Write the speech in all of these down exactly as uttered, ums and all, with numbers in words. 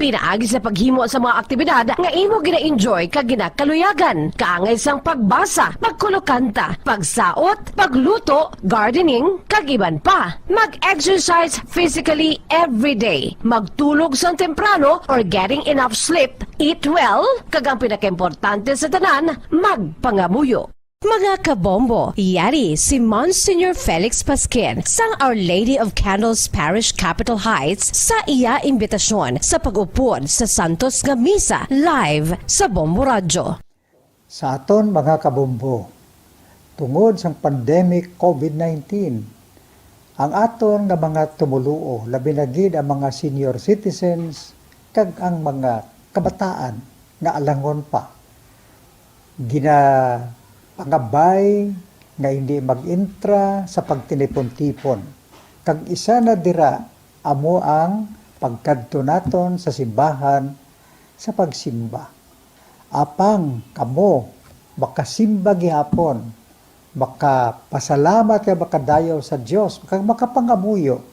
Pinaagi sa paghimo sa mga aktibidad nga imo gina-enjoy kag ginakaluyagan, kaangay sang pagbasa, pagkulokanta, pagsaot, pagluto, gardening, kag iban pa. Mag-exercise physically every day. Magtulog sang temprano or getting enough sleep. Eat well. Kag ang pinakaimportante sa tanan, magpangamuyo. Mga kabombo, yari si Monsignor Felix Pasquin sang Our Lady of Candles Parish, Capitol Heights, sa iya imbitasyon sa pag-upod sa santos nga misa live sa Bombo Radyo. Sa aton mga kabombo, tungod sang pandemic COVID nineteen, ang aton nga mga tumoluo, labi na gid ang mga senior citizens kag ang mga kabataan nga alangon pa, ginapangabay nga hindi mag-intra sa pagtinipon-tipon, kag isa na dira amo ang pagkadto naton sa simbahan sa pagsimba. Apang kamo makasimba gihapon, makapasalamat kag makadayaw sa Dios, kag makapangamuyo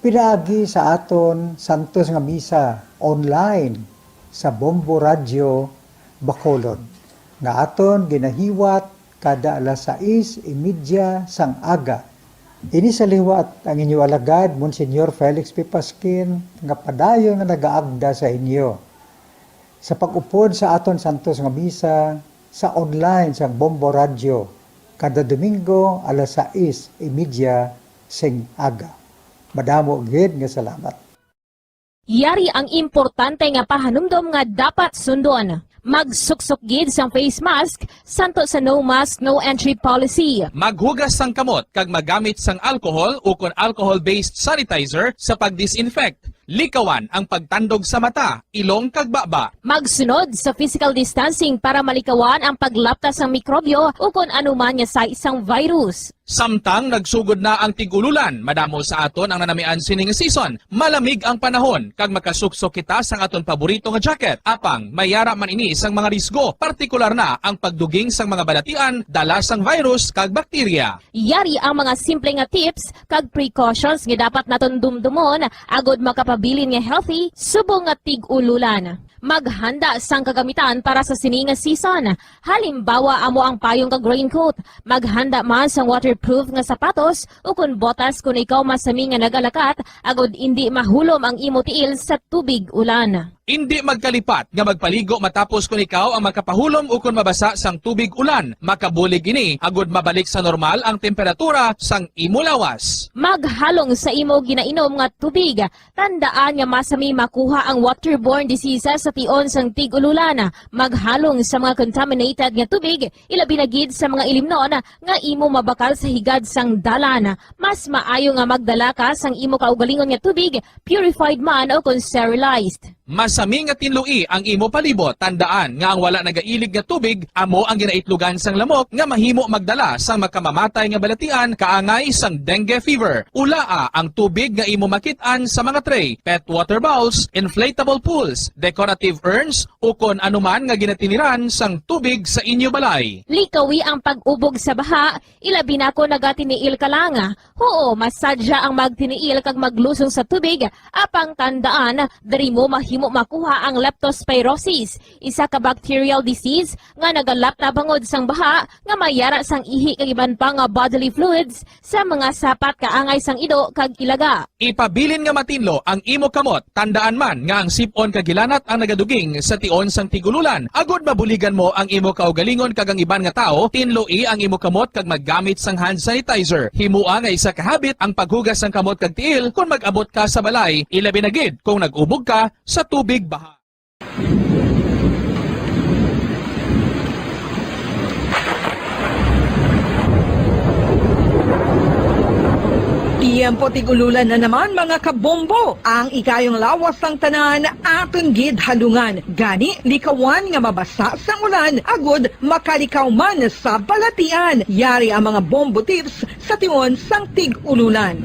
pinaagi sa aton santos nga misa online sa Bombo Radyo Bacolod, nga aton ginahiwat kada alas sais y media sang aga. Ini sa liwat ang inyo alagad, Monsignor Felix P. Pasquin, nga padayon nga nagaagda sa inyo sa pag-upod sa aton santos nga misa sa online sang Bombo Radyo kada Domingo alas sais y media sing aga. Madamo gid nga salamat. Yari ang importante nga pahanumdom nga dapat sundon. Magsuksok gid sang face mask, santo sa no mask, no entry policy. Maghugas sang kamot kag magamit sang alcohol ukon alcohol-based sanitizer sa pag-disinfect. Likawan ang pagtandog sa mata, ilong kag baba. Magsunod sa physical distancing para malikawan ang paglapta sang mikrobyo ukon anuman nga sais sang virus. Samtang nagsugod na ang tig-ululan, madamo sa aton ang nanamian sini nga season. Malamig ang panahon, kag makasuksok kita sang aton paborito nga jacket. Apang may yara man ini sang mga risgo, partikular na ang pagduging sang mga balatian, dala sang virus kag bakterya. Yari ang mga simple nga tips kag precautions nga dapat naton dumdumon agod makapabilin nga healthy subong nga tig-ululan. Maghanda sang kagamitan para sa sini nga season. Halimbawa, amo ang payong kag raincoat. Maghanda man sang waterproof nga sapatos ukon botas kon ikaw masami nga nagalakat, agod indi mahulom ang imo tiil sa tubig ulan. Indi magkalipat nga magpaligo matapos kon ikaw ang makapahulom ukon mabasa sang tubig ulan. Makabulig ini agod mabalik sa normal ang temperatura sang imo lawas. Maghalong sa imo ginainom nga tubig. Tandaan nga masami makuha ang waterborne diseases sa tion sang tig-ululan. Maghalong sa mga contaminated nga tubig, ilabi na gid sa mga ilimnon nga imo mabakal sa higad sang dalan. Mas maayo nga magdala ka sang imo kaugalingon nga tubig, purified man o kon sterilized. Masami nga tinloi ang imo palibot. Tandaan nga ang wala nagailig nga tubig amo ang ginaitlogan sang lamok nga mahimo magdala sang makamamatay nga balatian kaangay sang dengue fever. Ulaa ang tubig nga imo makit-an sa mga tray, pet water bowls, inflatable pools, decorative urns, ukon anuman nga ginatiniran sang tubig sa inyo balay. Likawi ang pag-ubog sa baha, ilabi na kon nagatiniil ka lang. Huo, masadya ang magtiniil kag maglusong sa tubig, apang tandaan, diri mo mahimo makuha ang leptospirosis, isa ka bacterial disease nga nagalapta bangod sang baha nga may yara sang ihi kag iban pa nga bodily fluids sa mga sapat kaangay sang ido kag ilaga. Ipabilin nga matinlo ang imo kamot. Tandaan man nga ang sip-on kag hilanat ang nagaduging sa tion sang tig-ululan. Agod mabuligan mo ang imo kaugalingon kag ang iban nga tawo, tinloi ang imo kamot kag maggamit sang hand sanitizer. Himoa nga isa ka habit ang paghugas sang kamot kag tiil kon mag-abot ka sa balay, ilabi na gid kon nag-ubog ka sa tubig baha. Tiyempo tig-ululan na naman, mga kabombo. Ang ikayong lawas sang tanan aton gid halungan. Gani, likawan nga mabasa sang ulan agod makalikaw man sa balatian. Yari ang mga bombo tips sa tion sang tig-ululan.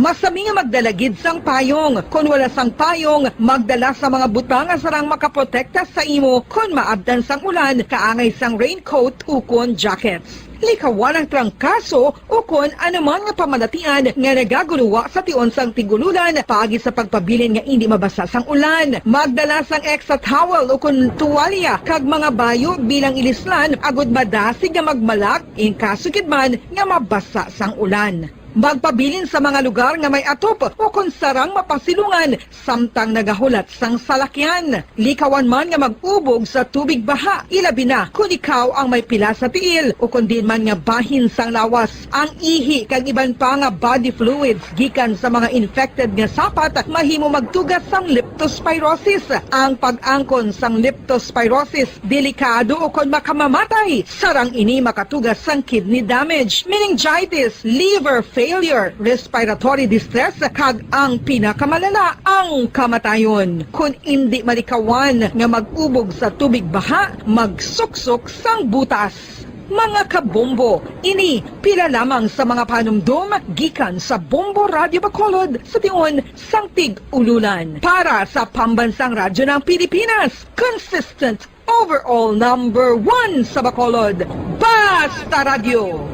Masami nga magdala gid sang payong. Kon wala sang payong, magdala sa mga butang nga sarang makaprotekta sa imo kon maabtan sang ulan, kaangay sang raincoat ukon jackets. Likawan ang trangkaso ukon anuman nga pamalatian nga nagaguluwa sa tion sang tig-ululan paagi sa pagpabilin nga indi mabasa sang ulan. Magdala sang extra towel ukon tuwalya kag mga bayo bilang ilislan agud madasig nga magmalak in kaso gid man nga mabasa sang ulan. Magpabilin sa mga lugar nga may atop ukon sarang mapasilungan samtang nagahulat sang salakyan. Likawan man nga mag-ubog sa tubig baha, ilabi na kon ikaw ang may pila sa tiil ukon diin man nga bahin sang lawas. Ang ihi kag iban pa nga body fluids gikan sa mga infected nga sapat mahimo magtuga sang leptospirosis. Ang pag-angkon sang leptospirosis delikado ukon makamamatay. Sarang ini makatuga sang kidney damage, meningitis, liver failure, respiratory distress, kag ang pinakamalala, ang kamatayon. Kon indi malikawan nga mag-ubog sa tubig baha, magsuksok sang butas. Mga kabombo, ini pila lamang sa mga panumdom gikan sa Bombo Radyo Bacolod sa tion sang tig-ululan. Para sa Pambansang Radyo ng Pilipinas, consistent overall number one sa Bacolod. Basta Radyo,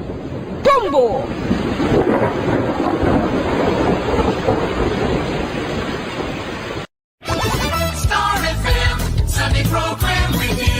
Bombo! Star F M Sunday Program Review.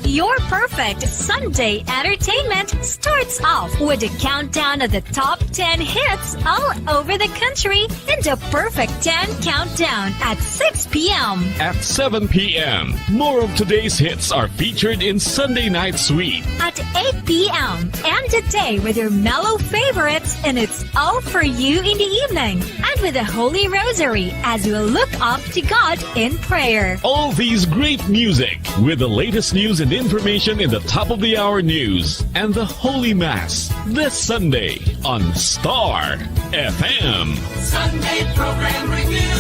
Your perfect Sunday entertainment starts off with a countdown of the top ten hits all over the country in the Perfect ten Countdown at six p m. At seven p m, more of today's hits are featured in Sunday Night Sweet. At eight p m, end the day with your mellow favorites, and it's all for you in the evening. And with the Holy Rosary as we look up to God in prayer. All these great music with the latest news and information in the top of the hour news and the Holy Mass this Sunday on Star F M. Sunday Program Review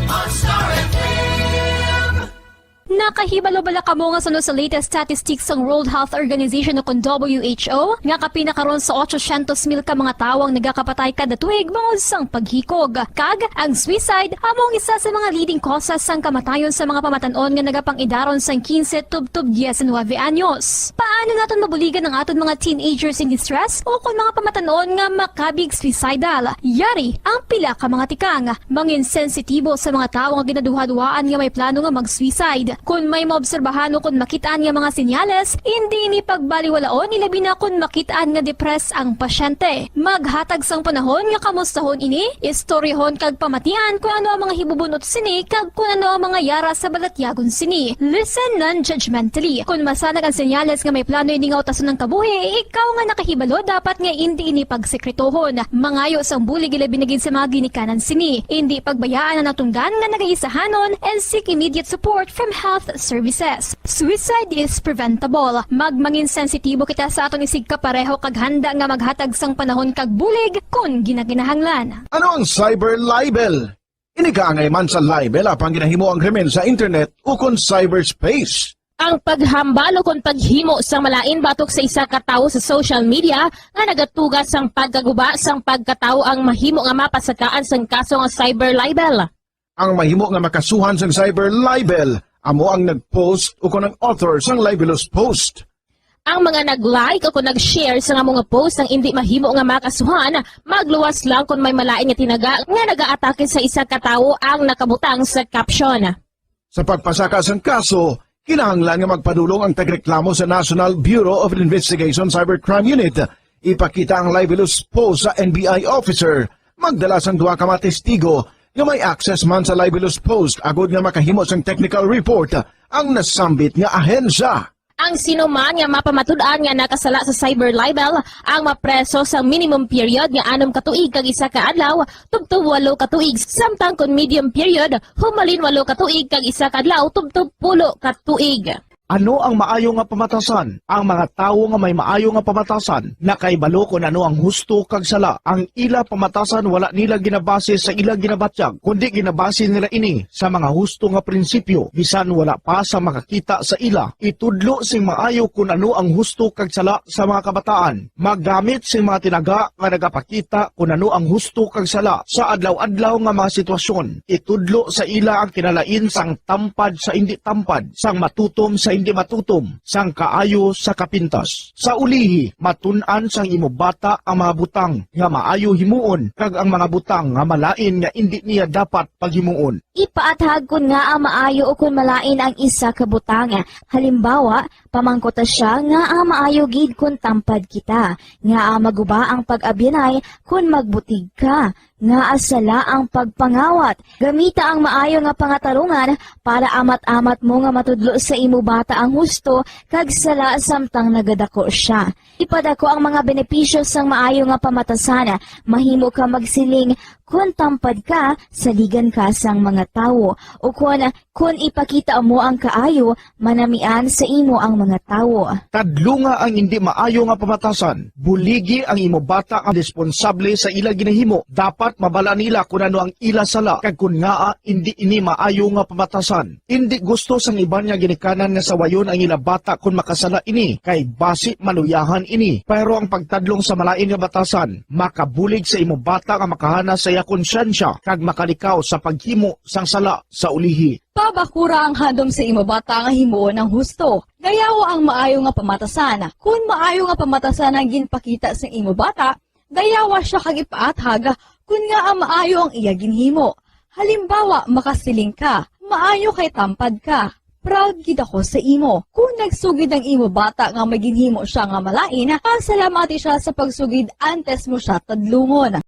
on Star F M. Nakahibalo bala kamo nga suno sa latest statistics sang World Health Organization o kon W H O nga kapin na karon sa otsosyentos mil ka mga tawo ang nagakapatay kada tuig bangod sang paghikog? Kag ang suicide amo ang isa sa mga leading causes sang kamatayon sa mga pamatan-on nga nagapang-idaron sang quince tubtob diecinuebe anyos. Paano naton mabuligan ang aton mga teenagers in distress o kon mga pamatan-on nga makabig suicidal? Yari ang pila ka mga tikang. Mangin sensitibo sa mga tawo nga ginaduhaduhaan nga may plano nga mag-suicide. Kon may maobserbahan o kon makit-an nga mga senyales, indi ini pagbaliwalaon, ilabi na kon makit-an nga depressed ang pasyente. Maghatag sang panahon nga kamustahon ini, istoryahon kag pamatian kon ano ang mga hibubun-ot sini kag kon ano ang mga yara sa balatyagon sini. Listen non-judgmentally. Kon masanag ang senyales nga may plano ini nga utason ang kabuhi, ikaw nga nakahibalo dapat nga indi ini pagsekretohon. Mangayo sang bulig, ilabi na gid sa mga ginikanan sini. Indi pagbayaan ang natungdan nga nagaisahanon and seek immediate support from health services. Suicide is preventable. Magmangin sensitibo kita sa aton isigkapareho kag handa nga maghatag sang panahon kag bulig kon ginakinahanglan. Ano ang cyber libel? Ini kaangay man sa libel apang ginahimo ang krimen sa internet ukon cyberspace. Ang paghambal ukon paghimo sang malain batok sa isa ka tawo sa social media nga nagatuga sang pagkaguba sang pagkatawo ang mahimo nga mapasakaan sang kaso nga cyber libel. Ang mahimo nga makasuhan sang cyber libel amo ang nag-post ukon ang author sang libelous post. Ang mga nag-like o kon nag-share sa amo nga post ang indi mahimo nga makasuhan, magluwas lang kon may malain nga tinaga nga nagaatake sa isa ka tawo ang nakabutang sa caption. Sa pagpasaka sang kaso, kinahanglan nga magpadulong ang tagreklamo sa National Bureau of Investigation Cybercrime Unit. Ipakita ang libelous post sa N B I officer. Magdala sang duha ka mga testigo nga may access man sa libelous post agod nga makahimo sang technical report ang nasambit nga ahensya. Ang sino man nga mapamatud-an nga nakasala sa cyber libel ang mapreso sa minimum period nga anom ka tuig kag isa ka adlaw tubtob walo ka tuig, samtang kon medium period, humalin walo ka tuig kag isa ka adlaw tubtob pulo ka tuig. Ano ang maayo nga pamatasan? Ang mga tawo nga may maayo nga pamatasan nakahibalo kon ano ang husto kag sala. Ang ila pamatasan wala nila ginabase sa ila ginabatyag, kundi ginabase nila ini sa mga husto nga prinsipyo, bisan wala pa sa makakita sa ila. Itudlo sing maayo kon ano ang husto kag sala sa mga kabataan. Maggamit sing mga tinaga nga nagapakita kon ano ang husto kag sala sa adlaw-adlaw nga mga sitwasyon. Itudlo sa ila ang kinalain sang tampad sa indi tampad, sang matutom sa indi matutom, sang kaayo sa kapintas. Sa ulihi, matun-an sang imo bata ang mga butang nga maayo himuon kag ang mga butang nga malain nga indi niya dapat paghimuon. Ipaathag kon ngaa maayo ukon malain ang isa ka butang. Halimbawa, pamangkuta sia ngaa maayo gid kon tampad kita, ngaa maguba ang pag-abyanay kon magbutig ka, ngaa sala ang pagpangawat. Gamita ang maayo nga pangatarungan para amat-amat mo nga matudlo sa imo bata ang husto kag sala samtang nagadako sia. Ipadako ang mga benepisyo sang maayo nga pamatasan. Mahimo ka magsiling, "Kon tampad ka, saligan ka sang mga tawo," ukon, "Kon ipakita mo ang kaayo, manamian sa imo ang mga tawo." Tadlunga ang indi maayo nga pamatasan. Buligi ang imo bata ang responsable sa ila ginahimo. Dapat mabala nila kon ano ang ila sala kag kon ngaa indi ini maayo nga pamatasan. Indi gusto sang iban nga ginikanan nga sawayon ang ila bata kon makasala ini, kay basi maluyahan ini. Pero ang pagtadlong sa malain nga batasan makabulig sa imo bata nga makahana sa iya konsyensya kag makalikaw sa paghimo sang sala sa ulihi. Pabakura ang handom sa imo bata nga himuon ang husto. Dayawa ang maayo nga pamatasan. Kon maayo nga pamatasan ang ginpakita sa imo bata, dayawa sia kag ipaathag kon ngaa maayo ang iya ginhimo. Halimbawa, makasiling ka, "Maayo kay tampad ka. Proud gid ako sa imo." Kon nagsugid ang imo bata nga may ginhimo sia nga malain, pasalamati sia sa pagsugid antes mo sia tadlungon.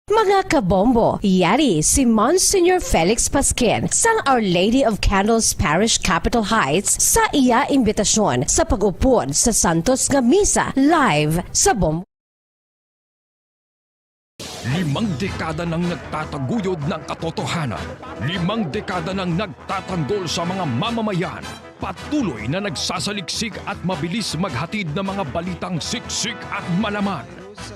Mga kabombo, yari si Monsignor Felix Pasquin sang Our Lady of Candles Parish, Capitol Heights, sa iya imbitasyon sa pag-upod sa Santos nga Misa live sa Bombo. Limang dekada nang nagtataguyod ng katotohanan. Limang dekada nang nagtatanggol sa mga mamamayan. Patuloy na nagsasaliksik at mabilis maghatid ng mga balitang siksik at malaman.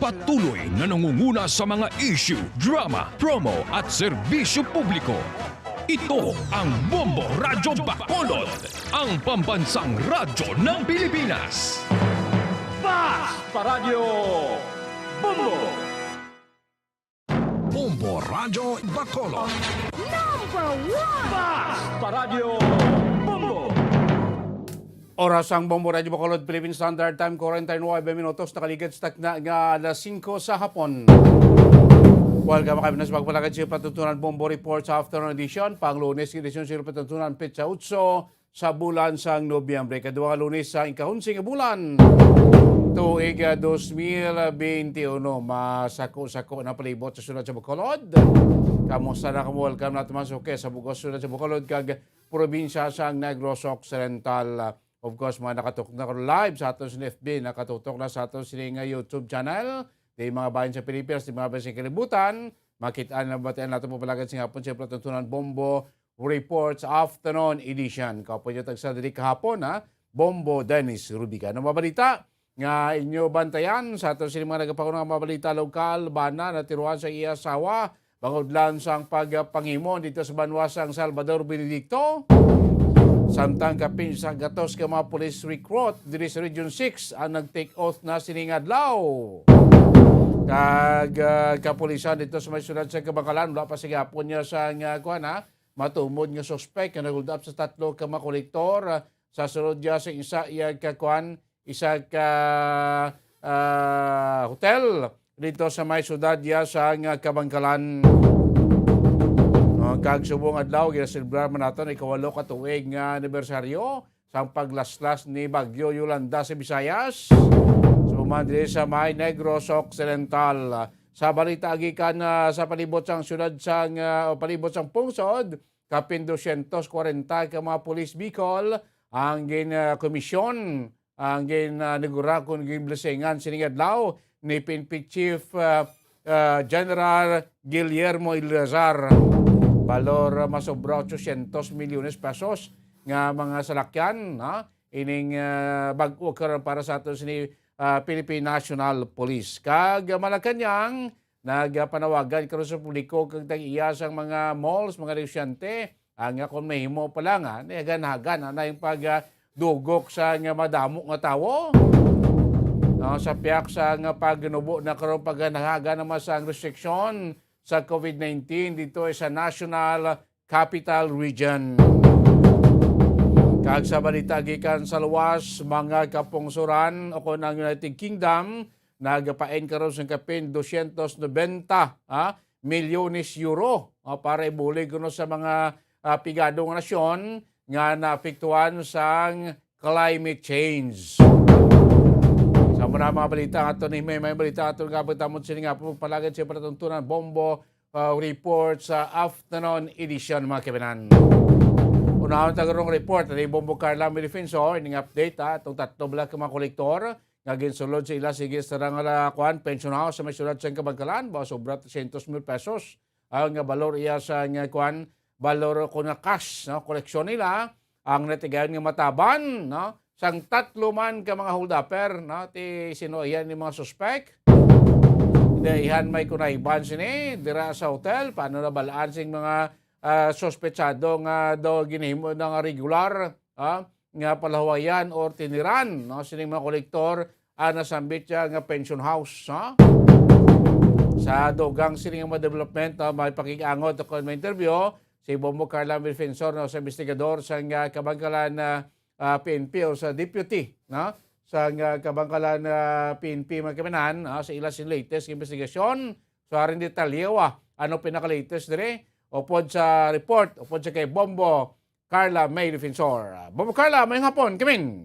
Patuloy na nangunguna sa mga issue, drama, promo at serbisyo publiko. Ito ang Bombo Radyo Bacolod, ang pambansang radyo ng Pilipinas. Fast Paradyo Bombo. Bombo Radyo Bacolod. Number one! Fast Paradyo Bombo. Oras ang Bombo Radyo Bacolod, Philippine Standard Time, forty-nine minutos, nakaligad sa takna nga alas singko sa hapon. Welcome kami na sa pagpalagad sa patutunan Bombo Report sa Afternoon Edition, pang Lunes, edisyon sa patutunan, petsa otso sa bulan sang Nobyembre, kadua nga Lunes sa ikahunsi nga bulan, tuig, ah, dos mil beintiuno. Masako-sako na palibot sa siyudad sa Bacolod. Kamusta na kamo? Welcome na tuman sa, okay, sa bug-os siyudad sa Bacolod kag probinsya sang Negros Occidental. Of course, mga nakatutok na karon live sa aton sa F B, nakatutok na sa aton sini nga YouTube channel. Di mga bayan sa Pilipinas, di mga bayan sa kalibutan, makit-an na batian nato po palagad sa hapon, siyempre, tuntunan Bombo Reports Afternoon Edition. Kapo nyo tagsa diri kahapon, ha? Bombo Dennis Rubigan. Ang mga balita nga inyo bantayan sa aton sini mga nagapanguna nga mga balita lokal, bana natiruan sa iya asawa, bangod lang sang pagpangimo dito sa banwa sang Salvador Benedicto. Samtang kapin sa gatos ka mga police recruit diri sa Region six ang nag-take oath na sining adlaw. Kag, ah, kapulisan dito sa may siyudad sa Kabankalan, wala pa sa gihapon niya sa nga, kuwan, ha, matumod nga suspek nga nag-hold up sa tatlo ka mga kolektor, ah, sa sulod niya sa isa iya ka, kuwan, isa ka, ah, hotel dito sa may siyudad niya sa nga Kabankalan. Oh, kag subong adlaw, ginaselebrar man naton ikawalo ka tuig nga anibersaryo sang paglaslas ni Bagyo Yolanda sa Visayas. Suman diri sa may Negros Occidental. Sa balita gikan, ah, sa palibot sang siyudad sang, ah, o palibot sang pungsod, kapin dosyentos kwarenta ka mga pulis Bicol ang gin, ah, komisyon, ang gin, ah, nagura kon ginblisingan sining adlaw ni P N P Chief, ah, ah, General Guillermo Eleazar. Balor, ah, masobra ochocientos milyones pesos nga mga salakyan, ha? Ining, ah, bag-o karon para sa aton sini, ah, Philippine National Police. Kag, ah, Malacañang, nagapanawagan karon sa publiko kag tag-iya sang mga malls, mga negosyante, ang nga kung mahimo pa lang, ah, nihagan-hagan na yung pag, ah, dugok sa nga madamo nga tawo. No, sa piyak sa nga pagnubo na karon paganahagan naman sa restriksyon sa COVID nineteen dito sa National Capital Region. Kag sa balita gikan sa luwas, mga kapungsuran o kon ang United Kingdom, nagapain karon sa kapin dosyentos nobenta, ha, milyones euro, ah, para ibulig kuno sa mga, ah, pigado nga nasyon nga naapektuhan sang climate change. Sa mga, mga balita nga aton, may, may balita nga aton nga pagtamon sini nga po palagad sa palatuntunan, Bombo, ah, report sa afternoon edition, mga kaibigan. Unahon ta karong report ni Bombo Carla May Defensor, ining update, ha, itong tatlo bala ka mga kolektor nga ginsulod sa ila sige sa nga kuan, pension house sa may syudad sa Kabangkalan, ba sobra trescientos mil pesos ang balor iya sa nga kuan, balor ko nga cash, no, koleksyon nila ang natigayon nga mataban, no, sang tatlo man ka mga holdupper, no, ti sino iya ni mga suspek. Daihan may kunayban sini dira sa hotel, paano nabalaan sing mga, ah, suspetsado nga daw ginahimo na nga regular, ah, nga palahuwayan or tiniran, no, sining mga kolektor ang nasambit siya nga pension house, ha? Sa dugang sini nga mga development, ah, may pakig-angot o kon may interview si Bombo Carla Defensor, no, sa investigador sa nga Kabangkalan, ah, ah, P N P o sa deputy, no, sa nga Kabangkalan, ah, P N P, mga kaibigan, ah, sa ila sin latest investigasyon. So, haring detalye, wa, ano pinaka-latest diri? Upod sa report, upod sa kay Bombo Carla May Defensor. Bombo Carla, mayong hapon, kamin.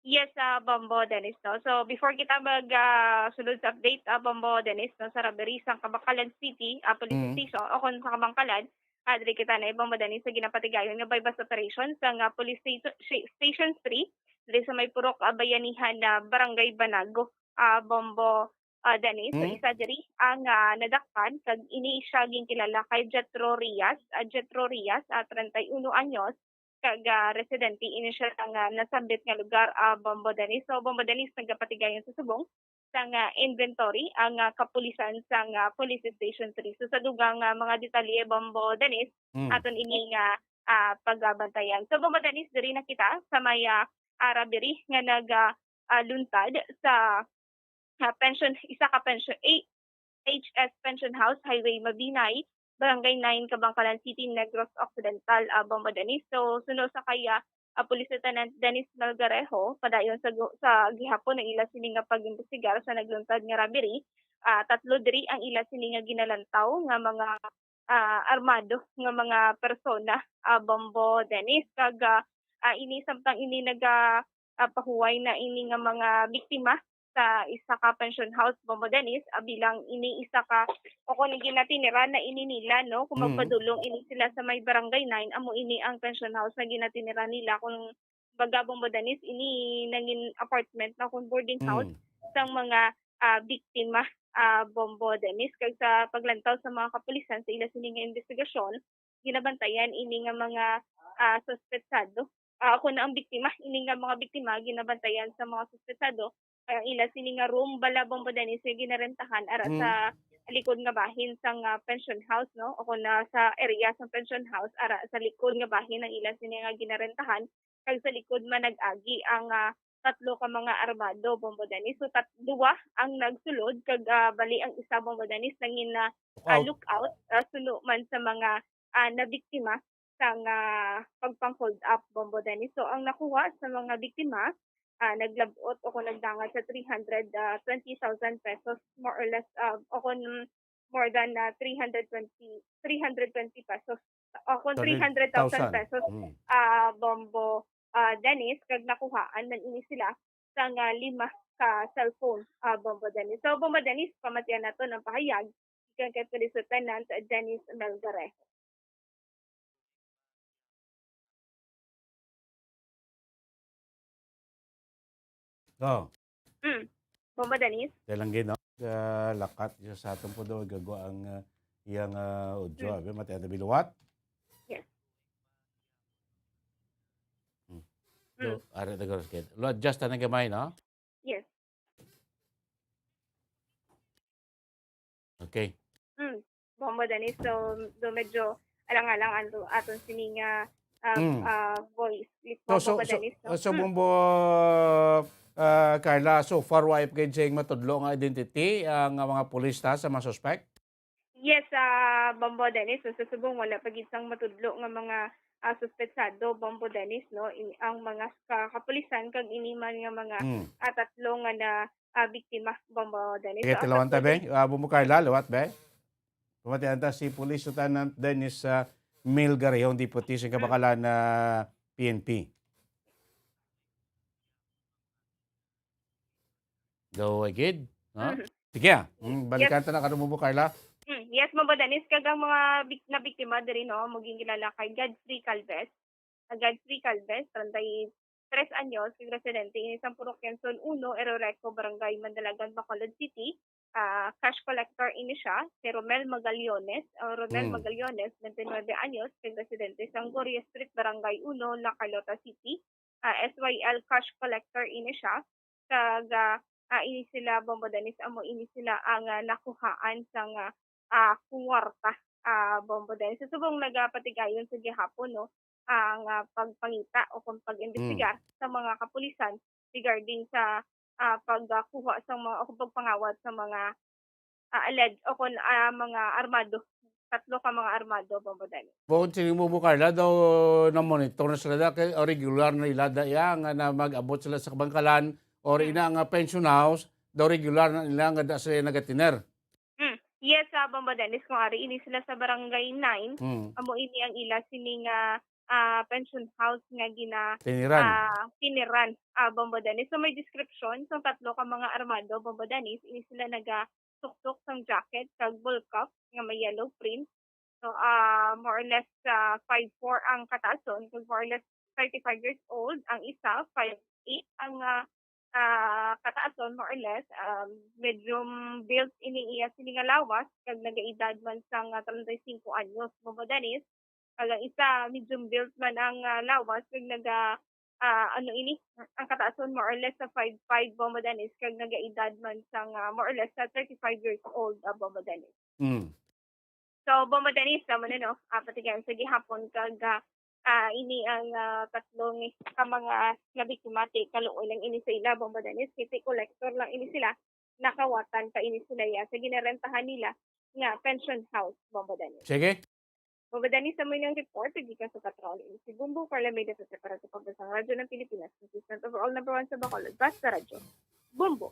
Yes, ah, Bombo Dennis, no? So, before kita mag, ah, sulod sa update, ah, Bombo Dennis, no, sa robbery sa Kabangkalan City, ah, Police Mm. Station, o kung sa Kabangkalan, ah, diri kita na, Bombo Dennis, sa ginapatigayon nga buy-bust operation sa nga Police Station, Station three, diri sa may Purok, ah, Bayanihan na Barangay Banago, ah, Bombo, ah, Dennis. So, Mm. isa diri ang, ah, nadakpan, kag ini siya ginkilala kay Jetro Rias, ah, Jetro Rias, ah, treinta y uno anyos, kag, ah, residente ini siya nga nasambit nga lugar, ah, Bombo Dennis. So, Bombo Dennis, nagapatigayon sa subong sang, ah, inventory ang, ah, kapulisan sang, ah, Police Station three. So, sa dugang, ah, mga detalye, Bombo Dennis, Mm. aton ini nga, ah, pagabantayan. So, Bombo Dennis, diri na kita sa may, ah, ah, robbery nga nag, ah, ah, luntad sa ah, pension, isa ka pension, A H S Pension House, Highway Mabinay, Barangay nine, Kabangkalan City, Negros Occidental, ah, Bombo Dennis. So, suno sa kay, ah, ah, Police Lieutenant Dennis Melgarejo, padayon sa gu-, sa gihapon ang ila sini nga pag-imbestigar sa nagluntad nga robbery. Ah, tatlo diri ang ila sini nga ginalantaw nga mga, ah, armado nga mga persona, ah, Bombo Dennis. Kag, ah, ah, ini samtang ini naga, ah, pahuway na ini nga mga biktima sa isa ka pension house, Bombo Dennis, ah, bilang ini isa ka, o kung ginatiniran na ini nila, no, kung Mm. magpadulong ini sila sa may Barangay nine, amo ini ang pension house na ginatiniran nila, kung baga, Bombo Dennis, ini nangin apartment na kung boarding house Mm. sang mga, ah, biktima, ah, Bombo Dennis. Kag sa paglantaw sa mga kapulisan sa ila sini nga investigasyon, ginabantayan ini nga mga, ah, suspetsado. Ah, ako na ang biktima, ini nga mga biktima ginabantayan sa mga suspetsado. Kay ang ila sini nga room bala, Bombo Dennis, nga ginarentahan ara Mm. sa likod nga bahin sang, ah, pension house, no? O kung na sa area sang pension house, ara sa likod nga bahin ang ila sini nga ginarentahan. Kag sa likod man nag-agi ang, ah, tatlo ka mga armado, Bombo Dennis. So, tat-, duwa ang nagsulod, kag, ah, bali ang isa, Bombo Dennis, nangin na, ah, Out. lookout, ah, suno man sa mga, ah, nabiktima sang, ah, pagpang-hold up, Bombo Dennis. So, ang nakuha sa mga biktima, ah, naglab-ot o kung nagdangat sa three hundred, ah, twenty thousand pesos, more or less, ah, o kung more than, ah, three hundred twenty, three hundred twenty pesos, o kung three hundred thousand pesos, Mm. ah, Bombo, ah, Dennis, kag nakuhaan man ini sila sang, ah, lima ka cellphone, ah, Bombo Dennis. So, Bombo Dennis, pamatian naton ang pahayag gikan kay Police Lieutenant Dennis Melgarejo. Oh. Mm. Bombo Dennis? Kailan gid, no? ah, lakat siya sa aton po daw, gagwa ang, ah, iyang, ah, audio. Hmm. Abi, mati-, ano, biluwat? Yes. Hmm. Hmm. So, ari, tagal, lo, adjust na gamay, no? Yes. Okay. Hmm. Bombo Dennis, so, do medyo alang-alang ang aton sini nga, ah, Hmm. ah, voice. Lit So, mo, so, Bombo so, Dennis, no? so, Hmm. Bombo, ah, Carla, so far, wa pa gid sing matudlo nga identity ang, ah, mga pulis ta sa mga suspect? Yes, ah, Bombo Dennis, so, sa subong wala pa gid sang matudlo nga mga, ah, suspetsado, Bombo Dennis, no? In, ang mga ka-, kapulisan kag ini man nga mga, Hmm. ah, tatlo nga na, ah, biktima, Bombo Dennis. Sige, So, ang tilawan ta, tatlo be. Ah, Bombo Carla, liwat, be. Pamatian ta si Police Lieutenant Dennis, ah, Mil Garihon, Deputy sa Hmm. Kabakalan na P N P. Go ahead, no? Mhm. Sige, ah. Mm, Yes. balikan ta na, kano mo, Carla? Mm, yes, Bombo Dennis, kag ang mga bik-, nabiktima diri, no, maging kilala kay Godfrey Calves. Ah, Godfrey Calves, treinta y tres anyos, kag residente ini sang Parokya Zone uno, Eroreco, Barangay Mandalagan, Bacolod City. Ah, cash collector ini siya, si Romel Magallones, o Romel Mm. Magallones, twenty-nuebe anyos, kag residente sang Goria Street, Barangay uno, La Carlota City. Ah, S Y L cash collector ini siya. Kag, ah, ah, ini sila, Bombo Dennis, amo ini sila ang, ah, nakuhaan sang, ah, ah, kuwarta, ah, Bombo Dennis. Sa subong nagapatigayon sa gihapon, no, ang, ah, pagpangita o kung pag-imbestigar Mm. sa mga kapulisan regarding sa, ah, pagkuha sa mga, o kung pagpangawat sa mga, ah, alleged o kung, ah, mga armado. Tatlo ka mga armado, Bombo Dennis. Bukod sa imo, Carla, daw na-monitor na sila da, kay regular na nila da iya nga na mag-abot sila sa kabangkalan or Mm. ina nga pension house, daw regular na nila nga da sila nagatiner. Mm. Yes, ah, Bombo Dennis, kung ari ini sila sa Barangay nine, Mm. amo ini ang ila sini nga, ah, pension house nga gina-, Tiniran. ah, tiniran, ah, Bombo Dennis. So, may description sang tatlo ka mga armado, Bombo Dennis, ini sila naga-, tuktok sang jacket kag bullcap nga may yellow print. So, ah, more or less, ah, five four ang kataason, kag more or less thirty-five years old ang isa, five eight ang, ah, ah, kataason, more or less. Um, medium built ini iya sini nga lawas, kag nagaedad man sang, ah, treinta y cinco anyos, Bombo Dennis. Kag ang isa, medium built man ang, ah, lawas, kag naga-, ah, ano ini, ang kataason more or less sa five five, Bombo Dennis, kag nagaedad man sang, ah, more or less sa thirty-five years old, ah, Bombo Dennis. Mm. So, Bombo Dennis, amo na, no? Ah, patigayon sa gihapon kag, ah, ah, ini ang, ah, tatlo ni ka mga nabiktima, ti kaluoy lang ini sa ila, Bombo Dennis, kay ti collector lang ini sila, nakawatan pa ini sila, ya, sa ginarentahan nila nga pension house, Bombo Dennis. Sige. Bombo Dennis, amo ini ang report gikan sa patrol. Ini si Bombo Carla Medafete para sa Pagbansang Radyo ng Pilipinas, consistent overall number one sa Bacolod. Basta Radyo. Bombo.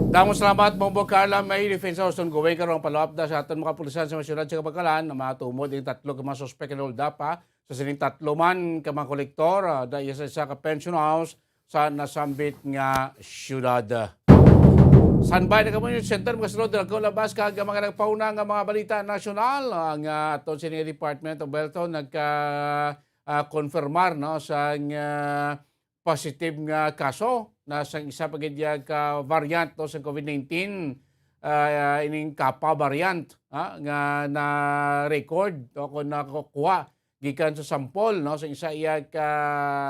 Damo salamat, Bombo Carla. May defense house ongoing karon ang palawap da sa aton mga kapulisan sa mga syudad sa Kabangkalan na matumod ang tatlo ka mga suspek nga naulda pa sa sining tatlo man ka mga kolektor, ah, da iya sa isa ka pension house sa nasambit nga syudad. Standby na kamo, News Center, mga sulod, dagko labas kag mga nagpauna nga mga balita nasyonal. Ang, ah, aton sini Department of Health nagka, ah, konfirmar, no, sa, ah, positive nga kaso na sang isa pa gid ya ka variant, no, sa covid nineteen, ah, ining Kappa variant, ha, nga na-record o kung nakukuha gikan sa sample, no, sa isa iya ka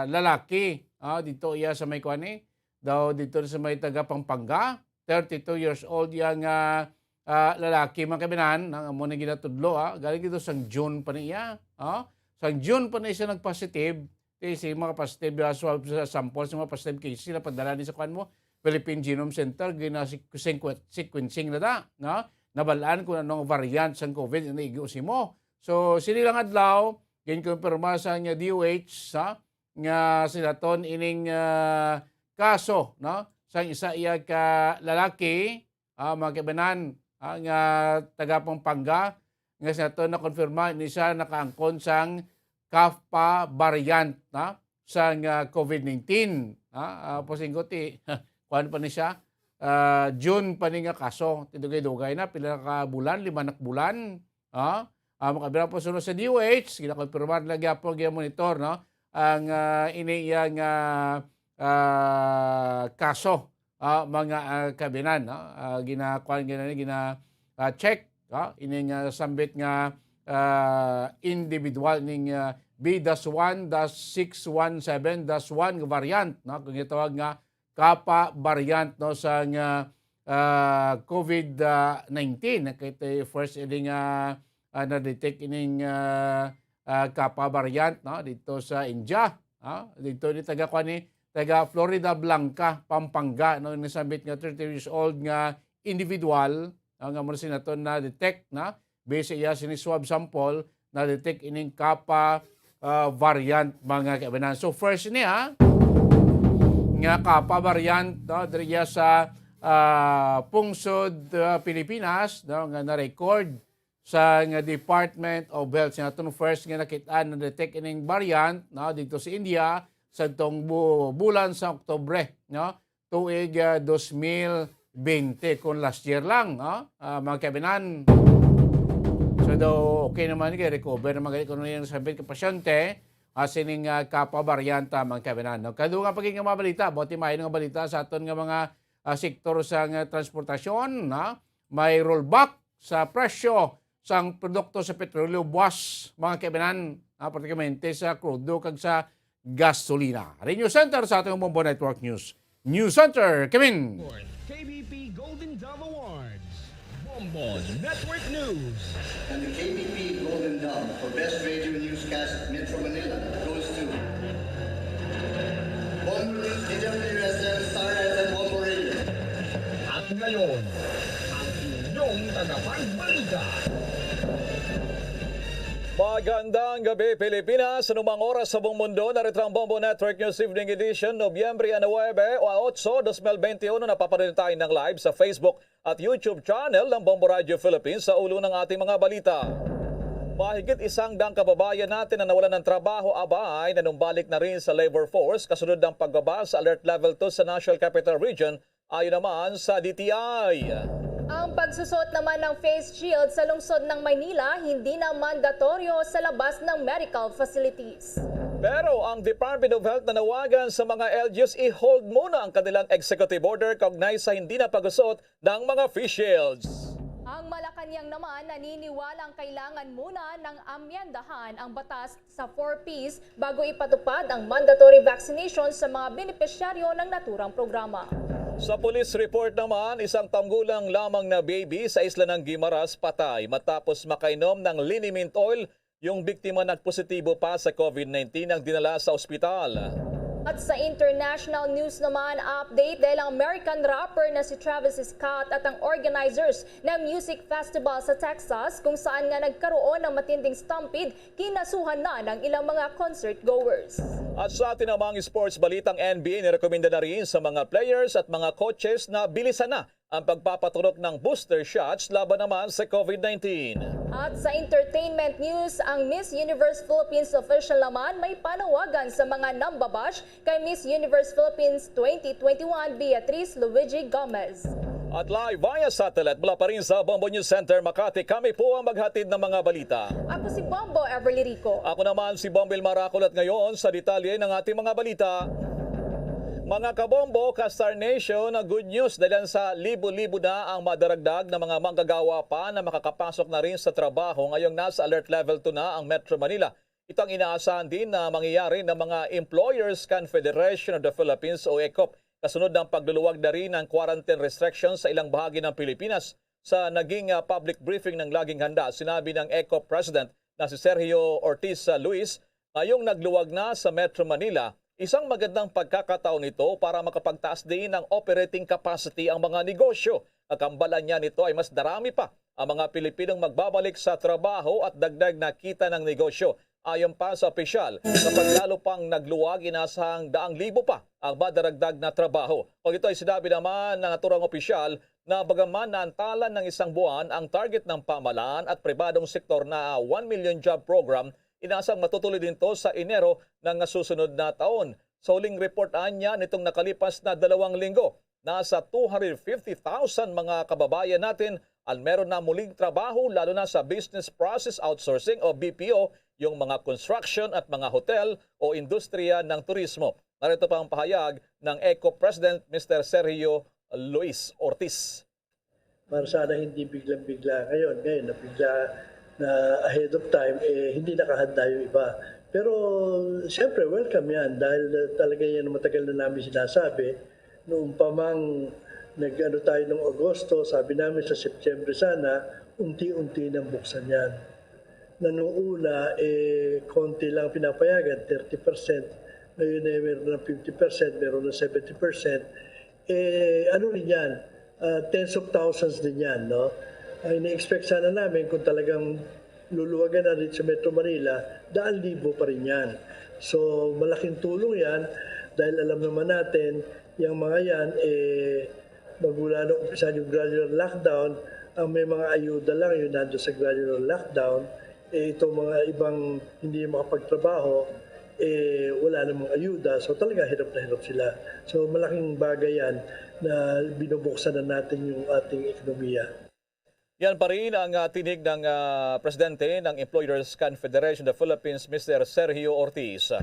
lalaki, ah, dito iya sa may kuan, eh, daw dito sa may taga Pampanga, thirty-two years old iya nga, ah, lalaki, mga kaibinan, ang amo na ginatudlo, ah, galing dito sang June pa niya, ah, sang June pa niya siya nag-positive, kay si mga positive, ah, swab sa sample, sa mga positive case, sila padala ni sa kuan mo, Philippine Genome Center, gina-, sequ-, sequencing na da, no? Nabalaan kung anong variant sang covid ang naigo simo. So, sini lang adlaw, ginkonfirma sa nga D O H, ha, nga sinaton ining, ah, kaso, no? Sa isa iya ka lalaki, ah, mga kaibanan, ah, nga taga Pampanga, nga sinaton nakonfirma ni siya nakaangkon sang Kappa variant, no? Sang, ah, covid nineteen, ha? Ah, pasingkot, eh, kuwan pa ni siya, ah, June pa ni nga kaso, tidugay-dugay na, pila na ka bulan, lima na ka bulan, ha? Ah, makabira po sunod sa D O H, ginakonfirmar na gyapon, gina-monitor, no? Ang, ah, ini iya nga, ah, kaso, ah, mga, ah, kabinan, no? Ah, ginakuan, gina-, gina-, ah, check, ah, ining, ah, sambit nga, ah, individual ning, ah, B dash one dash six one seven dash one nga variant, no? Kung gitawag nga Kappa variant, no, sa nga, ah, COVID, ah, nineteen. Kay ito first ini nga, ah, na-detect ining, ah, ah, Kappa variant, no, dito sa India, ah, dito ni taga, kuwan ni, taga Floridablanca, Pampanga, no, ni sambit nga thirty years old nga individual, no, nga mo sinaton na-detect na base iya sini swab sample, na-detect ining Kappa, ah, variant, mga kaibanan. So, first niya nga Kappa variant, no, diri iya sa, ah, pungsod, ah, Pilipinas, no, nga na-record sa nga Department of Health. Sa atong first nga nakit-an, na-detect ining variant, no, dito sa India, sa tong bu-, bulan sa Oktubre, no, tuig, ah, dos mil bente, kung last year lang, no? Ah, mga kaibanan. So, daw, okay naman, kay recover naman gani kuno yung sabi ka pasyente, ah, sining, ah, Kappa varianta, mga kaibanan, no? Kadugang pa gid nga mga balita, buti maayo nga balita sa aton nga mga, ah, sektor sa nga transportasyon, no? May rollback sa presyo sang produkto sa petrolyo, buwas, mga kaibanan, ah, pratikamente sa krudo kag sa gasolina. Ari News Center sa ating Bombo Network News. News Center, Kevin. K B P Golden Dove Awards. Bombo Network News. And the K B P Golden Dove for Best Radio Newscast Metro Manila goes to Bombo News, D W S M, Star F M, Bombo Radio. At ngayon, ang inyong tagapagbalita. Magandang gabi, Pilipinas. Anumang oras sa buong mundo, narito ang Bombo Network News Evening Edition, Nobyembre nuebe o otso, dos mil bente uno. Napapanood tayo ng live sa Facebook at YouTube channel ng Bombo Radio Philippines. Sa ulo ng ating mga balita. Mahigit isang daang kababayan natin na nawalan ng trabaho, abay, nanumbalik na rin sa labor force kasunod ng pagbaba sa Alert Level two sa National Capital Region, ayon naman sa D T I. Ang pagsusot naman ng face shield sa lungsod ng Maynila hindi na mandatoryo sa labas ng medical facilities. Pero ang Department of Health nanawagan sa mga L G Us i-hold muna ang kanilang executive order kaugnay sa hindi na pagusot ng mga face shields. Ang Malacañang naman naniniwalang kailangan muna ng amyendahan ang batas sa four Ps bago ipatupad ang mandatory vaccination sa mga benepisyaryo ng naturang programa. Sa police report naman, isang taong gulang lamang na baby sa isla ng Guimaras patay matapos makainom ng liniment oil. Yung biktima nagpositibo pa sa COVID nineteen ang dinala sa ospital. At sa international news naman, update dahil ang American rapper na si Travis Scott at ang organizers ng music festival sa Texas kung saan nga nagkaroon ng matinding stampede, kinasuhan na ng ilang mga concert goers. At sa atin namang sports balitang N B A, nirekomenda na rin sa mga players at mga coaches na bilisan na ang pagpapaturok ng booster shots laban naman sa COVID nineteen. At sa entertainment news, ang Miss Universe Philippines official naman may panawagan sa mga nambabash kay Miss Universe Philippines twenty twenty-one Beatriz Luigi Gomez. At live via satellite mula pa rin sa Bombo News Center, Makati, kami po ang maghatid ng mga balita. Ako si Bombo Everly Rico. Ako naman si Bombo Ilmar Acol at ngayon sa detalye ng ating mga balita. Mga kabombo, ka-Star Nation, na good news dahil sa libo-libo na ang madaragdag na mga manggagawa pa na makakapasok na rin sa trabaho ngayong nasa Alert Level two na ang Metro Manila. Ito ang inaasahan din na mangyayari ng mga Employers Confederation of the Philippines o ECOP, kasunod ng pagluluwag na rin ng quarantine restrictions sa ilang bahagi ng Pilipinas. Sa naging, ah, public briefing ng Laging Handa, sinabi ng ECOP President na si Sergio Ortiz, ah, Luis, ngayong nagluwag na sa Metro Manila, isang magandang pagkakataon ito para makapagtaas din ng operating capacity ang mga negosyo. Kakambalan niya nito ay mas darami pa ang mga Pilipinong magbabalik sa trabaho at dagdag na kita ng negosyo. Ayon pa sa opisyal, kapag lalo pang nagluwag, inasahang daang libo pa ang madaragdag na trabaho. Kung ito ay sinabi naman ng naturang opisyal na bagaman naantalan ng isang buwan ang target ng pamahalaan at pribadong sektor na one million job program, inasang matutuloy din to sa Enero ng susunod na taon. Sa huling report anya nitong nakalipas na dalawang linggo, nasa two hundred fifty thousand mga kababayan natin ang meron na muling trabaho, lalo na sa business process outsourcing o B P O, yung mga construction at mga hotel o industriya ng turismo. Narito pa ang pahayag ng ECO President, Mister Sergio Luis Ortiz. Para sana hindi biglang-bigla ngayon. Ngayon, nabigla na ahead of time, eh, hindi nakahanda yung iba. Pero, siyempre, welcome yan dahil talaga yan matagal na namin sinasabi. Noong pa mang nag-ano tayo noong Agosto, sabi namin sa September sana, unti-unti nang buksan yan. Na nung una, eh, konti lang pinapayagan, thirty percent. Ngayon ay meron ng fifty percent, meron ng seventy percent. Eh, ano rin yan, ah, tens of thousands din yan, no? Ang ini-expect sana namin kung talagang luluwagan na rin sa Metro Manila, daan libo pa rin yan. So, malaking tulong yan dahil alam naman natin, yung mga yan, eh, magmula nung umpisa yung gradual lockdown, ang may mga ayuda lang yun nandun sa gradual lockdown, eh, itong mga ibang hindi makapagtrabaho, eh, wala namang ayuda. So talaga hirap na hirap sila. So malaking bagay yan na binubuksan na natin yung ating ekonomiya. Yan pa rin ang ah, tinig ng ah, presidente ng Employers Confederation of the Philippines, Mister Sergio Ortiz.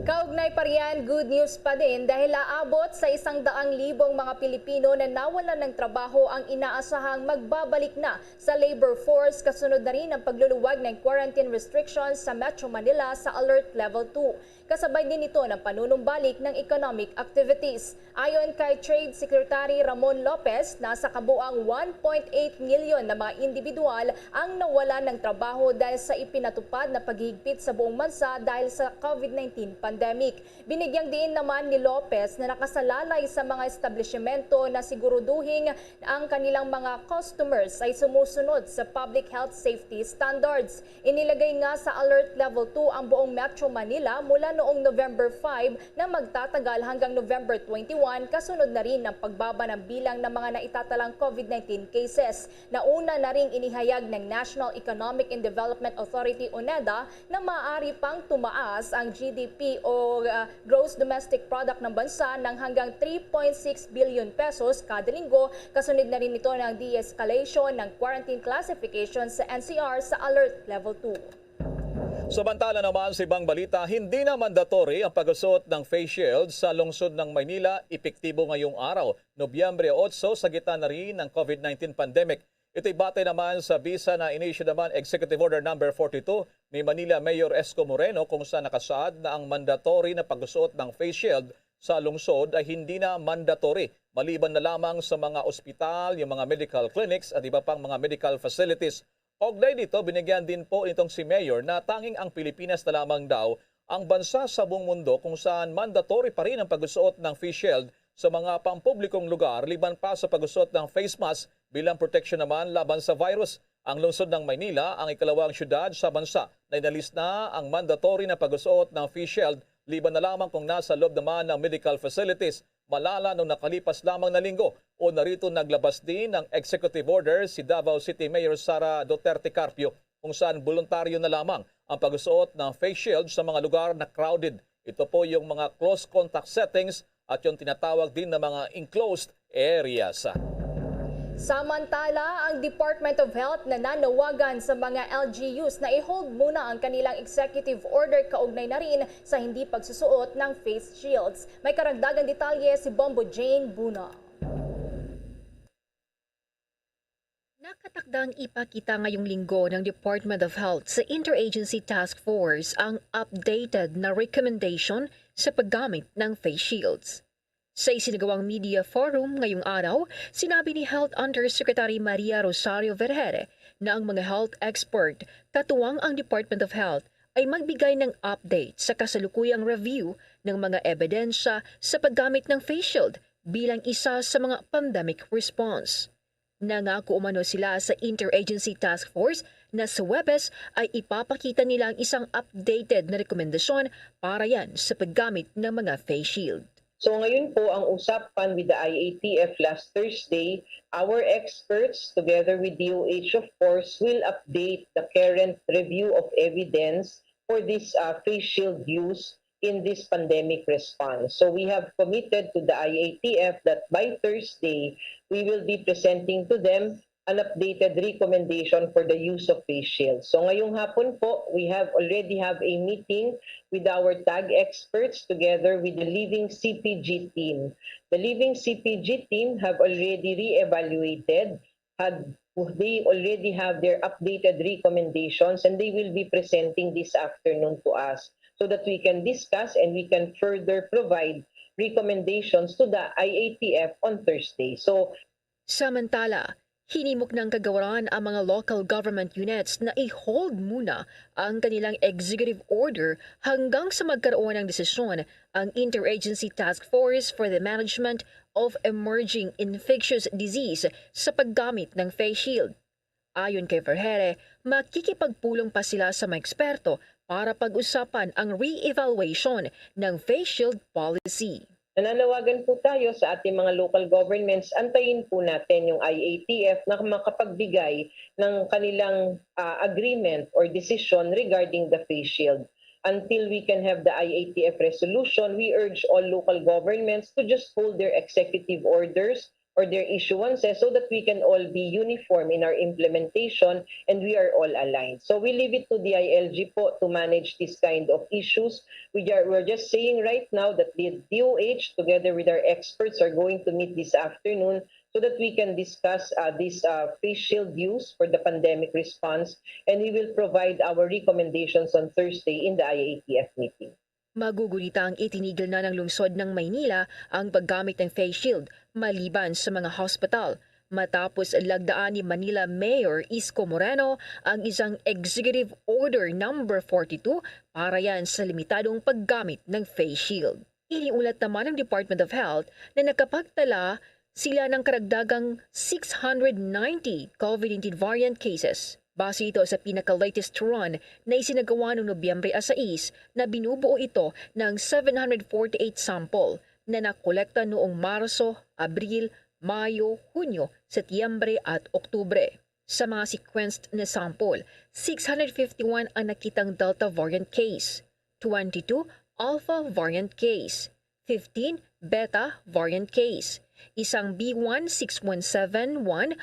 Kaugnay pa riyan, good news pa din dahil aabot sa isang daang libong mga Pilipino na nawalan ng trabaho ang inaasahang magbabalik na sa labor force kasunod na rin ang pagluluwag ng quarantine restrictions sa Metro Manila sa Alert Level two. Kasabay din nito ng panunumbalik ng economic activities. Ayon kay Trade Secretary Ramon Lopez, nasa kabuang one point eight million na mga individual ang nawalan ng trabaho dahil sa ipinatupad na paghihigpit sa buong bansa dahil sa COVID nineteen pandemic. Binigyang diin naman ni Lopez na nakasalalay sa mga establisimento na siguraduhin ang kanilang mga customers ay sumusunod sa public health safety standards. Inilagay nga sa Alert Level two ang buong Metro Manila mula noong November five na magtatagal hanggang November twenty-one, kasunod na rin ng pagbaba ng bilang ng mga naitatalang COVID nineteen cases. Nauna na ring inihayag ng National Economic and Development Authority o NEDA na maaari pang tumaas ang G D P o ah, gross domestic product ng bansa ng hanggang three point six billion pesos kada linggo, kasunod na rin nito ng de-escalation ng quarantine classification sa N C R sa Alert Level two. Samantala naman sa ibang balita, hindi na mandatory ang pagsusuot ng face shield sa lungsod ng Maynila, epektibo ngayong araw, Nobyembre otso, sa gitna na rin ng COVID nineteen pandemic. Ito'y batay naman sa bisa na in-issue naman Executive Order Number forty-two ni Manila Mayor Esco Moreno, kung saan nakasaad na ang mandatory na pagsusuot ng face shield sa lungsod ay hindi na mandatory, maliban na lamang sa mga ospital, yung mga medical clinics at iba pang mga medical facilities. Kaugnay dito, binigyan din po nitong si Mayor na tanging ang Pilipinas na lamang daw ang bansa sa buong mundo kung saan mandatory pa rin ang pagsusuot ng face shield sa mga pampublikong lugar, liban pa sa pagsusuot ng face mask bilang proteksyon naman laban sa virus. Ang lungsod ng Maynila ang ikalawang syudad sa bansa na inalista ang mandatory na pagsusuot ng face shield, liban na lamang kung nasa loob naman ng medical facilities. Malala nung nakalipas lamang na linggo o narito naglabas din ng executive order si Davao City Mayor Sara Duterte Carpio, kung saan boluntaryo na lamang ang pagsusuot ng face shield sa mga lugar na crowded. Ito po yung mga close contact settings at yung tinatawag din na mga enclosed areas. Samantala, ang Department of Health nananawagan sa mga L G Us na i-hold muna ang kanilang executive order kaugnay na rin sa hindi pagsusuot ng face shields. May karagdagang detalye si Bombo Jane Buna. Nakatakdang ipakita ngayong linggo ng Department of Health sa Interagency Task Force ang updated na recommendation sa paggamit ng face shields. Sa isinagawang media forum ngayong araw, sinabi ni Health Undersecretary Maria Rosario Vergere na ang mga health expert katuwang ang Department of Health ay magbigay ng update sa kasalukuyang review ng mga ebidensya sa paggamit ng face shield bilang isa sa mga pandemic response. Nangako umano sila sa Interagency Task Force na sa Huwebes ay ipapakita nila ang isang updated na rekomendasyon para yan sa paggamit ng mga face shield. So ngayon po ang usapan with the I A T F last Thursday, our experts together with D O H of course will update the current review of evidence for this uh, face shield use in this pandemic response. So we have committed to the I A T F that by Thursday, we will be presenting to them an updated recommendation for the use of face shields. So ngayong hapon po, we have already have a meeting with our tag experts together with the Living C P G team. The Living C P G team have already re-evaluated, had, they already have their updated recommendations, and they will be presenting this afternoon to us so that we can discuss and we can further provide recommendations to the I A T F on Thursday. So, Samantala, hinimok ng kagawaran ang mga local government units na i-hold muna ang kanilang executive order hanggang sa magkaroon ng desisyon ang Interagency Task Force for the Management of Emerging Infectious Disease sa paggamit ng face shield. Ayon kay Vergeire, makikipagpulong pa sila sa mga eksperto para pag-usapan ang re-evaluation ng face shield policy. Nananawagan po tayo sa ating mga local governments, antayin po natin yung I A T F na makapagbigay ng kanilang ah, agreement or decision regarding the face shield. Until we can have the I A T F resolution, we urge all local governments to just hold their executive orders or their issuances so that we can all be uniform in our implementation and we are all aligned. So we leave it to D I L G po to manage this kind of issues. We are, we're just saying right now that the D O H, together with our experts, are going to meet this afternoon so that we can discuss uh, this uh, face shield use for the pandemic response, and we will provide our recommendations on Thursday in the I A T F meeting. Magugunita ang itinigil na ng lungsod ng Maynila ang paggamit ng face shield maliban sa mga hospital, matapos lagdaan ni Manila Mayor Isko Moreno ang isang Executive Order Number forty-two para yan sa limitadong paggamit ng face shield. Iniulat naman ng Department of Health na nakapagtala sila ng karagdagang six hundred ninety COVID nineteen variant cases. Base ito sa pinaka-latest run na isinagawa noong Nobyembre sais, na binubuo ito ng seven hundred forty-eight sample na nakolekta noong Marso, Abril, Mayo, Hunyo, Setyembre at Oktubre. Sa mga sequenced na sample, six hundred fifty-one ang nakitang Delta variant case, twenty-two Alpha variant case, fifteen Beta variant case, isang B one six one seven one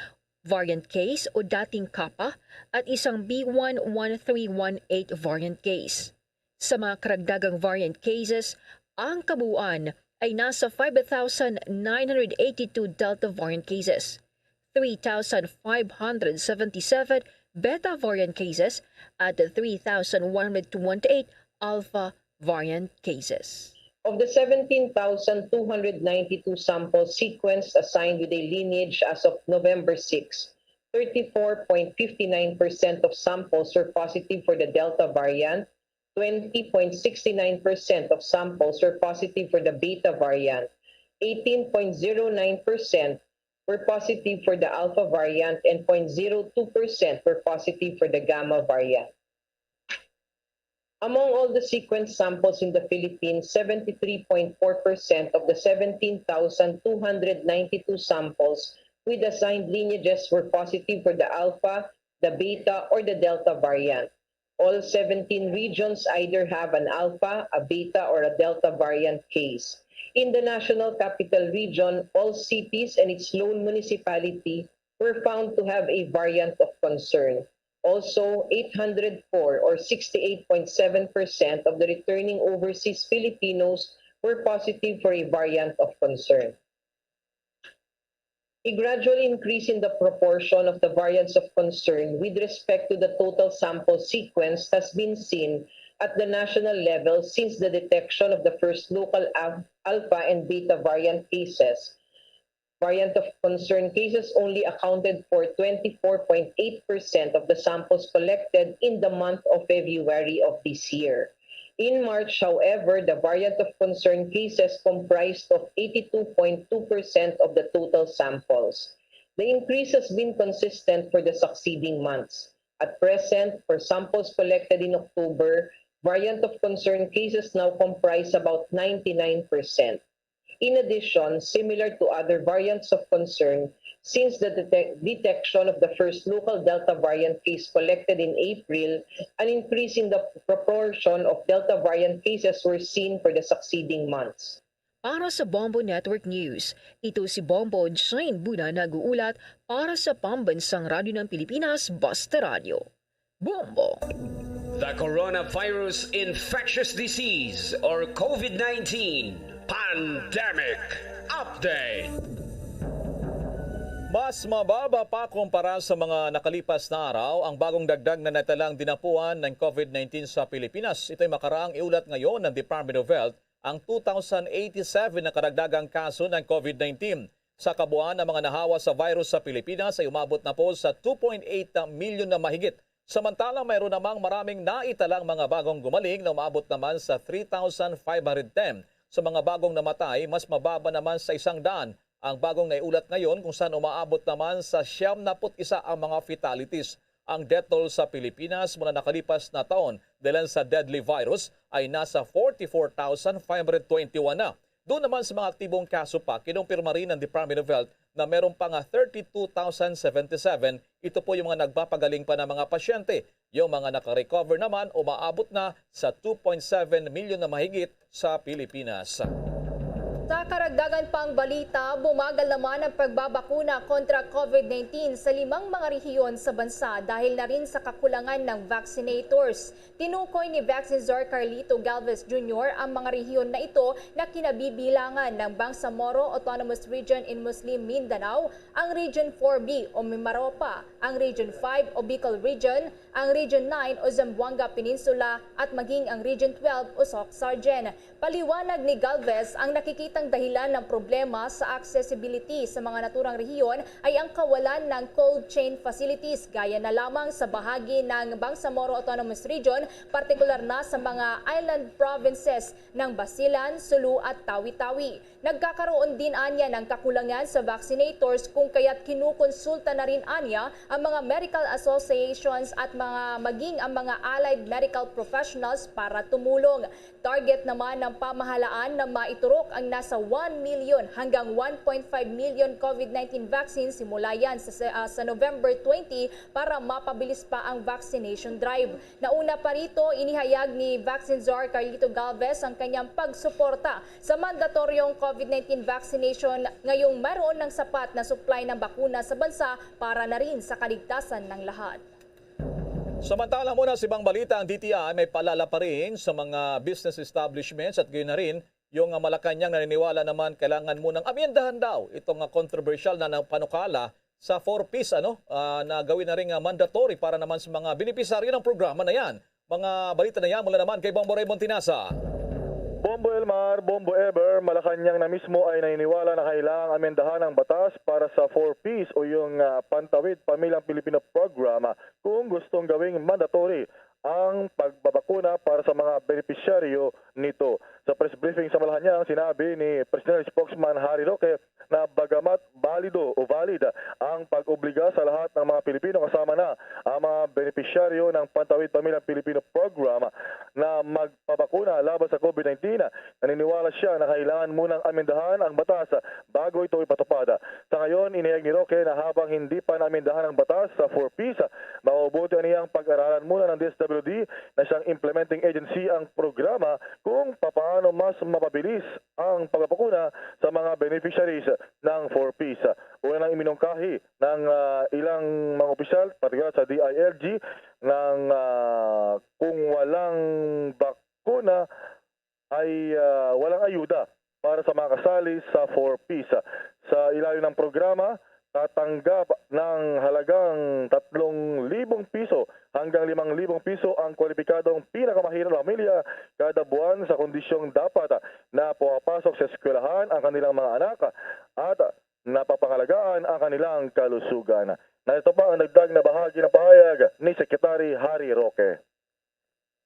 variant case o dating Kappa, at isang B one one three one eight variant case. Sa mga karagdagang variant cases, ang kabuuan ay nasa five thousand nine hundred eighty-two Delta variant cases, three thousand five hundred seventy-seven Beta variant cases, at three thousand one hundred twenty-eight Alpha variant cases. Of the seventeen thousand two hundred ninety-two samples sequenced assigned with a lineage as of November six, thirty-four point five nine percent of samples were positive for the Delta variant, twenty point six nine percent of samples were positive for the Beta variant, eighteen point zero nine percent were positive for the Alpha variant, and zero point zero two percent were positive for the Gamma variant. Among all the sequence samples in the Philippines, seventy-three point four percent of the seventeen thousand two hundred ninety-two samples with assigned lineages were positive for the Alpha, the Beta, or the Delta variant. All seventeen regions either have an Alpha, a Beta, or a Delta variant case. In the National Capital Region, all cities and its lone municipality were found to have a variant of concern. Also, eight hundred four, or sixty-eight point seven percent of the returning overseas Filipinos were positive for a variant of concern. A gradual increase in the proportion of the variants of concern with respect to the total sample sequence has been seen at the national level since the detection of the first local al- alpha and beta variant cases. Variant of concern cases only accounted for twenty-four point eight percent of the samples collected in the month of February of this year. In March, however, the variant of concern cases comprised of eighty-two point two percent of the total samples. The increase has been consistent for the succeeding months. At present, for samples collected in October, variant of concern cases now comprise about ninety-nine percent. In addition, similar to other variants of concern, since the detec- detection of the first local Delta variant case collected in April, an increase in the proportion of Delta variant cases were seen for the succeeding months. Para sa Bombo Network News, ito si Bombo Jane Buna nag-uulat para sa Pambansang Radyo ng Pilipinas, Basta Radyo. Bombo! The coronavirus infectious disease or COVID nineteen pandemic update. Mas mababa pa kumpara sa mga nakalipas na araw ang bagong dagdag na natalang dinapuan ng COVID nineteen sa Pilipinas. Ito'y makaraang iulat ngayon ng Department of Health ang two thousand eighty-seven na karagdagang kaso ng COVID nineteen. Sa kabuuan, ang mga nahawa sa virus sa Pilipinas ay umabot na po sa two point eight milyon na mahigit. Samantala, mayroon namang maraming naitalang mga bagong gumaling na umabot naman sa three thousand five hundred ten. Sa mga bagong namatay, mas mababa naman sa isang daan ang bagong naiulat ngayon, kung saan umaabot naman sa siyam na put isa ang mga fatalities. Ang death toll sa Pilipinas mula nakalipas na taon dahilan sa deadly virus ay nasa forty-four thousand five hundred twenty-one na. Doon naman sa mga aktibong kaso pa, kinumpirma rin ng Department of Health na meron pa nga thirty-two thousand seventy-seven. Ito po yung mga nagpapagaling pa na mga pasyente. Yung mga nakarecover naman, umaabot na sa two point seven milyon na mahigit sa Pilipinas. Sa karagdagan pang balita, bumagal naman ang pagbabakuna kontra COVID nineteen sa limang mga rehiyon sa bansa dahil na rin sa kakulangan ng vaccinators. Tinukoy ni Vaccine Czar Carlito Galvez Junior ang mga rehiyon na ito na kinabibilangan ng Bangsamoro Autonomous Region in Muslim Mindanao, ang Region four B o Mimaropa, ang Region five o Bicol Region, ang Region nine o Zamboanga Peninsula, at maging ang Region twelve o Soc-Sargen. Paliwanag ni Galvez, ang nakikitang dahilan ng problema sa accessibility sa mga naturang rehiyon ay ang kawalan ng cold chain facilities gaya na lamang sa bahagi ng Bangsamoro Autonomous Region, partikular na sa mga island provinces ng Basilan, Sulu at Tawi-Tawi. Nagkakaroon din anya ng kakulangan sa vaccinators kung kaya't kinukonsulta na rin anya ang mga medical associations at mga maging ang mga allied medical professionals para tumulong. Target naman ng pamahalaan na maiturok ang nasa one million hanggang one point five million COVID nineteen vaccines simula yan sa, sa, ah, sa November twenty para mapabilis pa ang vaccination drive. Nauna pa rito, inihayag ni Vaccine Czar Carlito Galvez ang kanyang pagsuporta sa mandatoryong COVID nineteen vaccination ngayong mayroon ng sapat na supply ng bakuna sa bansa para na rin sa kaligtasan ng lahat. Samantala muna sa ibang balita, ang D T I may paalala pa rin sa mga business establishments at gayon na rin yung, ah, Malacañang naniniwala naman kailangan munang amyendahan daw itong, ah, kontrobersyal na, na panukala sa four Ps, ano, ah, na gawin na rin, ah, mandatory para naman sa mga benepisaryo ng programa na yan. Mga balita na yan mula naman kay Bombo Raymond Tinasa. Bombo Elmar, Bombo Ever, Malacañang na mismo ay naniniwala na kailangang amendahan ang batas para sa four Ps o yung, ah, Pantawid Pamilyang Pilipino Program kung gustong gawing mandatory ang pagbabakuna para sa mga benepisyaryo nito. Sa press briefing sa Malacañang, sinabi ni Personnel Spokesman Harry Roque na bagamat balido o valid ang pag-obliga sa lahat ng mga Pilipino, kasama na ang mga benepisyaryo ng Pantawid Pamilyang Pilipino Program, na magpabakuna laban sa COVID nineteen, naniniwala siya na kailangan munang amendahan ang batas bago ito ipatupad. Sa ngayon, inihayag ni Roque na habang hindi pa naamendahan ang batas sa four Ps, mabubuti aniyang pag-aralan muna ng D S W D na siyang implementing agency ang programa kung papaano mas mapabilis ang pagbabakuna sa mga beneficiaries ng four Ps. Una nang iminungkahi ng, ah, ilang mga opisyal, partikular sa D I L G, ng, ah, kung walang bakuna ay, ah, walang ayuda para sa mga kasali sa four Ps. Sa ilalim ng programa, tatanggap ng halagang tatlong libong piso hanggang limang libong piso ang kwalipikadong pinakamahirap na pamilya kada buwan sa kondisyong dapat na pumapasok sa eskwelahan ang kanilang mga anak at napapangalagaan ang kanilang kalusugan. Narito pa ang dagdag na bahagi ng pahayag ni Secretary Harry Roque.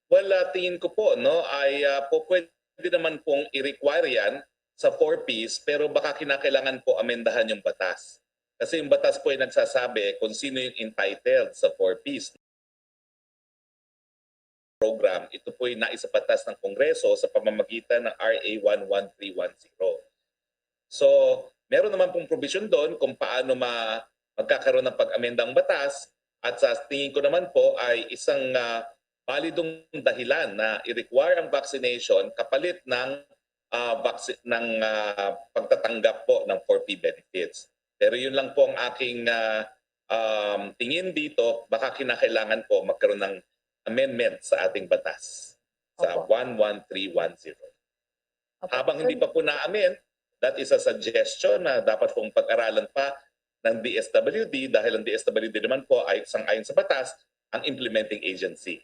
Well, ah, tingin ko po, no, ay, ah, po pwede naman pong i-require yan sa four Ps, pero baka kinakailangan po amendahan yung batas. Kasi yung batas po ay nagsasabi kung sino yung entitled sa four Ps program. Ito po ay naisabatas ng Kongreso sa pamamagitan ng R A one one three one zero. So, meron naman pong provision doon kung paano ma magkakaroon ng pag-amendang batas, at sa tingin ko naman po ay isang, ah, balidong dahilan na i-require ang vaccination kapalit ng ah, vaccine, ng, ah, pagtatanggap po ng four P benefits. Pero yun lang po ang aking, ah, um, tingin dito. Baka kinakailangan po magkaroon ng amendment sa ating batas sa Opo. one one three one zero. Opo. Habang hindi Sir, pa po na-amend, that is a suggestion na dapat pong pag-aralan pa ng D S W D, dahil ang D S W D naman po ay sang-ayon sa batas, ang implementing agency.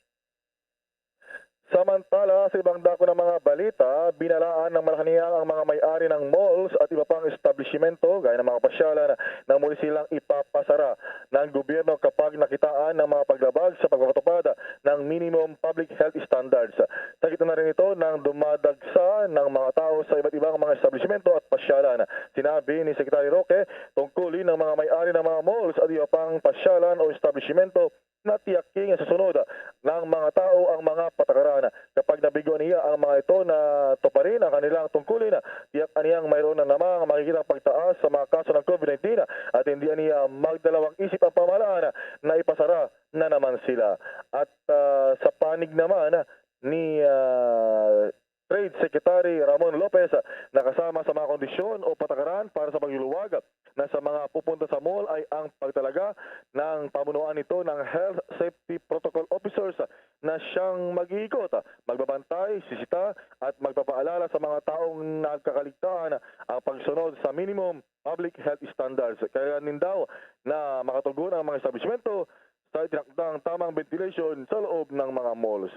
Samantala, sa ibang dako ng mga balita, binalaan ng Malacañang ang mga may-ari ng malls at iba pang establishmento, gaya ng mga pasyalan, na muli silang ipapasara ng gobyerno kapag nakitaan ng mga paglabag sa pagpapatupad ng minimum public health standards. Sa gitna na rin ito ng dumadagsa ng mga tao sa iba't ibang mga establishmento at pasyalan. Sinabi ni Secretary Roque, tungkulin ng mga may-ari ng mga malls at iba pang pasyalan o establishmento na tiyaki nga susunod ng mga tao ang mga patakaran. Kapag nabiguan niya ang mga ito na tuparin ang kanilang tungkulin, tiyak aniyang mayroon na namang makikitang pagtaas sa mga kaso ng COVID nineteen at hindi aniya magdalawang isip ang pamahalaan na ipasara na naman sila. At, ah, sa panig naman ni, ah, Trade Secretary Ramon Lopez, nakasama sa mga kondisyon o patakaran para sa pagluluwag na sa mga pupunta sa mall ay ang pagtalaga ng pamunuan nito ng health safety protocol officers na siyang mag-iikot, magbabantay, sisita, at magpapaalala sa mga taong nagkakaligtaan ang pagsunod sa minimum public health standards. Kailangan din daw na makatugon ang mga establishmento sa itinakdang tamang ventilation sa loob ng mga malls.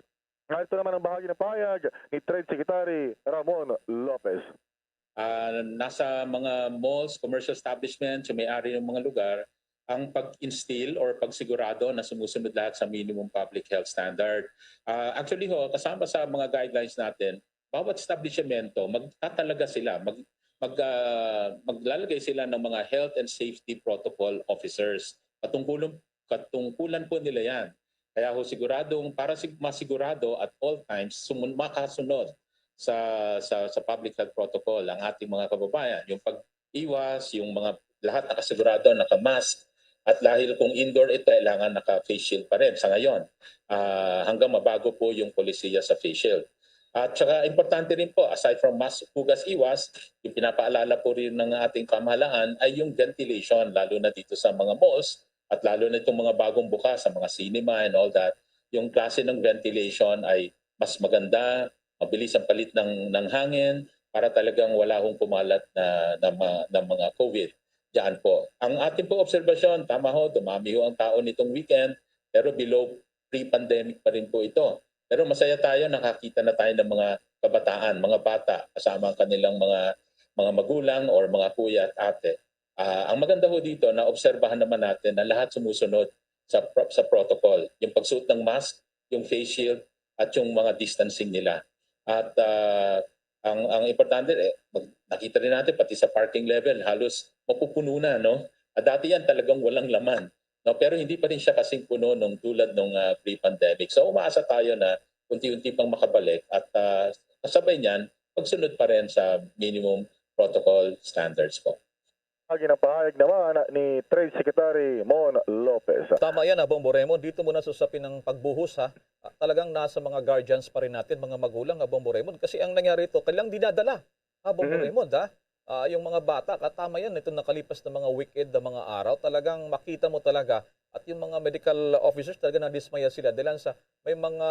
Narito naman ang bahagi ng pahayag ni Trade Secretary Ramon Lopez. Ah, nasa mga malls, commercial establishments, yung may-ari ng mga lugar, ang pag-instill or pagsigurado na sumusunod lahat sa minimum public health standard. Ah, actually ho, kasama sa mga guidelines natin, bawat establishmento, magtatalaga sila, mag, mag, ah, maglalagay sila ng mga health and safety protocol officers. Katungkulan, katungkulan po nila yan. Kaya ho, siguradong, para sig-, masigurado at all times, sumun-, makasunod sa, sa, sa public health protocol ang ating mga kababayan. Yung pag-iwas, yung mga lahat nakasigurado, naka-mask. At dahil kung indoor ito, kailangan naka-face shield pa rin sa ngayon, ah, hanggang mabago po yung polisiya sa face shield. At saka importante rin po, aside from mask, hugas, iwas, yung pinapaalala po rin ng ating pamahalaan ay yung ventilation, lalo na dito sa mga malls at lalo na itong mga bagong bukas, sa mga cinema and all that. Yung klase ng ventilation ay mas maganda, mabilis ang palit ng, ng hangin para talagang wala hong kumalat na, na, ma- na mga COVID. Diyan po. Ang ating po obserbasyon, tama ho, dumami ho ang tao nitong weekend, pero below pre-pandemic pa rin po ito. Pero masaya tayo, nakakita na tayo ng mga kabataan, mga bata, kasama ang kanilang mga, mga magulang or mga kuya at ate. Ah, ang maganda ho dito, naobserbahan naman natin na lahat sumusunod sa pro-, sa protocol. Yung pagsuot ng mask, yung face shield, at yung mga distancing nila. At, ah, ang, ang importante, eh, mag-, nakita rin natin, pati sa parking level, halos mapupuno na, no? At dati yan talagang walang laman, no? Pero hindi pa rin siya kasing puno nung tulad nung, ah, pre-pandemic. So, umaasa tayo na unti-unti pang makabalik at, ah, kasabay niyan, pagsunod pa rin sa minimum protocol standards po. Agi ng pahayag naman ni Trade Secretary Mon Lopez. Tama yan, ha, Bombo Raymond. Dito muna sa usapin ng pagbuhos, ha. Ah, talagang nasa mga guardians pa rin natin, mga magulang, ha, Bombo Raymond. Kasi ang nangyari ito, kailang dinadala, ha, Bombo Mhm. Raymond, ha? Ah, yung mga bata, katama yan, itong nakalipas na mga weekend na mga araw, talagang makita mo talaga, at yung mga medical officers, talaga nadismaya sila dahil sa may mga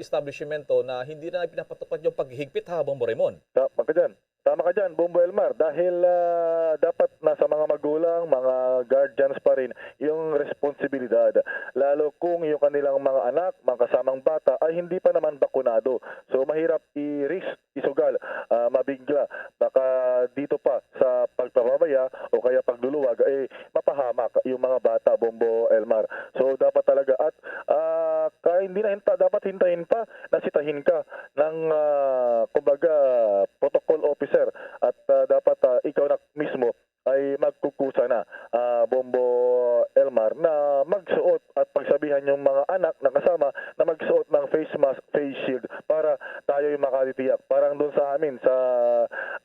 establishmento na hindi na pinapatupad yung paghihigpit, ha, Bombo Raymond. Tama ka dyan. Tama ka dyan, Bombo Elmar, dahil, ah, dapat nasa mga magulang, mga guardians pa rin yung responsibilidad. Lalo kung yung kanilang mga anak, mga kasamang bata ay hindi pa naman bakunado. So, mahirap i-risk, isugal, ah, mabigla. Baka dito pa sa pagpapabaya o kaya pagluluwag, eh, mapahamak yung mga bata, Bombo Elmar. So, dapat talaga at, ah, ka, hindi na hinta, dapat hintayin pa na sitahin ka ng, ah, kumbaga, protocol officer at, ah, dapat, ah, ikaw na mismo ay magkukusa na, ah, Bombo Elmar, na magsuot at pagsabihan yung mga anak na kasama na magsuot ng face mask, face shield para tayo'y makatitiyak. Parang doon sa amin sa,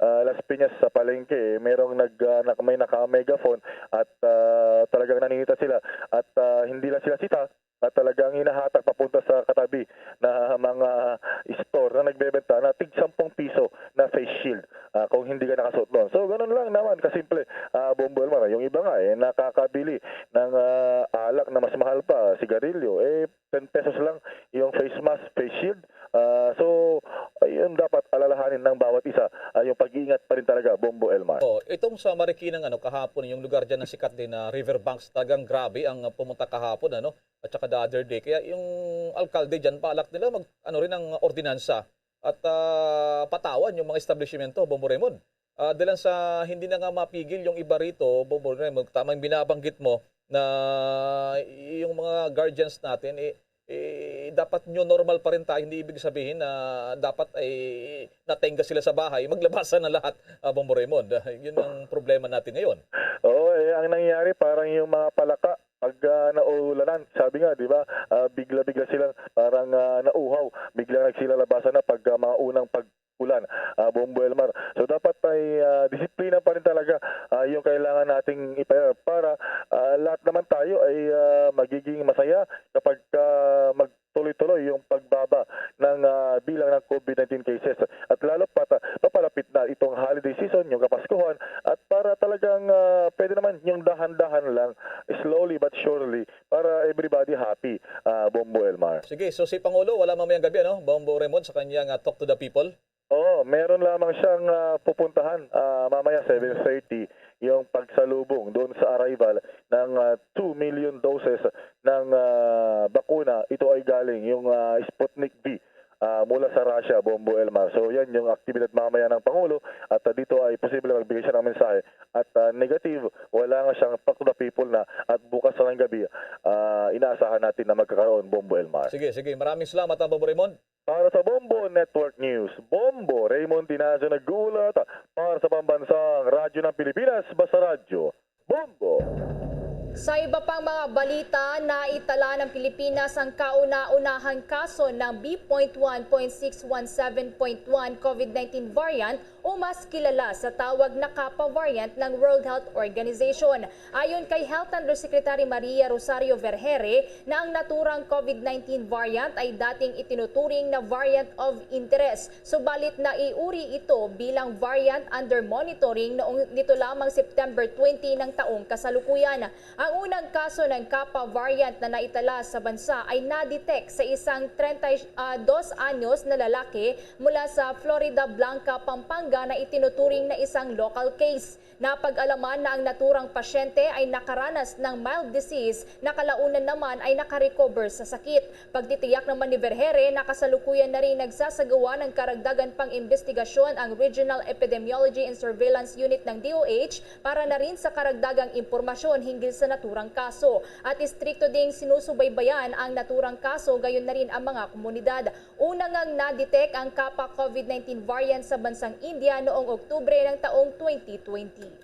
ah, Las Piñas sa palengke, eh, merong nag, ah, nak-, may naka-megaphone at, ah, talagang naninita sila at, ah, hindi lang sila sita, na talagang hinahatag papunta sa katabi na mga store na nagbebenta na tig sampung piso na face shield, ah, kung hindi ka nakasuot nun. So, ganun lang naman kasimple, ah, Bombo Elmar. Yung iba nga, eh, nakakabili ng, ah, alak na mas mahal pa, sigarilyo. Eh, ten pesos lang yung face mask, face shield. Ah, so, ayun, dapat alalahanin ng bawat isa, ah, yung pag-iingat pa rin talaga, Bombo Elmar. Oh, itong sa Marikina, ano, kahapon, yung lugar dyan na sikat din na Riverbanks, talagang grabe ang, ah, pumunta kahapon, ano, at saka the other day. Kaya yung alkalde dyan, balak nila mag, ano rin, ang ordinansa at, ah, patawan yung mga establishmento, Bombo Raymond. Ah, dahil sa hindi na nga mapigil yung iba rito, Bombo Raymond, tamang binabanggit mo na yung mga guardians natin, eh, eh, dapat new normal pa rin tayo. Hindi ibig sabihin na dapat ay natenga sila sa bahay, maglabasan na lahat, ah, Bombo Raymond. Yun ang problema natin ngayon. Oo, eh, ang nangyayari, parang yung mga palaka, pag, ah, naulanan, sabi nga, di ba, ah, bigla-bigla silang parang, ah, nauhaw, biglang nagsila labasan na pag, ah, mga unang pag-ulan, ah, Bombo Elmar. So, dapat ay, ah, disiplina pa rin talaga, ah, yung kailangan nating ipa-, para, ah, lahat naman tayo ay, ah, magiging masaya kapag, ah, magtuloy-tuloy yung pagbaba ng, ah, bilang ng COVID nineteen cases. At lalo pat, ah, papalapit na itong holiday season, yung Kapaskuhan, at para talagang, ah, pwede naman yung dahan-dahan lang, slowly but surely, para everybody happy, ah, Bombo Elmar. Sige, so si Pangulo, wala mamayang gabi, ano, Bombo Raymond, sa kanyang, ah, Talk to the People? Oo, meron lamang siyang, ah, pupuntahan, ah, mamaya seven thirty, yung pagsalubong doon sa arrival ng, ah, two million doses ng, ah, bakuna. Ito ay galing yung, ah, Sputnik V, ah, mula sa Russia, Bombo Elmar. So, yan yung aktibidad mamaya ng Pangulo at, ah, dito ay posible magbigay siya ng mensahe. At, ah, negative, wala nga siyang Talk to the People na at bukas na ng gabi, ah, inaasahan natin na magkakaroon, Bombo Elmar. Sige, sige. Maraming salamat, ah, Bombo Raymond. Para sa Bombo Network News, Bombo Raymond Tinazo nag-uulat para sa Pambansang Radyo ng Pilipinas, Basta Radyo, Bombo. Sa iba pang mga balita, naitala ng Pilipinas ang kauna-unahang kaso ng B point one point six one seven point one COVID nineteen variant o mas kilala sa tawag na Kappa variant ng World Health Organization. Ayon kay Health Undersecretary Maria Rosario Vergeire, na ang naturang COVID nineteen variant ay dating itinuturing na variant of interest, subalit naiuri ito bilang variant under monitoring noong nito lamang September twenty ng taong kasalukuyan. Ang unang kaso ng Kappa variant na naitala sa bansa ay na-detect sa isang treinta y dos anyos na lalaki mula sa Floridablanca, Pampanga, na itinuturing na isang local case. Napag-alaman na ang naturang pasyente ay nakaranas ng mild disease na kalaunan naman ay nakarecover sa sakit. Pagtitiyak naman ni Vergeire na kasalukuyan na rin nagsasagawa ng karagdagan pang imbestigasyon ang Regional Epidemiology and Surveillance Unit ng D O H para na rin sa karagdagang impormasyon hinggil sa naturang kaso. At istrikto ding sinusubaybayan ang naturang kaso, gayon na rin ang mga komunidad. Una ngang na-detect ang Kappa COVID nineteen variant sa bansang India noong Oktubre ng taong twenty twenty.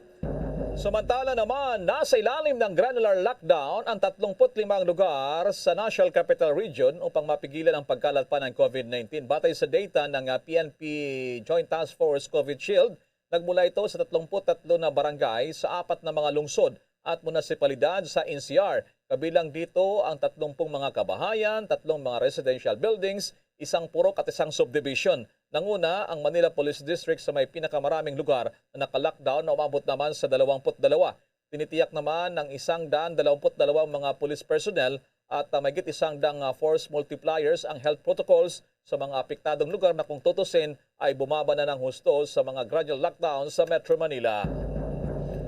Samantala naman, nasa ilalim ng granular lockdown ang tatlumpu't limang lugar sa National Capital Region upang mapigilan ang pagkalat pa ng COVID nineteen. Batay sa data ng, ah, P N P Joint Task Force COVID Shield, nagmula ito sa tatlumpu't tatlo na barangay sa apat na mga lungsod at munisipalidad sa N C R. Kabilang dito ang tatlumpung mga kabahayan, tatlong mga residential buildings, isang purok at isang subdivision. Nanguna ang Manila Police District sa may pinakamaraming lugar na naka-lockdown na umabot naman sa dalawampu't dalawa. Tinitiyak naman ng isang daan dalawampu't dalawang mga police personnel at, ah, mahigit isang daang, ah, force multipliers ang health protocols sa mga apektadong lugar na kung tutusin ay bumaba na ng husto sa mga gradual lockdown sa Metro Manila.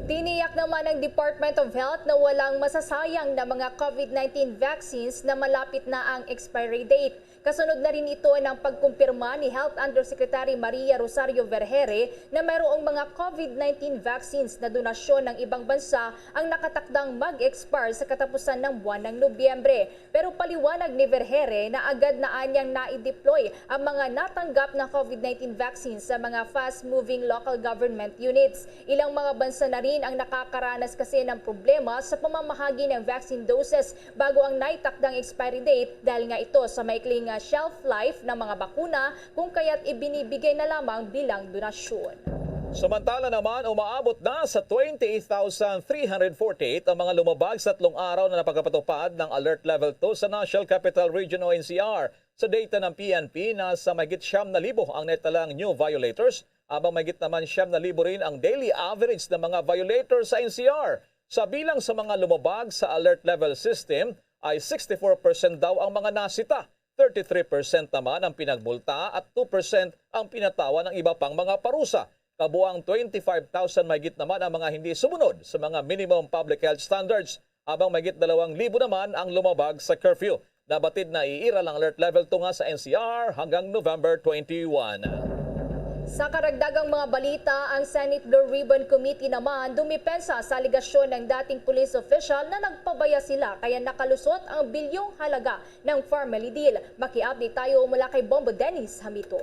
Tiniyak naman ng Department of Health na walang masasayang na mga COVID nineteen vaccines na malapit na ang expiry date. Kasunod na rin ito ng pagkumpirma ni Health Undersecretary Maria Rosario Vergeire na mayroong mga COVID nineteen vaccines na donasyon ng ibang bansa ang nakatakdang mag-expire sa katapusan ng buwan ng Nobyembre. Pero paliwanag ni Vergeire na agad na anyang nai-deploy ang mga natanggap na COVID nineteen vaccines sa mga fast-moving local government units. Ilang mga bansa na rin ang nakakaranas kasi ng problema sa pamamahagi ng vaccine doses bago ang naitakdang expiry date dahil nga ito sa maikling, ah, shelf life ng mga bakuna, kung kaya't ibinibigay na lamang bilang donasyon. Samantala naman, umaabot na sa twenty-eight thousand three hundred forty-eight ang mga lumabag sa tatlong araw na napagpatupad ng Alert Level two sa National Capital Region o N C R. Sa data ng P N P, nasa mahigit siyam na libo ang naitalang new violators, habang mahigit naman siyam na libo rin ang daily average ng mga violators sa N C R. Sa bilang sa mga lumabag sa Alert Level System ay sixty-four percent daw ang mga nasita, thirty-three percent naman ang pinagmulta at two percent ang pinatawan ng iba pang mga parusa. Kabuang twenty-five thousand mahigit naman ang mga hindi sumunod sa mga minimum public health standards, habang mahigit dalawang libo naman ang lumabag sa curfew. Nabatid na iiral ang Alert Level two nga sa N C R hanggang November twenty-one. Sa karagdagang mga balita, ang Senate Blue Ribbon Committee naman dumipensa sa alegasyon ng dating police official na nagpabaya sila kaya nakalusot ang bilyong halaga ng Farmally Deal. Maki-update tayo mula kay Bombo Dennis Hamito.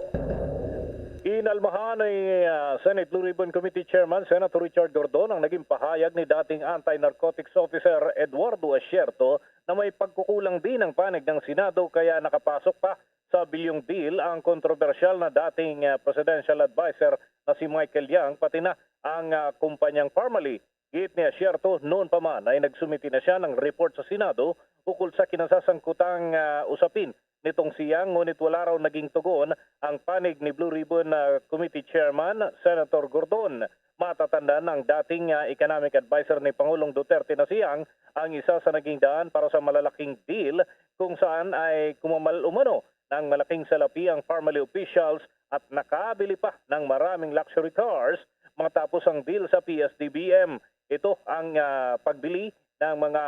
Inalmahan ni, ah, Senate Blue Ribbon Committee Chairman Senator Richard Gordon ang naging pahayag ni dating Anti-Narcotics Officer Eduardo Asierto na may pagkukulang din ang panig ng Senado kaya nakapasok pa sa bilyong deal ang kontrobersyal na dating, ah, presidential adviser na si Michael Yang, pati na ang, ah, kumpanyang Farmally. Giit ni Asierto, noon pa man ay nagsumiti na siya ng report sa Senado ukol sa kinasasangkutang, ah, usapin nitong si Yang, ngunit wala raw naging tugon ang panig ni Blue Ribbon, ah, Committee Chairman Senator Gordon. Matatanda ng dating, ah, economic adviser ni Pangulong Duterte na si Yang ang isa sa naging daan para sa malalaking deal kung saan ay kumamal umano ng malaking salapi ang Farmally officials at nakabili pa ng maraming luxury cars matapos ang deal sa P S D B M. Ito ang, ah, pagbili ng mga,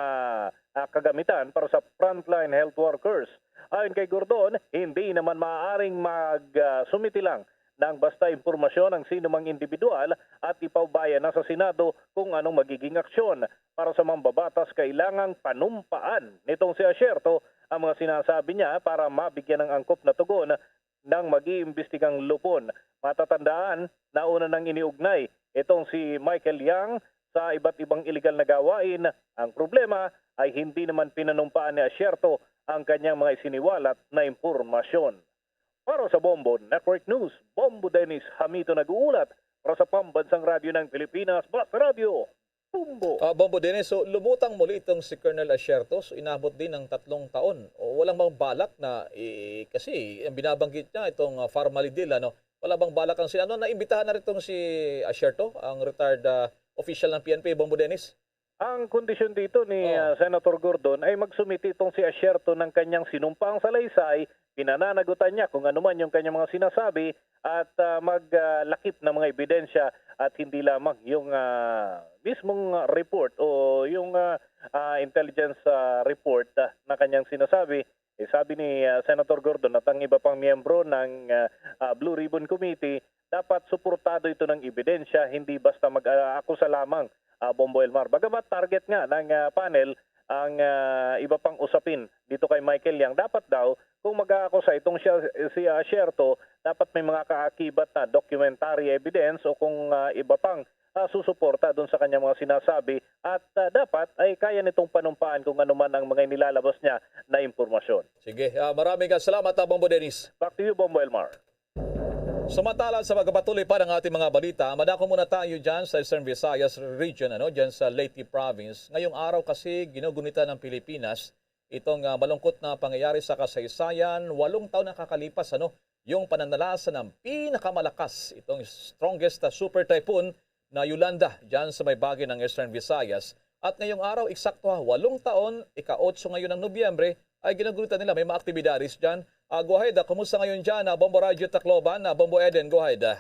ah, kagamitan para sa frontline health workers. Ayon kay Gordon, hindi naman maaaring mag, ah, sumiti lang ng basta impormasyon ang sino mang individual at ipaubaya na sa Senado kung anong magiging aksyon. Para sa mambabatas, kailangang panumpaan nitong si Asierto ang mga sinasabi niya para mabigyan ng angkop na tugon ng mag-iimbestigang lupon. Matatandaan, nauna nang iniugnay itong si Michael Yang sa iba't ibang iligal na gawain. Ang problema ay hindi naman pinanumpaan ni Asierto ang kanyang mga isiniwalat na impormasyon. Para sa Bombo Network News, Bombo Dennis Hamito nag-uulat para sa Pambansang Radyo ng Pilipinas, Basta Radyo, Bombo. Ah, Bombo Dennis, so lumutang muli itong si Colonel Asierto, so inabot din ng tatlong taon. O, walang bang balak na, i-, kasi ang binabanggit niya itong, ah, Farmally Deal, ano? Wala bang balak ang si-, ano, naimbitahan na rin itong si Asierto, ang retired, ah, official ng P N P, Bombo Dennis? Ang kondisyon dito ni, Oh. ah, Senator Gordon ay magsumiti itong si Asierto ng kanyang sinumpaang salaysay, pinananagutan niya kung ano man yung kanyang mga sinasabi at, ah, mag, ah, lakip ng mga ebidensya at hindi lamang yung, ah, mismong report o yung, ah, ah, intelligence, ah, report, ah, na kanyang sinasabi. Eh, sabi ni, ah, Senator Gordon at ang iba pang miyembro ng, ah, ah, Blue Ribbon Committee, dapat suportado ito ng ebidensya, hindi basta mag-akusa lamang, ah, Bombo Elmar. Bagamat target nga ng, ah, panel ang, ah, iba pang usapin dito kay Michael Yang, dapat daw kung mag-aakusa itong siya, si, ah, Asierto, dapat may mga kaakibat na documentary evidence o kung, ah, iba pang, ah, susuporta dun sa kanyang mga sinasabi at, ah, dapat ay kaya nitong panumpaan kung ano man ang mga inilalabas niya na impormasyon. Sige, ah, maraming, ah, salamat, ah, Bombo Dennis. Back to you, Bombo Elmar. Samantala, sa pagpapatuloy pa ng ating mga balita, madako muna tayo dyan sa Eastern Visayas Region, ano, dyan sa Leyte Province. Ngayong araw kasi, ginugunitan ng Pilipinas itong, ah, malungkot na pangyayari sa kasaysayan. Walong taon nakakalipas, ano, yung pananalasa ng pinakamalakas, itong strongest, ah, super typhoon na Yolanda dyan sa may bahagi ng Eastern Visayas. At ngayong araw, eksakto ha, walong taon, ika-otso ngayon ng Nobyembre, ay ginugunitan nila may mga aktibidades dyan. Ah, go ahead, ah, kumusta ngayon dyan, ah, Bombo Radyo Tacloban, ah, Bombo Eden, go ahead, ah.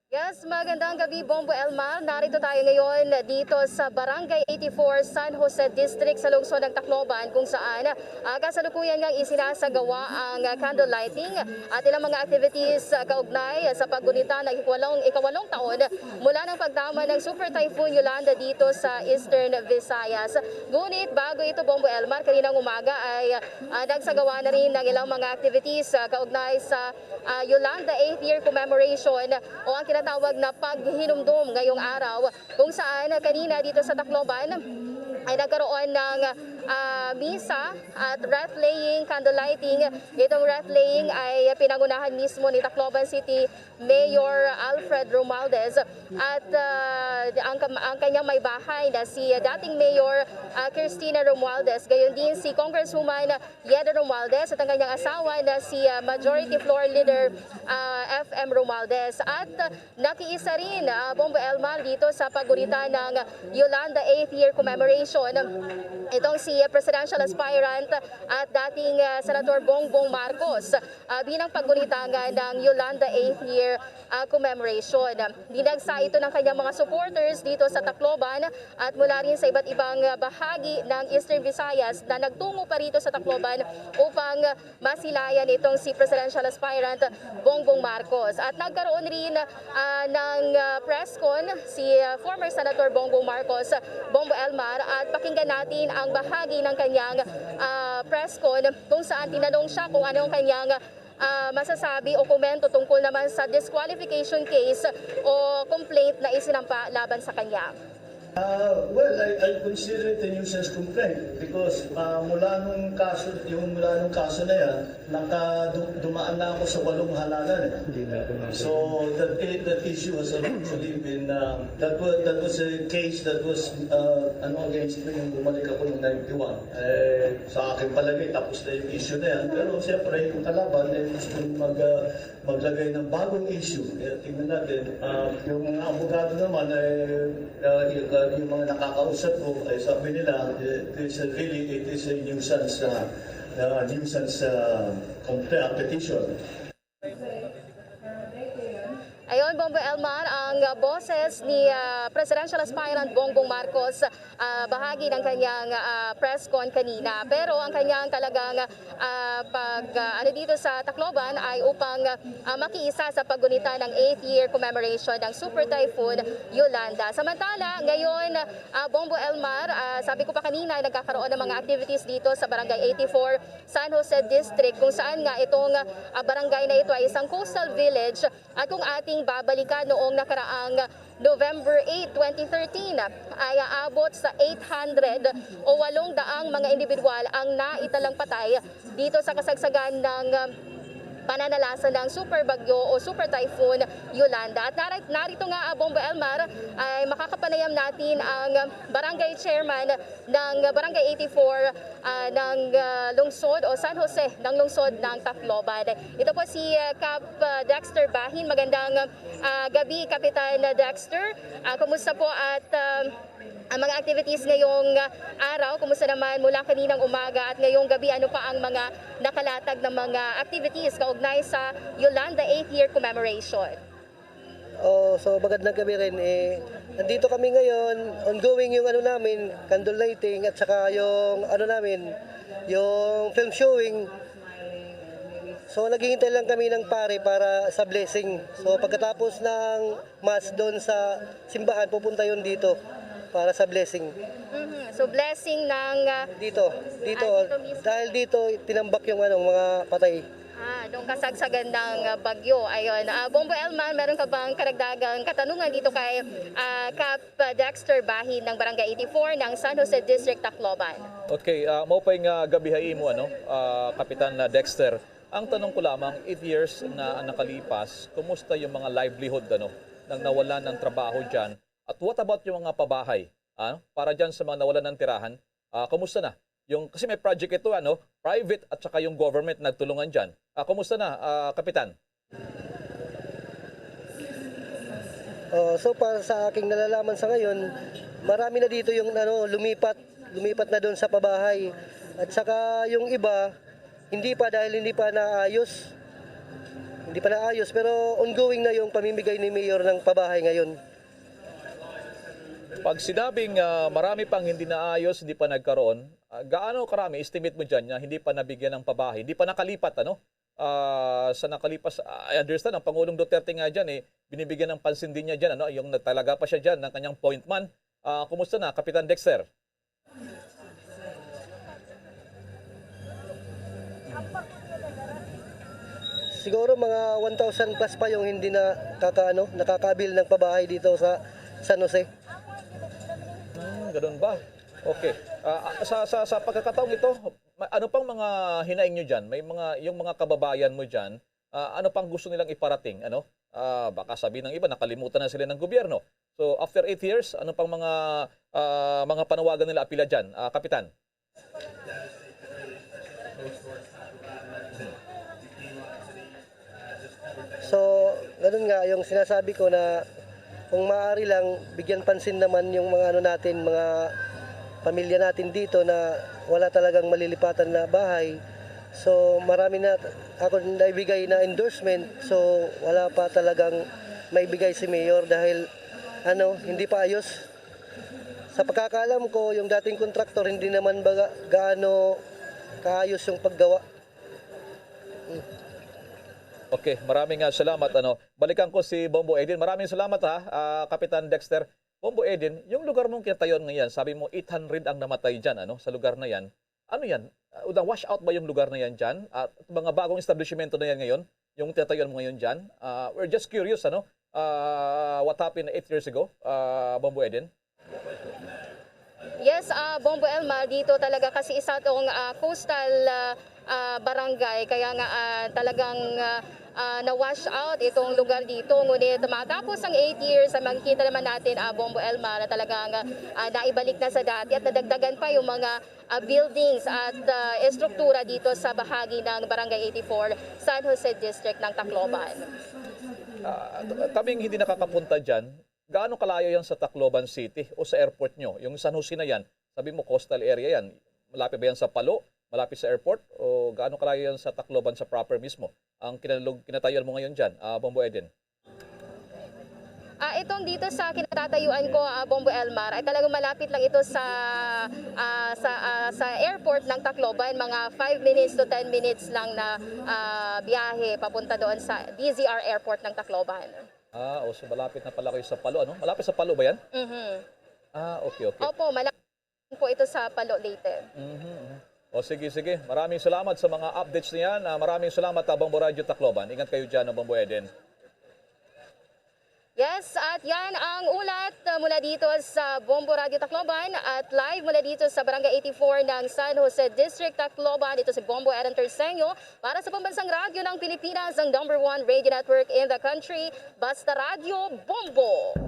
Yes, magandang gabi, Bombo Elmar. Narito tayo ngayon dito sa Barangay eighty-four, San Jose District, sa lungsod ng Tacloban, kung saan, ah, kasalukuyan ngang isinasagawa ang, ah, candle lighting at ilang mga activities, ah, kaugnay sa paggunita ng ikawalong, ikawalong taon mula ng pagdama ng Super Typhoon Yolanda dito sa Eastern Visayas. Ngunit bago ito, Bombo Elmar, kaninang umaga ay, ah, nagsagawa na rin ng ilang mga activities, ah, kaugnay sa, ah, Yolanda eighth Year Commemoration o ang tinatawag na paghinumdom ngayong araw, kung saan kanina dito sa Tacloban ay nagkaroon ng ah, misa at wreath laying, candle lighting. Itong wreath laying ay pinangunahan mismo ni Tacloban City Mayor Alfred Romualdez at, ah, ang, kam- ang kanyang may bahay na si dating Mayor, ah, Cristina Romualdez, gayon din si Congresswoman Yeda Romualdez at ang kanyang asawa na si, ah, Majority Floor Leader, ah, F M Romualdez. At, ah, nakiisa rin, ah, Bombo Elmar, dito sa paggunita ng Yolanda eighth Year Commemoration. Itong si presidential aspirant at dating, ah, Senator Bongbong Marcos, ah, bilang paggunita nga ng Yolanda eighth Year, ah, Commemoration. Dinagsa ito ng kanyang mga supporters dito sa Tacloban at mula rin sa iba't ibang, ah, bahagi ng Eastern Visayas na nagtungo pa rito sa Tacloban upang masilayan itong si presidential aspirant Bongbong Marcos. At nagkaroon rin, ah, ng, ah, press con si, ah, former Senator Bongbong Marcos, Bombo Elmar, at pakinggan natin ang bahagi ng kanyang, ah, press con kung saan tinanong siya kung ano ang kanyang, ah, masasabi o komento tungkol naman sa disqualification case o complaint na isinampa laban sa kanya. Uh, well, I, I consider it a nuisance complaint because uh, mula nung kaso, yung mula nung kaso na yan, naka, du- dumaan na ako sa walong halalan eh. So that i- that issue has actually been uh, that was that was a case that was uh, ano against me nung bumalik ako ng ninety-one. Eh, sa akin palagi tapos na yung issue na yan. Pero siyempre yung kalaban eh gusto mag uh, maglagay ng bagong issue. Kaya tingnan natin. Ah, yung mga abogado naman, ay, ah, yung, ah, yung mga nakakausap ko, ay sabi nila, it is a really, it is a nuisance, ah, ah, nuisance ah, comp- ah, petition. Ayon, Bombo Elmar, ang boses ni, ah, presidential aspirant Bongbong Marcos, ah, bahagi ng kanyang, ah, press con kanina. Pero ang kanyang talagang, ah, pag, ah, ano dito sa Tacloban ay upang, ah, makiisa sa paggunita ng eighth year commemoration ng Super Typhoon Yolanda. Samantala, ngayon, ah, Bombo Elmar, ah, sabi ko pa kanina, nagkakaroon ng mga activities dito sa Barangay eighty-four, San Jose District, kung saan nga itong, ah, barangay na ito ay isang coastal village at kung ating babalikan, noong nakaraang November eight, twenty thirteen, ay aabot sa eight hundred o walong daang mga individual ang naitalang patay dito sa kasagsagan ng, um, pananalasa ng Super Bagyo o Super Typhoon Yolanda. At nara- narito nga, ah, Bombo Elmar, ay makakapanayam natin ang, um, barangay chairman ng Barangay eighty-four, ah, ng, ah, lungsod o San Jose ng lungsod ng Tacloban. Ito po si, ah, Cap, ah, Dexter Bahin. Magandang, ah, gabi, Kapitan Dexter. Ah, kumusta po at, ah, ang mga activities ngayong, ah, araw? Kumusta naman mula kaninang umaga at ngayong gabi? Ano pa ang mga nakalatag na mga activities kaugnay sa Yolanda eighth Year Commemoration? Oh, so magandang gabi rin. Eh, nandito kami ngayon, ongoing yung ano namin, candle lighting at saka yung ano namin, yung film showing. So naghihintay lang kami ng pare para sa blessing. So pagkatapos ng mass doon sa simbahan, pupunta yun dito para sa blessing. Mhm. So blessing ng, ah, Dito, dito, Ah, dito mismo. Dahil dito tinambak yung ano, mga patay. Ah, doon kasagsagan ng, ah, bagyo. Ayun. Ah, Bombo Elmar, meron ka bang karagdagang katanungan dito kay, ah, Cap Dexter Bahin ng Barangay eighty-four ng San Jose District, Tacloban? Okay, ah, maupay nga gabi ha imo, ano, ah, Kapitan, ah, Dexter. Ang tanong ko lamang, eight years na ang nakalipas, kumusta yung mga livelihood, ano, nang nawalan ng trabaho dyan? At what about yung mga pabahay, ano, para dyan sa mga nawalan ng tirahan? Ah, kumusta na? Yung, kasi may project ito, ano, private at saka yung government nagtulungan dyan. Ah, kumusta na, ah, Kapitan? Oh, so para sa aking nalalaman sa ngayon, marami na dito yung ano, lumipat, lumipat na doon sa pabahay. At saka yung iba, hindi pa dahil hindi pa naayos. Hindi pa naayos pero ongoing na yung pamimigay ni Mayor ng pabahay ngayon. Pag sinabing, ah, marami pang hindi naayos, hindi pa nagkaroon, ah, gaano karami estimate mo dyan na hindi pa nabigyan ng pabahay, hindi pa nakalipat, ano? Ah, sa nakalipas, ah, I understand, ang Pangulong Duterte nga dyan, eh, binibigyan ng pansin din niya dyan, ano? Yung nagtalaga pa siya dyan ng kanyang point man. Ah, kumusta na, Kapitan Dexter? Siguro mga one thousand plus pa yung hindi na kakaano, nakakaabil ng pabahay dito sa San Jose. Hmm, ganun ba? Okay. Ah, sa, sa, sa pagkakataong ito, ma- ano pang mga hinaing nyo dyan? May mga, yung mga kababayan mo dyan, ah, ano pang gusto nilang iparating? Ano? Ah, baka sabi ng iba, nakalimutan na sila ng gobyerno. So, after eight years, ano pang mga, ah, mga panawagan nila apila dyan, ah, Kapitan? So, ganun nga, yung sinasabi ko na kung maaari lang, bigyan pansin naman yung mga ano natin, mga pamilya natin dito na wala talagang malilipatan na bahay. So, marami na ako naibigay na endorsement. So, wala pa talagang maibigay si Mayor dahil ano, hindi pa ayos. Sa pagkakaalam ko, yung dating kontraktor, hindi naman baga, gaano kaayos yung paggawa. Okay, maraming ah, salamat. Ano, balikan ko si Bombo Edin. Maraming salamat ha, ah, Kapitan Dexter. Bombo Edin, yung lugar mong kinatayon ngayon, sabi mo eight hundred ang namatay dyan, ano, sa lugar na yan. Ano yan? Ah, na-wash out ba yung lugar na yan dyan? At mga bagong establishmento na yan ngayon, yung tinatayon mo ngayon dyan? Ah, we're just curious, ano? Ah, what happened eight years ago, ah, Bombo Edin? Yes, ah, Bombo Elmar, dito talaga kasi isa tong ah, coastal ah, ah, barangay, kaya nga ah, talagang ah, ah, na-wash out itong lugar dito. Ngunit matapos ang eight years, ay makikita naman natin, ah, Bombo Elmar, na talagang ah, naibalik na sa dati at nadagdagan pa yung mga ah, buildings at ah, estruktura dito sa bahagi ng Barangay eighty-four, San Jose District ng Tacloban. Ah, kaming hindi nakakapunta dyan, gaano kalayo yan sa Tacloban City o sa airport nyo? Yung San Jose na yan, sabi mo coastal area yan. Malapit ba yan sa Palo? Malapit sa airport? O gaano kalayo yan sa Tacloban sa proper mismo? Ang kinalug kinatayan mo ngayon dyan, ah, Bombo Eden? Ah, itong dito sa kinatatayuan ko, ah, Bombo Elmar, ay talagang malapit lang ito sa ah, sa ah, sa airport ng Tacloban, mga five minutes to ten minutes lang na ah, biyahe papunta doon sa D Z R airport ng Tacloban. Ah, o so malapit na pala kayo sa Palo, ano? Malapit sa Palo ba yan? Mhm. Ah, okay, okay. Opo, malapit po ito sa Palo, Leyte. Mhm, mhm. O sige, sige. Maraming salamat sa mga updates na yan. Ah, maraming salamat, ah, Bombo Radyo Tacloban. Ingat kayo dyan, ah, Bombo Eden. Yes, at yan ang ulat uh, mula dito sa Bombo Radio Tacloban at live mula dito sa Barangay eighty-four ng San Jose District, Tacloban. Ito si Bombo Eden Terceño para sa Pambansang Radyo ng Pilipinas, ang number one radio network in the country. Basta Radyo, Bombo!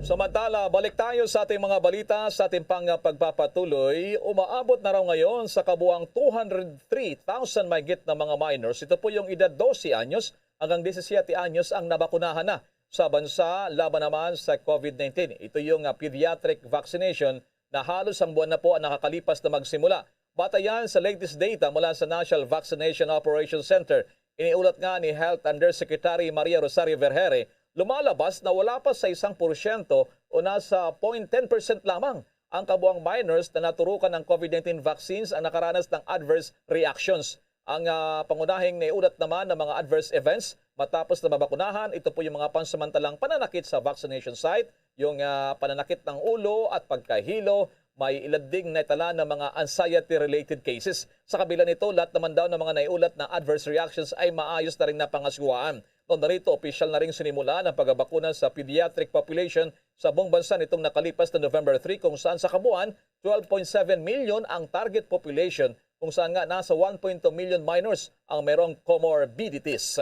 Samantala, balik tayo sa ating mga balita. Sa ating pang pagpapatuloy, umaabot na raw ngayon sa kabuang two hundred three thousand mahigit na mga minors. Ito po yung edad dose anyos hanggang disisiete anyos ang nabakunahan na sa bansa laban naman sa COVID nineteen. Ito yung ah, pediatric vaccination na halos ang buwan na po ang nakakalipas na magsimula. Batayan sa latest data mula sa National Vaccination Operations Center, iniulat nga ni Health Undersecretary Maria Rosario Vergere, lumalabas na wala pa sa isang porsyento o nasa zero point ten percent lamang ang kabuang minors na naturukan ng COVID nineteen vaccines ang nakaranas ng adverse reactions. Ang ah, pangunahing naiulat naman ng mga adverse events matapos na mabakunahan, ito po yung mga pansamantalang pananakit sa vaccination site, yung ah, pananakit ng ulo at pagkahilo, may ila ding naitala ng mga anxiety-related cases. Sa kabila nito, lahat naman daw ng mga naiulat na adverse reactions ay maayos na ring napangasiwaan. Noon narito, opisyal na ring sinimulan ang pagbabakuna sa pediatric population sa buong bansa nitong nakalipas na November three, kung saan sa kabuuan, twelve point seven million ang target population, kung saan nga nasa one point two million minors ang merong comorbidities.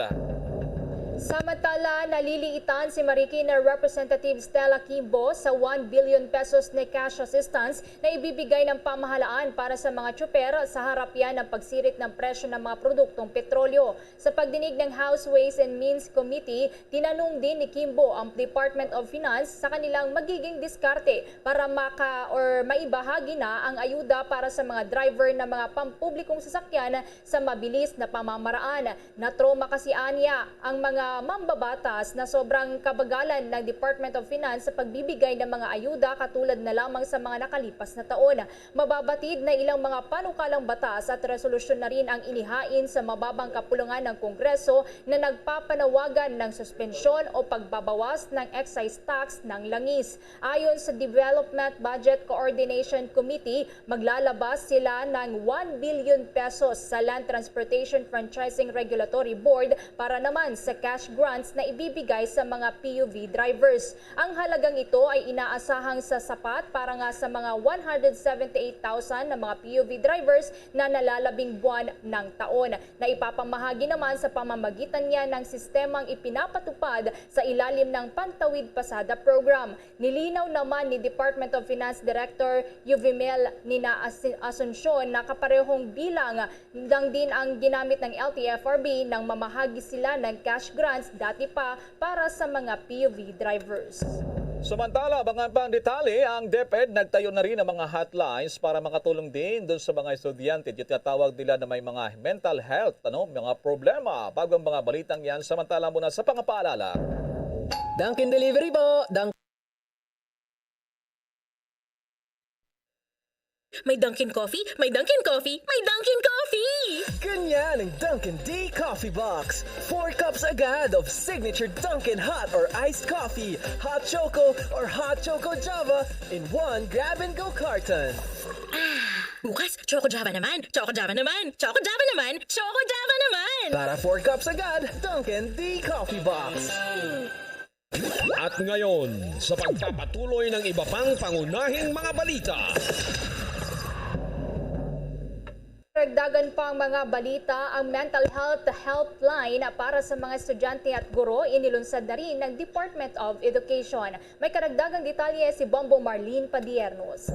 Samantala, naliliitan si Marikina Representative Stella Kimbo sa one billion pesos na cash assistance na ibibigay ng pamahalaan para sa mga tsuper sa harap yan ng pagsirit ng presyo ng mga produktong petrolyo. Sa pagdinig ng House Ways and Means Committee, tinanong din ni Kimbo ang Department of Finance sa kanilang magiging diskarte para maka or maibahagi na ang ayuda para sa mga driver ng mga pampublikong sasakyan sa mabilis na pamamaraan. Natroma kasi anya ang mga mambabatas na sobrang kabagalan ng Department of Finance sa pagbibigay ng mga ayuda katulad na lamang sa mga nakalipas na taon. Mababatid na ilang mga panukalang batas at resolusyon na rin ang inihain sa mababang kapulungan ng Kongreso na nagpapanawagan ng suspensyon o pagbabawas ng excise tax ng langis. Ayon sa Development Budget Coordination Committee, maglalabas sila ng one billion pesos sa Land Transportation Franchising Regulatory Board para naman sa cash grants na ibibigay sa mga P U V drivers. Ang halagang ito ay inaasahang sasapat para nga sa mga one hundred seventy-eight thousand na mga P U V drivers na nalalabing buwan ng taon, na ipapamahagi naman sa pamamagitan niya ng sistemang ipinapatupad sa ilalim ng Pantawid Pasada Program. Nilinaw naman ni Department of Finance Director Yuvimel Nina As-, Asuncion na kaparehong bilang lang din ang ginamit ng L T F R B nang mamahagi sila ng cash grants dati pa para sa mga P U V drivers. Samantala, abangan pa ang detalye. Ang DepEd nagtayo na rin ng mga hotlines para makatulong din dun sa mga estudyante. Yung tinatawag nila na may mga mental health, ano, mga problema. Bago ang mga balitang yan, samantala muna sa pangapaalala. Dunkin Delivery po! Dunk May Dunkin' Coffee, may Dunkin' Coffee, may Dunkin' Coffee! Ganyan ang Dunkin' D Coffee Box. Four cups agad of signature Dunkin' hot or iced coffee, hot choco or hot choco Java in one grab-and-go carton. Bukas, Choco Java naman! Choco Java naman! Choco Java naman! Choco Java naman! Para four cups agad, Dunkin' D Coffee Box. At ngayon, sa pagpapatuloy ng iba pang pangunahing mga balita. Karagdagan pang mga balita. Ang Mental Health Helpline para sa mga estudyante at guro inilunsad na rin ng Department of Education. May karagdagang detalye si Bombo Marlene Padiernos.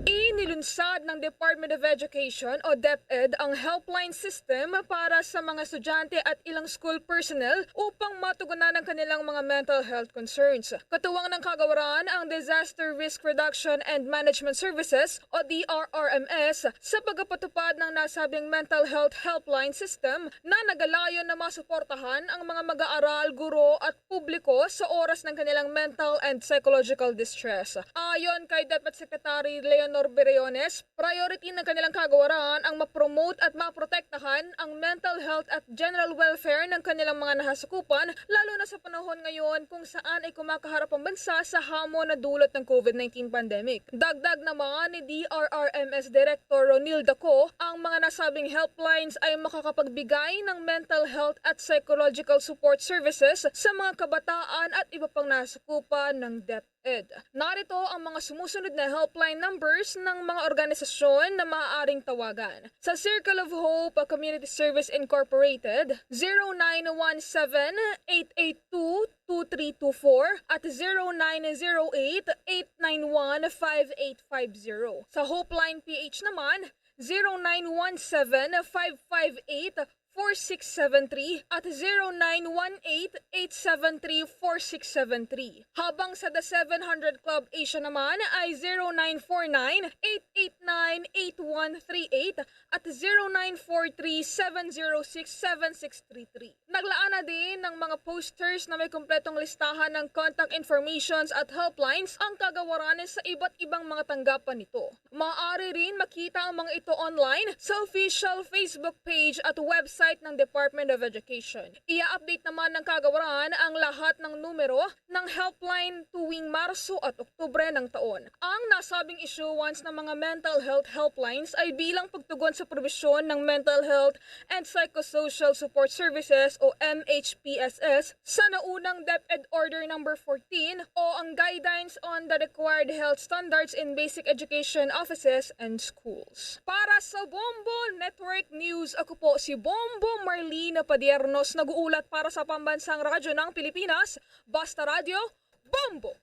Inilunsad ng Department of Education o DepEd ang helpline system para sa mga estudyante at ilang school personnel upang matugunan ang kanilang mga mental health concerns. Katuwang ng kagawaran ang Disaster Risk Reduction and Management Services o D R R M S sa pagpatupad ng nasabing mental health helpline system na nagalayon na masuportahan ang mga mag-aaral, guro at publiko sa oras ng kanilang mental and psychological distress. Ayon kay DepEd Secretary Leonor Briones, priority ng kanilang kagawaran ang ma-promote at maprotektahan ang mental health at general welfare ng kanilang mga nasasakupan, lalo na sa panahon ngayon kung saan ay kumakaharap ang bansa sa hamon na dulot ng COVID nineteen pandemic. Dagdag naman ni D R R M S Director Ronilda Co, ang mga nasabing helplines ay makakapagbigay ng mental health at psychological support services sa mga kabataan at iba pang nasakupan ng DepEd. Narito ang mga sumusunod na helpline numbers ng mga organisasyon na maaaring tawagan. Sa Circle of Hope Community Service Incorporated, zero nine one seven, eight eight two, two three two four at zero nine zero eight, eight nine one, five eight five zero. Sa Hopeline P H naman, zero nine one seven, five five eight, four six seven three at zero nine one eight, eight seven three, four six seven three. Habang sa The seven hundred Club Asia naman ay zero nine four nine, eight eight nine, eight one three eight at zero nine four three, seven zero six, seven six three three. Naglaan na din ng mga posters na may kompletong listahan ng contact informations at helplines ang kagawaran sa iba't ibang mga tanggapan nito. Maaari rin makita ang mga ito online sa official Facebook page at website ng Department of Education. Ia-update naman ng kagawaran ang lahat ng numero ng helpline tuwing Marso at Oktubre ng taon. Ang nasabing issuance ng mga mental health helplines ay bilang pagtugon sa probisyon ng Mental Health and Psychosocial Support Services o M H P S S sa naunang DepEd Order Number fourteen o ang Guidelines on the Required Health Standards in Basic Education Offices and Schools. Para sa Bombo Network News, ako po si Bombo Marlene Padiernos, nag-uulat para sa Pambansang Radyo ng Pilipinas, Basta Radyo, Bombo!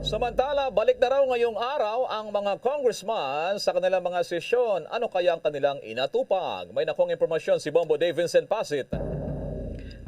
Samantala, balik na raw ngayong araw ang mga congressman sa kanilang mga sesyon. Ano kaya ang kanilang inatupag? May nakong impormasyon si Bombo Dave Vincent Pasit.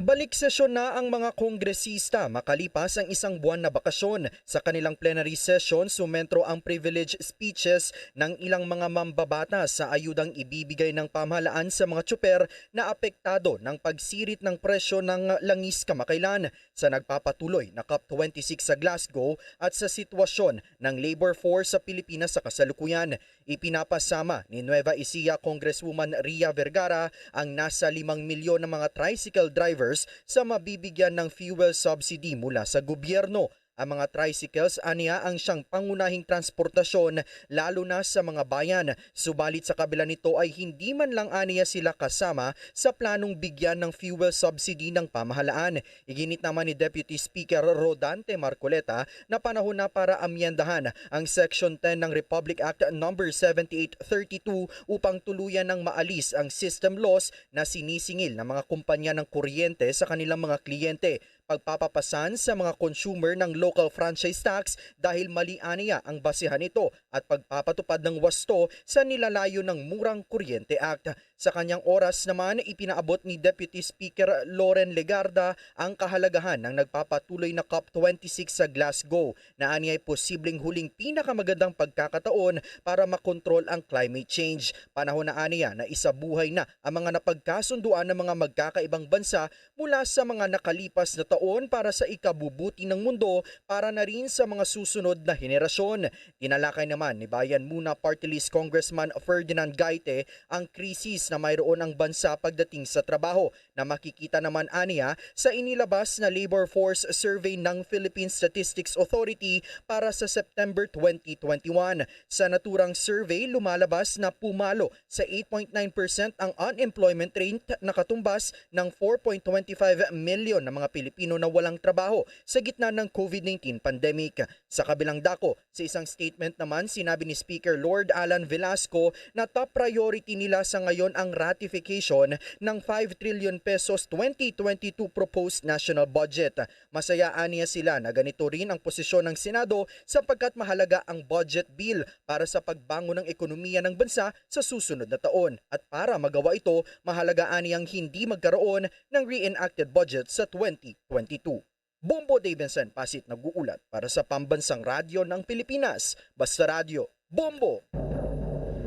Balik sesyon na ang mga kongresista makalipas ang isang buwan na bakasyon. Sa kanilang plenary session, sumentro ang privilege speeches ng ilang mga mambabatas sa ayudang ibibigay ng pamahalaan sa mga tsuper na apektado ng pagsirit ng presyo ng langis kamakailan sa nagpapatuloy na COP twenty-six sa Glasgow at sa sitwasyon ng labor force sa Pilipinas sa kasalukuyan. Ipinapasama ni Nueva Ecija Congresswoman Ria Vergara ang nasa limang milyon na mga tricycle drivers sa mabibigyan ng fuel subsidy mula sa gobyerno. Ang mga tricycles aniya ang siyang pangunahing transportasyon, lalo na sa mga bayan. Subalit sa kabila nito ay hindi man lang aniya sila kasama sa planong bigyan ng fuel subsidy ng pamahalaan. Iginit naman ni Deputy Speaker Rodante Marcoleta na panahon na para amyendahan ang Section ten ng Republic Act Number seventy-eight thirty-two upang tuluyan ng maalis ang system loss na sinisingil ng mga kumpanya ng kuryente sa kanilang mga kliyente, pagpapapasan sa mga consumer ng local franchise tax dahil mali aniya ang basehan nito, at pagpapatupad ng wasto sa nilalayo ng Murang Kuryente Act. Sa kanyang oras naman, ipinaabot ni Deputy Speaker Loren Legarda ang kahalagahan ng nagpapatuloy na COP twenty-six sa Glasgow, na aniay posibleng huling pinakamagandang pagkakataon para makontrol ang climate change. Panahon na aniya na isabuhay na ang mga napagkasunduan ng mga magkakaibang bansa mula sa mga nakalipas na taon para sa ikabubuti ng mundo, para na rin sa mga susunod na henerasyon. Tinalakay naman ni Bayan Muna Party List Congressman Ferdinand Gaite ang krisis na mayroon ang bansa pagdating sa trabaho, na makikita naman aniya sa inilabas na labor force survey ng Philippine Statistics Authority para sa September twenty twenty-one. Sa naturang survey, lumalabas na pumalo sa eight point nine percent ang unemployment rate, nakatumbas ng four point twenty five million na mga Pilipino na walang trabaho sa gitna ng COVID nineteen pandemic. Sa kabilang dako, sa isang statement naman, sinabi ni Speaker Lord Alan Velasco na top priority nila sa ngayon ang ratification ng five trillion pesos twenty twenty-two proposed national budget. Masaya aniya sila na ganito rin ang posisyon ng Senado, sapagkat mahalaga ang budget bill para sa pagbangon ng ekonomiya ng bansa sa susunod na taon, at para magawa ito, mahalaga aniyang hindi magkaroon ng reenacted budget sa twenty twenty-two. Bombo Davidson Pasit nag-uulat para sa Pambansang Radyo ng Pilipinas, Basta Radyo, Bombo!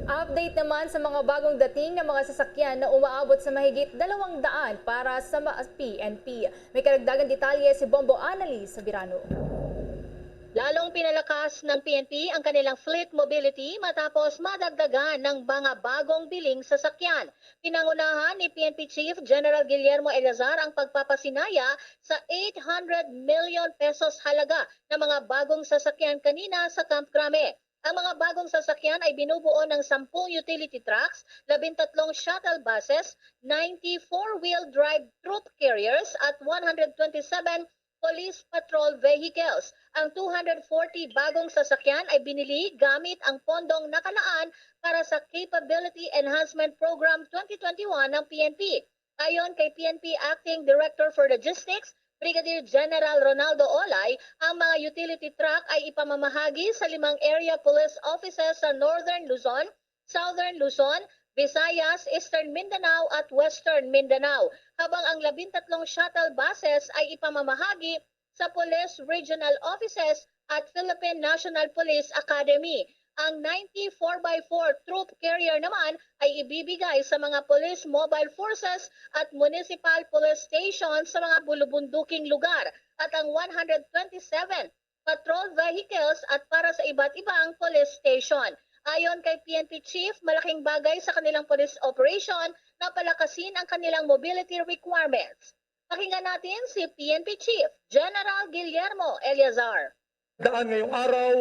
Update naman sa mga bagong dating na mga sasakyan na umaabot sa mahigit dalawang daan para sa ma-, P N P. May karagdagang detalye si Bombo Annalie Sabirano. Lalong pinalakas ng P N P ang kanilang fleet mobility matapos madagdagan ng mga bagong biling sasakyan. Pinangunahan ni P N P Chief General Guillermo Eleazar ang pagpapasinaya sa eight hundred million pesos halaga na mga bagong sasakyan kanina sa Camp Crame. Ang mga bagong sasakyan ay binubuo ng sampung utility trucks, labintatlong shuttle buses, ninety four-wheel drive troop carriers, at one hundred twenty-seven police patrol vehicles. Ang two hundred forty bagong sasakyan ay binili gamit ang pondong nakalaan para sa Capability Enhancement Program twenty twenty-one ng P N P. Ayon kay P N P Acting Director for Logistics, Brigadier General Ronaldo Olay, ang mga utility truck ay ipamamahagi sa limang area police offices sa Northern Luzon, Southern Luzon, Visayas, Eastern Mindanao at Western Mindanao, habang ang labintatlong shuttle buses ay ipamamahagi sa Police Regional Offices at Philippine National Police Academy. Ang ninety four-by-four troop carrier naman ay ibibigay sa mga police mobile forces at municipal police station sa mga bulubunduking lugar, at ang one hundred twenty-seven patrol vehicles at para sa iba't ibang police station. Ayon kay P N P Chief, malaking bagay sa kanilang police operation na palakasin ang kanilang mobility requirements. Pakinggan natin si P N P Chief General Guillermo Eleazar. Daan ngayong araw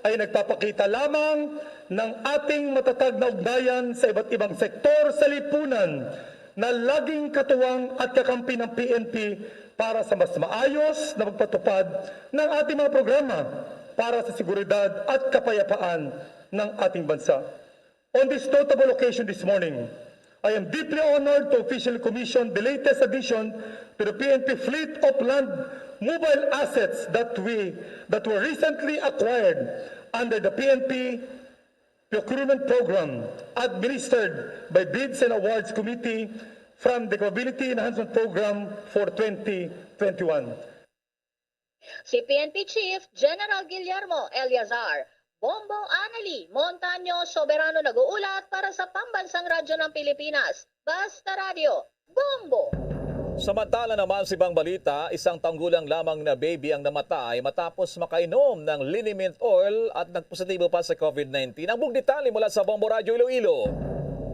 ay nagpapakita lamang ng ating matatag na ugnayan sa iba't ibang sektor sa lipunan na laging katuwang at kakampi ng P N P para sa mas maayos na pagpatupad ng ating mga programa para sa seguridad at kapayapaan ng ating bansa. On this notable occasion this morning, I am deeply honored to officially commission the latest addition to the P N P fleet of land mobile assets that we, that were recently acquired under the P N P procurement program administered by Bids and Awards Committee from the Capability Enhancement Program for twenty twenty-one. Si P N P Chief General Guillermo Eleazar. Bombo Anali Montaño Soberano nag-uulat para sa Pambansang Radyo ng Pilipinas, Basta Radyo, Bombo! Samantala naman sa ibang balita, isang taong gulang lamang na baby ang namatay matapos makainom ng liniment oil at nagpositibo pa sa COVID nineteen. Ang buong detalye mula sa Bombo Radyo Iloilo.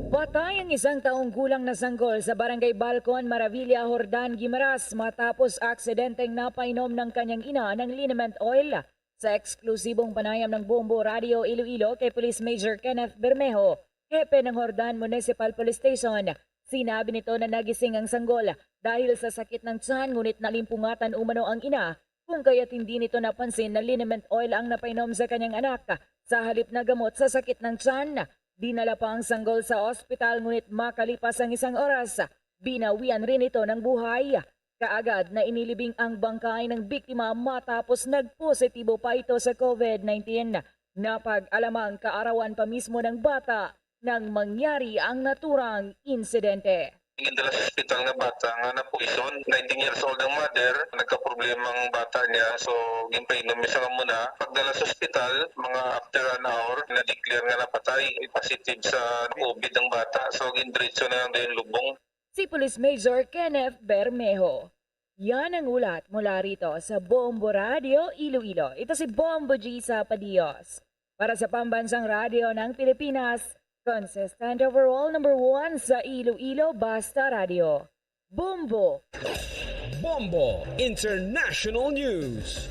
Patay ang isang taong gulang na sanggol sa Barangay Balcon, Maravilla, Jordan, Guimaras matapos aksidenteng napainom ng kanyang ina ng liniment oil. Sa eksklusibong panayam ng Bombo Radio Iloilo kay Police Major Kenneth Bermejo, hepe ng Jordan Municipal Police Station, sinabi nito na nagising ang sanggol dahil sa sakit ng tiyan, ngunit nalimpungatan umano ang ina kung kaya't hindi nito napansin na liniment oil ang napainom sa kanyang anak. Sa halip na gamot sa sakit ng tiyan, dinala pa ang sanggol sa ospital, ngunit makalipas ang isang oras, binawian rin ito ng buhay. Kaagad na inilibing ang bangkay ng biktima matapos nagpositibo pa ito sa covid nineteen. Napag-alamang kaarawan pa mismo ng bata nang mangyari ang naturang insidente. Gindala sa ospital nga bata nga na-poison, nineteen years old ang mother, nagkaproblema ang bata niya, so ginpainom mi sa amo na. Pagdala sa ospital, mga after an hour, na-declare nga napatay, positive sa covid ang bata, so gindiretso na lang dayon lubong. Si Police Major Kenneth Bermejo. Yan ang ulat mula rito sa Bombo Radio Iloilo. Ito si Bombo G Sapadios. Para sa Pambansang Radyo ng Pilipinas, consistent overall number one sa Iloilo, Basta Radyo. Bombo! Bombo International News.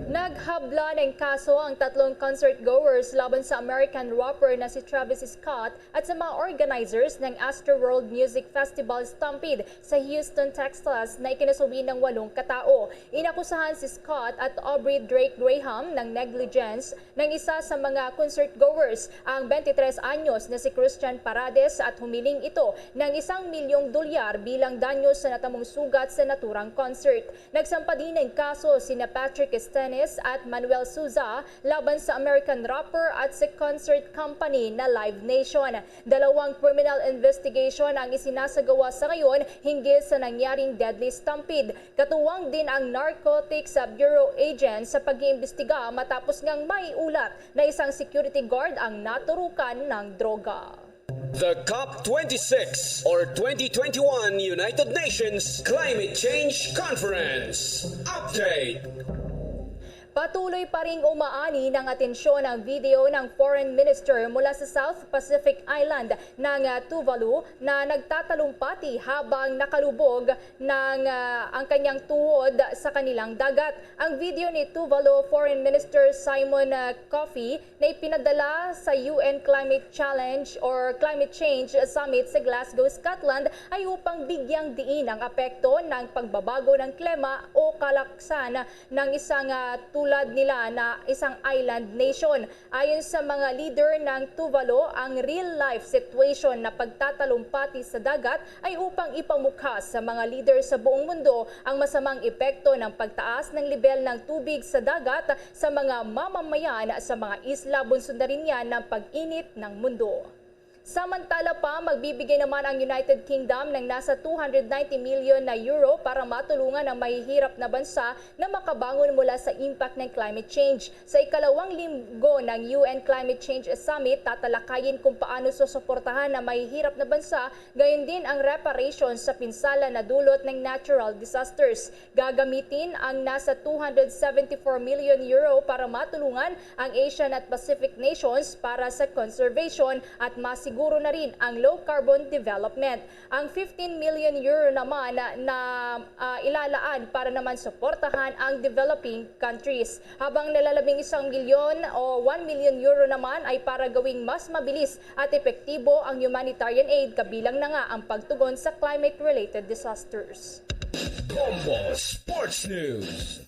Naghabla ng kaso ang tatlong concert goers laban sa American rapper na si Travis Scott at sa mga organizers ng Astroworld Music Festival Stampede sa Houston, Texas, na ikinasuwi ng walong katao. Inakusahan si Scott at Aubrey Drake Graham ng negligence ng isa sa mga concert goers, ang twenty-three anyos na si Christian Parades, at humiling ito ng isang milyong dolyar bilang danyo sa natamong sugat sa naturang concert. Nagsampa din ng kaso sina Patrick Estenes at Manuel Souza laban sa American rapper at sa concert company na Live Nation. Dalawang criminal investigation ang isinasagawa sa ngayon hinggil sa nangyaring deadly stampede. Katuwang din ang Narcotics Bureau agent sa pag-iimbestiga matapos ngang may ulat na isang security guard ang naturukan ng droga. The COP twenty-six or twenty twenty-one United Nations Climate Change Conference Update. Patuloy pa ring umaani ng atensyon ang video ng foreign minister mula sa South Pacific island ng, ah, Tuvalu na nagtatalumpati habang nakalubog ng, ah, ang kanyang tuhod sa kanilang dagat. Ang video ni Tuvalu Foreign Minister Simon, ah, Coffey na ipinadala sa U N Climate Challenge or Climate Change Summit sa Glasgow, Scotland, ay upang bigyang diin ang apekto ng pagbabago ng klima o kalaksan ng isang, ah, tulad nila na isang island nation. Ayon sa mga leader ng Tuvalu, ang real-life situation na pagtatalumpati sa dagat ay upang ipamukha sa mga leader sa buong mundo ang masamang epekto ng pagtaas ng lebel ng tubig sa dagat sa mga mamamayan sa mga isla, bunsod na rin yan ng pag-init ng mundo. Samantala pa, magbibigay naman ang United Kingdom ng nasa two hundred ninety million na euro para matulungan ang mahihirap na bansa na makabangon mula sa impact ng climate change. Sa ikalawang linggo ng U N Climate Change Summit, tatalakayin kung paano susuportahan ang mahihirap na bansa, gayon din ang reparation sa pinsala na dulot ng natural disasters. Gagamitin ang nasa two hundred seventy-four million euro para matulungan ang Asian at Pacific nations para sa conservation at masiguro na rin ang low-carbon development. Ang fifteen million euro naman na, ah, ilalaan para naman suportahan ang developing countries, habang nalalabing isang milyon o one million euro naman ay para gawing mas mabilis at epektibo ang humanitarian aid, kabilang na nga ang pagtugon sa climate-related disasters. Bombo Sports News.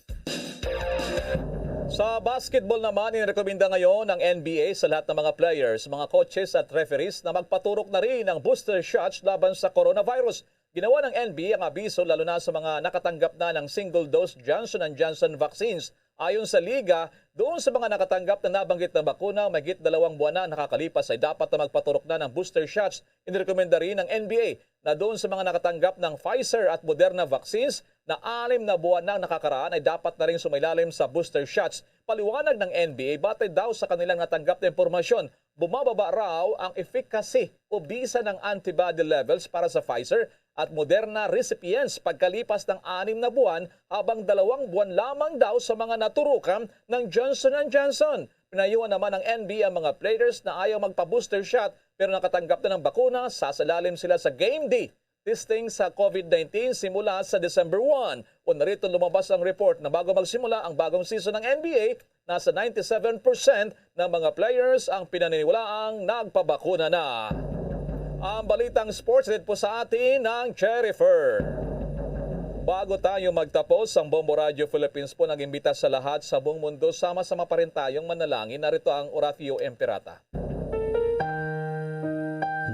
Sa basketball naman, inirekomenda ngayon ng N B A sa lahat ng mga players, mga coaches at referees na magpaturok na rin ng booster shots laban sa coronavirus. Ginawa ng N B A ang abiso lalo na sa mga nakatanggap na ng single-dose Johnson and Johnson vaccines. Ayon sa liga, doon sa mga nakatanggap na nabanggit na bakuna mahigit dalawang buwan na nakakalipas, ay dapat na magpaturok na ng booster shots. Inirekomenda rin ng N B A na doon sa mga nakatanggap ng Pfizer at Moderna vaccines na anim na buwan nang nakakaraan ay dapat na rin sumailalim sa booster shots. Paliwanag ng N B A, batay daw sa kanilang natanggap na impormasyon, bumababa raw ang efficacy o bisa ng antibody levels para sa Pfizer at Moderna recipients pagkalipas ng anim na buwan, habang dalawang buwan lamang daw sa mga naturukan ng Johnson and Johnson. Pinayuhan naman ng N B A ang mga players na ayaw magpa-booster shot pero nakatanggap na ng bakuna, sasailalim sila sa Game D testing sa COVID nineteen simula sa December one. Una rito, lumabas ang report na bago magsimula ang bagong season ng N B A, nasa ninety-seven percent ng mga players ang pinaniniwalaang nagpabakuna na. Ang balitang sports din po sa atin ng Jennifer. Bago tayo magtapos, ang Bombo Radio Philippines po nag-imbita sa lahat sa buong mundo, sama-sama pa rin tayong manalangin. Narito ang Oratio Imperata.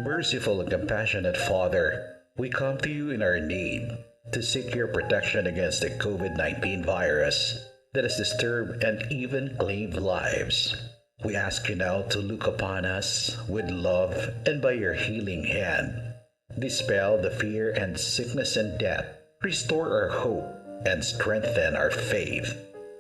Merciful and compassionate Father, we come to you in our need to seek your protection against the COVID nineteen virus that has disturbed and even claimed lives. We ask you now to look upon us with love and by your healing hand, dispel the fear and sickness and death, restore our hope, and strengthen our faith.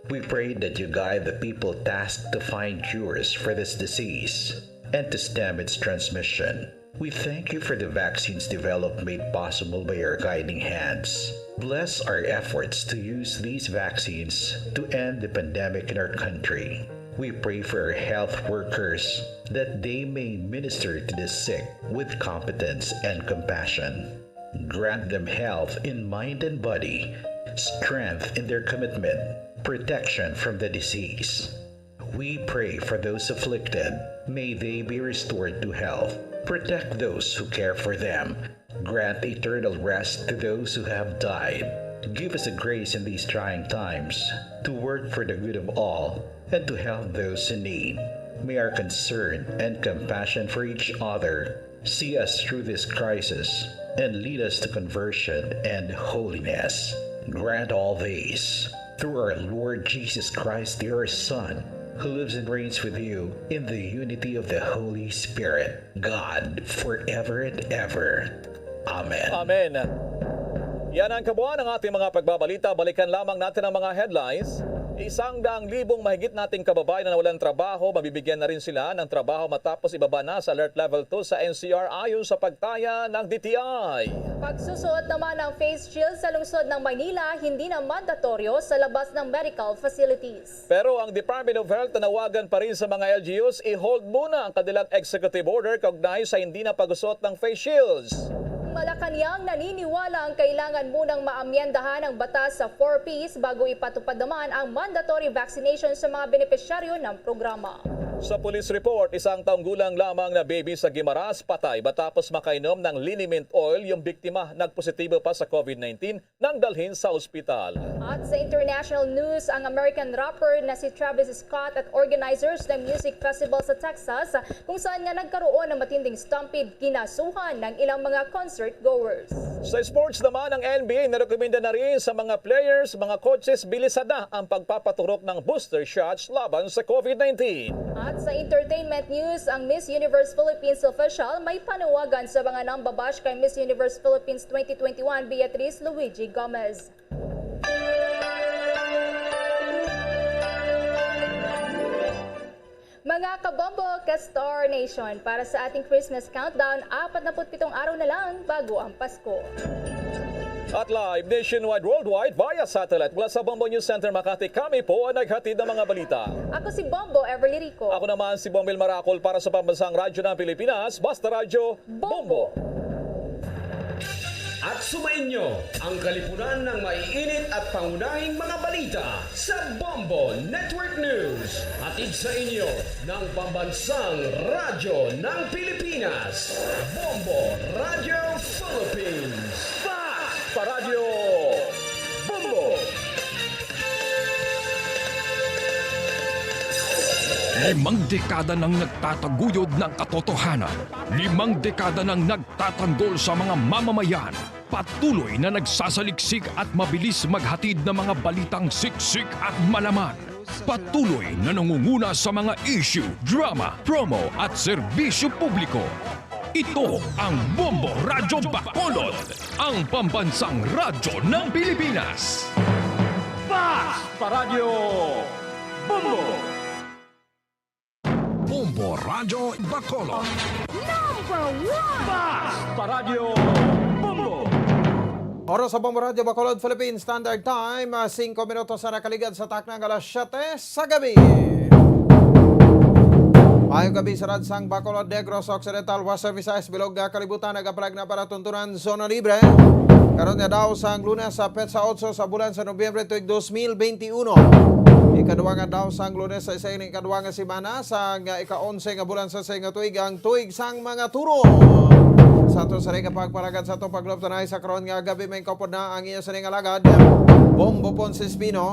We pray that you guide the people tasked to find cures for this disease and to stem its transmission. We thank you for the vaccines developed made possible by your guiding hands. Bless our efforts to use these vaccines to end the pandemic in our country. We pray for our health workers that they may minister to the sick with competence and compassion. Grant them health in mind and body, strength in their commitment, protection from the disease. We pray for those afflicted. May they be restored to health. Protect those who care for them. Grant eternal rest to those who have died. Give us a grace in these trying times to work for the good of all and to help those in need. May our concern and compassion for each other see us through this crisis and lead us to conversion and holiness. Grant all these through our Lord Jesus Christ, your Son, who lives and reigns with you in the unity of the Holy Spirit, God, forever and ever. Amen. Amen. Yan ang kabuuan ng ating mga pagbabalita. Balikan lamang natin ang mga headlines. Isang daang libong mahigit nating kababayan na walang trabaho, mabibigyan na rin sila ng trabaho matapos ibaba na sa Alert Level two sa N C R ayon sa pagtaya ng D T I. Pagsusuot naman ng face shield sa lungsod ng Maynila, hindi na mandatoryo sa labas ng medical facilities. Pero ang Department of Health nanawagan pa rin sa mga L G Us i-hold muna ang kanilang executive order kaugnay sa hindi na pagsuot ng face shields. Malacañang naniniwala ang kailangan munang maamyendahan ang batas sa four Ps bago ipatupad naman ang mandatory vaccination sa mga benepisyaryo ng programa. Sa police report, isang taong gulang lamang na baby sa Guimaras patay matapos makainom ng liniment oil yung biktima. Nagpositibo pa sa COVID nineteen nang dalhin sa ospital. At sa international news, ang American rapper na si Travis Scott at organizers ng music festival sa Texas, kung saan nga nagkaroon ng matinding stampede, kinasuhan ng ilang mga concert goers. Sa sports naman, ang N B A narekomenda na rin sa mga players, mga coaches, bilisan na ang pagpapaturok ng booster shots laban sa COVID nineteen. At sa entertainment news, ang Miss Universe Philippines official may panawagan sa mga nambabash kay Miss Universe Philippines twenty twenty-one Beatriz Luigi Gomez. Mga kabombo, ka-Star Nation, para sa ating Christmas countdown, apat na put pitong araw na lang bago ang Pasko. At live nationwide, worldwide, via satellite mula sa Bombo News Center Makati, kami po ang naghatid ng mga balita. Ako si Bombo Everly Rico. Ako naman si Bombil Maracol para sa Pambansang Radyo ng Pilipinas, Basta Radyo, Bombo. At sumainyo ang kalipunan ng maiinit at pangunahing mga balita sa Bombo Network News. Hatid sa inyo ng Pambansang Radyo ng Pilipinas, Bombo Radyo Philippines. Fast Paradyo Bombo! Limang dekada nang nagtataguyod ng katotohanan. Limang dekada nang nagtatanggol sa mga mamamayan. Patuloy na nagsasaliksik at mabilis maghatid ng mga balitang siksik at malaman. Patuloy na nangunguna sa mga issue, drama, promo at serbisyo publiko. Ito ang Bombo Radyo Bacolod, ang pambansang radyo ng Pilipinas. Fast Paradyo Bombo! Bombo Radyo Bacolod. Number one! Fast Paradyo Bombo! Oras sa Bombo Radyo Bacolod, Philippine Standard Time, ah, singko minutos na nakaligad sa takna nga alas siyete sa gabi. Maayong gabi sa radsang Bacolod, Negros Occidental, Western Visayas, bilog nga kalibutan, nagapalag na para tuntunan, Zona Libre. Karon nga daw sang Lunes sa petsa otso sa bulan sa Nobyembre tuig dos mil benti uno. Ikaduha nga daw sang Lunes sa isa ini ikaduha nga semana sa nga ika-onse nga bulan sa isa nga tuig, ang tuig sang mga turo. Sa aton sa nga pagpalagad sa atong pagluptanay sa karon nga gabi, may kaupod na ang inyo sa nga lagad, Bombo Ponce Espino.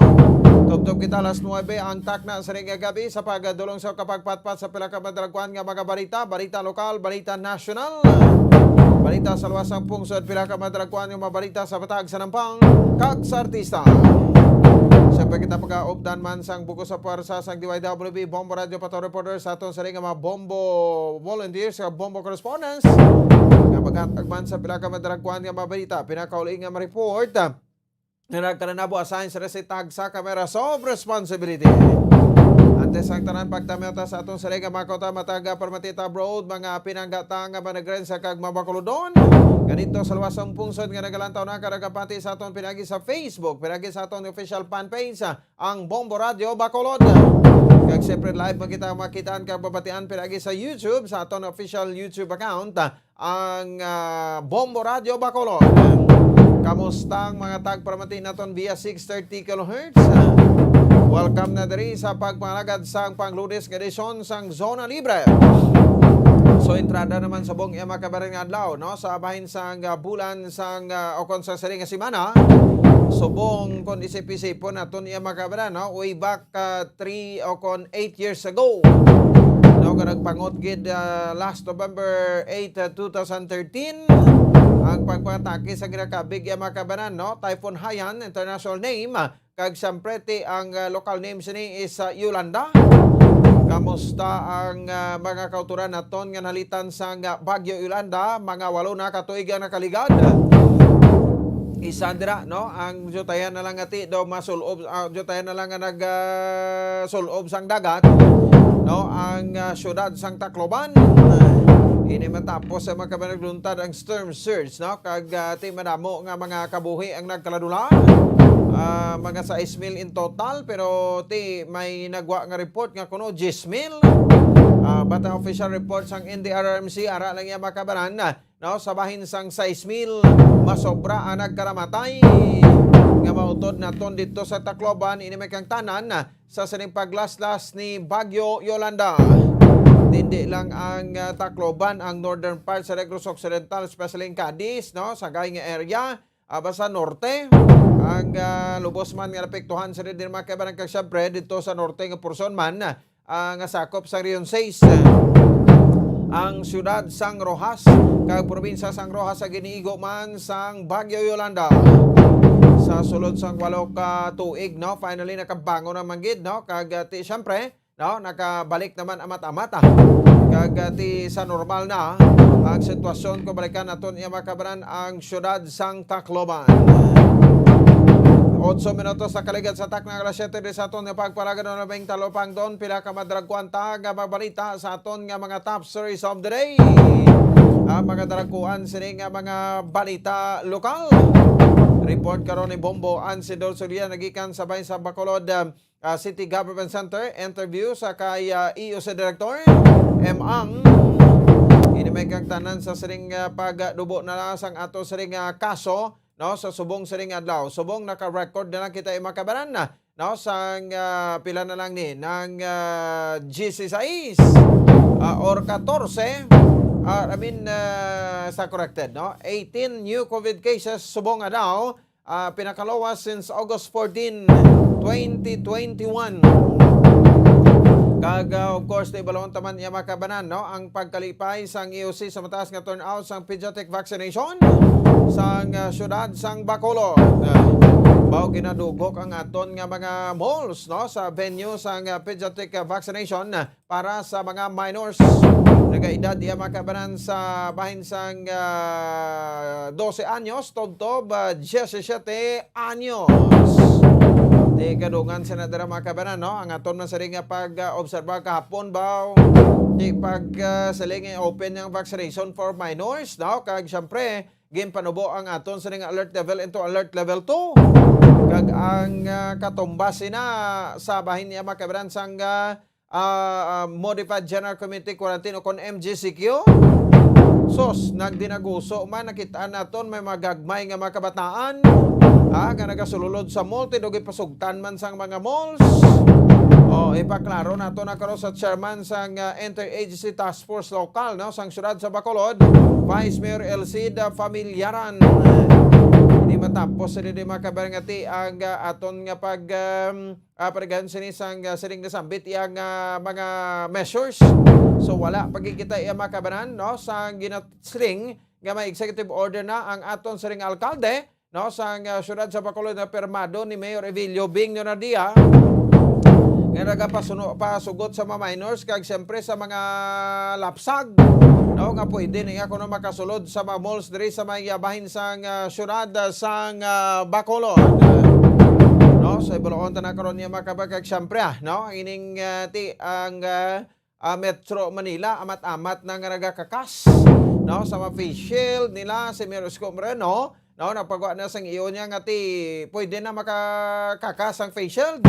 Tubtob kita alas nuebe ang takna sa nga gabi sa pagdulong sa kapagpatpat sa pila ka madalagkuan nga mga balita, balita lokal, balita nasyonal, balita sa luwas sang pungsod, pila ka madalagkuan nga mga balita sa Bataan, sa Nampang, kag sa artista. Siyempre, kita pagaupdan man sang bug-os sa pwersa sang D Y W B Bombo Radio Pato Reporter sa aton sa nga mga Bombo volunteers, sa Bombo correspondents, nga maghatag man sa pila ka madalagkuan nga mga balita, pinakauli nga ma-report, nga nagkalanabo assign sa receipt tag sa Cameras of Responsibility. Antes ang tanan, pagtamyota sa aton sa nga mga kota, matag, ah, permatita abroad, mga pinanggata nga managrensa kag mabakuludon. Ganito sa luwas sang pungsod nga nagalantaw na, karagapati sa aton pinagi sa Facebook, pinagi sa aton official fan page, ah, ang Bombo Radio Bacolod. Kag siyempre live man kita makitaan kag mabatian pinagi sa YouTube sa aton official YouTube account, ah, ang, ah, Bombo Radio Bacolod. Kamusta ang mga tagparamati naton via six thirty kilohertz? Welcome na diri sa pagpangalagad sang panglunes nga edisyon sang Zona Libre. So, entrada naman subong iya mga kabaran nga adlaw, no? Sa bahin sang, ah, bulan sang, ah, o kon sa siring nga semana, subong kon isip-isipon naton iya mga kabaran, no? Way back, ah, three o kon eight years ago, no, nga nagpangot gid, ah, last November eight, ah, two thousand thirteen, ang pagpatake sa ginakabig iya mga kabanan, no, Typhoon Haiyan, international name, ah, kag siyempre ti ang, ah, local name sini is, ah, Yolanda. Kamusta ang, ah, mga kauturan naton nga nalitan sang, ah, Bagyo Yolanda? Mga walo na ka tuig ang nakaligad. Isa dira, no, ang diyutayan na lang nga ti daw masul-ob, ah, diyutayan na lang nga nag, ah, sul-ob sang dagat, no, ang, ah, siyudad sang Tacloban. Ini matapos sa mga kabanan nagluntad ang storm surge, no, kag, ah, ti madamo nga mga kabuhi ang nagkaladula. Ah, mga sais mil in total, pero ti may nagwa nga report nga kuno diyes mil. Ah, but ang official report sang N D R R M C, ara lang iya mga kabanan, no, sa bahin sang sais mil, masobra ang nagkaramatay nga mautod naton dito sa Tacloban. Ini may kang tanan sa sining paglaslas ni Bagyo Yolanda. Hindi lang ang, ah, Tacloban, ang northern part sa Negros Occidental, especially in Cadiz, no, sa Sagay nga area, ah, basta norte, ang, ah, lubos man nga napektuhan sa din mga kaibanan kag siyempre dito sa norte nga porson man, ah, nga sakop sa Region six. Ang siyudad sang Roxas kag probinsya sang Roxas sa giniigo man sang Bagyo Yolanda. Sa sulod sang walo ka tuig, no, finally nakabangon naman gid, no, kag, ah, ti, siyempre, no, nakabalik naman amat-amat, ah. Kag, ah, ti sa normal na ang sitwasyon kung balikan naton iya mga kabanan ang siyudad sang Tacloban. Otso minutos na kaligad sa takna alas siyete di sa aton nga pagpalagad ng labing talupangdon, pila ka madragkwanta nga mabalita sa aton nga mga top stories of the day. Ang mga daragkuan sini nga mga balita lokal. Report karon ni Bombo Ansidor Solia nagikan sa bahin sa Bacolod, ah, ah, City Government Center, interview sa kay, ah, E O C Director M Ang. Ini may kagtanan sa sining, ah, pagdubo na lang sang ato sining, ah, kaso, no, sa subong sining adlaw. Subong naka-record na lang kita, eh, mga kabanan, no, sang, ah, pila na lang ni, nang, ah, diyesisais, ah, or katorse, ah, I mean, ah, sa corrected, no, eighteen new COVID cases subong adlaw, ah, pinakalowas since August fourteen, twenty twenty-one. Kag, ah, of course, naibalon taman iya mga kabanan, no, ang pagkalipay sang E O C sa mataas nga turnout sang pediatric vaccination sang, ah, siyudad sang Bacolod. Ah, mao ginadugok ang aton nga mga malls, no, sa venue sang, ah, pediatric, ah, vaccination, ah, para sa mga minors. Nagaedad iya mga kabanan sa bahin sang, ah, dose anyos tubtob, ah, diyesisete anyos. Di kadungan sa nadara mga kabanan, no? Ang aton man sa nga pag, ah, obserba kahapon ba, di pag, ah, siling, eh, open ang vaccination for minors, no? Kag siyempre, ginpanubo ang aton sining alert level into alert level two. Kag ang, ah, katumbas sina sa bahin niya mga kabanan sang, ah, ah, ah, Modified General Community Quarantine o kon M G C Q. Sus, nagdinaguso man, nakit-an naton may magagmay nga mga kabataan, ah, nga nagasululod sa mall, ti daw ipasugtan man sang mga malls. Oh, ipaklaro nato na karon sa chairman sang, ah, Interagency Task Force Local, no, sang siyudad sa Bacolod, Vice Mayor Elcida Familiaran. Hindi matapos sa dili makabarangati ang, ah, aton nga pag, um, ah, parigayon sini sang, ah, sining nasambit iyang, ah, mga measures. So, wala pa gid kita iya makabanan, no, sang ginasiling nga may executive order na ang aton sining alkalde, no, sang, ah, siyudad sa Bacolod na pirmado ni Mayor Evilio Bing Leonardia, nga nagapasuno, pasugot sa mga minors kag siyempre sa mga lapsag, no, nga pwede niya kuno makasulod sa mga malls diri sa may, ah, bahin sang, ah, siyudad, ah, sang, ah, Bacolod. No, so ibulong ta na karon niya, mga kabag, kag siyempre, ah, no, ining, ah, ti ang, ah, ah, Metro Manila, amat-amat na nga nagakakas, no, sa mga face shield nila, si Mayor Isko Moreno, no, nagpagawa na sang iyo niya nga ti pwede na makakakas ang face shield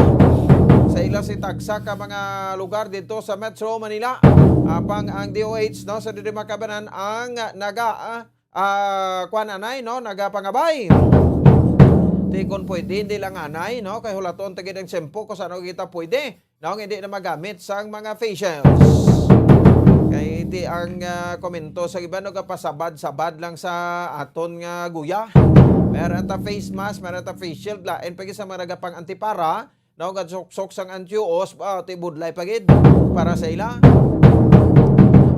sa ila si tagsa ka mga lugar dito sa Metro Manila. Apang ang D O H, no, sa diri makabanan ang naga, ah, ah, kuan anay, no, nagapangabay. Ti kon pwede, hindi lang anay, no, kay hulaton ta gid ang tiyempo kung saan kita pwede, no, nga hindi na magamit sang mga face shields. Kay ti ang, ah, komento sa iba, no, gapasabad-sabad lang sa aton nga guya. Meron ta face mask, meron ta face shield, lain pa gid sa mga nagapang antipara, no, gasuksok sang antiuos, ba, ti budlay pa gid para sa ila.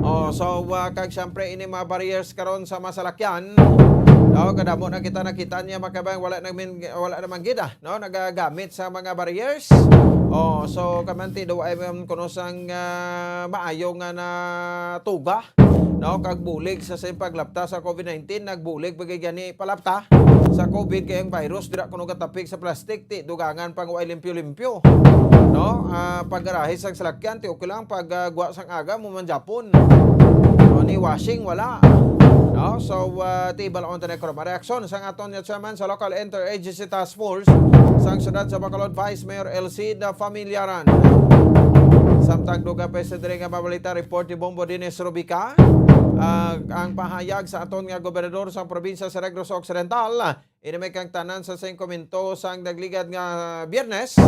Oh, so, ah, kag siyempre, ini mga barriers karon sa masalakyan, no, kadamo na kita nakita niya, makabang wala na min-, wala naman gid, ah, no, nagagamit sa mga barriers. Oh, so, kamanti daw ay, um, kuno sang, ah, maayo nga natuga, no, kag bulig sa, sa paglapta sa COVID nineteen, nagbulig pa gid gani palapta sa COVID, kay ang virus dira kuno gatapik sa plastic, ti dugangan pang way limpyo-limpyo, no? Ah, pagarahi sang salakyan, ti okay lang, pag, ah, gwa sang aga mo man japon. No, ni washing, wala. No? So, ah, ti balaon ta na karon. Reaksyon sang aton nga chairman sa Local Interagency Task Force sang siyudad sa Bacolod, Vice Mayor Elcida Familiaran. Samtang dugang pa sa diri nga mabalita, report ni Bombo Dennis Rubica. Ah, ang pahayag sa aton nga gobernador sa probinsya sa Negros Occidental, ini may kang tanan sa sing komento sang nagligad nga Biyernes,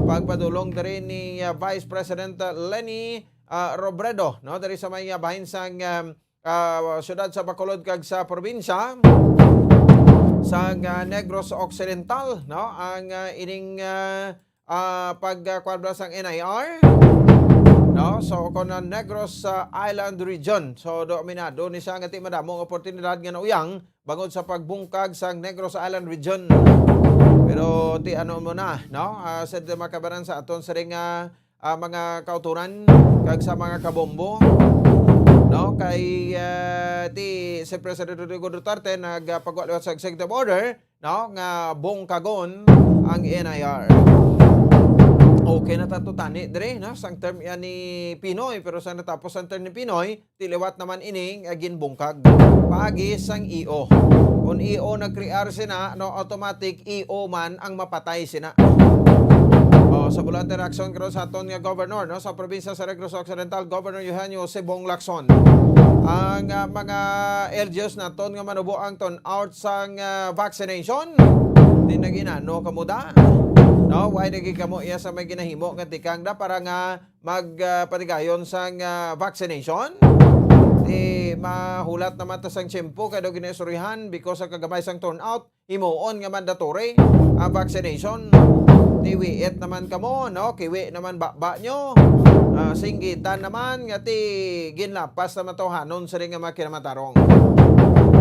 pagpadulong diri ni, ah, Vice President Leni, ah, Robredo, no, diri sa may, ah, bahin sang, um, ah, siyudad sa Bacolod kag sa probinsya sang, ah, Negros Occidental, no, ang, ah, ining, ah, ah, pag, ah, kuwan ba sang N I R, no? So, kung ang Negros, ah, Island Region, so, do, aminado ni siya nga ti madamo ang oportunidad nga nauyang bangod sa pagbungkag sang Negros Island Region. Pero ti ano mo na, no? Ah, sa di makabanan sa aton siring nga, ah, mga kauturan kag sa mga kabombo, no? Kay, ah, ti si President Rodrigo Duterte nagpagawa liwat sa executive order, no, nga bungkagon ang N I R. Okay na tato tani diri, no, sang term yan ni Pinoy, pero sa natapos ang term ni Pinoy, tiliwat naman ini nga ginbungkag. Paagi sang E O. Kung E O nag-crear sina, no, automatic E O man ang mapatay sina. Oh, sa bulate reaksyon karon sa aton nga governor, no, sa probinsya sa Negros Occidental, Governor Eugenio Sibong Lacson. Ang, ah, mga L G Us naton nga manubo ang turnout sang, ah, vaccination. Di na ginano kamo da. No, why na gid kamo iya sa may ginahimo nga tikang da para nga mag, ah, patigayon sang, ah, vaccination? Di mahulat naman ta sang tiyempo kay daw ginaistoryahan because sa kagamay sang turnout, himuon nga mandatory ang vaccination. Ti wiit naman kamo, no? Kiwi naman baba nyo. Ah, singgitan naman nga ti ginlapas naman to hanon sa ring nga mga kinamatarong.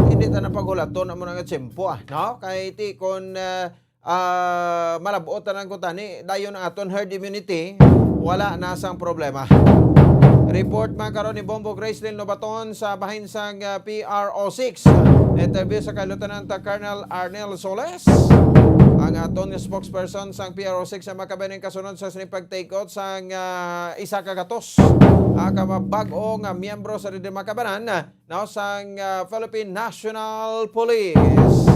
Hindi ta na paghulaton amo na nga tiyempo, ah, no? Kay ti kon, ah, ah, malabot na lang ko tani, dayon ang aton herd immunity, wala na sang problema. Report man karon ni Bombo Gracelyn Lobaton sa bahin sang, ah, P R O six. Interview sa kay Lieutenant Colonel Arnel Soles. Ang aton nga spokesperson sang P R O six ang makabaning kasunod sa sining pag-take out sang, ah, isa ka gatos, ah, ka mga bag-o nga miyembro sa Didi Makabanan, no, sang, ah, Philippine National Police.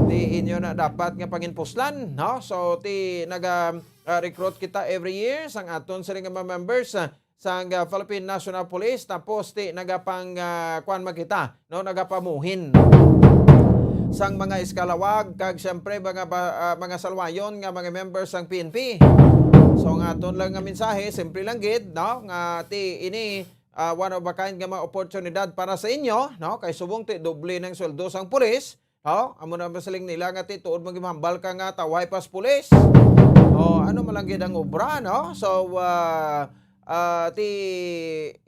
ti inyo na dapat nga panginpuslan, no? So, ti naga, ah, recruit kita every year sang aton sini nga mga members, ah, sang, ah, Philippine National Police, tapos ti nagapang, ah, kuwan man kita, no? Nagapamuhin sang mga eskalawag kag siyempre mga ba-, ah, mga salwayon nga mga members sang P N P. So, ang aton lang nga mensahe, simple lang gid, no? Nga ti ini, ah, one of a kind nga mga oportunidad para sa inyo, no? Kay subong ti doble ng sweldo sang pulis, oh, amo na masiling nila nga ti tuod magimambal ka nga tawhay pas pulis. Oh, ano man lang gid ang obra, no? So, ah, ah, ti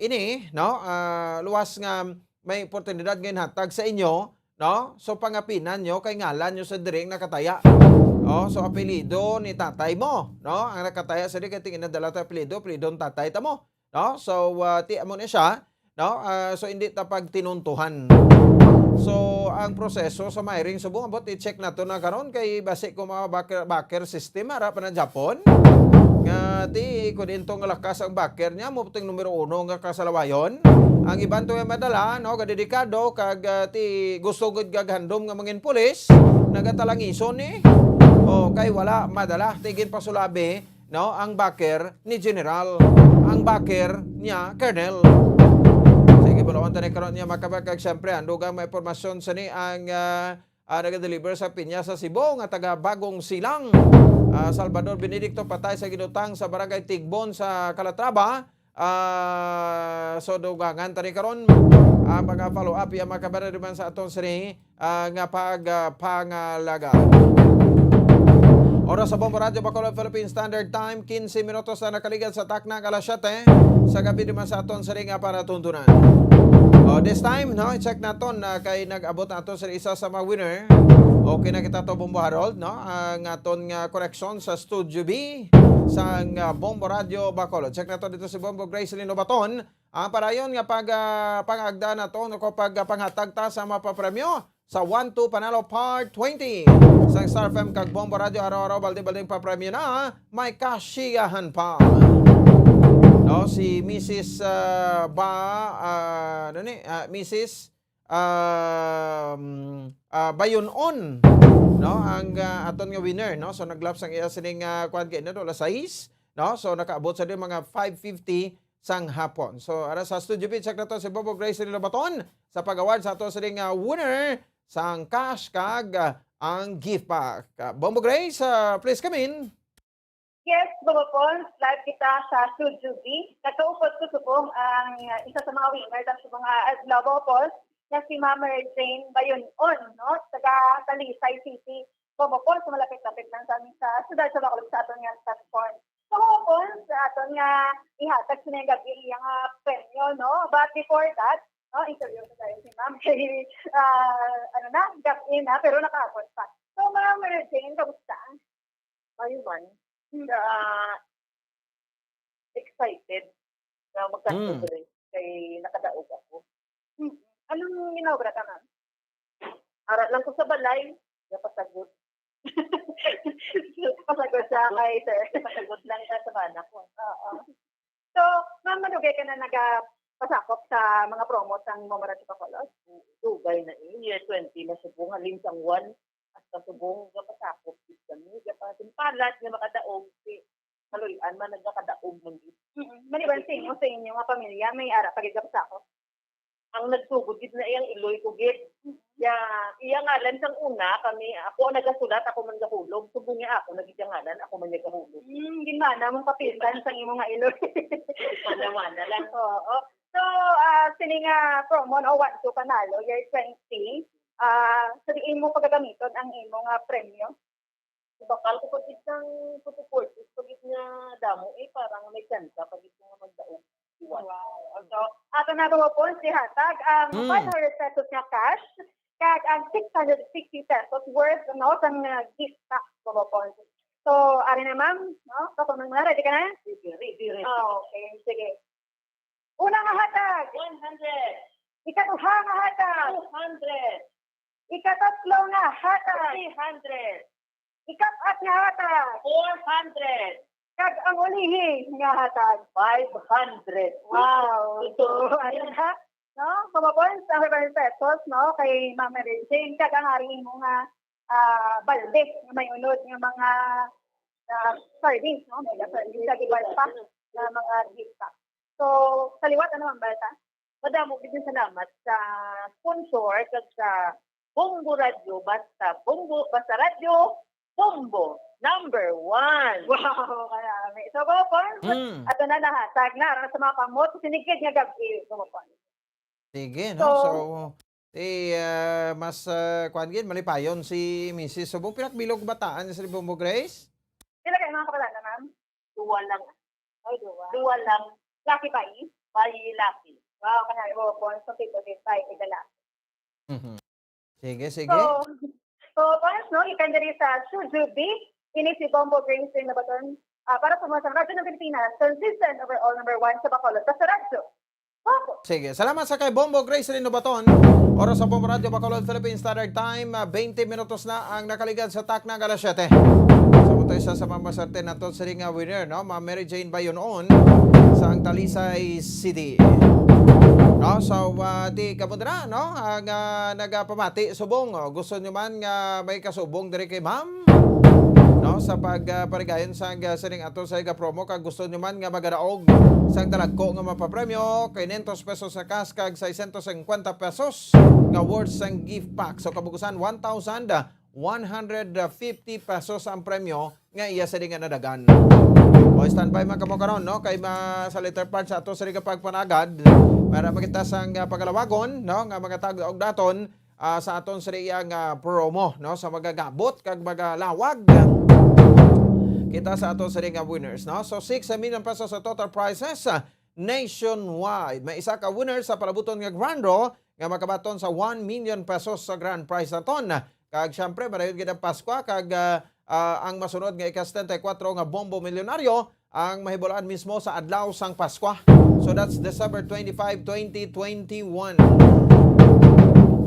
ini, no? Ah, luwas nga may oportunidad nga inhatag sa inyo, no? So, pangapinan nyo kay ngalan nyo sa diri ang nakataya. Oh, so apelyido ni tatay mo, no? Ang nakataya sa diri kay tingin na dala ta apelyido, apelyido ng tatay ta mo, no? So, ah, ti amo ni siya, no? Ah, so, hindi ta pagtinuntuhan. So, ang proseso sa hiring subong abot i-check nato na karon kay basi ko mga backer, backer system ara pa na Japon. Nga ti kun intong lakas ang backer niya mo puting numero uno nga kasalawayon. Ang iban to nga madala, no, gadedikado kag, ah, ti gusto gud gaghandom nga mangin pulis, nagatalangison ni. O kay wala madala ti ginpasulabi, no, ang backer ni General, ang backer niya Colonel. Sige, bulawan ta ni karon niya makabag kag siyempre ang dugang mga impormasyon sa ni ang, ah, ah, nagadeliver sa pinya sa Cebu nga taga Bagong Silang, ah, Salvador Benedicto, patay sa ginutang sa Barangay Tigbon sa Calatrava. Ah, so, dugangan ta ni karon ang mga follow-up, iya mga kababayan, naman sa aton sini, ah, nga pag, ah, pangalaga. Oras sa Bombo Radyo Bacolod Philippine Standard Time, quince minutos na nakaligad sa takna nga alas siyete sa gabi, naman sa aton sini nga panatuntunan. Oh, this time, no, i-check naton na kay nag-abot na aton sa isa sa mga winner. Okay na kita to, Bombo Harold, no? Ang aton nga koneksyon sa Studio B sang, ah, Bombo Radyo Bacolod. Check nato dito si Bombo Grace Lino Baton. Ang parayon nga pag, ah, pangagda nato, no, ko pag, ah, panghatag ta sa mapapremyo sa One Two Panalo Part twenty sang Star F M kag Bombo Radyo, araw-araw balde-baldeng papremyo na, may kasiyahan pa. No, si Missus, ah, Ba, ah, ano ni, ah, Missus, um, ah, Bayon-on, no, ang, ah, aton nga winner, no? So, nag-lapse ang iya sining, ah, kuwan kay, no, alas sais, no? So, nakaabot sa di mga five fifty sang hapon. So, ara sa Studio B, check nato si Bombo Grace Lino Baton sa pag-award sa ato sining, ah, winner sang cash kag, ah, ang gift pack. Ah, Bombo Grace, ah, please come in. Yes, Bombo Pons, live kita sa Studio B. Nagkaupod ko subong ang, ah, isa sa mga winner sa mga adlaw, Bombo Pons, na si Ma'am Mary Jane Bayon-on, no? Taga Talisay City, Bombo Pons, malapit-lapit lang sa amin sa siyudad sa Bacolod sa aton nga platform. So, Bombo Pons, sa aton nga ihatag sa ngayong gabi iyang, ah, premyo, no? But before that, no, interview ko tayo si Ma'am. Kay, ah, ano na, gabi na, pero nakaabot pa. So, Ma'am Mary Jane, kamusta? Maayo man. Hmm. Ah, excited na magkasubra kay nakadaog ako. Hmm. Anong ginaobra ka, ma'am? Ara lang ko sa balay, napasagot. Pasagot siya kay sir. Pasagot lang ka sa bana ko. Oo. So, ma'am, madugay ka na nagapasakop sa mga promo sang Bombo Radyo Bacolod? Dugay na, eh. Year twenty na subong, halin sang one hasta subong, gapasakop gid kami, gapasimpalat nga makadaog, si Kaloy-an man nagakadaog man gid. Mm-mm. Maliban sa inyo, sa inyo nga pamilya, may ara pa gid gapasakop? Ang nagsugod gid na iyang iloy ko gid. Ya, iya ngalan sang una kami, ako ang nagasulat, ako man gahulog. Subong niya ako na gid ang ngalan, ako man niya gahulog. Hmm, ginmana mong kapitan sa imo nga iloy. Mana-mana lang. Oo. So, ah, sini nga promo, no, One Two Panalo, year twenty, ah, sa diin mo pagagamiton ang imo nga premyo? Bakal ko pag isang pagkukursos, pag nga damo, eh, parang may tsansa, pag nga magdaog. Wow. So, ato na, Bombo Pons, ihatag ang Hmm. five hundred pesos nga cash, kag ang six hundred fifty pesos worth, no, sang, ah, gift pack, Bombo Pons. So, ari na, ma'am, no? Kapag na, ready ka na? Sige, ready, ready. Ah, okay, sige. Una nga hatag. One hundred. Ikaduha nga hatag. Two hundred. Ikatatlo nga hatag. Three hundred. Ikapat nga hatag. Four hundred. Kag ang ulihi nga hatag. Five hundred. Wow. So, ayun ha. No? Kumabon sa five hundred pesos, no? Kay Ma'am Mary Jane. Kag ang ari mo nga ah, balde nga may unod nga mga, ah, sardines, no? May sardines sa gibalpak nga mga gift pack. So, sa liwat, ano ang balta? Madamo gid nga salamat sa sponsor kag sa Bombo Radyo, basta Bombo, basta Radyo, Bombo, number one. Wow, karami. So, Gopon, Mm. ato na nahatag na aron sa mga kamot sa sinigid nga gabi, Gopon. Sige, no? So, So, eh, ah, mas, ah, kuwan gid, malipayon si Missus Subong. Pinakbilog bataan niya sa Bombo Grace? Pila kayo mga kabalana, ma'am? Duwa lang. Ay, duwa. Duwa lang. Lucky ba, eh? Bayi lucky. Wow, kanay mo po. So, people din tayo, tigala. Mhm. Sige, sige. So, so, once, no, ikan diri sa Shujubi, ini si Bombo Grace Rinobaton, ah, para sa mga sa Radyo ng Pilipinas, consistent overall number one sa Bacolod. Basta Radyo. Bombo. Sige, salamat sa kay Bombo Grace Rinobaton. Oras sa Bombo Radyo Bacolod, Philippine Standard Time, ah, twenty minutos na ang nakaligad sa takna nga alas siyete. So, ito isa sa mga maswerte nato sa ring, ah, winner, no? Ma Mary Jane Bayonon sa ang Talisay City. No? So, ah, di kamo dira, no? Ang, ah, nagapamati, subong, oh, gusto nyo man nga may kasubong diri kay ma'am, no? Sa pag, ah, parigayon sa, ah, sining ato sa iga promo, kag gusto nyo man nga magadaog sang dalagko nga mapapremyo, quinientos pesos sa cash kag seiscientos cincuenta pesos nga worth sang gift pack. So, kabugusan, one thousand one hundred fifty pesos ang premyo nga iya sini nga nadagan. O, standby man kamo karon, no? Kay ma-, sa later part sa ato sini nga pagpanagad, para makita sang, ah, pagalawagon, no, nga mga tag-, og daton, ah, sa aton sini nga promo, no, sa magagabot kag magalawag. Kita sa aton sini nga winners, no? So, six million pesos sa total prizes, ah, nationwide. May isa ka winner sa palabuton nga grand draw nga makabaton sa one million pesos sa grand prize naton. Kag siyempre, madayon gid ang Paskwa, kag, ah, ah, ang masunod nga ika-setenta y kuwatro nga Bombo Milyonaryo ang mahibaluan mismo sa adlaw sang Paskwa. So that's December twenty-five, twenty twenty-one.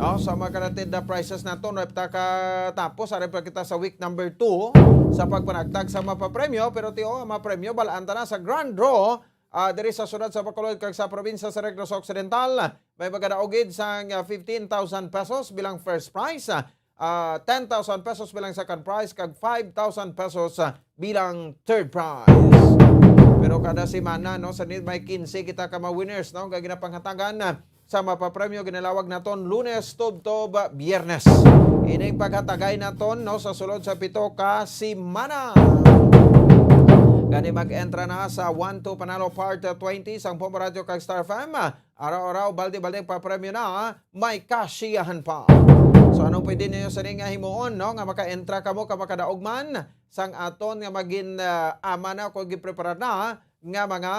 No, sa mga karatid na prices naton, wala pa ta katapos, ari pa kita sa week number two sa pagpanagtag sa mapapremyo, pero tiyo, ang mapremyo, balaan ta na sa grand draw, ah, diri sa siyudad sa Bacolod kag sa probinsya sa Negros Occidental. May magadaog gid sang, ah, fifteen thousand pesos bilang first prize, ah, ah, ten thousand pesos bilang second prize, kag five thousand pesos, ah, bilang third prize. Pero kada semana, no, sa ni-, may quince kita ka mga winners, no, nga ginapanghatagan, ah, sa mapapremyo, ginalawag naton Lunes tubtob Biyernes. Ining paghatagay naton, no, sa sulod sa pito ka semana. Gani, mag-entra na sa One Two Panalo Part twenty sang Bombo Radyo kag Star F M. Araw-araw, balde-balde ang papremyo na, may kasiyahan pa. So, anong pwede ninyo sini nga himuon, no, nga maka-entra kamo, ka makadaog man sang aton nga magin, ah, ama na o gipreparar na nga mga,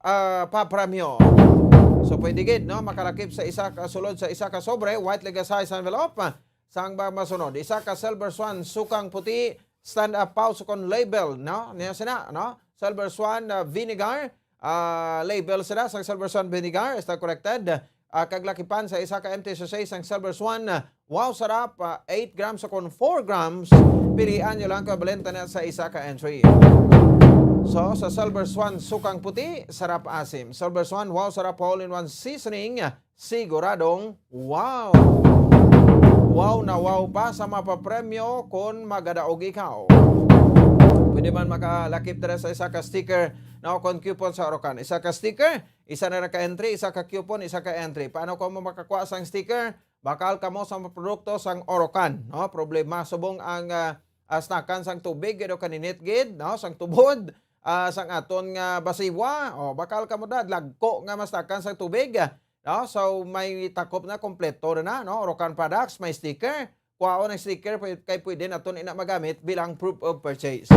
ah, papremyo? So, pwede gid, no, makalakip sa isa ka sulod sa isa ka sobre, white legal size envelope, sang ba masunod. Isa ka Silver Swan, sukang puti, stand up pouch kon label, no? Niya sina, no? Silver Swan, ah, vinegar, ah, label sila sang Silver Swan vinegar, is that corrected? Ah, kag lakipan sa isa ka empty sachet sang Silver Swan, ah, wow sarap, ah, eight grams o kon four grams, pilian nyo lang kung balenta na sa isa ka entry. So, sa Silver Swan, sukang puti, sarap asim. Silver Swan, wow sarap all-in-one seasoning, siguradong wow! Wow na wow pa sa mapapremyo kon magadaog ikaw. Pwede man makalakip dira sa isa ka sticker na o kon coupon sa Orocan. Isa ka sticker, isa na ra ka entry, isa ka coupon, isa ka entry. Paano ko mo makakuha sang sticker? Bakal kamo sa mga produkto sang Orocan, no? Problema subong ang, ah, ah, snakan sang tubig, gid o kaninit gid, no? Sang tubod, ah, sang aton nga basiwa. O, bakal kamo da, lagko nga mastakan sang tubig, ah, no? So, may takop na, kompleto na na, no? Orocan products, may sticker. Kuhaon ang sticker, pwe-, kay pwede naton ina magamit bilang proof of purchase.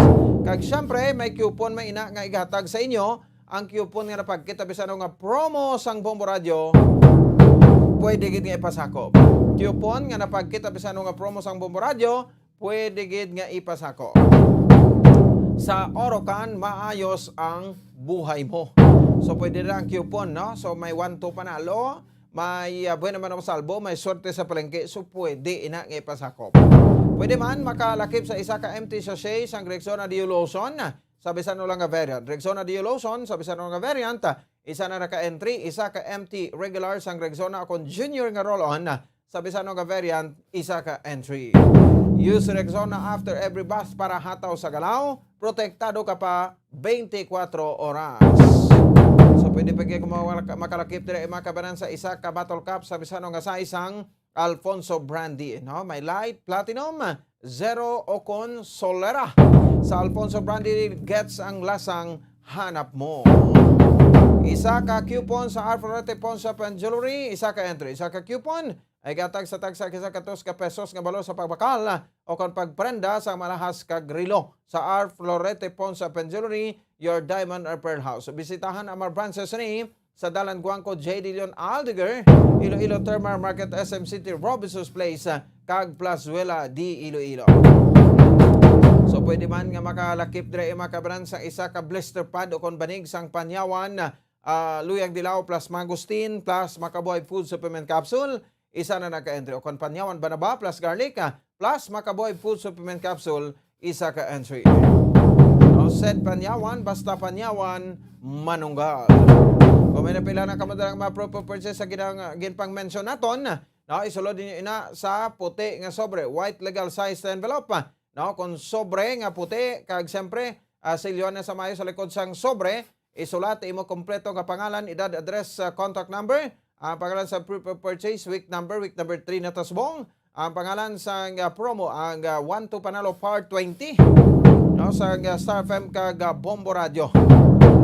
Kag siyempre, may coupon may ina nga igahatag sa inyo. Ang coupon nga napagkita bisan ano nga promo sang Bombo Radyo, pwede gid nga ipasakop. Coupon nga napagkita bisan ano nga promo sang Bombo Radyo, pwede gid nga ipasakop. Sa Orocan, maayos ang buhay mo. So, pwede ra ang coupon, no? So, may One Two Panalo, may, ah, Buena Mano Salbo, may Swerte sa Palengke. So, pwede ina nga ipasakop. Pwede man makalakip sa isa ka empty sachet sang Rexona Deo Lotion sa bisan ano lang nga variant. Rexona Deo Lotion sa bisan ano lang nga variant, isa na ra ka entry, isa ka empty regular sang Rexona akon junior nga roll-on, sa bisan ano nga variant, isa ka entry. Use Rexona after every bath para hataw sa galaw. Protektado ka pa twenty-four oras. So, pwede pa kayo mawala-, makalakip diri, mga kabanan, sa isa ka bottle cap sa misano nga size sang Alfonso Brandy, no? May light, platinum, zero, o kon solera. Sa Alfonso Brandy, gets ang lasang hanap mo. Isa ka coupon sa R Florete Pawn Shop and Jewelry, isa ka entry, isa ka coupon, ay gatag sa tagsa isa ka dos ka pesos nga balor sa pagbakal o kon pagprenda sa malahas kag relo. Sa R Florete Pawn Shop and Jewelry, your diamond or pearl house. Bisitahan ang mga branches ni sa Dalan Guangco, J D Leon Aldeguer, Iloilo Terminal Market, S M City, Robinson's Place, ah, kag Plazuela de Iloilo. So, pwede man nga makalakip diri, mga kabanan, sa isa ka blister pad o kon banig sang panyawan, ah, Luyang Dilaw plus Mangosteen plus Makabuhay Food Supplement Capsule, isa na nagka-entry. O kon panyawan banaba plus garlic, ah, plus Makabuhay Food Supplement Capsule, isa ka entry. No, said panyawan, basta panyawan, manunggal. Kung may napila na kamo dalang mga proof of purchase sa ginang-, ginpang-mention naton, no, isulod ninyo ina sa puti nga sobre, white legal size envelope. No, kung sobre nga puti, kag siyempre, ah, silyo na sa mayo sa likod sang sobre, isulat imo kompleto nga pangalan, edad, address, ah, contact number, ang pangalan sa proof of purchase, week number, week number three na ta subong, ang pangalan sang, ah, promo, ang, ah, One two Panalo Part twenty, no, sang, ah, Star F M kag, ah, Bombo Radio.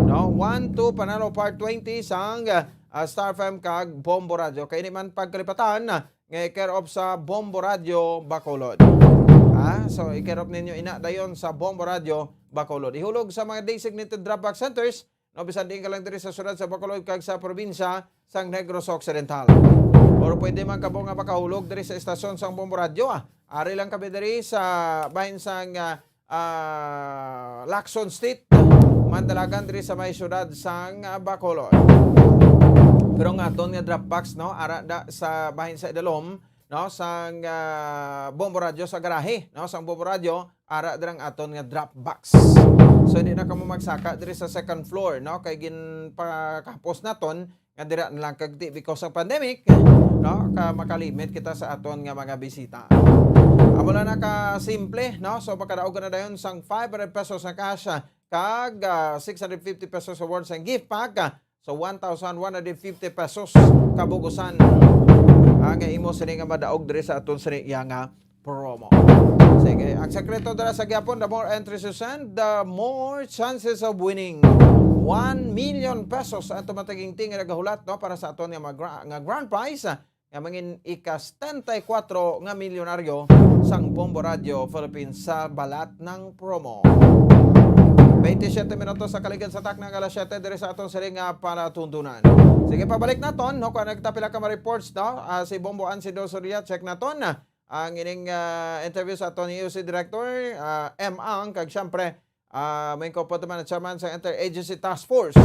No, One two Panalo Part twenty sang, ah, Star F M kag Bombo Radio. Kay ini man pagkalipatan, nga i-care of sa Bombo Radio Bacolod. Ha? So, i-care of ninyo ina dayon sa Bombo Radio Bacolod. Ihulog sa mga designated drop box centers, no, bisan diin ka lang diri sa siyudad sa Bacolod kag sa probinsya sang Negros Occidental. Or pwede man kamo nga makahulog diri sa estasyon sang Bombo Radio, ah. Ari lang kami diri sa bahin sang, ah, ah, Lacson Street, Mandalagan, diri sa may siyudad sang, ah, Bacolod. Pero ang aton nga drop box, no, ara da sa bahin sa idalom, no, sang, ah, Bombo Radio sa garahe, no, sang Bombo Radio, ara dira ang aton nga drop box. So, hindi na kamo magsaka diri sa second floor, no, kay ginpakahapos naton nga dira na lang kag di because of pandemic, no, ka makalimit kita sa aton nga mga bisita. Amo lang na ka simple, no? So, makadaog ka na dayon sang five hundred pesos na cash, ah, kag, ah, six hundred fifty pesos awards and gift pack, ah, so one thousand one hundred fifty pesos kabugusan ang imo sini nga madaog diri sa aton sini iya nga promo. Sige, ang sekreto dira sa gyapon, the more entries you send, the more chances of winning. One million pesos ang tumatagingting nga nagahulat, no, para sa aton nga, magra-, nga grand prize, ah, nga mangin ika-setenta y kuatro nga milyonaryo sang Bombo Radio Philippines sa balat ng promo. Twenty-seven minutos sa kaligid sa takna nga alas siyete diri sa aton siring nga palatundunan. Sige, pabalik naton, no, kung nagtapila ka mga reports, no? Ah, si Bombo Ansido Soria, check naton. Ang ining, ah, interview sa aton ni U C Director, ah, M Ang, kag siyempre, ah, main ko po naman ang chairman sa Interagency Task Force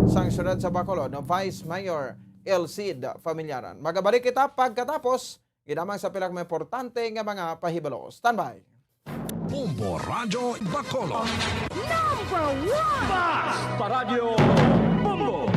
sang siyudad sa Bacolod, no, Vice Mayor Elcid Familiaran. Magabalik kita pagkatapos, ginamang sa pila ka mga importante nga mga pahibalo. Standby. Bombo Radyo Bacolod. Number one! Bas! Paradyo Bombo!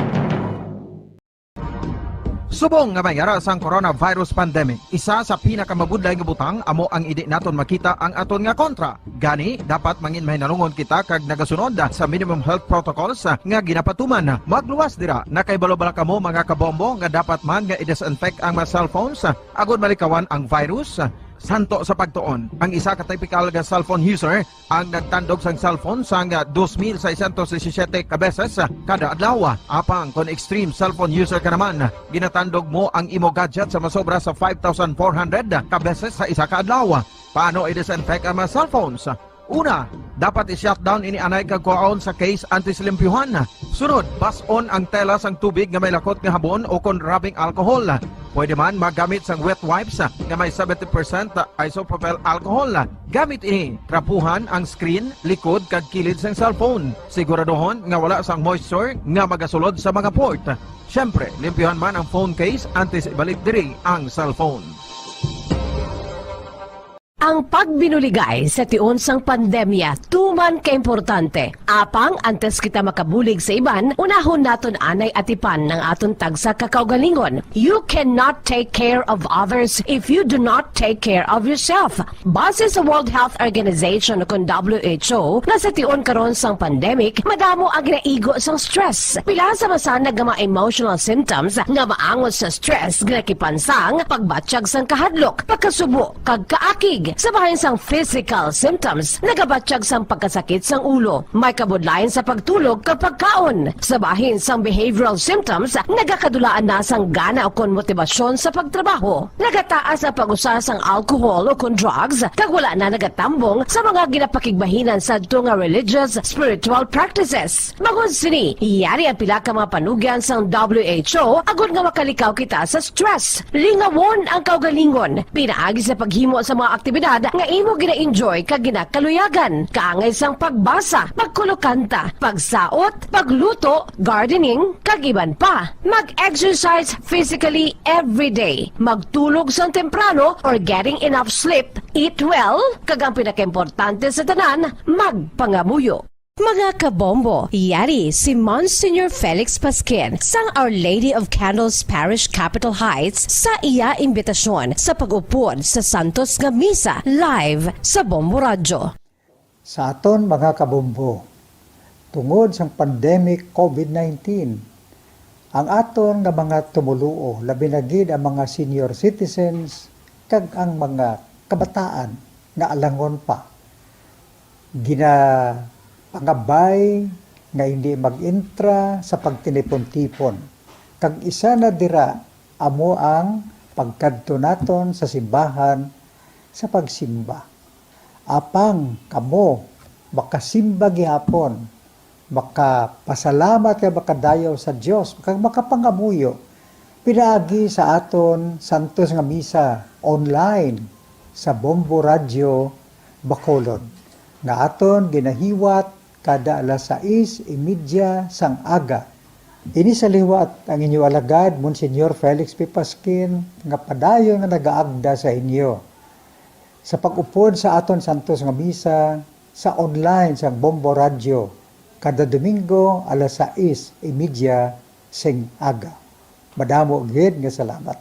Subong nga may ara sang coronavirus pandemic, isa sa pinakamabudlay nga butang amo ang hindi naton makita ang aton nga kontra. Gani, dapat mangin mahinalungon kita kag nagasunod sa minimum health protocols nga ginapatuman. Magluwas dira, nakahibalo bala kamo, mga kabombo, nga dapat man nga i-disinfect ang mga cellphones agod malikawan ang virus? Santo sa pagtuon, ang isa ka typical nga cellphone user ang nagtandog sang cellphone sang dos mil seiscientos disisiete ka beses kada adlaw. Apang kon extreme cellphone user ka naman, ginatandog mo ang imo gadget sa masobra sa five thousand four hundred ka beses sa isa ka adlaw. Paano i-disinfect ang mga cellphones? Una, dapat i-shutdown ini anay kag kuhaon sa case antes limpyuhan. Sunod, bas-on ang tela sang tubig nga may lakot nga habon o kon rubbing alcohol. Pwede man magamit sang wet wipes nga may seventy percent isopropyl alcohol. Gamit ini, trapuhan ang screen, likod, kag kilid sang cellphone. Siguraduhon nga wala sang moisture nga magasulod sa mga port. Siyempre, limpyuhan man ang phone case antes ibalik diri ang cellphone. Ang pagbinuligay sa tion sang pandemya tuman ka importante. Apang antes kita makabulig sa iban, unahon naton anay atipan ang aton tagsa ka kaugalingon. You cannot take care of others if you do not take care of yourself. Base sa World Health Organization, kun W H O, nga sa tion karon sang pandemic, madamo ang ginaigo sang stress. Pila sa masanag nga mga emotional symptoms nga maangot sa stress ginakipan sang pagbatyag sang kahadlok, pagkasubo, kag kaakig. Sa bahin sang physical symptoms, nagabatyag sang pagkasakit sang ulo, may kabudlayan sa pagtulog kag pagkaon. Sa bahin sang behavioral symptoms, nagakadulaan na sang gana ukon motibasyon sa pagtrabaho. Nagataas ang pag-usa sang alcohol ukon drugs, kag wala na nagatambong sa mga ginapakigbahinan sadto nga religious, spiritual practices. Bangod sini, yari ang pila ka mga panugyan sang W H O agod nga makalikaw kita sa stress. Lingawon ang kaugalingon pinaagi sa paghimo sa mga aktibidad nga imo gina-enjoy kag ginakaluyagan, kaangay sang pagbasa, pagkulokanta, pagsaot, pagluto, gardening, kag iban pa. Mag-exercise physically every day. Magtulog sang temprano or getting enough sleep. Eat well, kag ang pinakaimportante sa tanan, magpangamuyo. Mga kabombo, yari si Monsignor Felix Pasquin sang Our Lady of Candles Parish, Capitol Heights, sa iya imbitasyon sa pag-upod sa santos nga misa live sa Bombo Radyo. Sa aton mga kabombo, tungod sang pandemic covid nineteen, ang aton nga mga tumoluo, labi na gid ang mga senior citizens kag ang mga kabataan nga alangon pa, ginapangabay nga hindi mag-intra sa pagtinipon-tipon. Kag isa na dira amo ang pagkadto naton sa simbahan sa pagsimba. Apang kamo makasimba gihapon, makapasalamat kag makadayaw sa Dios, kag makapangamuyo pinaagi sa aton santos nga misa online sa Bombo Radyo Bacolod, nga aton ginahiwat kada alas sais y media sang aga. Ini sa liwat ang inyo alagad, Monsignor Felix P. Pasquin, nga padayon nga nagaagda sa inyo sa pag-upod sa aton santos nga misa sa online sang Bombo Radyo kada Domingo alas sais y media sing aga. Madamo gid nga salamat.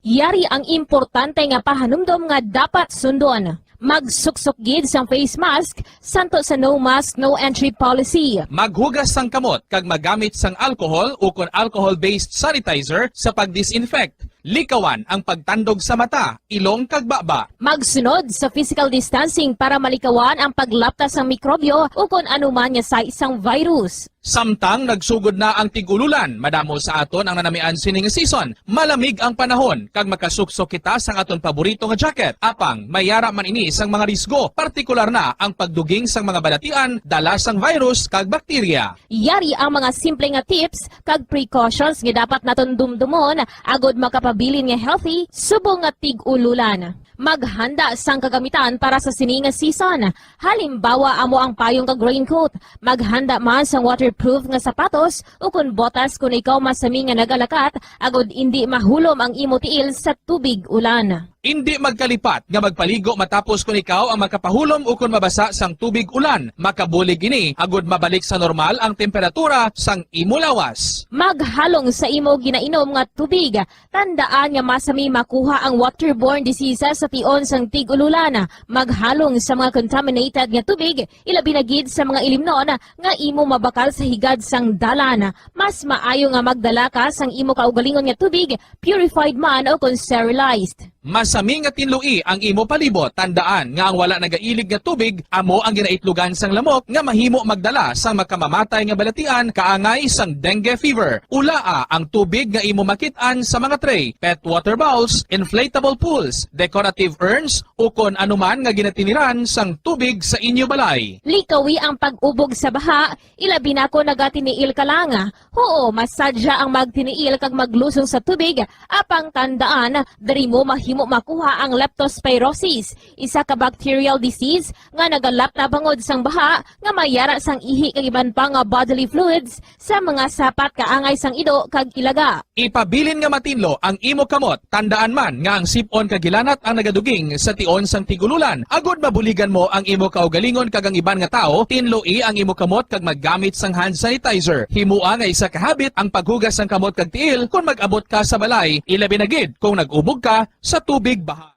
Yari ang importante nga pahanumdom nga dapat sundon. Magsuksok gid sang face mask, santo sa no mask, no entry policy. Maghugas sang kamot kag magamit sang alcohol ukon alcohol-based sanitizer sa pag-disinfect. Likawan ang pagtandog sa mata, ilong kag baba. Magsunod sa physical distancing para malikawan ang paglapta sang mikrobyo ukon anuman nga sahi sang virus. Samtang nagsugod na ang tig-ululan, madamo sa aton ang nanamian sini nga season. Malamig ang panahon, kag makasuksok kita sang aton paborito nga jacket. Apang, may yara man ini sang mga risgo, partikular na ang pagduging sang mga balatian, dala sang virus kag bakterya. Yari ang mga simple nga tips kag precautions nga dapat naton dumdumon agod makapabilin nga healthy subong nga tig-ululan. Maghanda sang kagamitan para sa sini nga season. Halimbawa, amo ang payong kag raincoat. Maghanda man sang waterproof nga sapatos ukon botas kon ikaw masami nga nagalakat, agod indi mahulom ang imo tiil sa tubig ulan. Indi magkalipat nga magpaligo matapos kon ikaw ang makapahulom ukon mabasa sang tubig ulan. Makabulig ini agod mabalik sa normal ang temperatura sang imo lawas. Maghalong sa imo ginainom nga tubig. Tandaan nga masami makuha ang waterborne diseases sa tion sang tig-ululan. Maghalong sa mga contaminated nga tubig, ilabi na gid sa mga ilimnon nga imo mabakal sa higad sang dalan. Mas maayo nga magdala ka sang imo kaugalingon nga tubig, purified man o kon sterilized. Masami nga tinloi ang imo palibot. Tandaan nga ang wala nagailig nga tubig amo ang ginaitlogan sang lamok nga mahimo magdala sang makamamatay nga balatian kaangay sang dengue fever. Ulaa ang tubig nga imo makit-an sa mga tray, pet water bowls, inflatable pools, decorative urns, ukon anuman nga ginatiniran sang tubig sa inyo balay. Likawi ang pag-ubog sa baha, ilabi na kon nagatiniil ka lang. Huo, masadya ang magtiniil kag maglusong sa tubig, apang tandaan, diri mo mahimo mo makuha ang leptospirosis, isa ka bacterial disease nga nagalap na bangod sang baha nga may yara sang ihi kag iban pa nga bodily fluids sa mga sapat kaangay sang ido kag ilaga. Ipabilin nga matinlo ang imo kamot. Tandaan man nga ang sip-on kag hilanat ang nagaduging sa tion sang tig-ululan. Agod mabuligan mo ang imo kaugalingon kag ang iban nga tawo, tinloi ang imo kamot kag maggamit sang hand sanitizer. Himoa nga isa ka habit ang paghugas sang kamot kag tiil kon mag-abot ka sa balay, ilabi na gid kung nag-ubog ka sa tubig baha.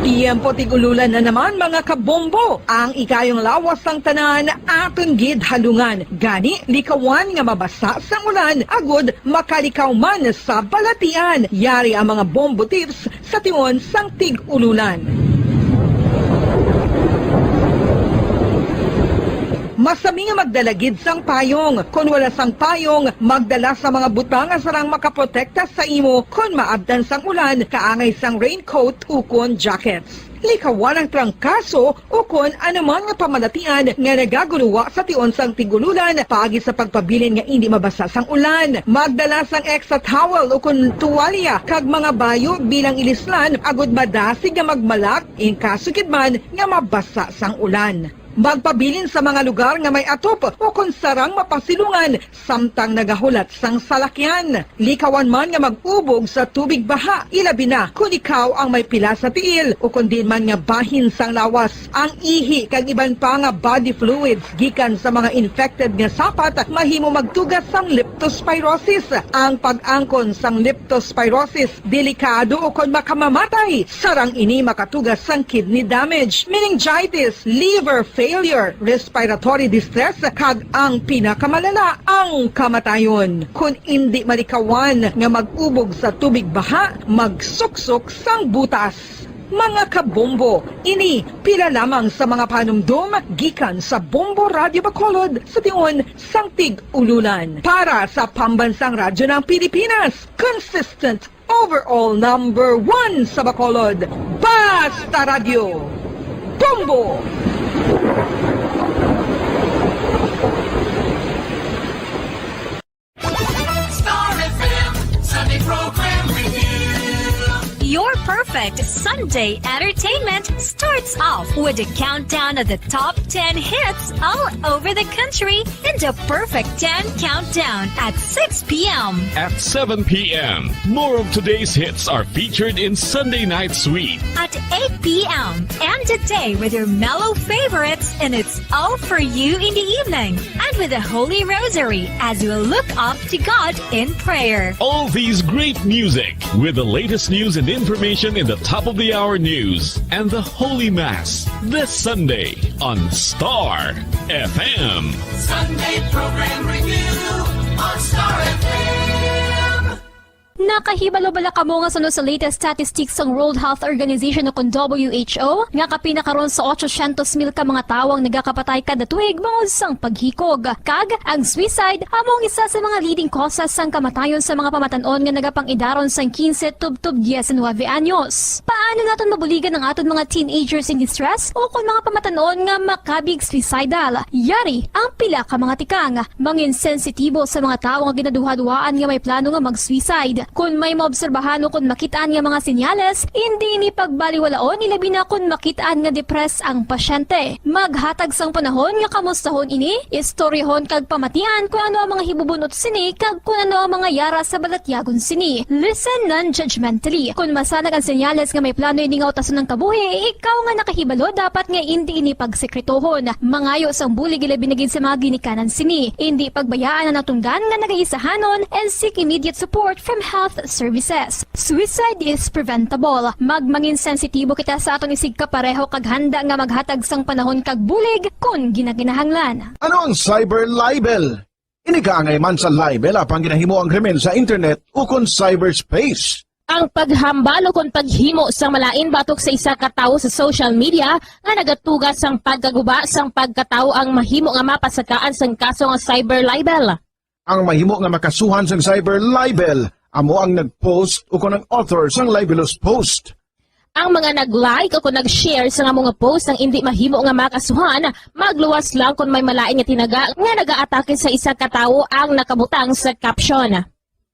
Tiyempo tig-ululan na naman, mga kabombo. Ang ikayong lawas sang tanan aton gid halungan. Gani, likawan nga mabasa sang ulan agud makalikaw man sa balatian. Yari ang mga bombo tips sa tion sang tig-ululan. Masami nga magdala gid sang payong. Kon wala sang payong, magdala sa mga butang nga sarang makaprotekta sa imo kon maabtan sang ulan, kaangay sang raincoat ukon jackets. Likawan ang trangkaso ukon anuman nga pamalatian nga nagagulowa sa tion sang tig-ululan paagi sa pagpabilin nga indi mabasa sang ulan. Magdala sang extra towel ukon tuwalya kag mga bayo bilang ilislan agud madasig nga magmalak in kaso gid man nga mabasa sang ulan. Magpabilin sa mga lugar nga may atop ukon sarang mapasilungan samtang nagahulat sang salakyan. Likawan man nga mag-ubog sa tubig baha, ilabi na kon ikaw ang may pila sa tiil ukon diin man nga bahin sang lawas. Ang ihi kag iban pa nga body fluids gikan sa mga infected nga sapat mahimo magtuga sang leptospirosis. Ang pag-angkon sang leptospirosis delikado ukon makamamatay. Sarang ini makatuga sang kidney damage, meningitis, liver failure, respiratory distress, kag ang pinakamalala, ang kamatayon. Kon indi malikawan nga mag-ubog sa tubig baha, magsuksok sang butas. Mga kabombo, ini pila lamang sa mga panumdom gikan sa Bombo Radyo Bacolod sa tion sang tig-ululan. Para sa Pambansang Radyo ng Pilipinas, consistent overall number one sa Bacolod, Basta Radyo, Bombo! Star F M Sunday Program Review. Your perfect Sunday entertainment starts off with a countdown of the top ten hits all over the country in the Perfect ten Countdown at six p m. At seven p m, more of today's hits are featured in Sunday Night Sweet. At eight p m, end the day with your mellow favorites, and it's all for you in the evening. And with the Holy Rosary as you look up to God in prayer. All these great music with the latest news and information in the top of the hour news and the Holy Mass this Sunday on Star F M. Sunday Program Review on Star F M. Nakahibalo bala kamo nga suno sa latest statistics sang World Health Organization o kon W H O, nga kapin na karon sa otsosyentos mil ka mga tawo ang nagakapatay kada tuig bangod sang paghikog? Kag ang suicide amo ang isa sa mga leading causes sang kamatayon sa mga pamatan-on nga nagapang-idaron sang quince tubtob diecinuebe anyos. Paano naton mabuligan ang aton mga teenagers in distress o kon mga pamatan-on nga makabig suicidal? Yari ang pila ka mga tikang. Mangin sensitibo sa mga tawo nga ginaduhaduhaan nga may plano nga mag-suicide. Kon may maobserbahan o kon makit-an nga mga senyales, indi ini pagbaliwalaon, ilabi na kon makit-an nga depressed ang pasyente. Maghatag sang panahon nga kamustahon ini, istoryahon kag pamatian kon ano ang mga hibubun-ot sini kag kon ano ang mga yara sa balatyagon sini. Listen non-judgmentally. Kon masanag ang senyales nga may plano ini nga utason ang kabuhi, ikaw nga nakahibalo dapat nga indi ini pagsekretohon. Mangayo sang bulig, ilabi na gid sa mga ginikanan sini. Indi pagbayaan ang natunggan nga nagaisahanon and seek immediate support from health services. Suicide is preventable. Magmangin sensitibo kita sa aton isigkapareho kag handa nga maghatag sang panahon kag bulig kon ginakinahanglan. Ano ang cyber libel? Ini kaangay man sa libel apang ginahimo ang krimen sa internet ukon cyberspace. Ang paghambal ukon paghimo sang malain batok sa isa ka tawo sa social media nga nagatuga sang pagkaguba sang pagkatawo ang mahimo nga mapasakaan sang kaso nga cyber libel. Ang mahimo nga makasuhan sang cyber libel amo ang nag-post ukon ang author sang libelous post. Ang mga nag-like o kung nag-share sa nga mga post ang indi mahimo nga makasuhan, magluwas lang kung may malain nga tinaga nga nagaatake sa isa ka tawo ang nakabutang sa caption.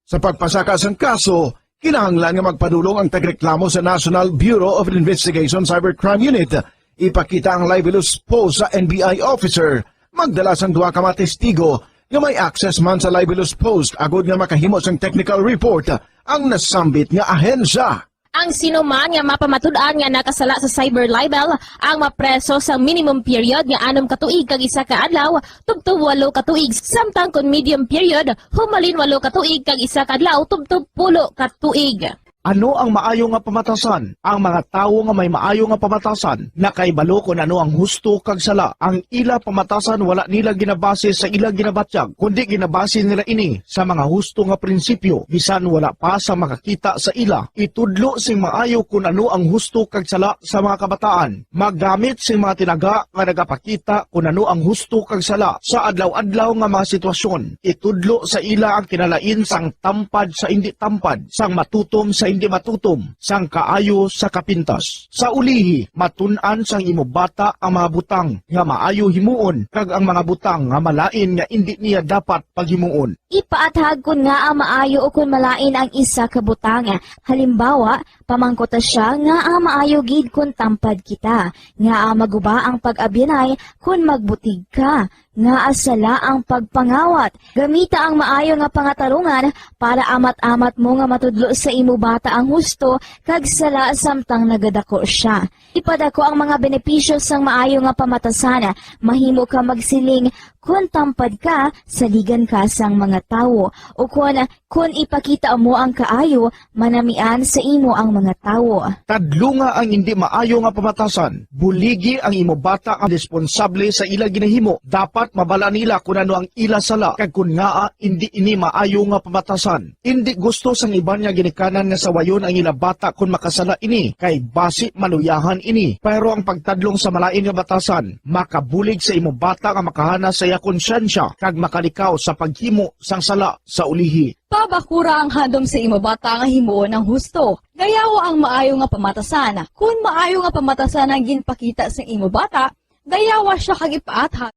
Sa pagpasaka sang kaso, kinahanglan nga magpadulong ang tagreklamo sa National Bureau of Investigation Cybercrime Unit. Ipakita ang libelous post sa N B I officer, magdala sang duha ka mga testigo nga may access man sa libelous post agod nga makahimo sang technical report ang nasambit nga ahensya. Ang sino man nga mapamatud-an nga nakasala sa cyber libel ang mapreso sa minimum period nga anom ka tuig kag isa ka adlaw tubtob walo ka tuig, samtang kon medium period, humalin walo ka tuig kag isa ka adlaw tubtob pulo ka tuig. Ano ang maayo nga pamatasan? Ang mga tawo nga may maayo nga pamatasan nakahibalo kon ano ang husto kag sala. Ang ila pamatasan wala nila ginabase sa ila ginabatyag, kundi ginabase nila ini sa mga husto nga prinsipyo, bisan wala pa sa makakita sa ila. Itudlo sing maayo kon ano ang husto kag sala sa mga kabataan. Maggamit sing mga tinaga nga nagapakita kon ano ang husto kag sala sa adlaw-adlaw nga mga sitwasyon. Itudlo sa ila ang kinalain sang tampad sa indi tampad, sang matutom sa indi matutom, sang kaayo sa kapintas. Sa ulihi, matun-an sang imo bata ang mga butang nga maayo himuon kag ang mga butang nga malain nga indi niya dapat paghimuon. Ipaathag kon ngaa maayo o kon malain ang isa ka butang. Halimbawa, pamangkuta sia ngaa maayo gid kon tampad kita, ngaa maguba ang pag-abyanay kon magbutig ka, ngaa sala ang pagpangawat. Gamita ang maayo nga pangatarungan para amat-amat mo nga matudlo sa imo bata ang husto kag sala samtang nagadako sia. Ipadako ang mga benepisyo sang maayo nga pamatasan. Mahimo ka magsiling, "Kon tampad ka, saligan ka sang mga tawo," ukon, "Kon ipakita mo ang kaayo, manamian sa imo ang mga tawo." Tadlunga ang indi maayo nga pamatasan. Buligi ang imo bata ang responsable sa ila ginahimo. Dapat mabala nila kon ano ang ila sala kag kon ngaa indi ini maayo nga pamatasan. Indi gusto sang iban nga ginikanan nga sawayon ang ila bata kon makasala ini, kay basi maluyahan ini. Pero ang pagtadlong sa malain nga batasan makabulig sa imo bata nga makahana sa iya konsyensya kag makalikaw sa paghimo sang sala sa ulihi. Pabakura ang handom sa imo bata nga himuon ang husto. Dayawa ang maayo nga pamatasan. Kon maayo nga pamatasan ang ginpakita sa imo bata, dayawa sia kag ipaathag.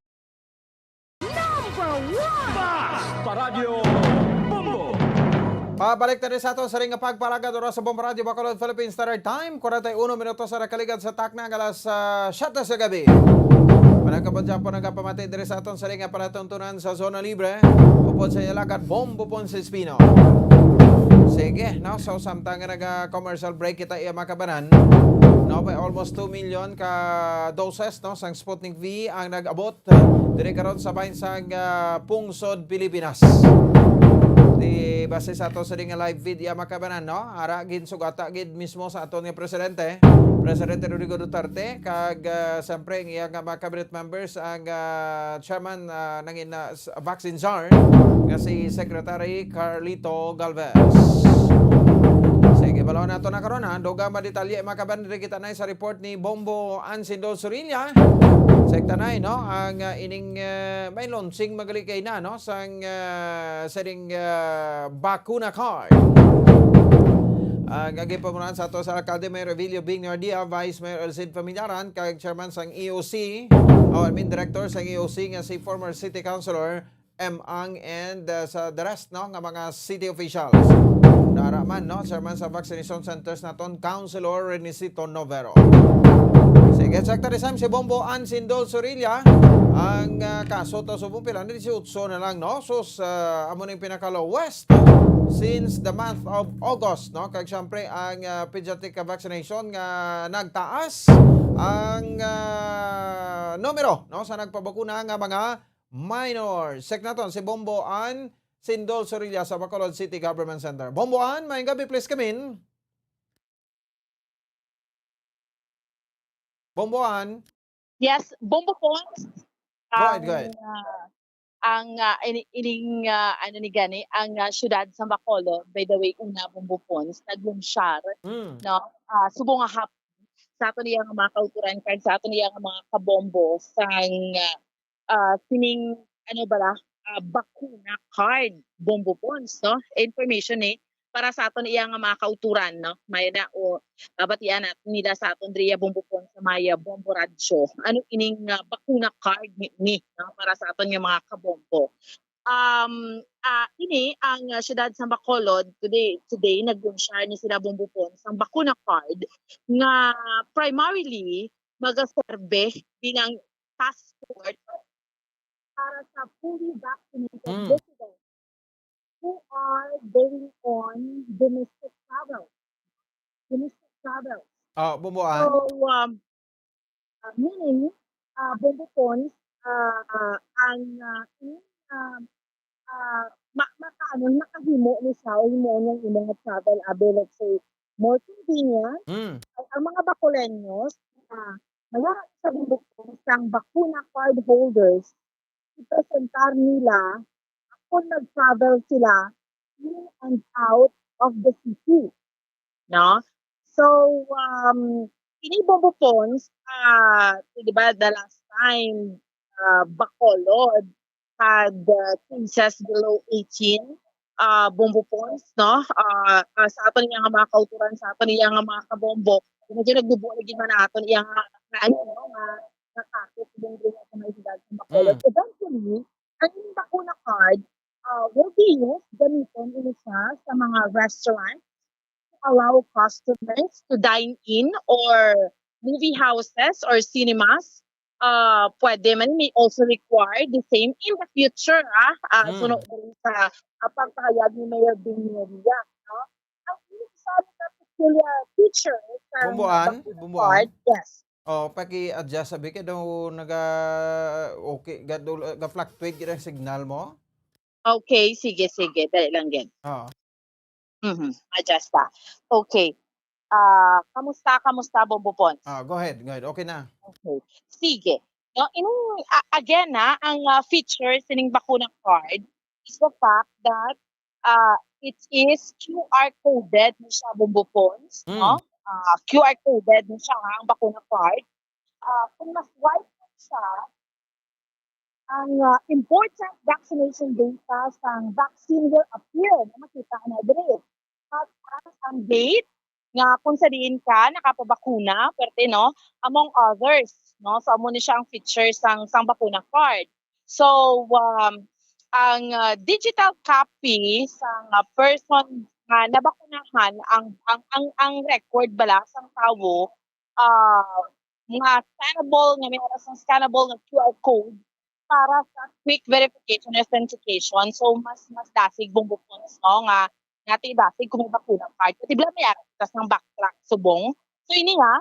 Number one! Basta Radyo Bombo! Pabalik tayo sa aton sa ring nga pagpalagad oras sa Bombo Radyo Bacolod, Philippine Standard Time, kwarenta y uno minutos sa nakaligad sa takna nga alas, ah, siyete sa gabi. Panagkapon siya po nagapamati diri sa aton sa ring nga palatuntunan sa Zona Libre, upod sa iya alagad Bombo Ponce Espino. Sige, no? So, samtang nga naga-commercial break kita, iya makabanan, no? May almost two million ka doses, no? Sang Sputnik V ang nag-abot diri karon sa bahin sang, ah, pungsod Pilipinas. Di base sa ato sa nga live feed, iya makabanan, no? Ara, ginsugata gid mismo sa aton nga presidente, Presidente Rodrigo Duterte, kag, ah, siyempre, ang iya nga mga cabinet members, ang, ah, chairman, ah, nangin, ah, s-, vaccine czar, nga si Secretary Carlito Galvez. Sige, balaw nato na karon, ha? Dugang madetalye, makabanan, diri kita na sa report ni Bombo Ansindo Sorilla. Sekta na, no? Ang, ah, ining, ah, may launching magali kay na, no? Sang, ah, sa ring, ah, bakuna card. Ang agi pamunuan sa ato sa alkalde, Mayor Evilio Bing Nardia, Vice Mayor Elcid Familiaran, kag chairman sang E O C, o, I mean, director sang E O C nga si former city councilor M Ang and, uh, sa the rest, no, nga mga city officials. Nara man, no, chairman sa vaccination centers naton, Councilor Renisito Novero. Sige, Secretary Sam, si Bombo Ansindo Sorilla, ang, uh, kaso to subong pila na, dieciocho na lang, no? Sus, uh, amo ning pinaka-lowest since the month of August, no? Kag siyempre, ang, uh, pediatric vaccination nga nagtaas ang, uh, numero, no, sa nagpabakuna nga mga minor. Check naton si Bombo Ann Sindol Sorilla sa Bacolod City Government Center. Bombo Ann, maayong gabi, please come in. Bombo Ann. Yes, Bombo Pons. Go ahead, go ahead. Ang, ah, ang, ah, ini-, ining, ah, ano ni gani, ang, ah, syudad sa Bacolod, by the way, una, Bombo Pons, naglunsyar, Mm. no? Ah, subong nga hap-, sa ato niya nga mga kauturan kag sa ato niya nga mga kabombo sang, ah, ah, sining, ano bala, ah, bakuna card, Bombo Pons, no? Information ni para sa aton iya nga mga kauturan, no? May na, o, ah, batian natin nila sa aton diriya, Bombo Pons, sa may, ah, Bombo Radyo. Ano ining, ah, bakuna card ni, ni, no? Para sa aton nga mga kabombo. Um, ah, ini ang, ah, siyudad sa Bacolod, today, today, nag-launch ni sila, Bombo Pons, ang bakuna card nga primarily magaserbe bilang passport para sa fully vaccinated Mm. residents who are going on domestic travel. Domestic travel. Ah, bumuan. So, um, ah, meaning, ah, Bombo Pons, ah, ah, ang, ah, in, ah, ah, ma-, maka-, ano, makahimo ni siya o himuon niyang imo nga travel, abi, let's say, more convenient. Mm. Ang, ang mga Bacoleños, ah, wala sa Bombo Pons, ang bakuna card holders, ipresentar nila kung nag-travel sila in and out of the city, no? So, um, ini, Bombo Pons, ah, di ba, the last time, ah, Bacolod had, ah, cases below eighteen, ah, Bombo Pons, no? Ah, ah, sa aton nga mga kauturan, sa aton nga mga kabombo, medyo nagbubuo lagi man naton iya nga, nga, ano, no, nga, nga kaso sa Bombo sa may siyudad sa Bacolod. Mm. Eventually, ang inyong bakuna card, ah, will be used, gamiton ini siya sa mga restaurant to allow customers to dine in or movie houses or cinemas. Ah, pwede man, may also require the same in the future, ah. Ah, Mm. suno diri sa, ah, pagpahayag ni Mayor Bing Meria, no? Ang isa ka peculiar feature sa Bumbuan? bakuna Bumbuan? card, yes. Oh, paki-adjust sabi kay daw naga, okay, ga-, ga-fluctuate gid ang signal mo. Okay, sige, sige. Dali lang gid. Oo. Mhm, adjust ta. Okay. Ah, kamusta, kamusta, Bombo Pons? Ah, go ahead, go ahead. Okay na. Okay. Sige. No, in, a-, again, ah, ang, ah, feature sining bakuna card is the fact that, ah, it is Q R coded ni siya, Bombo Pons, Mm. no? Ah, Q R coded ni siya, ha, ang bakuna card. Ah, kung ma-swipe mo siya, ang, ah, important vaccination data sang vaccine will appear na makita na diri. As, as ang date nga kung sa diin ka nakapabakuna, pwerte, no? Among others, no? So, amo ni siya ang feature sang, sang bakuna card. So, um, ang, ah, digital copy sang, ah, person nga nabakunahan, ang, ang, ang, ang record bala sang tawo, ah, nga scannable, nga may aras nga scannable nga Q R code para sa quick verification and authentication. So, mas, mas dasig, Bombo Pons, no, nga nati dasig kung may bakuna card. Kasi bala may aras kita sang backtrack subong. So, ini nga,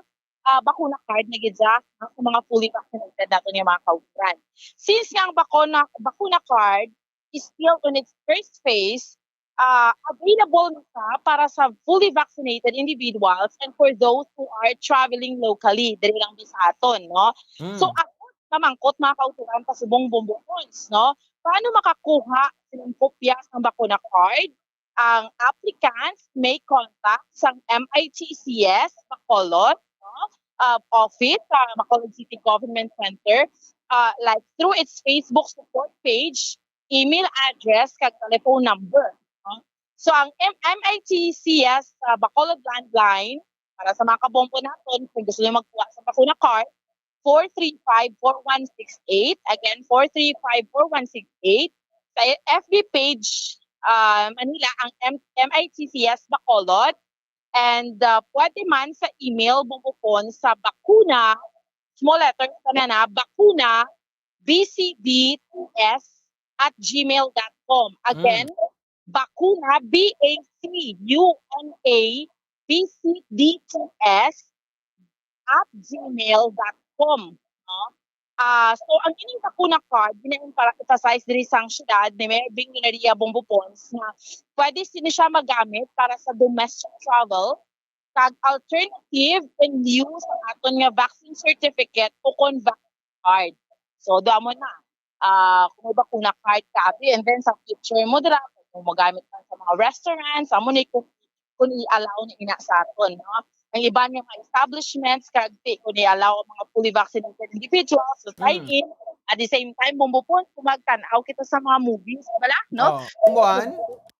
ah, bakuna card na gid siya, no, sa mga fully vaccinated naton nga mga kauturan. Since nga ang bakuna, bakuna card is still on its first phase, ah, available na siya para sa fully vaccinated individuals and for those who are traveling locally, diri lang di sa aton, no? Mm. So, ako mamangkot, mga kauturan, pasubong, Bombo Pons, no? Paano makakuha sining kopya sang bakuna card? Ang applicants may contact sang M I T C S Bacolod, no? Ah, office sa Bacolod City Government Center, ah, like, through its Facebook support page, email address, kag telephone number, no? So, ang M-, M I T C S, ah, Bacolod Landline, para sa mga kabombo naton, kung gusto niyo magkuha sa bakuna card, four three five, four one six eight. Again, four three five, four one six eight. Sa F B page, ah, Manila, ang M-, M I T C S Bacolod. And, ah, pwede man sa email, Bombo Pons, sa bakuna, small letters pa na na, bakuna, B C D two S at gmail dot com. Again, Mm. bakuna, B A C U N A, B C D two S at gmail dot com, no? Ah, so, ang ining bakuna card, gina-emphasize diri sang siyudad ni Mayor Bing Lunaria Bombo Pons nga pwede sini siya magamit para sa domestic travel, kag alternative in lieu sa aton nga vaccine certificate o kon vaccine card. So, do amo na. Ah, kung may bakuna card ka, abi, and then sa future mo dira, kung magamit man sa mga restaurants, amo ni kung, kung i-allow na ina sa aton, no? Ang iban nga mga establishments, kag di, kung i-allow ang mga fully vaccinated individuals to sign Mm. in, at the same time, Bombo Pons, kung magtan-aw kita sa mga movies, wala, no? Oh, Bombo Pons?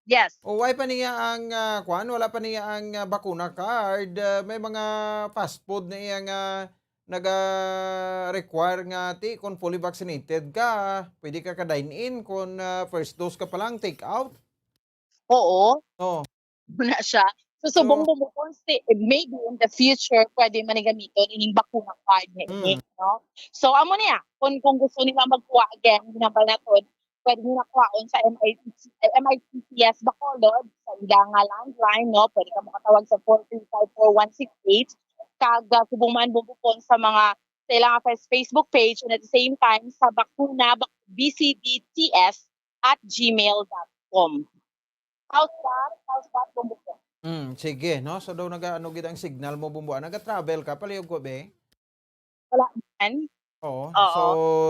Yes. O why pa niya ang, ah, kwan? Wala pa niya ang, ah, bakuna card. Ah, may mga fast food na iya nga naga-require nga ti kung fully vaccinated ka, pwede ka ka-dine in, kung, ah, first dose ka pa lang, take out. Oo. Oh. Muna siya. So, subong So, bumukon si, maybe in the future, pwede man ni gamiton ining bakuna card na ini, mm. no? So, amo niya. Kung, kung gusto nila magkuha again, ginambal naton, pwede nila kuhaon sa M I T C, eh, M I T C S Bacolod, sa ila nga landline, no? Pwede ka makatawag sa four three five four one six eight. Kag, ah, subong man bumukon sa mga, sa ilang fes-, Facebook page, and at the same time, sa bakuna, bak-, B C B T S at gmail dot com. How's that? How's that, Bumbo? Mm, sige, no? So daw nagaano gid ang signal mo, Bumbo. Ah, naga-travel ka, palihog ko, be? Wala man. Oo. Oo. So,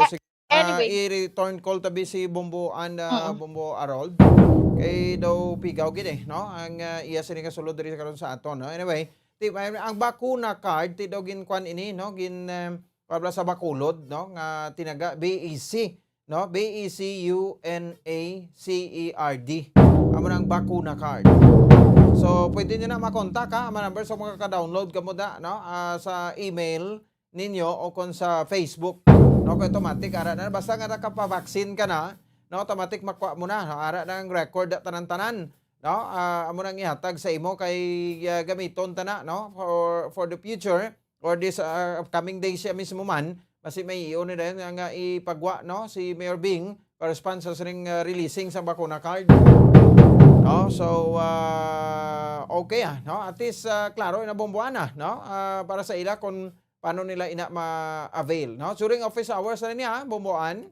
Ah, sig-, ah, anyway. i-return call tabi si Bumbo and, ah, Mm-mm. Bumbo Harold. Kay daw pigaw gid eh, no? Ang, ah, iya sini nga sulod diri karon sa aton, no? Anyway, ti, ang bakuna card, ti daw ginkuan ini, no? Gin, um, wala sa Bacolod, no? Nga tinaga B E C, no? B E C U N A C E R D. Amo na ang bakuna card. So, pwede nyo na makontak, ha? Ang number sa mga ka-download kamo da, no? Ah, sa email ninyo o kung sa Facebook, no? Kay automatic, ara na. Basta nga nakapabaksin ka na, no? Automatic makuha mo na, no? Ara na ang record, tanan-tanan, no? Ah, amo nang ihatag sa imo kay, ah, gamiton ta na, no? For, for the future or this, ah, upcoming days siya mismo man, basi may iyo ni dayon nga, nga ipagwa, no? Si Mayor Bing, para sponsor sa ring, ah, releasing sa bakuna card. No? So, ah, okay, ah, no? At least, ah, klaro na, Bumbo, ana, no? Ah, para sa ila kung paano nila ina ma-avail, no? During office hours na niya, Bumbo Ann?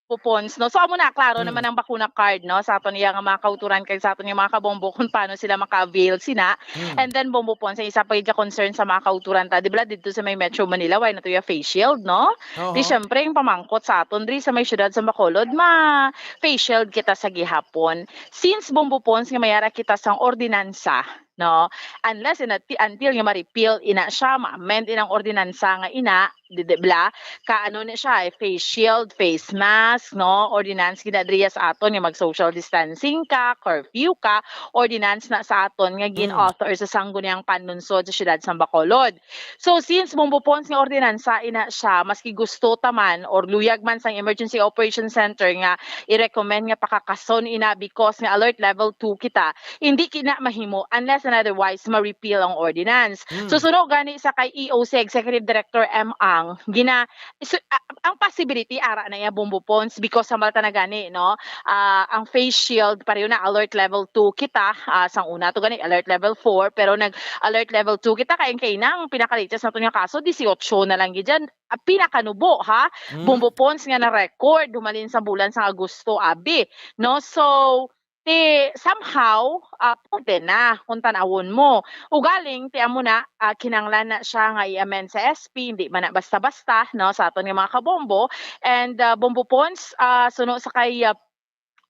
Coupons, no? So, amo na, klaro Mm. naman ang bakuna card, no? Sa aton iya nga mga kauturan kag sa aton nga mga kabombo kung paano sila maka-avail sina. Mm. And then, Bombo Pons, ang isa pa gid ka concern sa mga kauturan ta, di ba, dito sa may Metro Manila, why na to yung face shield, no? Di Oho. syempre, ang pamangkot sa aton, diri sa may syudad sa Bacolod, ma-face shield kita sa gihapon. Since, Bombo Pons, nga mayara kita sang ordinansa, no? Unless and ati-, until nga ma-repeal ina siya, ma-amend inang ordinansa nga ina, di, di bla, ka ano ni siya, eh, face shield, face mask, no? Ordinance gina diriya sa aton nga mag-social distancing ka, curfew ka, ordinance na sa aton nga Mm. gin-author sa Sangguniang Panlunsod sa Siyudad sa Bacolod. So, since Bombo Pons nga ordinansa ina siya, maski gusto ta man or luyag man sang Emergency Operation Center nga i-recommend nga pakakason ina because nga alert level two kita, hindi kina mahimo unless and otherwise ma-repeal ang ordinance. Mm. So, suno gani sa kay E O C Executive Director M Ang, gina-, isu-, a-, ang possibility ara na iya, Bombo Pons, because sa Malta na gani, no? Ah, ang face shield, pareho na alert level two kita, ah, sang una to gani alert level four, pero nag-alert level two kita kay ang kainang pinaka-latest naton nga kaso, dieciocho na lang gid dyan. Ah, pinakanubo, ha? Mm. Bombo Pons nga na-record, humalin sa bulan sang Agosto, abi, no? So, ti somehow, ah, pwede na kung tan-awon mo. Ugaling, ti amo na, ah, kinahanglan na siya nga i-amend sa S P, hindi man na basta-basta, no, sa aton nga mga kabombo. And, ah, Bombo Pons, ah, suno sa kay, ah,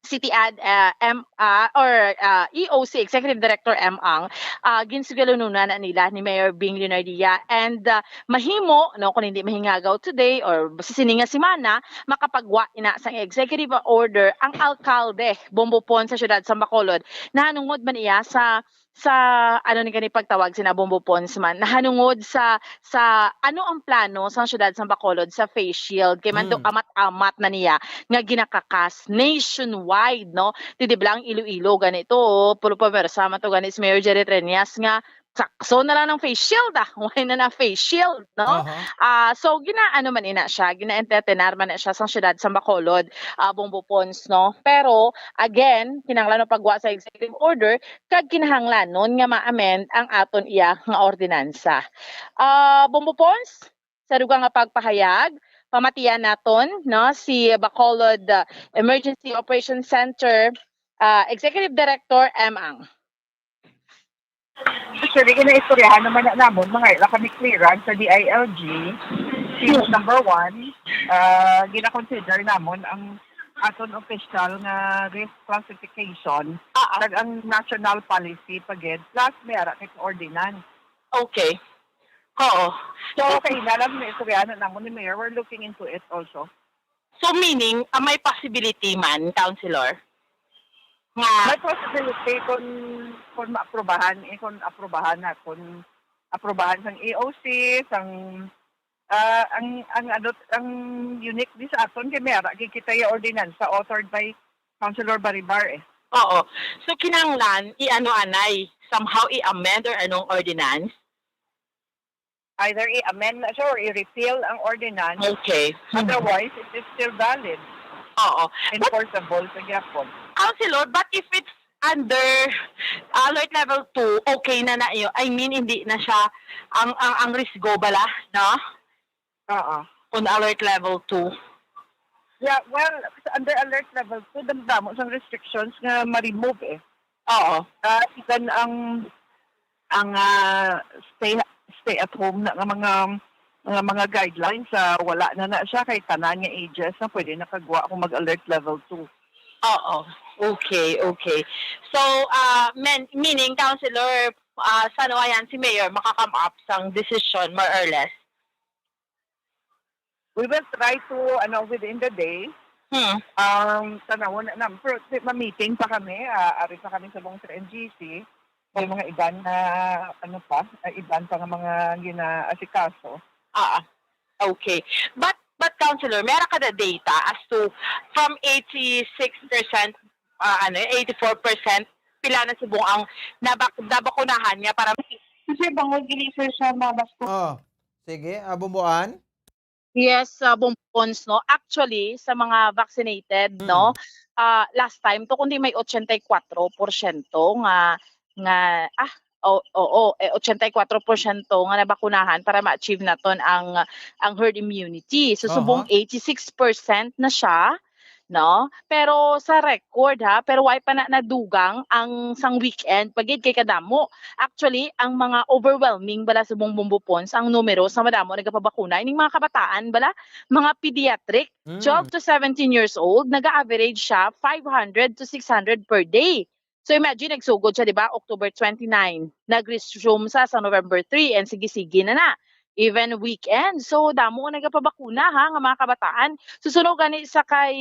City Ad, ah, M, ah, or, ah, E O C Executive Director M Ang, ah, ginsugalununan na nila ni Mayor Bing Leonardia. And, ah, mahimo, no, kung hindi mahingagaw today or sa sini nga semana, makapagwa ina sang executive order ang alkalde, Bombo Pons, sa siyudad sa Bacolod. Nahanungod man iya sa, sa, ano ni gani pagtawag sina, Bombo Pons man, nahanungod sa, sa ano ang plano sang siyudad sa Bacolod sa face shield, kay man to Mm. amat-amat na niya nga ginakakas nationwide, no? Ti di bla ang Iloilo gani to, oh, puro pamersa man to gani si Mayor Jerry Treñas nga sakso na lang ng face shield, ah. Why na na face shield, no? Aha. Ah, so, gina-, ano man ina siya, gina-entertainar man na siya sang siyudad sa Bacolod, ah, Bombo Pons, no? Pero, again, kinahanglan pagwa sa executive order, kag kinahanglanon nga ma-amend ang aton iya nga ordinansa. Ah, Bombo Pons, sa dugang nga pagpahayag, pamatian naton, no, si Bacolod, ah, Emergency Operations Center, ah, Executive Director M Ang. Actually, ginaistoryahan naman na namon, mga ila kami clearance sa D I L G. Since number one, ah, gina-consider namon ang aton official nga risk classification, Oo. kag ang national policy pa gid, plus may ara kay ordinance. Okay. Oo. So, okay na lang, ginaistoryahan na namon ni Mayor. We're looking into it also. So, meaning, ah, may possibility man, Councilor? May possibility kung, kung maaprobahan, eh, kung aprobahan na, kung aprobahan sang E O C, sang, ah, ang, ang, ano, ang unique di sa aton kay may ara gid kita yung ordinansa authored by Councilor Baribar, eh. Oo. So, kinahanglan, i-ano anay, somehow i-amend or anong ordinance? Either i-amend na siya or i-repeal ang ordinance. Okay. Hmm. Otherwise, it is still valid. Oo. But enforceable sa gyapon. Councilor, but if it's under alert level two, okay na na yun. I mean, hindi na siya ang, ang, ang risgo bala, no? Oo. On alert level two. Yeah, well, sa under alert level two, damdamo sang restrictions nga ma-remove, eh. Oo. Ah, even ang, ang, ah, stay, stay at home na nga mga, nga mga guidelines, ah, wala na na siya kay tanan nga ages na pwede nakagwa kung mag-alert level two. Oo. Okay, okay. So, ah, men-, meaning, Councilor, ah, sa ano ayan, si Mayor makaka-come up sang decision, more or less? We will try to, ano, within the day, Hmm. um, tanawon na nam-, pero di, ma-meeting pa kami, ah, ari pa kami sa buong sa N G C. May mga iban na, ano pa, ah, iban pa nga mga ginaasikaso. Ah, okay. But, but, Councilor, meron ka na data as to from eighty-six percent, ah, ano, eighty-four percent, pila na subong ang nabak-, nabakunahan nga para Kasi bangod gini, sir, sa mga baskog. Oh, sige, ah, Bumbuan? Yes, sa Bumbuan, no? Actually, sa mga vaccinated, Mm. no? Ah, last time to, kundi may ochenta y kuatro porsyento nga, nga, ah, o-, oo, eh, ochenta y kuatro porsyento nga nabakunahan para ma-achieve naton ang, ang herd immunity. So, subong Aha. eighty-six percent na siya, no? Pero sa record, ha, pero wala pa na nadugang ang sang weekend pa gid kay kadamo. Actually, ang mga overwhelming bala subong, Bumbo Pons, ang numero sa madamo nagapabakuna ining mga kabataan bala, mga pediatric, Mm. twelve to seventeen years old, naga-average siya five hundred to six hundred per day. So imagine, nagsugod siya, di ba, October twenty-nine, nag-resume sa, sa November three, and sige-sige na na. Even weekend. So, damo ang nagapabakuna, ha, nga mga kabataan. Susunog gani sa kay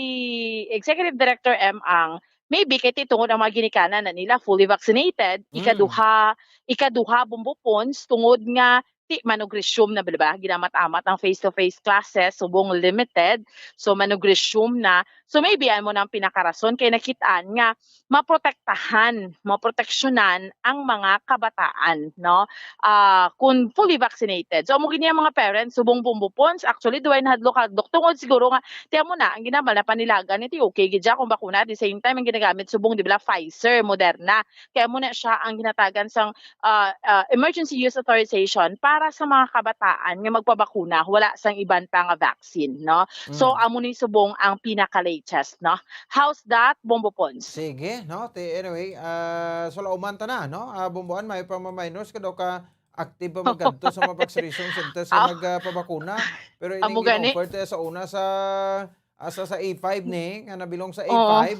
Executive Director M Ang, maybe kay ti tungod ang mga ginikanan na nila fully vaccinated, Mm. ikaduha, ikaduha, Bumbo Pons, tungod nga ti manugresyum na, di ba? Ginamat-amat ang face-to-face classes, subong limited. So, manugresyum na. So, maybe amo na ang pinakarason kay nakitaan nga maprotektahan, maproteksyonan ang mga kabataan, no? Ah, kung fully vaccinated. So, amo gid niya mga parents, subong, Bumbo Pons, actually, duway nahadlok-hadlok tungod siguro nga, tiyan mo na, ang ginambal na panilagan, iti okay gid siya kung bakuna. At the same time, ang ginagamit subong, di ba, Pfizer, Moderna. Kaya mo na siya ang ginatagan sang, ah, ah, emergency use authorization para sa mga kabataan nga magpabakuna, wala sang iban pa nga vaccine, no? So, Mm. amo ni subong ang pinaka-latest, no? How's that, Bombo Pons? Sige, no? Ti-, anyway, ah, sulauman ta na, no? Ah, Bomboan, may pa mga minors, kadaw ka active pa magkadto sa mga vaccination centers sa Ah. mag, ah, pabakuna. Pero Amo ining gani. gin-offer ta sa una sa, ah, sa, sa A five ni, nga nabilong sa Oo. A five,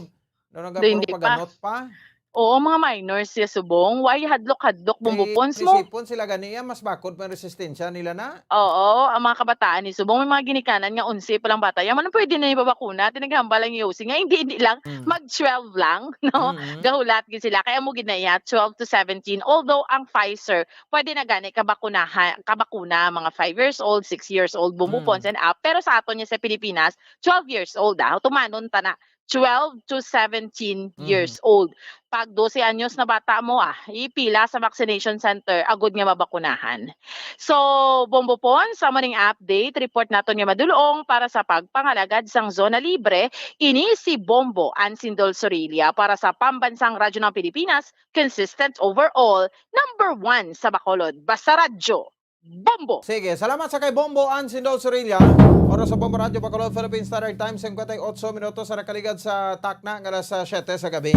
no, Di, hindi pa. nagapapaganot pa. Oo, mga minors siya subong. Why hadlok-hadlok, Bombo Kay Pons mo? isipon sila gani, ah, mas bakod pa ang resistensya nila na. Oo, ang mga kabataan ni subong, may mga ginikanan nga onse pa lang bata. Yaman ang pwede na yung babakuna, tinaghambal ang U C nga, hindi, hindi lang, Mm. mag twelve lang, no? Mm. Gahulat gid sila. Kaya mo gid na iya, twelve to seventeen. Although ang Pfizer, pwede na gani kabakunahan, kabakuna, mga five years old, six years old, Bombo Mm. Pons and up. Pero sa aton niya sa Pilipinas, twelve years old, ah. Tumanon ta na, twelve to seventeen Mm. years old. Pag dose anyos na bata mo, ah, ipila sa vaccination center, agud nga mabakunahan. So, Bombo Pons, sa maning update, report naton nga madulong para sa pagpangalagad sang zona libre, ini si Bombo Ansindol Sorilla para sa Pambansang Radyo ng Pilipinas, consistent overall, number one sa Bacolod. Basta Radyo, Bombo! Sige, salamat sa kay Bombo Ansindol Sorilla. Oras sa Bombo Radyo Bacolod, Philippine Standard Time, singkwenta y otso minutos sa nakaligad sa takna nga alas siyete sa gabi.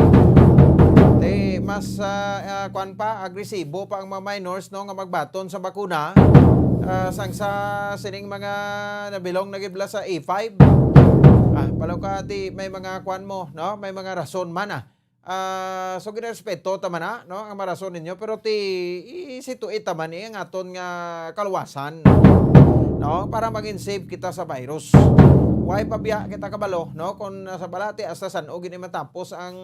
Di mas, ah, ah, kwan pa, agresibo pa ang mga minors, no, nga magbaton sa bakuna. Ah, sang sa sining mga nabilong na gibla sa A five. Ah, palaw ka, di may mga kwan mo, no? May mga rason man, ah. Ah, so, ginarespeto ta man na, no, ang mga rason ninyo, pero ti, i-situate ta man, eh, ang aton nga kaluwasan, no, para maging safe kita sa virus. Why pa biya kita kabalo, no? Kung, ah, sa balati, hasta san-o gid ni matapos ang,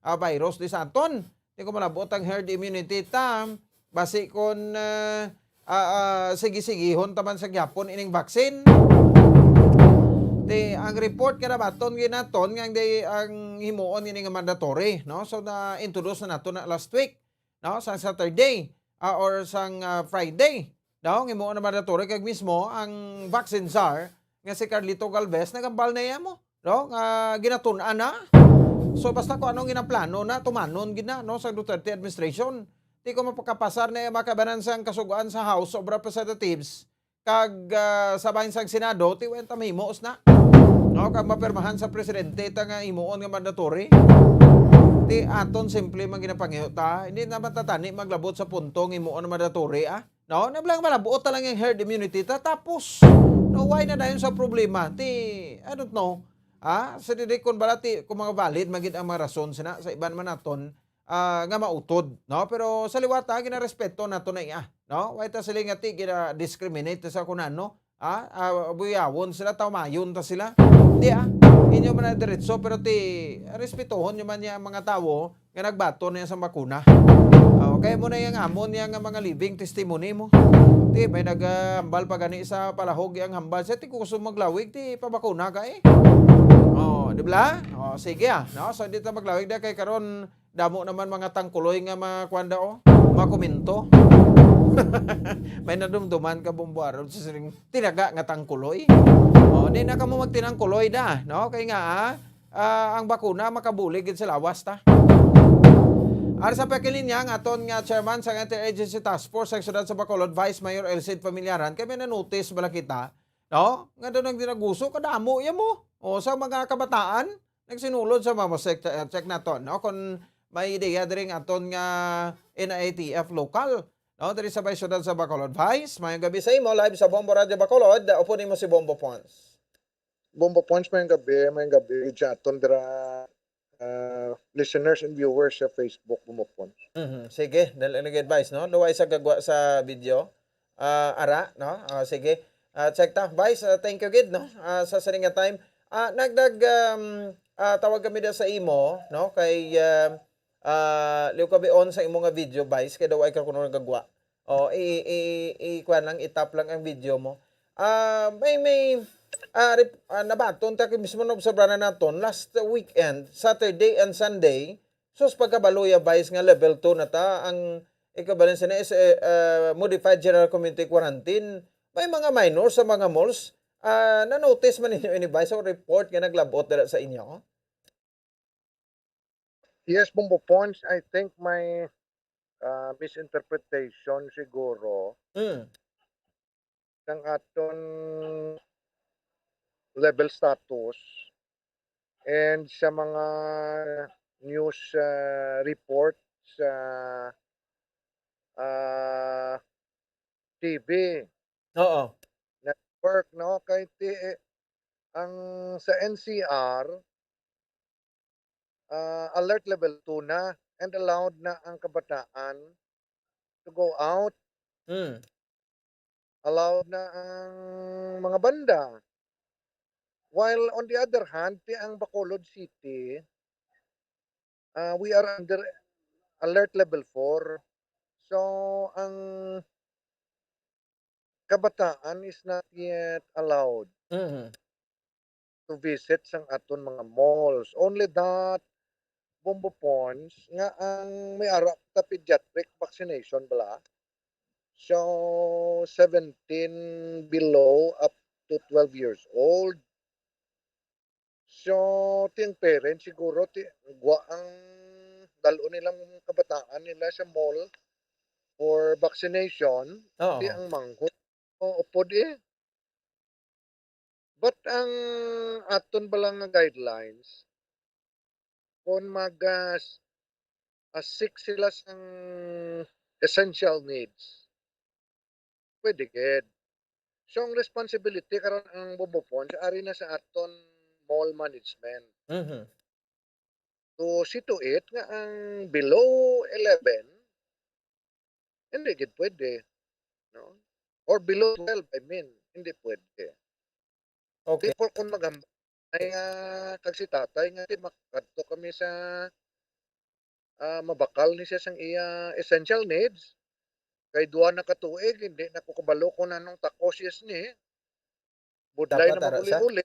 ah, virus di sa aton. Di ko malabot ang herd immunity ta, basi kung, ah, ah, ah, sige-sigihon ta man sa gyapon ining vaccine. Di, ang report nga nabaton gid naton nga ang di, ang himuon ini nga mandatory, no? So, na-introduce na nato na last week, no? Sa Saturday, ah, or sang, ah, Friday, no? Ang himuon na mandatory kag mismo ang vaccine czar nga si Carlito Galvez nagambal na iya mo, no? Nga ginatun-an na. So, basta kung anong ginaplano na, tumanon gid na, no, sa Duterte administration. Di ko mapakapasar na iya makabanan sang kasugoan sa House of Representatives kag, ah, sa bahin sang Senado, ti wen ta mahimo usna, no, kag mapirmahan sa presidente ta nga himuon nga mandatory. Ti aton simple man ginapangiho ta, hindi naman ta tani maglabot sa punto nga himuon nga mandatory, ah. No, nablang malabuot ta lang ang herd immunity ta, tapos, no, why na dayon sa problema? Ti, I don't know. Ah, sa diri kon bala ti, kung mga valid man gid ang mga rason sina sa iban man naton, ah, nga mautod, no? Pero sa liwat, ah, ginarespeto nato na iya, no? Why ta sila nga ti gina-discriminate sa kunan, no? Ah, ah, buyawon sila, tawmayon ta sila. Di, ah, inyo man na diretso, pero ti, respetohon nyo man niya ang mga tawo nga nagbaton niya sa bakuna. Ah, kaya mo na yung amon niya nga mga living testimony mo. Ti, may nagambal pa gani sa palahog ang hambal. Sa ti gusto maglawig, ti pabakuna ka eh. Oh, di ba? Oh, sige ah, no? So, di ta maglawig na kay karon damo naman mga tangkuloy nga mga kuwan da, oh, mga komento. May nadumduman ka, Bombo Harold, sa sining tinaga nga tangkuloy. Oh, di na kamo magtinangkuloy da, no? Kay nga, ah, ah, ang bakuna makabulig gid sa lawas ta. Ara sa pakilinya ang aton nga chairman sa Interagency Task Force sa Siyudad sa Bacolod, Vice Mayor Elcid Familiaran, kay may na-notice bala kita, no? Nga daw nagdinaguso, kadamo iya mo. O, sa mga kabataan, nagsinulod sa mga check, check naton, no? Kung may ideya diri nga aton nga N I T F local, no? Diri sa may siyudad sa Bacolod. Vice, mayong gabi sa imo, live sa Bombo Radio Bacolod. Upo nimo si Bombo Pons. Bombo Pons, mayong gabi, mayong gabi sa aton dira, ah, listeners and viewers sa Facebook, Bombo Pons. Mhm. Sige, dali lagi advice, no? Luway sa gagwa sa video. Ah, ara, no? Ah, sige. Ah, check ta. Vice, ah, thank you gid, no? Ah, sa sining nga time. Ah, nagdag, um, ah, tawag kami da sa imo, no? Kay, ah, ah, liw ka bion sa imo nga video, Vice, kay daw ay ka kuno nagagwa. O, i, i, i, kuwan lang, i-tap lang ang video mo. Ah, may, may, ah, rep-, ah, nabaton ta kay mismo naobserbahan naton last weekend, Saturday and Sunday, sus, pagkabalo ya, Vice, nga level two na ta, ang equivalent sa is, eh, ah, modified general community quarantine. May mga minors sa mga malls, ah, na-notice man ninyo ini, Vice, o report nga naglabot dira sa inyo? Yes, Bombo Pons, I think may, ah, misinterpretation siguro Mm. ng aton level status and sa mga news, ah, reports sa, ah, T V Oo. network, no? Kay ti-, eh, ang sa N C R, ah, alert level two na and allowed na ang kabataan to go out. Mm. Allowed na ang mga banda. While on the other hand, ti ang Bacolod City, ah, we are under alert level four. So, ang kabataan is not yet allowed Mhm. to visit sang aton mga malls. Only that, Bombo Pons, nga ang may ara ta pediatric vaccination bala. So, seventeen below up to twelve years old. So, ti ang parents siguro, ti, gwa ang dal-on nilang kabataan nila sa mall for vaccination, Oo. ti ang manghod. Oo, pod eh. But ang aton bala nga guidelines, kung mag, ah, s-, ah, seek sila sang essential needs, pwede gid. So, ang responsibility karon ang Bombo Pons, ari na sa aton mall management. Mhm. To see to it nga ang below eleven, hindi gid pwede, no? Or below twelve, I mean, hindi pwede. Okay. Before, kung maghambal ay nga kag si tatay nga, "Ti, makadto kami sa, ah, mabakal ni siya sang iya essential needs. Kay duha na ka tuig, hindi na ko kabalo kung anong takos ni. Budlay Dapat na ara siya? Mag-uli-uli.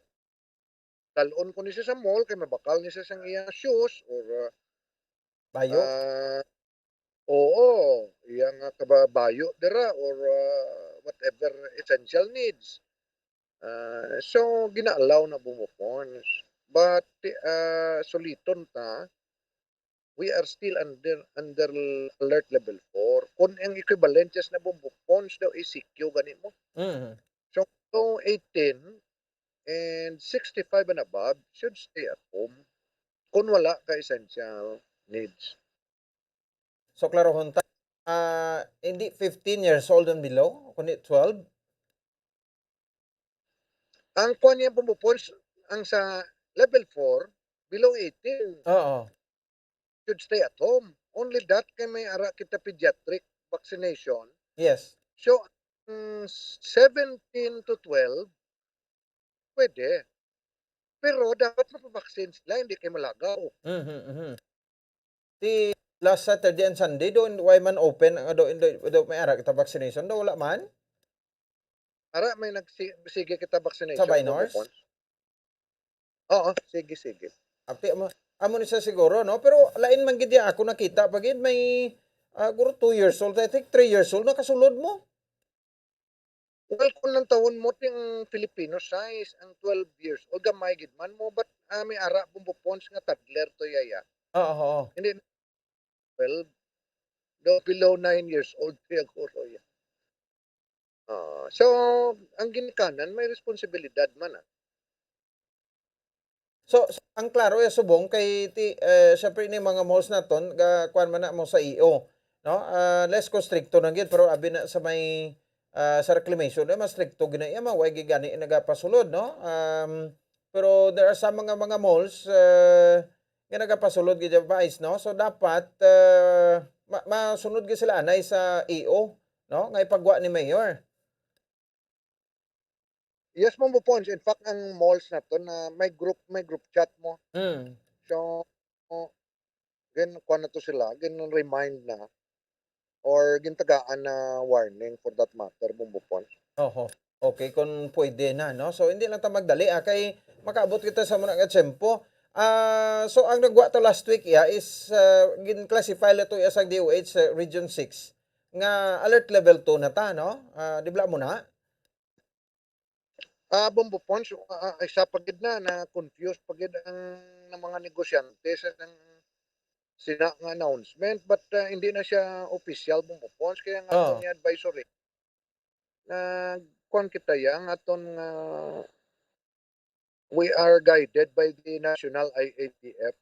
Dalon ko ni siya sa mall kay mabakal ni siya sang iya shoes or, ah, Bayo? Ah, oo, iya nga kababayo dira or, ah, whatever essential needs." Ah, so, gina-allow na, Bombo Pons. But, ah, suliton ta, we are still under, under alert level four. Kung ang equivalent na, Bombo Pons, daw is C Q gani mo. Mhm. So, eighteen and sixty-five and above should stay at home kung wala ka essential needs. So, klarohon ta, ah, hindi fifteen years old and below, kundi twelve? Ang kuwan niya, Bombo Pons, ang sa level four, below eighteen, Oo. Should stay at home. Only that kay may ara kita pediatric vaccination. Yes. So, ang seventeen to twelve, pwede. Pero dapat mapabaksin sila, hindi kay malagaw. Mhm, mhm. Ti last Saturday and Sunday, doon, why man open, nga doon, doon, doon may ara kita vaccination, do wala man? Ara, may nagsi-, sige kita vaccination, Sa Binors? Bombo Pons. Oo, sige, sige. Api, amo, amo ni siya siguro, no? Pero lain man gid ya, ako nakita pa gid, may, ah, guro two years old, I think three years old, nakasulod mo. Well, kung lantawon mo, ting Filipino size, ang twelve years old, gamay gid man mo, but, ah, may ara, Bombo Pons, nga toddler to, yaya. Oo, oo. Hindi, twelve. Do, below nine years old, kaya guro, ya. Ah, so, ang ginikanan, may responsibilidad man, ah. So, s-, ang klaro, ya, subong kay ti-, eh, syempre, ni mga malls naton, ga-, kuwan man na mo sa E O, no? Ah, less constricto na gid, pero abi na sa may, ah, sa reclamation, eh, mas stricto gid na iya, ma-, way gid gani nagapasulod, no? Um, pero there are some mga, mga malls, eh, nga nagapasulod gid, Vice, no? So, dapat, eh, ma-, masunod gid sila anay sa E O, no? Nga ipagwa ni Mayor. Yes, Bombo Pons. In fact, ang malls naton, may group, may group chat mo. Mm. So, gin-, kuwan na to sila, gin-remind na, or gintagaan na warning for that matter, Bombo Pons. Oho. Okay, kung pwede na, no? So, hindi lang ta magdali, ah, kay makaabot kita sa muna nga tiyempo. Ah, so, ang nagwa ta last week, ya, is, ah, gin-classify na to, ya, sa D O H sa Region six, nga alert level two na ta, no? Ah, di bala mo na? Ah, Bombo Pons, ah, ah, isa pa gid na, na-confuse pa gid ang, ang mga negosyante sa, sang sina nga announcement, but, ah, hindi na siya opisyal, Bombo Pons, kaya nga aton nga advisory, nagkuwan kita ya, ang aton nga, we are guided by the national I A T F.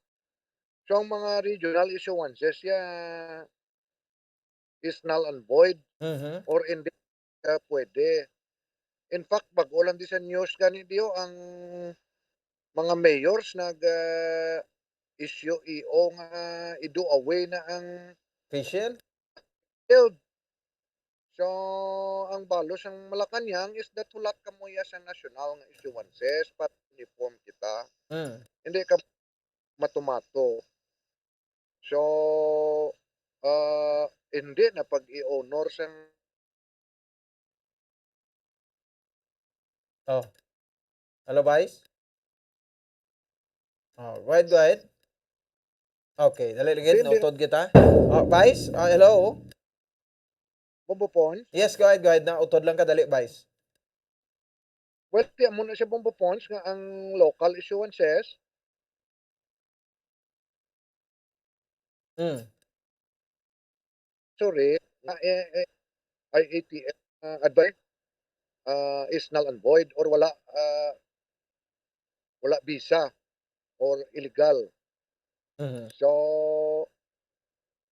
So, ang mga regional issuances ya, is null and void Mhm. or hindi, ah, pwede. In fact, bag-o lang di sa news gani diyo ang mga mayors nag, ah, issue E O nga i-do away na ang Facial? field. So, ang balos sang Malacañang is that hulat kamo ya sa national nga issuances para uniform kita. Mm. Hindi ka matumato. So, ah, hindi na pag-i-honor sang Oh. Hello, Vice? Oh, go ahead, go ahead. Okay, dali lang gid, Hindi, hindi. Nautod kita. Oh, Vice? Ah, hello? Bombo Pons? Yes, go ahead, go ahead. Nautod lang ka, dali, Vice. Well, ti amo na siya, Bombo Pons, nga ang local issuances, Mm. Sorry, na, eh, eh, I A T F, ah, advice, ah, is null and void or wala, ah, wala bisa or illegal. Mhm. So,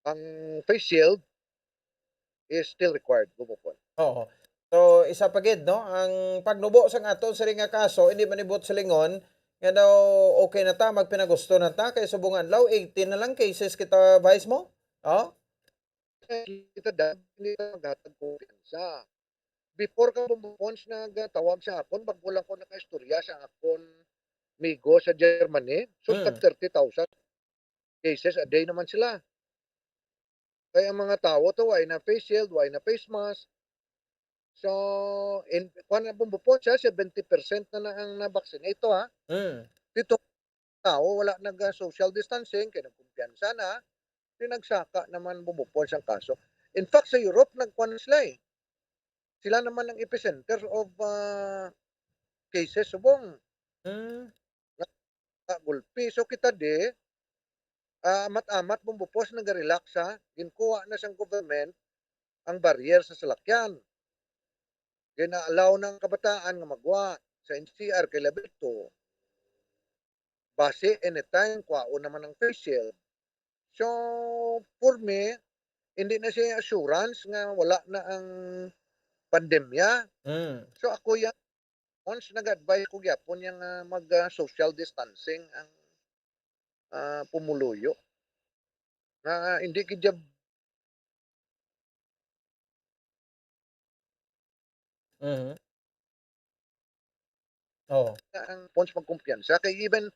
ang face shield is still required, Bombo Pons. Oo. So, isa pa gid, no, ang pagnubo sang aton sini nga kaso, hindi man ibot silingon nga daw okay na ta, magpinagusto na ta, kay subong adlaw, eighteen na lang cases kita, Vice mo? Oh? Kita da, hindi ta maghatag kumpiyansa. before ka Bombo Pons nagatawag sa akon, bag-o lang ko nakaistorya sa akon migo sa Germany, so, Mm. tag thirty thousand cases a day naman sila. Kay ang mga tawo to, way na face shield, way na face mask. So, in, kuwan na, Bombo Pons, ha, seventy percent na, na ang na-vaccinate to, ha. Mm. Dito, tawo, wala nag, ah, social distancing, kay nagkumpiyansa na, di nagsaka naman, Bombo Pons, ang kaso. In fact, sa Europe, nagkuwan sila, eh. Sila naman ang epicenter of, ah, cases, subong. Mm. Nga gulpi. So, kita di, ah, amat-amat, Bombo Pons, naga-relax, ha. Ginkuha na sang government ang barrier sa salakyan. Gina-allow na ang kabataan nga magwa sa N C R kay level two. Basi anytime, kwaon naman ang face shield. So, for me, hindi na siya assurance nga wala na ang pandemya. Mm. So, ako yan, once nag-advise ko gyapon yang, ah, mag, ah, social distancing ang, ah, pumuluyo. Nga hindi gid jab- Mhm. Oo. Ang Pons magkumpiyansa. Kay even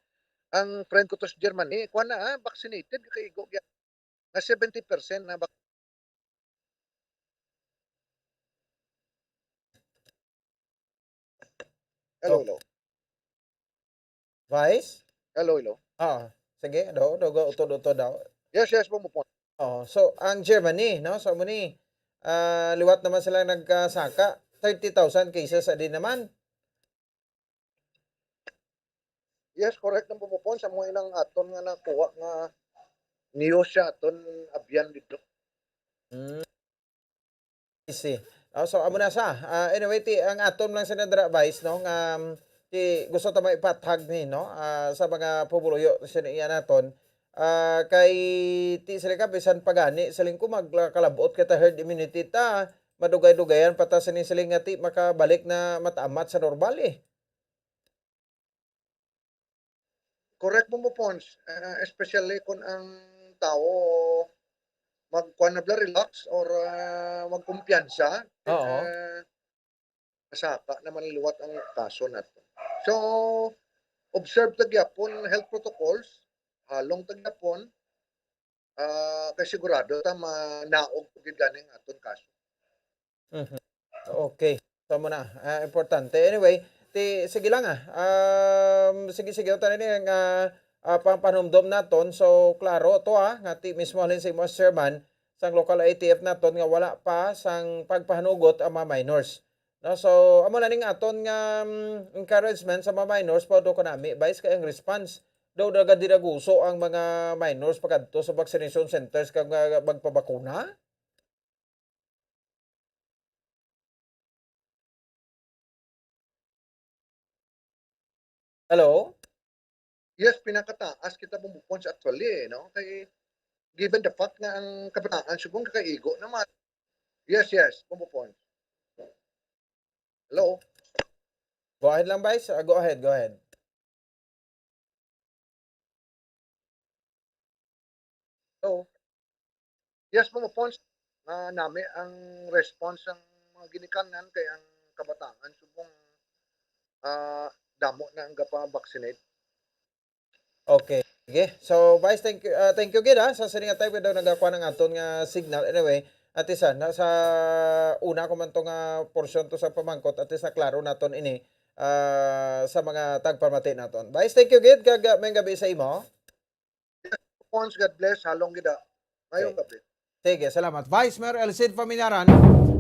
ang friend ko to sa Germany, kuwan na, ah, vaccinated, kaigo gyapon. Nga seventy percent na bak-, hello, Oh. hello. Vice? Hello, hello. Ah, sige, daw, daw, utod-utod daw. Yes, yes, Bombo Pons. Oh, so, ang Germany, no? So, muni, ah, liwat naman sila nagkasaka. Thirty thousand cases a day naman. Yes, correct ang Bombo Pons. Amo inang aton nga nakuha nga news sa aton abyan dito. Mm. I see. Ah, so, amo na sa. Ah, anyway, ti, ang aton lang sa nadra, Vice, no, nga, um, ti, gusto ta maipathag ni, no, ah, sa mga pumuluyo sa iya naton. Ah, kay ti sila ka, bisan pa gani, siling ko, magkalabot kita herd immunity ta, madugay-dugayan pa ta sini, siling nga ti makabalik na matamat sa normal, eh. Correct mo, mo, Pons. Ah, especially kung ang tao magkuan na bala, relax or, ah, magkumpiyansa, Oo. ah, masaka naman liwat ang kaso nato. So, observe ta gyapon health protocols, halong ta gyapon, ah, kay sigurado ta manaog gid gani ang aton kaso. Mhm. Okay. So, mo na, ah, importante. Anyway, ti, sige lang, ah. Um, sige, sige, tanan ni nga, ah, pang panumdom naton. So, klaro to, ah, nga ti mismo halin sa imo as chairman sang local I T F naton nga wala pa sang pagpahanugot ang mga minors. No, so, amo na ning aton nga, um, encouragement sa mga minors, pa do ko nami, Vice, kay ang response daw nagadiraguso ang mga minors pagkadto sa vaccination centers kag, ah, magpabakuna. Hello? Yes, pinakataas kita, Bombo Pons, actually, eh, no? Kay, given the fact nga ang kabataan, subong kakaigo naman. Yes, yes, Bombo Pons. Hello? Go ahead lang, Vice. Ah, go ahead, go ahead. So, yes, Bombo Pons, ah, nami ang response sang mga ginikanan kay ang kabataan subong, ah, damo na ang gapa-vaccinate. Okay. Sige. So, Vice, thank you, ah, thank you gid, ha, sa sini nga time kay daw nagakuha ang aton nga signal. Anyway, at least, ah, na, sa una ko man to nga portion to sa pamangkot, at least na klaro naton ini, ah, sa mga tagpamati naton. Vice, thank you gid, kag, ah, may gabi sa imo. Pons, God bless. Halong gid, ah. Ngayong Okay. gabi. Sige, salamat. Vice Mayor El Cid Familiaran,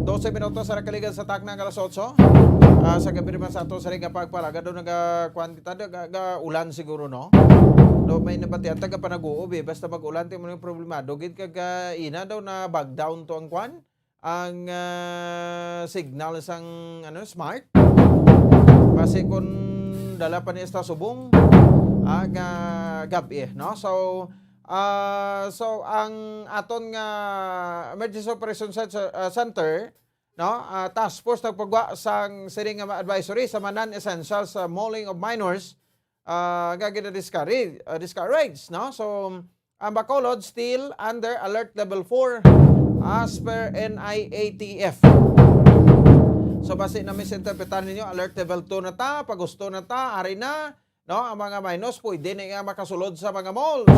dose minutos sa nakaligan sa takna nga alas otso. Ah, sa gabi naman sa ato sa ring pagpalaga, daw naga, kuwan kita, naga, ga-, ulan siguro, no? Daw may nabatian, taga Panaguob, eh. Basta mag-ulan, ti mo yung problemado. Gid kag, ah, ina daw na bag down to ang kuwan, ang, ah, signal sang, ano, smart. Basi kun dala pa ni esta subong, ah, nga gab-i, no? So, ah, so ang aton nga Emergency Operation Cen-, ah, Center, no, ah, task force nagpagwa sang sining nga advisory sa mga non-essential sa mauling of minors, ah, nga gina-discourage, ah, discourage, no? So, ang Bacolod still under alert level four as per N I A T F. So, basi na misinterpretar ninyo, alert level two na ta, pag-usto na ta, ari na, no? Ang mga minors pwede na nga makasulod sa mga malls.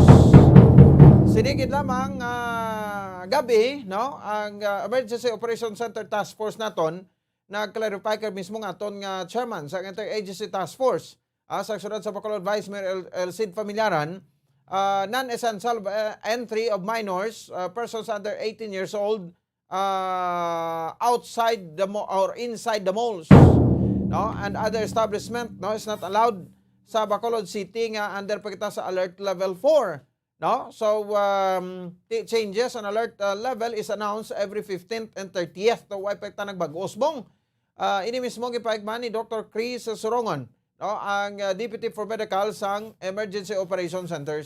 Sinigid lamang, ah, gabi, no? Ang, ah, Emergency Operation Center Task Force naton nag-clarify kay mismo nga aton nga chairman sa Interagency Task Force, ah, sa Syudad sa Bacolod, Vice Mayor El, El Cid Familiaran, ah, non-essential, ah, entry of minors, ah, persons under eighteen years old, ah, outside the mo-, or inside the malls, no, and other establishment, no, is not allowed sa Bacolod City nga under pa kita sa alert level four, no? So, um, ti-, changes on alert, uh, level is announced every fifteenth and thirtieth. So, wa pa kita nagbag-o, Bong. Ah, ini mismo gipaigma ni Doctor Chris Surongon, no, ang, ah, Deputy for Medical sang Emergency Operation Centers.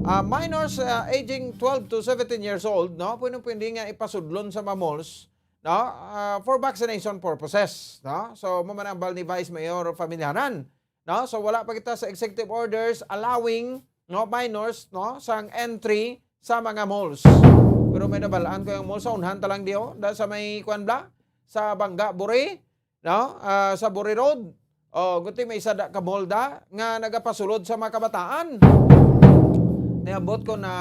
Ah, minors, ah, aging twelve to seventeen years old, no, pwede, pwede nga ipasudlon sa mga malls, no, ah, for vaccination purposes, no? So, mo man ang bal ni Vice Mayor Familiaran, no? So, wala pa kita sa executive orders allowing, no, minors, no, sang entry sa mga malls. Pero may nabalaan ko yung mall sa unhan talang diyo, da sa may, kwan bala, sa Banga, Buri, no? Ah, sa Buri Road. O, guti may isa da ka mall da nga nagapasulod sa mga kabataan. Niabot ko na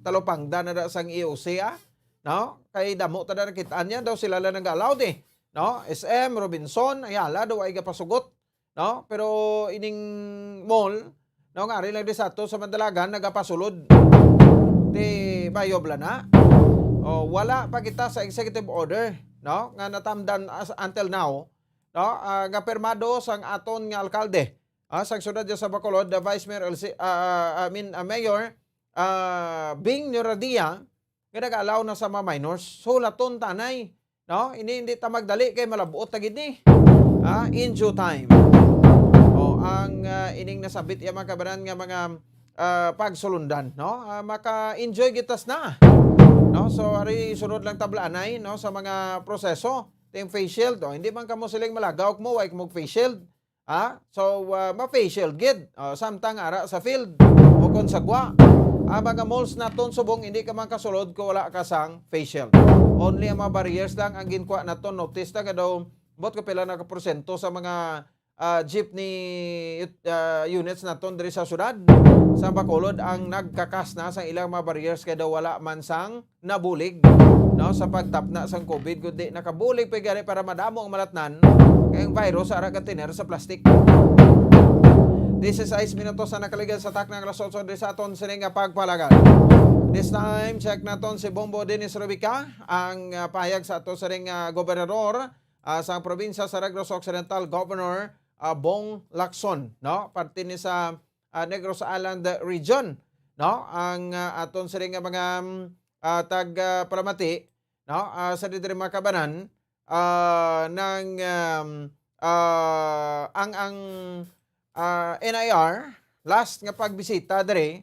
talupangda na da sang E O C, ah. No? Kay damo ta na nakitaan niya, daw sila lang nag-allowed, eh. No? S M, Robinson, Ayala, daw ay gapasugot. No? Pero ining mall, no, nga ari lang di sa ato sa Mandalagan, nagapasulod. Di bayo bala na. O, wala pa kita sa executive order, no, nga natamdan as, until now, no, ah, nga pirmado sang aton nga alkalde, ah, sang siyudad sa Bacolod, the Vice Mayor, L C, ah, ah, I mean, ah, Mayor, ah, Bing Nuradia, nga nag-allow na sa mga minors. So, laton tanay, no? Ini hindi ta magdali kay malabot ta gid ni. Ah, in due time. O, ang, ah, ining nasabit iya mga kabanan nga mga, ah, pagsulundan, no? Ah, maka-enjoy gitas na. No? So, ari sunod lang tablaanay, no, sa mga proseso. Ting face shield, o, hindi man kamo siling malagaw mo, way mo face shield. Ha? So, ah, ma-face shield gid. O, samtang ara sa field o kon sa gwa. Ang mga malls naton subong hindi ka man kasulod kung wala ka sang face shield. Only ang mga barriers lang ang ginkuha naton. Notice na nga daw, bot ko pila na ka porsyento sa mga, ah, jeepney, ah, units naton diri sa syudad sa Bacolod ang nagkakas na sa ilang mga barriers kay daw wala man sang nabulig, no, sa pagtapna sang COVID, kundi nakabulig pa gani para madamo ang malatnan, kay ang virus ara gatiner sa plastic. Disisais minutos na nakaligad sa takna nga alas otso diri sa aton sining nga pagpalagad. This time, check naton si Bombo Dennis Rubica, ang, ah, pahayag sa aton sining, ah, gobernador, ah, sa probinsya sa Negros Occidental, Governor, ah, Bong Lacson, no? Parte ni sa, ah, Negros Island Region, no? Ang, ah, aton sining nga mga, mm, ah, tag, ah, palamati, no? Ah, sa diri mga kabanan, ah, nang, um, ah, ang, ang, ah, N I R, last nga pagbisita diri,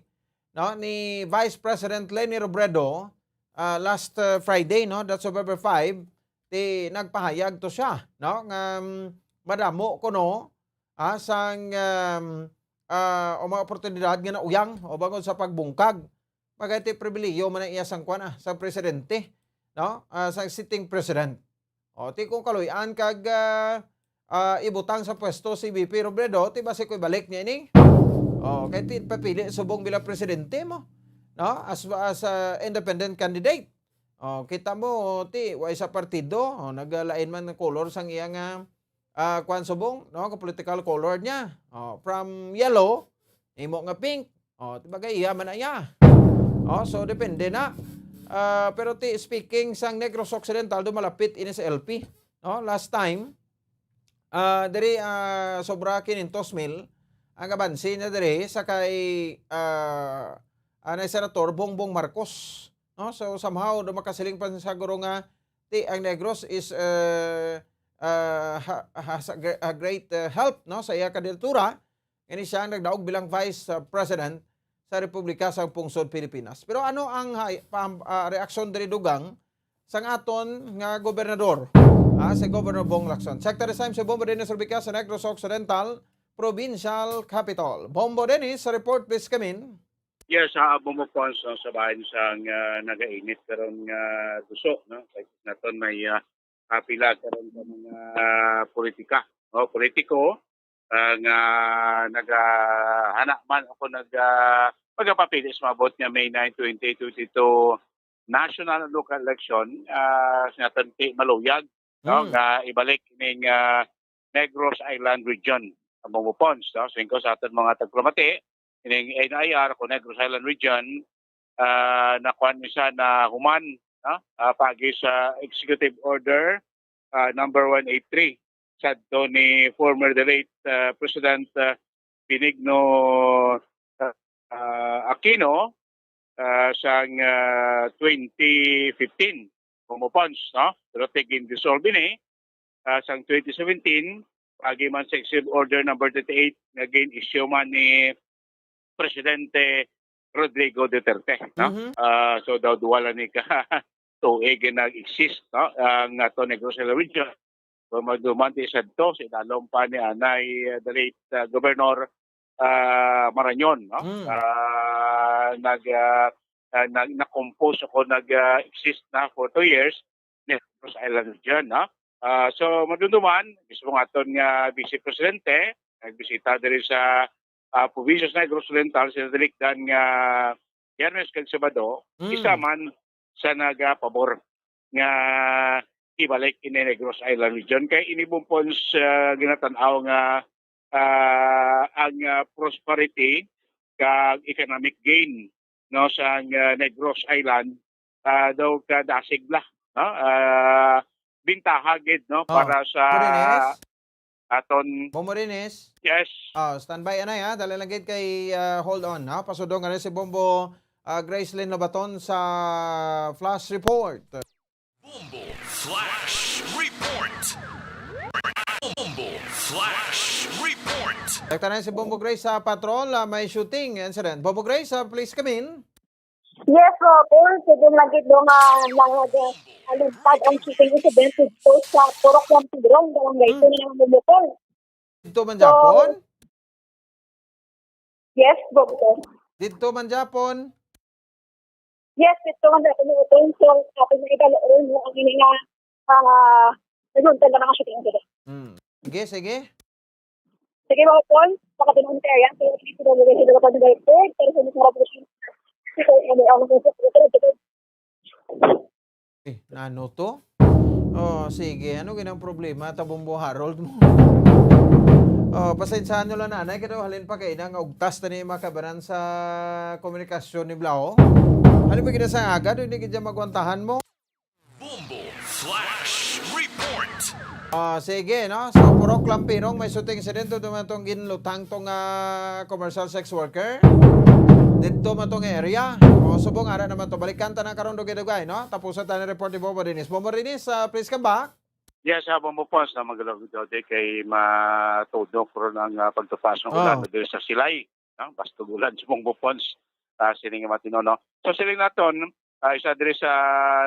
no, ni Vice President Leni Robredo, ah, last, ah, Friday, no, that's November five, ti nagpahayag to siya, no, nga, um, madamo kuno, ah, sang, um, ah, o mga oportunidad nga nauyang o bangod sa pagbungkag. Bagay ti pribilehiyo man ang iya sang kwan, ah, sang presidente, no? Ah, sang sitting president. O, ti kung kaluy-an kag, ah, ah, ibutang sa pwesto si V P Robredo, ti basi ko ibalik niya ini. O, kay ti papili subong bilang presidente mo, no? As, as a independent candidate. O, kita mo, ti, wa sa partido, o, nagalain man ang color sang iya nga, ah, kwan subong, no, ka political color niya. O, from yellow, imo nga pink. O, ti bagay, iya man na iya. O, so, depende na. Ah, pero ti, speaking sang Negros Occidental, do malapit ini sa L P. No, last time, ah, diri, ah, sobra quinientos mil ang abanse na diri sa kay, ah, anay Senator Bongbong Marcos. No? So, somehow, do makasiling pa sa guro nga, ti, ang Negros is, eh, ah, ha-, has a gre-, a great, eh, help, no, sa iya kandidatura. Ini siya ang nagdaog bilang Vice, ah, President sa Republika sa Pungsod Pilipinas. Pero ano ang hay-, pam-, ah, reaksyon diri dugang sang aton nga gobernador? Ah, si Governor Bong Lacson. Check the time si Bombo Dennis Rubica sa Negros Occidental Provincial Capitol. Bombo Dennis, sa report, please come in. Yes, ah, Bombo Pons, no, sa bahin sang, ah, nagainit karon nga duso, no? Kay naton may, ah, ah, pila karon ka mga politika, no, politiko, ah, nga nagahana man ako nag, ah, magapapili sa maabot nga May nine, twenty twenty-two national and local election, ah, sa aton ti-, maluyag, no, Mm. nga ibalik ning, ah, Negros Island Region sa Bombo Pons, no? Singko sa aton mga tagpalamati, ining N I R o Negros Island Region, ah, nakuan ni siya na human, no? Ah, pagi sa Executive Order, ah, number one eight three, sadto ni former the late, ah, President, ah, Benigno, ah, ah, Aquino, ah, sang, ah, twenty fifteen, Bombo Pons, no? Pero tigin-dissolve ini, ah, sang twenty seventeen, pagi man sa Executive Order number thirty-eight nga gin-issue man ni Presidente Rodrigo Duterte, no? Mhm. Ah, so daw duwa lang ni ka tuig nga nag-exist, no, ang ato Negros Island Region. So, madumante sadto sa idalom pa ni anay, uh, the late, uh, Governor, uh, Marañon, no? Mm. Uh, nag, uh, uh, nag, na-compose ako, nag, uh, exist na for two years, Negros Island Region, no? Uh, so, madumduman, mismo nga aton nga Vice Presidente, nagbisita diri sa, uh, probinsya sa Negros Oriental, sinalikdan nga Biyernes kag Sabado, Mm. isa man sa nagapabor nga ibalik ini Negros Island Region. Kay ini Bombo Pons, ah, ginatan-aw nga, ah, ang, ah, prosperity kag economic gain, no, sa, ah, Negros Island, ah, daw kadasig la, no? Ah, bintaha gid, no, Oh, para sa Kuya Dennis? aton Bombo Dennis? Yes. Ah, standby, anay, ha? Dali lang gid kay, ah, hold on, ha? Pasudong nga si Bombo, ah, Gracelyn Lobaton sa Flash Report. Bombo Flash Report. Bombo Flash Report. Dakta na si Bombo Grace sa patrol, ah, may shooting incident. Bombo Grace, ah, please come in. Yes, po, Paul. Sige, lagi do nga mga alintad ang shooting incident dito sa Purok Lampirong, Barangay Hmm. Tuning, Bumukol. Dito man So, Japon? Yes, Bombo. Dito man Japon? Yes, dito man Japon. So, kapag may daloon mo ang ina nga, ah, nagsunod na mga shooting incident. Hmm. Sige, sige. Sige, mga Paul, makatinuod kaya, pero hindi ko nalagay sa dapat ng director, pero sa mga revolution, kasi ano, ang mga Eh, nano to? Oh, sige. Ano ginang problema? Tabong mo, Harold mo. Oh, pasensyahan nyo lang, nanay. Kaya halin pa kayo na nga ugtas na ni makabaran sa komunikasyon ni Blau. Halin pa kita sa agad, hindi kita magwantahan mo. Bombo Flash Report. Ah, sige, no? So, Purok Lampirong, may shooting incident, duman tong ginlutang tong, ah, commercial sex worker. Dito man tong area. O, subong ara naman to. Balikan ta na karon dugay-dugay, no? Tapusan ta na report ni Bombo Rinis. Bombo Rinis, ah, please come back. Yes, ah, Bombo Pons, na magalog daw di kay matudok ron ang, ah, pagtupas ng Oh. ulan diri sa Silay, no? Basta ulan sa Bombo Pons, ah, sining matino, no? So, siling naton, ah, isa diri sa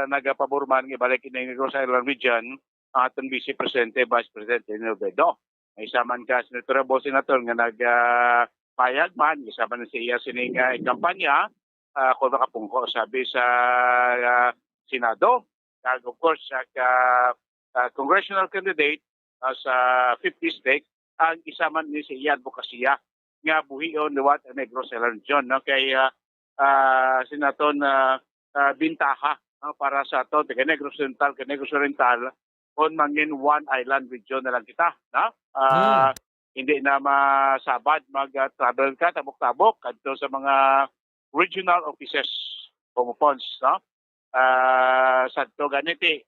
nagapabor man nga ibalik ini Negros Island Region, ang aton Vice Presidente, Vice President Leni Robredo. May isa man ka senator, boss senator nga nag, ah, payag man, isa man sa iya sining, ah, kampanya, ah, kung makapungko sabi sa, ah, Senado. Kag, of course, sa ka, ah, congressional candidate, ah, sa fifth District, ang isa man ni sa iya advokasya nga buhion liwat ang Negros Island Region, no? Kay, ah, ah, sinaton, ah, ah, bintaha, no, para sa aton, taga Negros Oriental, kay Negros Oriental, kung mangin one island region na lang kita, no? Ah, Hmm. hindi na masabad mag, ah, travel ka, tabok-tabok, kadto sa mga regional offices, Bombo Pons, no? Ah, sadto ganiti,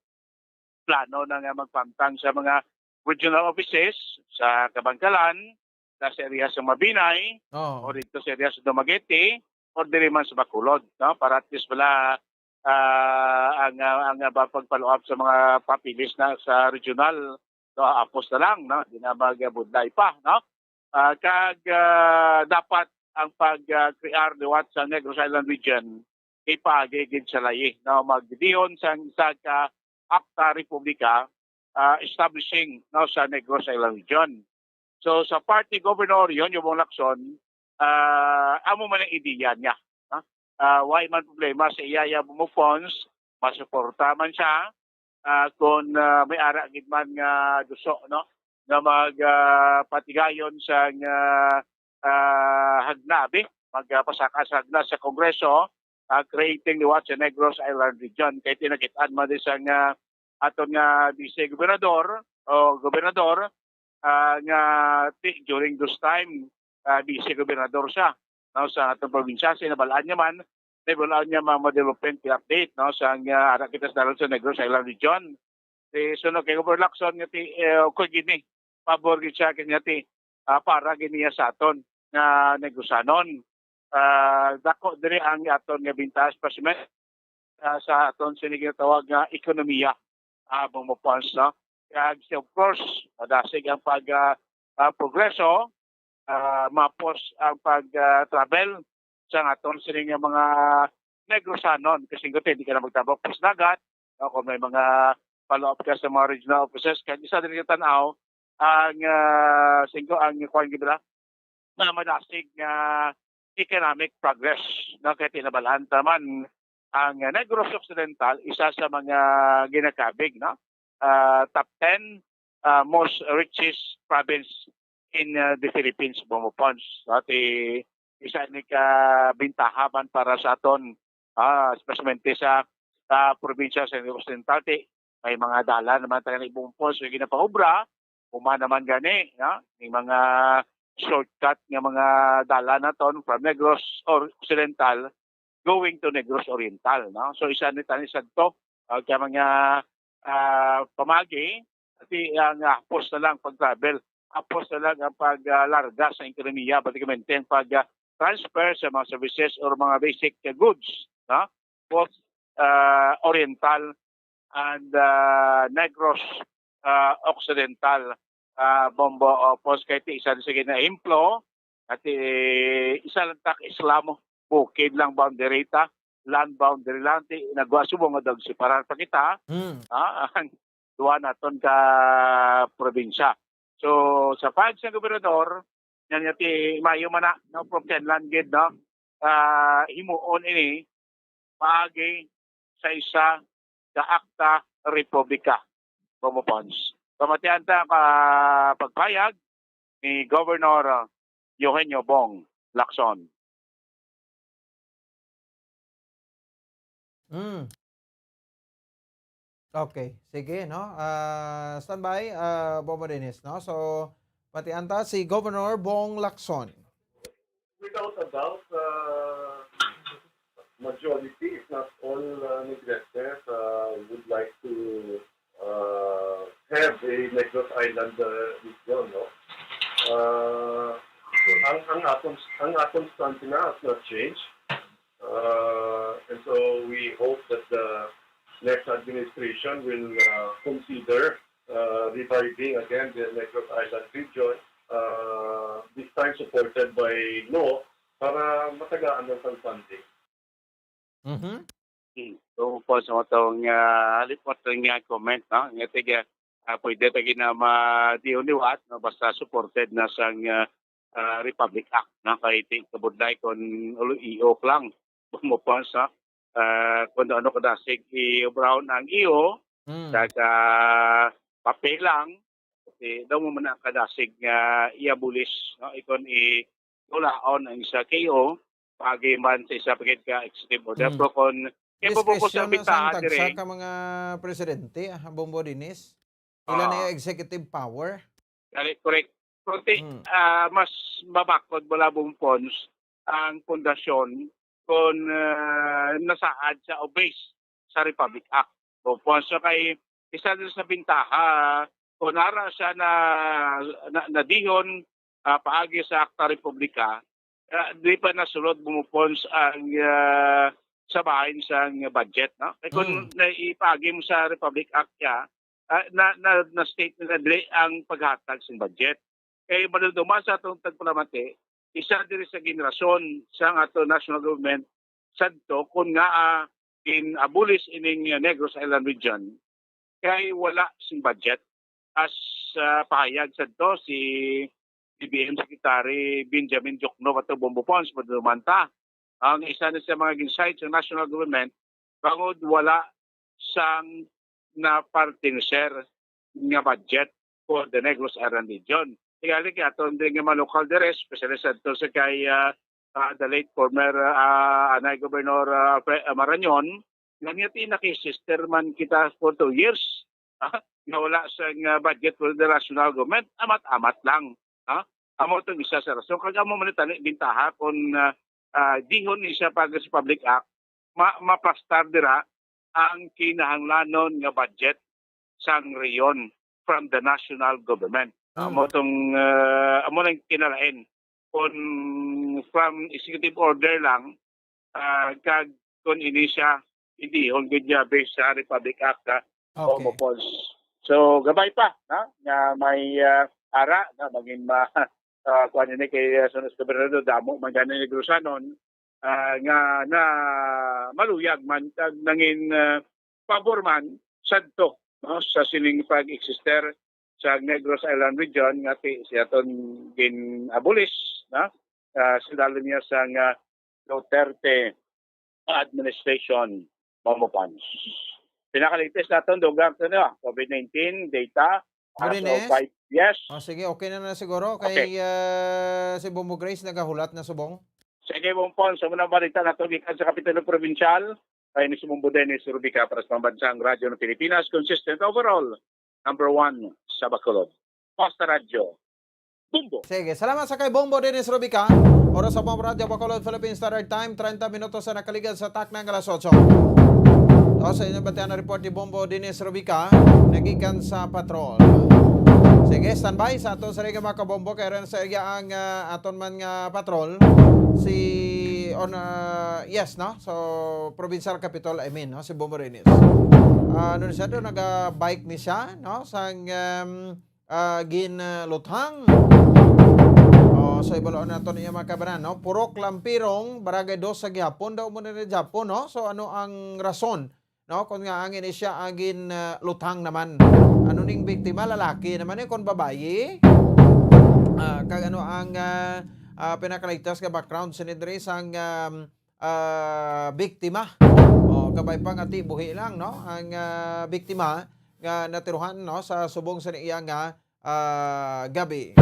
plano na nga magpamtang sa mga regional offices sa Kabankalan, sa area sa Mabinay, Oo. o dito sa area sa Dumaguete, o diri man sa Bacolod, no? Para at least wala, ah, ang, ah, ang, ah, pagpalo-up sa mga papilis na sa regional, no? Apos na lang, no? Di na magbudlay pa, no? Ah, kag, ah, dapat ang pag, ah, crear liwat sa Negros Island Region, ipaagi gid sa layi, no? Magdihon sang isa ka akta republika, ah, establishing, no, sa Negros Island Region. So, sa party governor, yon yung Lacson, ah, amo man ang ideya niya, no? Ah, why man problema sa iya, iya mo funds, masuporta man siya, ah, kung, ah, may ara gid man nga duso, no, nga mag, ah, patigayon sang, ah, ah, hagna, abi, magpasaka sa hagna sa Kongreso, ah, creating liwat sa Negros Island Region. Kay tinakit-an man di sang, ah, aton nga vice gobernador o gobernador, ah, nga ti-, during those time, ah, vice gobernador siya, no, sa aton probinsya. Sa nabalaan niya man, nabalaan niya man mo development update, no, sa nga ara kita sa dalan sa Negros Island Region. Ti suno kay Governor Lacson nga ti, eh, okay gini, pabor gid siya kay nga ti, ah, para gid niya sa aton nga Negrosanon. Ah, dako diri ang aton nga bintaha, especially, ah, sa aton sini ginatawag nga ekonomiya, ah, Bombo Pons, no? Kag, of course, madasig ang pag, ah, ah, progreso, ah, mapos ang pag, ah, travel sa aton sini nga mga Negrosanon. Kasi hindi ka na magtabok pos dagat, no? Kung may mga follow-up ka sa mga regional offices, kag isa diri nga tan-aw ang, ah, singko ang kuan gid, na madasig nga economic progress, no? Kay tinabalaan ta man ang Negros Occidental, isa sa mga ginakabig, no? Ah, top ten, ah, most richest province in, ah, the Philippines, Bombo Pons. No? Ti, isa ni ka bintaha man para sa aton, ah, especially sa, sa probinsya sa Negros Occidental, ti may mga dalan naman tayo ni Bombo Pons, yung ginapaubra, uma naman gani, no? Yung mga shortcut nga mga dalan naton from Negros or Occidental going to Negros Oriental, no? So, isa ni tani sadto, ah, kaya mga, ah, pamagi, ati ang, ah, hapos na lang pag-travel, hapos na lang ang pag, ah, larga sa ekonomiya, pratikamente ang pag, ah, transfer sa mga services or mga basic, ah, goods, no? Both, ah, Oriental and, ah, Negros, ah, Occidental, ah, Bombo, o Pons, kay ti isa sa ginahimplo, at, eh, isa lang tak Islam, bukid lang boundary ta, land boundary lang, ti nagwa subong nga dagsiparan pa kita, Mm. ah, ang duha naton ka probinsya. So, sa pahayag sa gobernador, yan nga ti maayo man na, no, from Finland gid, no, ah, himuon ini, paagi sa isa ka Acta Republica, Bombo Pons. Pamatian ta ka pagpayag ni Governor, uh, Eugenio Bong Lacson. Mm. Okay, sige, no? Ah, standby, ah, Bombo Dennis, no? So, pati anta si Governor Bong Lacson. Without a doubt, uh, majority, if not all, uh, Negreses, uh, would like to, uh, have a Negros Island, uh, region, no? Uh, ang, ang aton, ang aton stance na has not changed. Uh, and so we hope that the next administration will, uh, consider, uh, reviving again the Negros Island region, uh, this time supported by law para matagaan ng sang funding. Mhm. Hmm. So, po sa atong, ah, halip po atong, ah, comment, no? Nga tiga, ah, pwede ta gina ma-, di liwat, no? Basta supported na sang, ah, ah, Republic Act, no? Kay ti-, kabudlay kon ulo-, iok lang. Bumupo sa, ah, kung ano kadasig i-brown ang iyo, Mm. sa, sa papel lang, kasi daw mo man ang kadasig nga i-abolish, no? Ikon i-, ulaon ang isa K O, pagi man sa isa pa gid ka executive order. Mm. Pero kung, kaya po po ko sa Discretion na bitahan sang tagsa dire. ka mga presidente, ah, Bombo Dinis. Ila na Ah. yung executive power. Correct, correct. Kunti, Mm. ah, mas mabakod mo labong funds ang pundasyon kung, ah, nasaad sa o base sa Republic Act. O funds, so kay isa din sa bintaha, kung nara siya na, na, nadihon, ah, paagi sa Akta Republika, ah, di pa nasulod mo funds ang, ah, sa bahin sa budget, no? Kay kung Mm. naipaagi mo sa Republic Act, ya, ah, na, na, na-state nila dili ang paghatag sa budget. Kay madumduman sa atong tagpalamati, isa diri sa ginrason sa ato national government sadto kung nga, ah, gin-abolish ining, ah, Negros Island region kay wala sing budget. As, ah, pahayag sadto si B B M Secretary Benjamin Diokno ato Bombo Pons, madumanta. Ang isa na sa mga gin-cite sa national government, bangod wala sang na parting share nga budget for the Negros Island region. Tingali kay aton din nga mga lokal diri, especially sa, to sa kay, ah, ah, the late former, ah, anay Gobernador, ah, Fre-, ah, Marañon, nga niya ti nakisister man kita for two years, ah, nga wala sang, ah, budget for the national government, amat-amat lang, ah. Amo itong isa sa rason. Kag amo man tani bintaha kung, ah, ah, dihon ni siya pag sa Public Act, ma-, maplastar dira ang kinahanglanon nga budget sang rehiyon from the national government. Mm. Amo tong, ah, amo nang kinalain. Kung from executive order lang, ah, kag kung ini siya, hindi, hon gid niya based sa Republic Act, ah, o Okay. Mopons. So, gabay pa, na, nga may, ah, ara, na, maging ma-, ah, kuwan ini kay, ah, Sunos Gobernador, damo man gani ni Grusanon, ah, nga na maluyag man, kag nangin, ah, pabor man sadto, no, sa sining pag-eksister sa Negros Island Region nga ti-, siya ton gin-abolish, no, ah, sa dalom niya sang, ah, Duterte administration, Momo Pons. Pinakalitis naton, dugang to, no, covid nineteen data, Mo as din of eh. five, yes. Oh, sige, okay na na siguro. Okay. Kay, ah, si Bombo Grace nagahulat na subong. Sige, Momo Pons, sa mga balita nato gikan sa Kapitulo Provincial, kay ni si Bombo Dennis Rubica para sa Pambansang Radyo ng Pilipinas, consistent overall, number one sa Bacolod. Basta Radyo, Bombo. Sige, salamat sa kay Bombo Dennis Rubica. Oras sa Bombo Radyo Bacolod, Philippine Standard Time, treinta minutos sa nakaligad sa takna nga alas otso. O, sa inyong batian na report ni Bombo Dennis Rubica, nagikan sa patrol. Sige, standby sa ato sa mga kabombo kay ron sa iya ang, ah, aton man nga patrol. Si, on, ah, yes, no? So, Provincial Capitol, I mean, no? Si Bombo Dennis. Ah, ano ni siya doon? Naga-bike ni siya, no? Sang, um, ah, gin, ah, luthang. Oh, so ibalo nato niya mga kabanan, no? Purok Lampirong, Barangay dos sa gihapon, daw mo na ni gihapon, no? So ano ang rason, no? Kung nga angin siya ang gin, ah, luthang naman. Ano ning biktima, lalaki naman eh, kung babayi? Ah, kag ano ang, ah, ah, pinakaligtas nga background sini diri sang, um, ah, biktima. O, kabay pa nga ti buhi lang, no? Ang, ah, biktima nga natiruhan, no, sa subong sa iya nga, ah, gabi.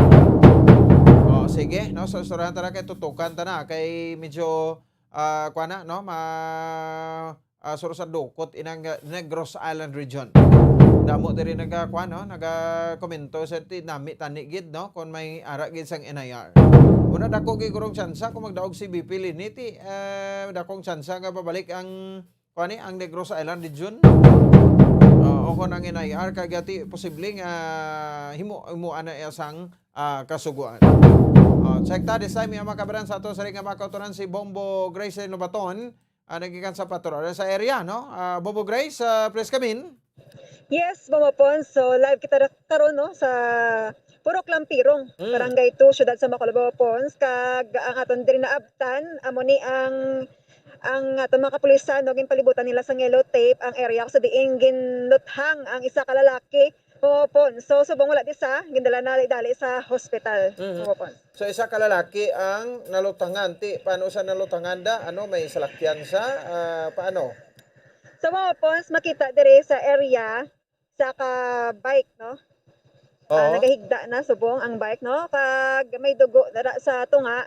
O, sige, no? So, istoryahan ta na kay tutukan ta na kay medyo, ah, kuwan na, no? Ma-, ah, suro sa dukot inang, ah, Negros Island region. Damo diri naga, kuwan, no? Naga-komento sa ti nami tani gid, no? Kung may ara gid sang N I R. Una, dako gid gurong tsansa kung magdaog si B P Lini, ti, eh, dakong tsansa nga babalik ang, kuwan ni, ang Negros Island region. Ah, o kung ang N I R, kag ti posible nga himo, himuan na iya sang, ah, kasugoan. Oh, check ta this time, mga kabaran, sa ato sa ring nga makauturan si Bombo Grace Lobaton. Ah, nagikan sa patrol sa area, no? Ah, Bobo Grace, ah, please come in. Yes, Bobo Pons. So, live kita ra-, karon, no, sa Purok Lampirong, Mm. Barangay two, Siyudad sa Bacolod, Bobo Pons. Kag ang aton diri naabtan, amo ni ang, ang aton mga kapulisan, no, ginpalibutan nila sa yellow tape ang area kung sa diin ginluthang ang isa ka lalaki. Bobo Pons. So, subong wala di sa, gindala na dali-dali sa hospital. Mhm. Bobo Pons. So, isa ka lalaki ang nalutangan. Ti, paano sa nalutangan da? Ano, may salakyan sa, ah, paano? So, Bobo Pons, makita diri sa area sa ka bike, no? Ah, Oo. Nagahigda na subong ang bike, no? Kag may dugo dara sa tunga.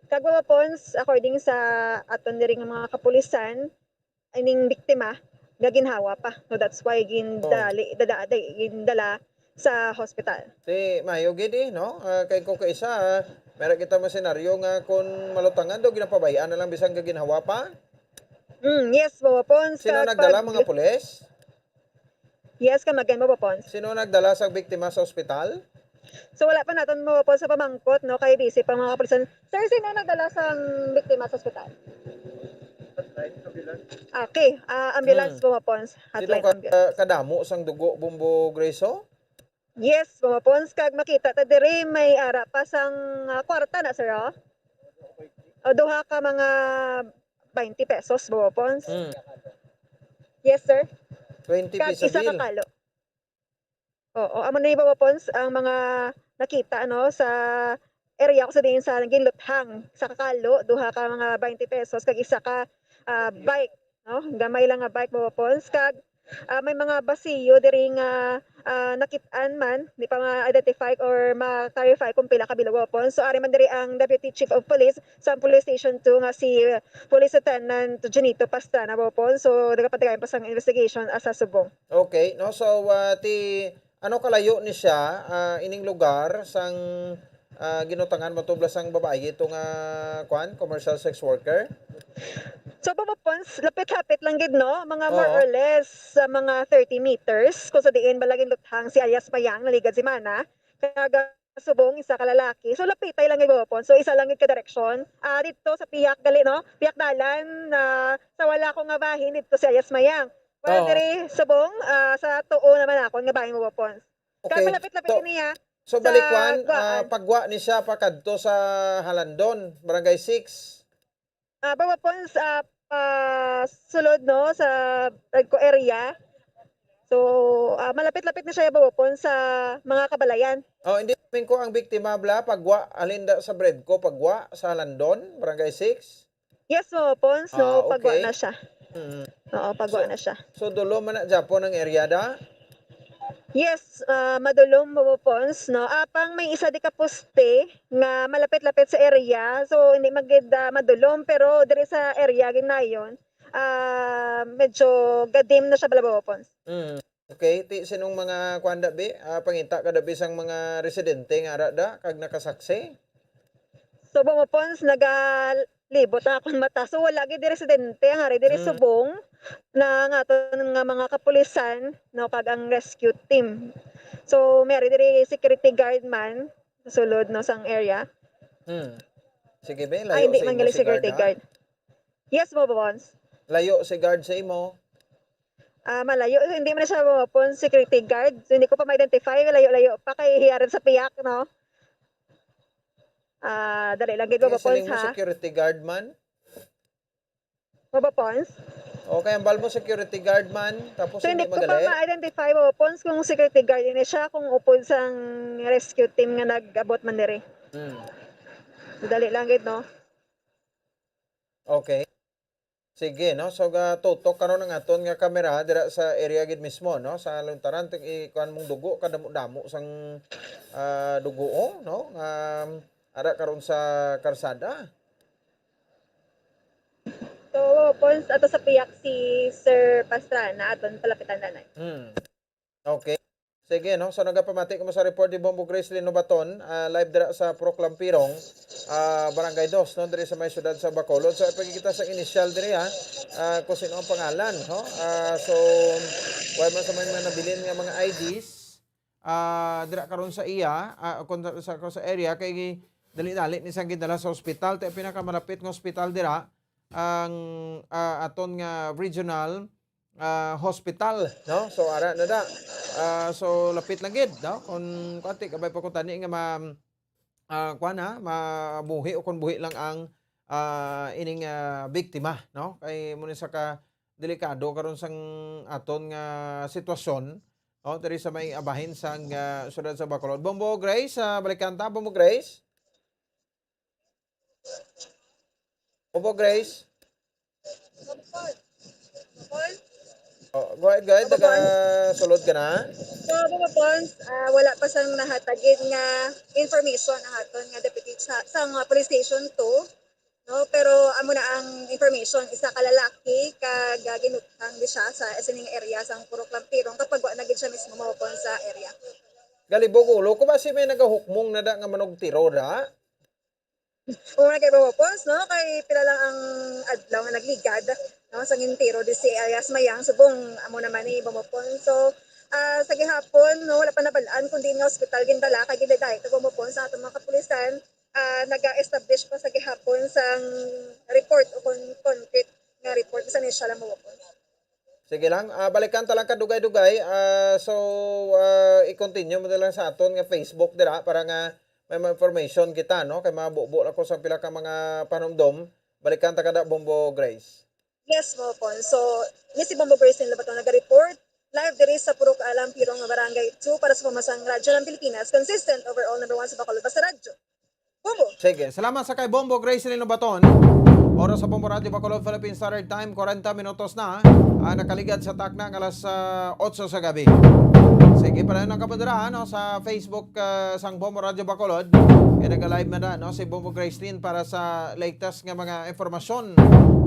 Kag, Bobo Pons, according sa aton diri nga mga kapulisan, ining biktima nga ginhawa pa. No, that's why gindali, Oh. dada-, day-, gindala sa hospital. Ti, maayo gid eh, no? Ah, kay ko kaisa, ah, meron kita mga senaryo nga kung malutangan daw, ginapabay-an na lang bisan ka ginhawa pa. Mm, yes, Bobo Pons. Sino Kag nagdala, pag mga pulis? Yes, come again, Bobo Pons. Sino nagdala sa biktima sa ospital? So, wala pa naton, Bobo Pons, sa pamangkot, no? Kay busy pa mga kapulisan. Sir, sino nagdala sa biktima sa ospital? Okay, ah, ambulance, Hmm. Bobo Pons. Sino Hotline ka, ambulance. Kadamo sang dugo, Bombo Grace? Yes, Bobo Pons, kag makita ta diri may ara pa sang, ah, kwarta na, sir, oh. O, duha ka mga twenty pesos, Bobo Pons. Hmm. Yes, sir. Twenty Kag pesos isa ka bill. Kalo. Oo, amo na ni Bobo Pons ang mga nakita, ano, sa area ko sa diin sa ginluthang, sa kakalo, duha ka mga twenty pesos, kag isa ka, ah, bike, no? Gamay lang nga bike, Bobo Pons, kag Ah, may mga basiyo diri nga, ah, nakit-an man, di pa ma-identify or ma-clarify kung pila ka bilog, weapons. So, ari man diri ang Deputy Chief of Police sa Police Station two nga si Police Lieutenant Junito Pastrana, weapons. So, nagapatigayon pa sang investigation, ah, sa subong. Okay, no? So, ah, ti, ano kalayo ni siya, ah, ining lugar sang, ah, ginutangan mo tubla sang babayi ito nga, kwan, commercial sex worker? So, weapons, lapit-lapit lang gid, no? Mga more Oo. or less sa mga thirty meters, kung sa diin bala ginluthang si alias Mayang, naligad si Mana, kag subong, isa ka lalaki. So, lapitay lang gid, weapons. So, isa lang gid ka direksyon. Ah, dito sa piyak gali, no? Piyak dalan, ah, sa wala ko nga bahin, dito si alias Mayang. Well, Oo. diri subong, ah, sa tuo naman akon nga bahin, weapons. Kag Okay. malapit-lapit So, niya so, sa balikwan, ah, Guaan. Pagwa ni siya pakadto sa Halandon, Barangay six. Ah, weapons, ah, pa sulod, no, sa Redco area. So, ah, malapit-lapit na siya, weapons, sa mga kabalayan. Oh, hindi namin ko ang biktima, bla, pagwa, alinda sa Bredco, pagwa sa Halandon, Barangay six. Yes, weapons, no, Ah, pagwa okay. na siya. Mm. Oo, pagwa So, na siya. so, dulo man na Japon ang area, da? Yes, ah, madulom, weapons, no? Apang may isa di ka poste nga malapit-lapit sa area, so hindi man gid, ah, madulom, pero diri sa area ginayon, ah, medyo gadim na siya, bala, weapons. Mm. Okay, ti sinong mga kuan, da, bi? Ah, pangita ka, da, bi, sang mga residente nga ara, da, kag nakasaksi? So, weapons, nagalibot ang akon mata. So, wala gid diri residente, ang ari diri Mm. subong na nga aton nga mga kapulisan, no, kag ang rescue team. So, may ari diri security guard man, sulod, no, sang area. Hmm. Sige, be, Ay, layo hindi sa man imo gali si guard, security ha? guard. Yes, weapons. Layo si guard sa imo? Ah, malayo. Hindi man siya weapons, security guard. So, hindi ko pa ma-identify. Layo-layo pa kay hiyaran sa piyak, no? Ah, dali lang gid, Kaya weapons, siling mo ha? security guard man? Weapons? Okay, ang bal mo security guard man, tapos So, hindi hindi ko pa magali? ma-identify, weapons, kung security guard ini siya, kung upod sang rescue team nga nag-abot man diri. Hmm. Dali lang gid, no? Okay. Sige, no? So, ga-tutok karon ang aton nga kamera dira sa area gid mismo, no? Sa luntaran, ting-, ikuan mong dugo, kadamo-damo sang, ah, dugo, oh, no? Nga, ara karon sa karsada. So, weapons, ato sa piyak si Sir Pastrana, aton palapitan, nanay. Hmm. Okay. Sige, no? So, nagapamati ko mo sa report ni Bombo Grace Linobaton, ah, live dira sa Purok Lampirong, ah, Barangay Dos, no? Diri sa may siyudad sa Bacolod. So, ipakikita sa initial diri, ha? Ah, kung sino ang pangalan, no? Ah, so, wala man sa may mga nabilin nga mga I Ds, ah, dira karon sa iya, ah, kung sa, sa, sa area, kay dali-dali ni sang gindala sa ospital. Tay pinakamalapit nga ospital dira, ang, ah, aton nga regional, ah, hospital, no? So, ara na da. Ah, so, lapit lang gid, no? Kung, kung ati, kabay pa kung tani nga ma-, ah, kuwan, ha? Mabuhi o kung buhi lang ang, ah, ining, ah, biktima, no? Kay mo ni sa ka delikado karon sang aton nga sitwasyon, no? Diri sa may abahin sang, ah, siyudad sa Bacolod. Bombo Grace, ah, balikan ta, Bombo Grace? Opo, Grace. Oh, go ahead, go ahead. Opo, Pons. Nagasulod ka na? So, opo, Pons, ah, wala pa sang nahatagid nga information ang aton nga deputy sa, sa mga police station two, no? Pero amo na ang information, isa ka lalaki kag, ah, ginutang di siya sa sining area sang Purok Lampirong, kapag wa na gid siya mismo mahupon sa area. Galibog ulo ko ba si may nagahukmong na da nga manugtiro da? Una kay Bobo Pons, no? Kay pila lang ang adlaw nga nagligad, no? Sa gintiro di si alias Mayang, subong amo naman ni Bobo Pons. So, ah, sa gihapon, no, wala pa nabal-an kung diin nga ospital gindala, kay gindala ito Bobo Pons sa atong mga kapulisan. Ah, naga-establish pa sa gihapon sang report o kon-, concrete nga report sa initial ang Bobo Pons. Sige lang. Ah, balikan ta lang ka dugay-dugay. Ah, so, ah, i-continue mo na lang sa aton nga Facebook dira para nga may mga information kita, no? Kay mabubo lang ko sa pila ka mga panumdom. Balikan ta kada, Bombo Grace. Yes, Mopon. So, ni si Bombo Grace Linobaton naga-report live diri sa Purok Lampirong nga Barangay two para sa Pamamasang Radyo ng Pilipinas, consistent overall number one sa Bacolod, basta radyo. Bombo. Sige, salamat sa kay Bombo Grace Linobaton. Oras sa Bombo Radyo Bacolod Philippine Standard Time, kwarenta minutos na ang nakaligad sa takna nga alas, ah, otso sa gabi. Sige, padayon ang kapadara, no, sa Facebook, ah, sang Bombo Radyo Bacolod. Kaya nag-live man na, no, si Bombo Gracelyn para sa latest nga mga impormasyon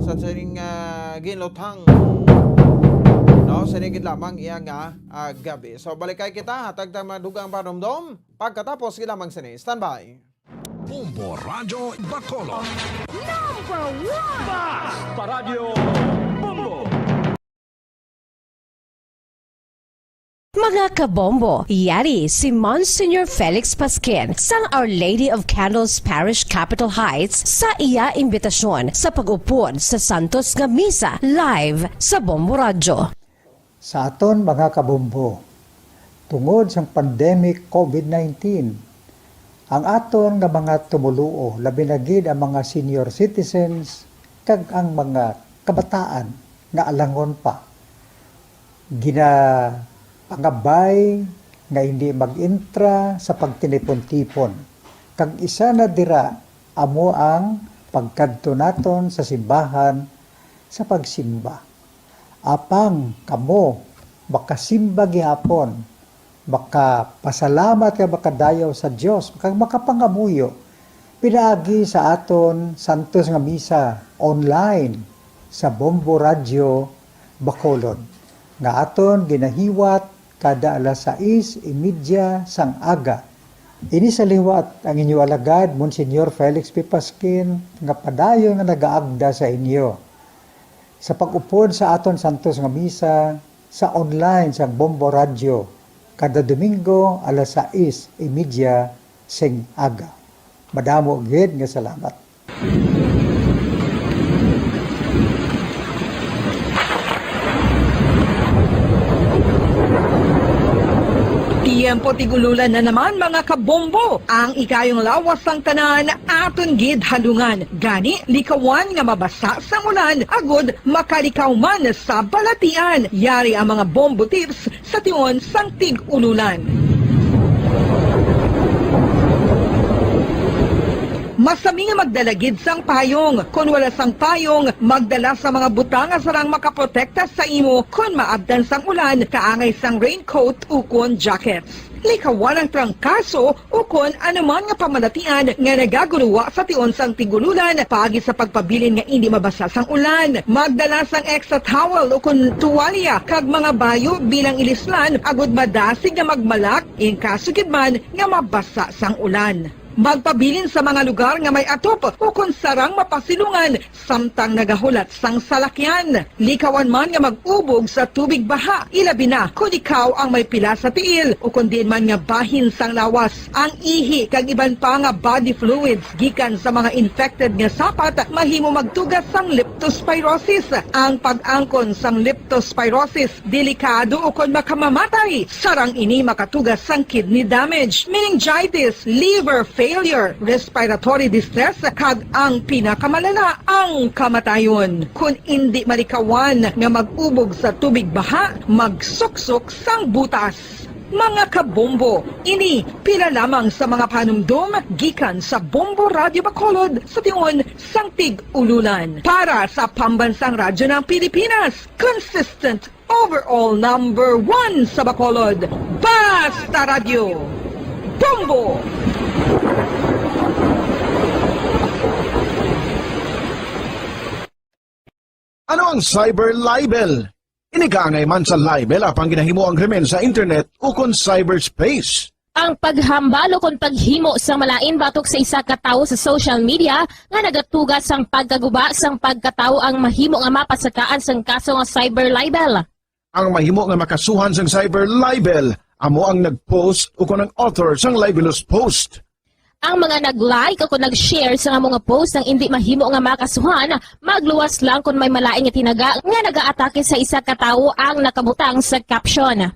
sa sining, ah, ginluthang, no, sining gid lamang iya nga, ah, gabi. So, balikay kita, hatag ta mga dugang panumdom pagkatapos gid lamang sini. Standby. Bombo Radyo Bacolod. Number one! Basta Radyo Bombo! Mga kabombo, yari si Monsignor Felix Pasquin sang Our Lady of Candles Parish, Capitol Heights, sa iya imbitasyon sa pag-upod sa Santos nga Misa live sa Bombo Radyo. Sa aton mga kabombo, tungod sang pandemic COVID nineteen, ang aton nga mga tumoluo, labi na gid ang mga senior citizens kag ang mga kabataan nga alangon pa, ginapangabay nga hindi mag-intra sa pagtinipon-tipon, kag isa na dira amo ang pagkadto naton sa simbahan sa pagsimba. Apang kamo makasimba gihapon, makapasalamat kag makadayaw sa Dios, kag makapangamuyo pinaagi sa aton santos nga misa online sa Bombo Radyo Bacolod, nga aton ginahiwat kada alas sais y media sang aga. Ini sa liwat ang inyo alagad, Monsignor Felix P. Pasquin, nga padayon nga nagaagda sa inyo sa pag-upod sa aton santos nga misa sa online sang Bombo Radyo kada Domingo alas sais y media sing aga. Madamo gid nga salamat. Tiyempo tig-ululan na naman, mga kabombo. Ang ikayong lawas sang tanan aton gid halungan. Gani, likawan nga mabasa sang ulan agud makalikaw man sa balatian. Yari ang mga bombo tips sa tion sang tig-ululan. Masami nga magdala gid sang payong. Kon wala sang payong, magdala sa mga butang nga sarang makaprotekta sa imo kon maabtan sang ulan, kaangay sang raincoat ukon jackets. Likawan ang trangkaso ukon anuman nga pamalatian nga nagaguruwa sa tion sang tig-ululan paagi sa pagpabilin nga indi mabasa sang ulan. Magdala sang extra towel ukon tuwalya kag mga bayo bilang ilislan agud madasig nga magmalak in kaso gid man nga mabasa sang ulan. Magpabilin sa mga lugar nga may atop ukon sarang mapasilungan samtang nagahulat sang salakyan. Likawan man nga mag-ubog sa tubig baha, ilabi na kon ikaw ang may pila sa tiil ukon diin man nga bahin sang lawas. Ang ihi kag iban pa nga body fluids gikan sa mga infected nga sapat mahimo magtuga sang leptospirosis. Ang pag-angkon sang leptospirosis delikado ukon makamamatay. Sarang ini makatuga sang kidney damage, meningitis, liver failure, respiratory distress, kag ang pinakamalala, ang kamatayon. Kon indi malikawan nga mag-ubog sa tubig baha, magsuksok sang butas. Mga kabombo, ini pila lamang sa mga panumdom gikan sa Bombo Radyo Bacolod sa tion sang tig-ululan. Para sa Pambansang Radyo ng Pilipinas, consistent overall number one sa Bacolod, Basta Radyo, Bombo! Ano ang cyber libel? Ini kaangay man sa libel apang ginahimo ang krimen sa internet ukon cyberspace. Ang paghambal ukon paghimo sang malain batok sa isa ka tawo sa social media nga nagatuga sang pagkaguba sang pagkatawo ang mahimo nga mapasakaan sang kaso nga cyber libel. Ang mahimo nga makasuhan sang cyber libel amo ang nag-post ukon ang author sang libelous post. Ang mga nag-like ukon nag-share sang amo nga post nga indi mahimo nga makasuhan, magluwas lang kon may malain nga tinaga nga nagaatake sa isa ka tawo ang nakabutang sa caption.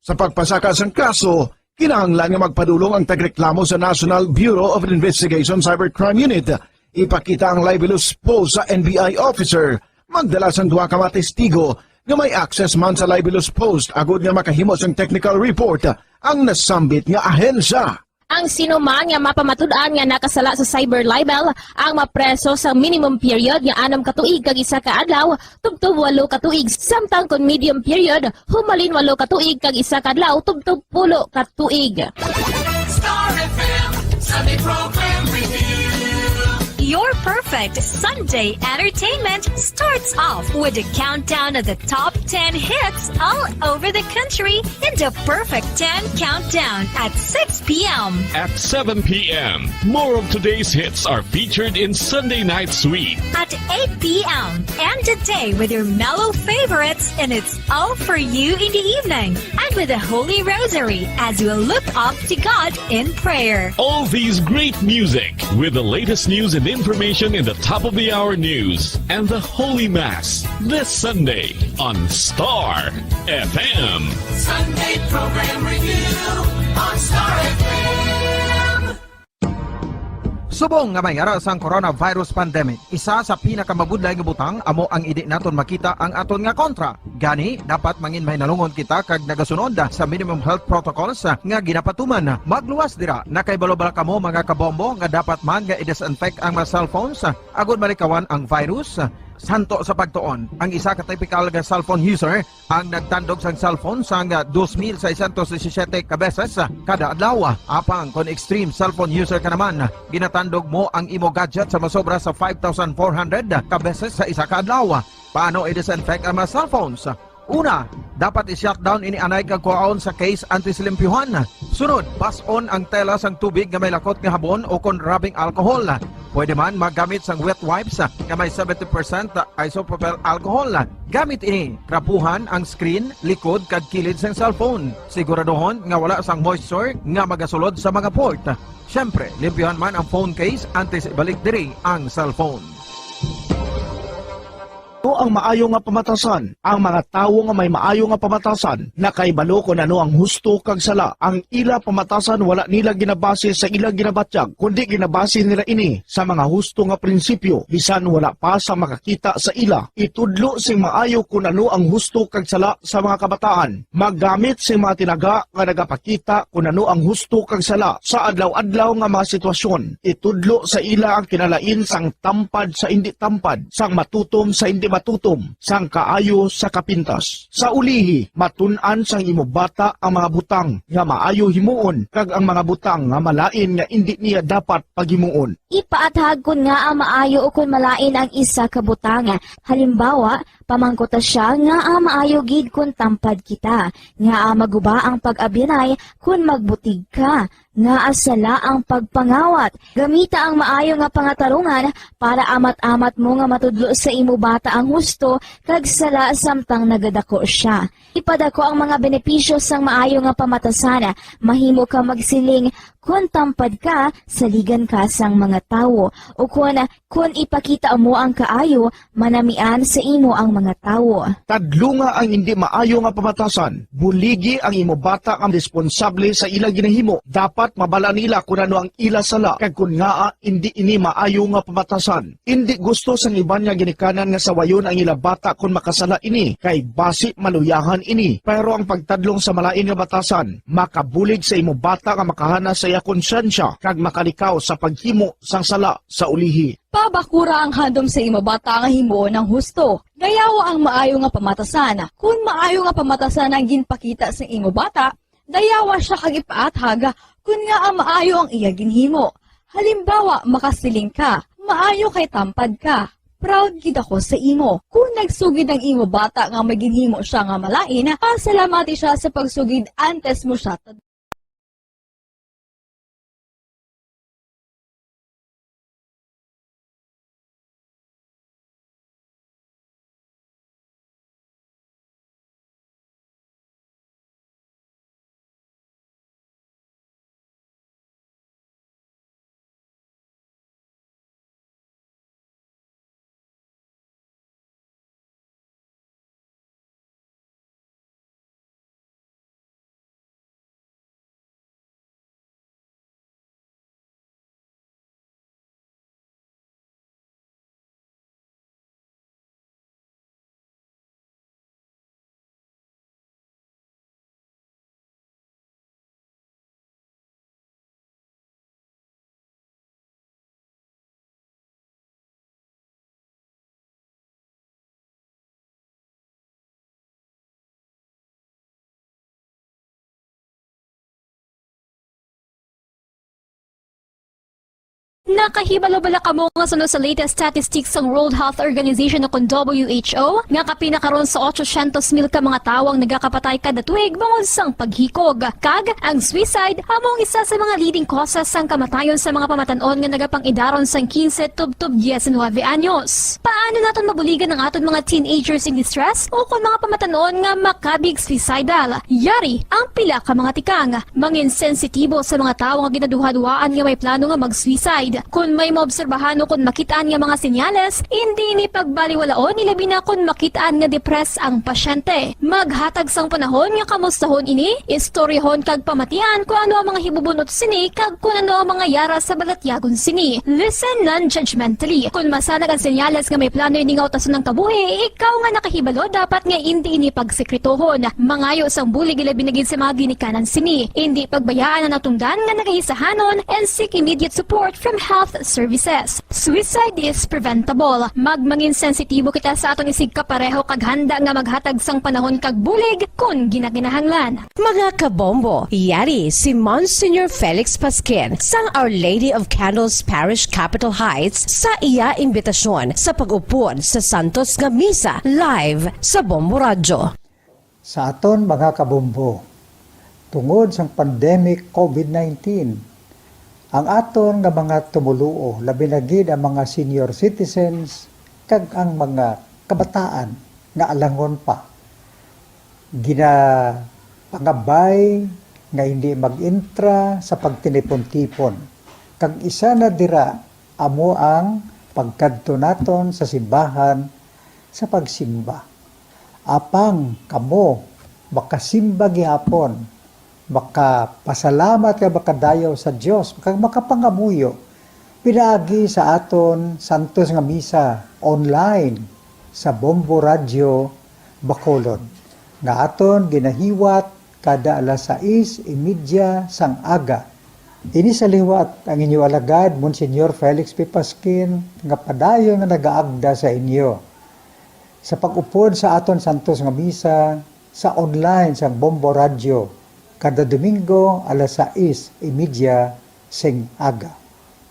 Sa pagpasaka sang kaso, kinahanglan nga magpadulong ang tagreklamo sa National Bureau of Investigation Cybercrime Unit. Ipakita ang libelous post sa N B I officer. Magdala sang duha ka mga testigo nga may access man sa libelous post agud nga makahimo sang technical report ang nasambit nga ahensya. Ang sino man nga mapamatud-an nga nakasala sa cyber libel ang mapreso sa minimum period nga anom ka tuig kag isa ka adlaw tubtob walo ka tuig, samtang kon medium period, humalin walo ka tuig kag isa ka adlaw tubtob pulo ka tuig. Star F M Sunday Program Review. Your perfect Sunday entertainment starts off with a countdown of the top ten hits all over the country in the Perfect ten Countdown at six p.m. At seven p.m., more of today's hits are featured in Sunday Night Sweet. At eight p.m., end the day with your mellow favorites, and it's all for you in the evening. And with the Holy Rosary as we look up to God in prayer. All these great music with the latest news and information in the top of the hour news and the Holy Mass this Sunday on Star F M. Sunday Program Review on Star F M. Subong nga may ara sang coronavirus pandemic, isa sa pinakamabudlay nga butang amo ang indi naton makita ang aton nga kontra. Gani, dapat mangin mahinalungon kita kag nagasunod sa minimum health protocols nga ginapatuman. Magluwas dira, nakahibalo bala kamo, mga kabombo, nga dapat man nga i-disinfect ang mga cellphones agod malikawan ang virus? Santo sa pagtuon, ang isa ka tipikal nga cellphone user ang nagtandog sang cellphone sang dos mil seiscientos disisiete ka beses kada adlaw. Apang kon extreme cellphone user ka naman, ginatandog mo ang imo gadget sa masobra sa five thousand four hundred ka beses sa isa ka adlaw. Paano i-disinfect ang mga cellphones? Una, dapat i-shutdown ini anay kag kuhaon sa case antes limpyuhan. Sunod, bas-on ang tela sang tubig nga may lakot nga habon o kon rubbing alcohol. Pwede man maggamit sang wet wipes nga may seventy percent isopropyl alcohol. Gamit ini, trapuhan ang screen, likod, kag kilid sang cellphone. Siguraduhon nga wala sang moisture nga magasulod sa mga port. Siyempre, limpyuhan man ang phone case antes ibalik diri ang cellphone. Ano ang maayo nga pamatasan? Ang mga tawo nga may maayo nga pamatasan nakahibalo kon ano ang husto kag sala. Ang ila pamatasan wala nila ginabase sa ila ginabatyag, kundi ginabase nila ini sa mga husto nga prinsipyo, bisan wala pa sa makakita sa ila. Itudlo sing maayo kon ano ang husto kag sala sa mga kabataan. Maggamit sing mga tinaga nga nagapakita kon ano ang husto kag sala sa adlaw-adlaw nga mga sitwasyon. Itudlo sa ila ang kinalain sang tampad sa indi tampad, sang matutom sa indi matutom, sang kaayo sa kapintas. Sa ulihi, matun-an sang imo bata ang mga butang nga maayo himuon kag ang mga butang nga malain nga indi niya dapat paghimuon. Ipaathag kon ngaa maayo ukon malain ang isa ka butang. Halimbawa, pamangkuta sia ngaa maayo gid kon tampad kita, ngaa maguba ang pag-abyanay kon magbutig ka, ngaa sala ang pagpangawat. Gamita ang maayo nga pangatarungan para amat-amat mo nga matudlo sa imo bata ang husto kag sala samtang nagadako sia. Ipadako ang mga benepisyo sang maayo nga pamatasan. Mahimo ka magsiling, "Kon tampad ka, saligan ka sang mga tawo." Ukon, "Kon ipakita mo ang kaayo, manamian sa imo ang mga tawo." Tadlunga ang indi maayo nga pamatasan. Buligi ang imo bata nga responsable sa ila ginahimo. Dapat mabal-an nila kon ano ang ila sala kag kon ngaa indi ini maayo nga pamatasan. Indi gusto sang iban nga ginikanan nga sawayon ang ila bata kon makasala ini, kay basi maluyahan ini. Pero ang pagtadlong sa malain nga batasan makabulig sa imo bata nga makahana sa iya konsyensya kag makalikaw sa paghimo sang sala sa ulihi. Pabakura ang handom sa imo bata nga himuon ang husto. Dayawa ang maayo nga pamatasan. Kon maayo nga pamatasan ang ginpakita sa imo bata, dayawa sia kag ipaathag kon ngaa maayo ang iya ginhimo. Halimbawa, makasiling ka, "Maayo kay tampad ka. Proud gid ako sa imo." Kon nagsugid ang imo bata nga may ginhimo sia nga malain, pasalamati sia sa pagsugid antes mo sia Nakahibalo bala kamo nga suno sa latest statistics sang World Health Organization o kon W H O, nga kapin na karon sa otsosyentos mil ka mga tawo ang nagakapatay kada tuig bangod sang paghikog? Kag ang suicide amo ang isa sa mga leading causes sang kamatayon sa mga pamatan-on nga nagapang-idaron sang quince tubtob diecinuebe anyos. Paano naton mabuligan ang aton mga teenagers in distress o kon mga pamatan-on nga makabig suicidal? Yari ang pila ka mga tikang. Mangin sensitibo sa mga tawo nga ginaduhaduhaan nga may plano nga mag-suicide. Kon may maobserbahan o kon makit-an nga mga senyales, indi ini pagbaliwalaon, ilabi na kon makit-an nga depressed ang pasyente. Maghatag sang panahon nga kamustahon ini, istoryahon kag pamatian kon ano ang mga hibubunot sini kag kon ano ang mga yara sa balatyagon sini. Listen non-judgmentally. Kon masanag ang senyales nga may plano ini nga utason ang kabuhi, ikaw nga nakahibalo dapat nga indi ini pagsekretohon. Mangayo sang bulig, ilabi na gid sa mga ginikanan sini. Indi pagbayaan ang natungdan nga nagaisahanon and seek immediate support from health services. Suicide is preventable. Magmangin sensitibo kita sa aton isigkapareho kag handa nga maghatag sang panahon kag bulig kon ginakinahanglan. Mga kabombo, yari si Monsignor Felix Pasquin sang Our Lady of Candles Parish, Capitol Heights, sa iya imbitasyon sa pag-upod sa santos nga misa live sa Bombo Radyo. Sa aton mga kabombo, tungod sang pandemic COVID nineteen, ang aton nga mga tumoluo, labi na gid ang mga senior citizens kag ang mga kabataan nga alangon pa, ginapangabay nga hindi mag-intra sa pagtinipon-tipon, kag isa na dira amo ang pagkadto naton sa simbahan sa pagsimba. Apang kamo makasimba gihapon, makapasalamat kag makadayaw sa Dios, kag makapangamuyo pinaagi sa aton santos nga misa online sa Bombo Radyo Bacolod, nga aton ginahiwat kada alas sais y media sang aga. Ini sa liwat ang inyo alagad, Monsignor Felix P. Pasquin, nga padayon nga nagaagda sa inyo sa pag-upod sa aton santos nga misa sa online sang Bombo Radyo kada Domingo alas sais y media sing aga.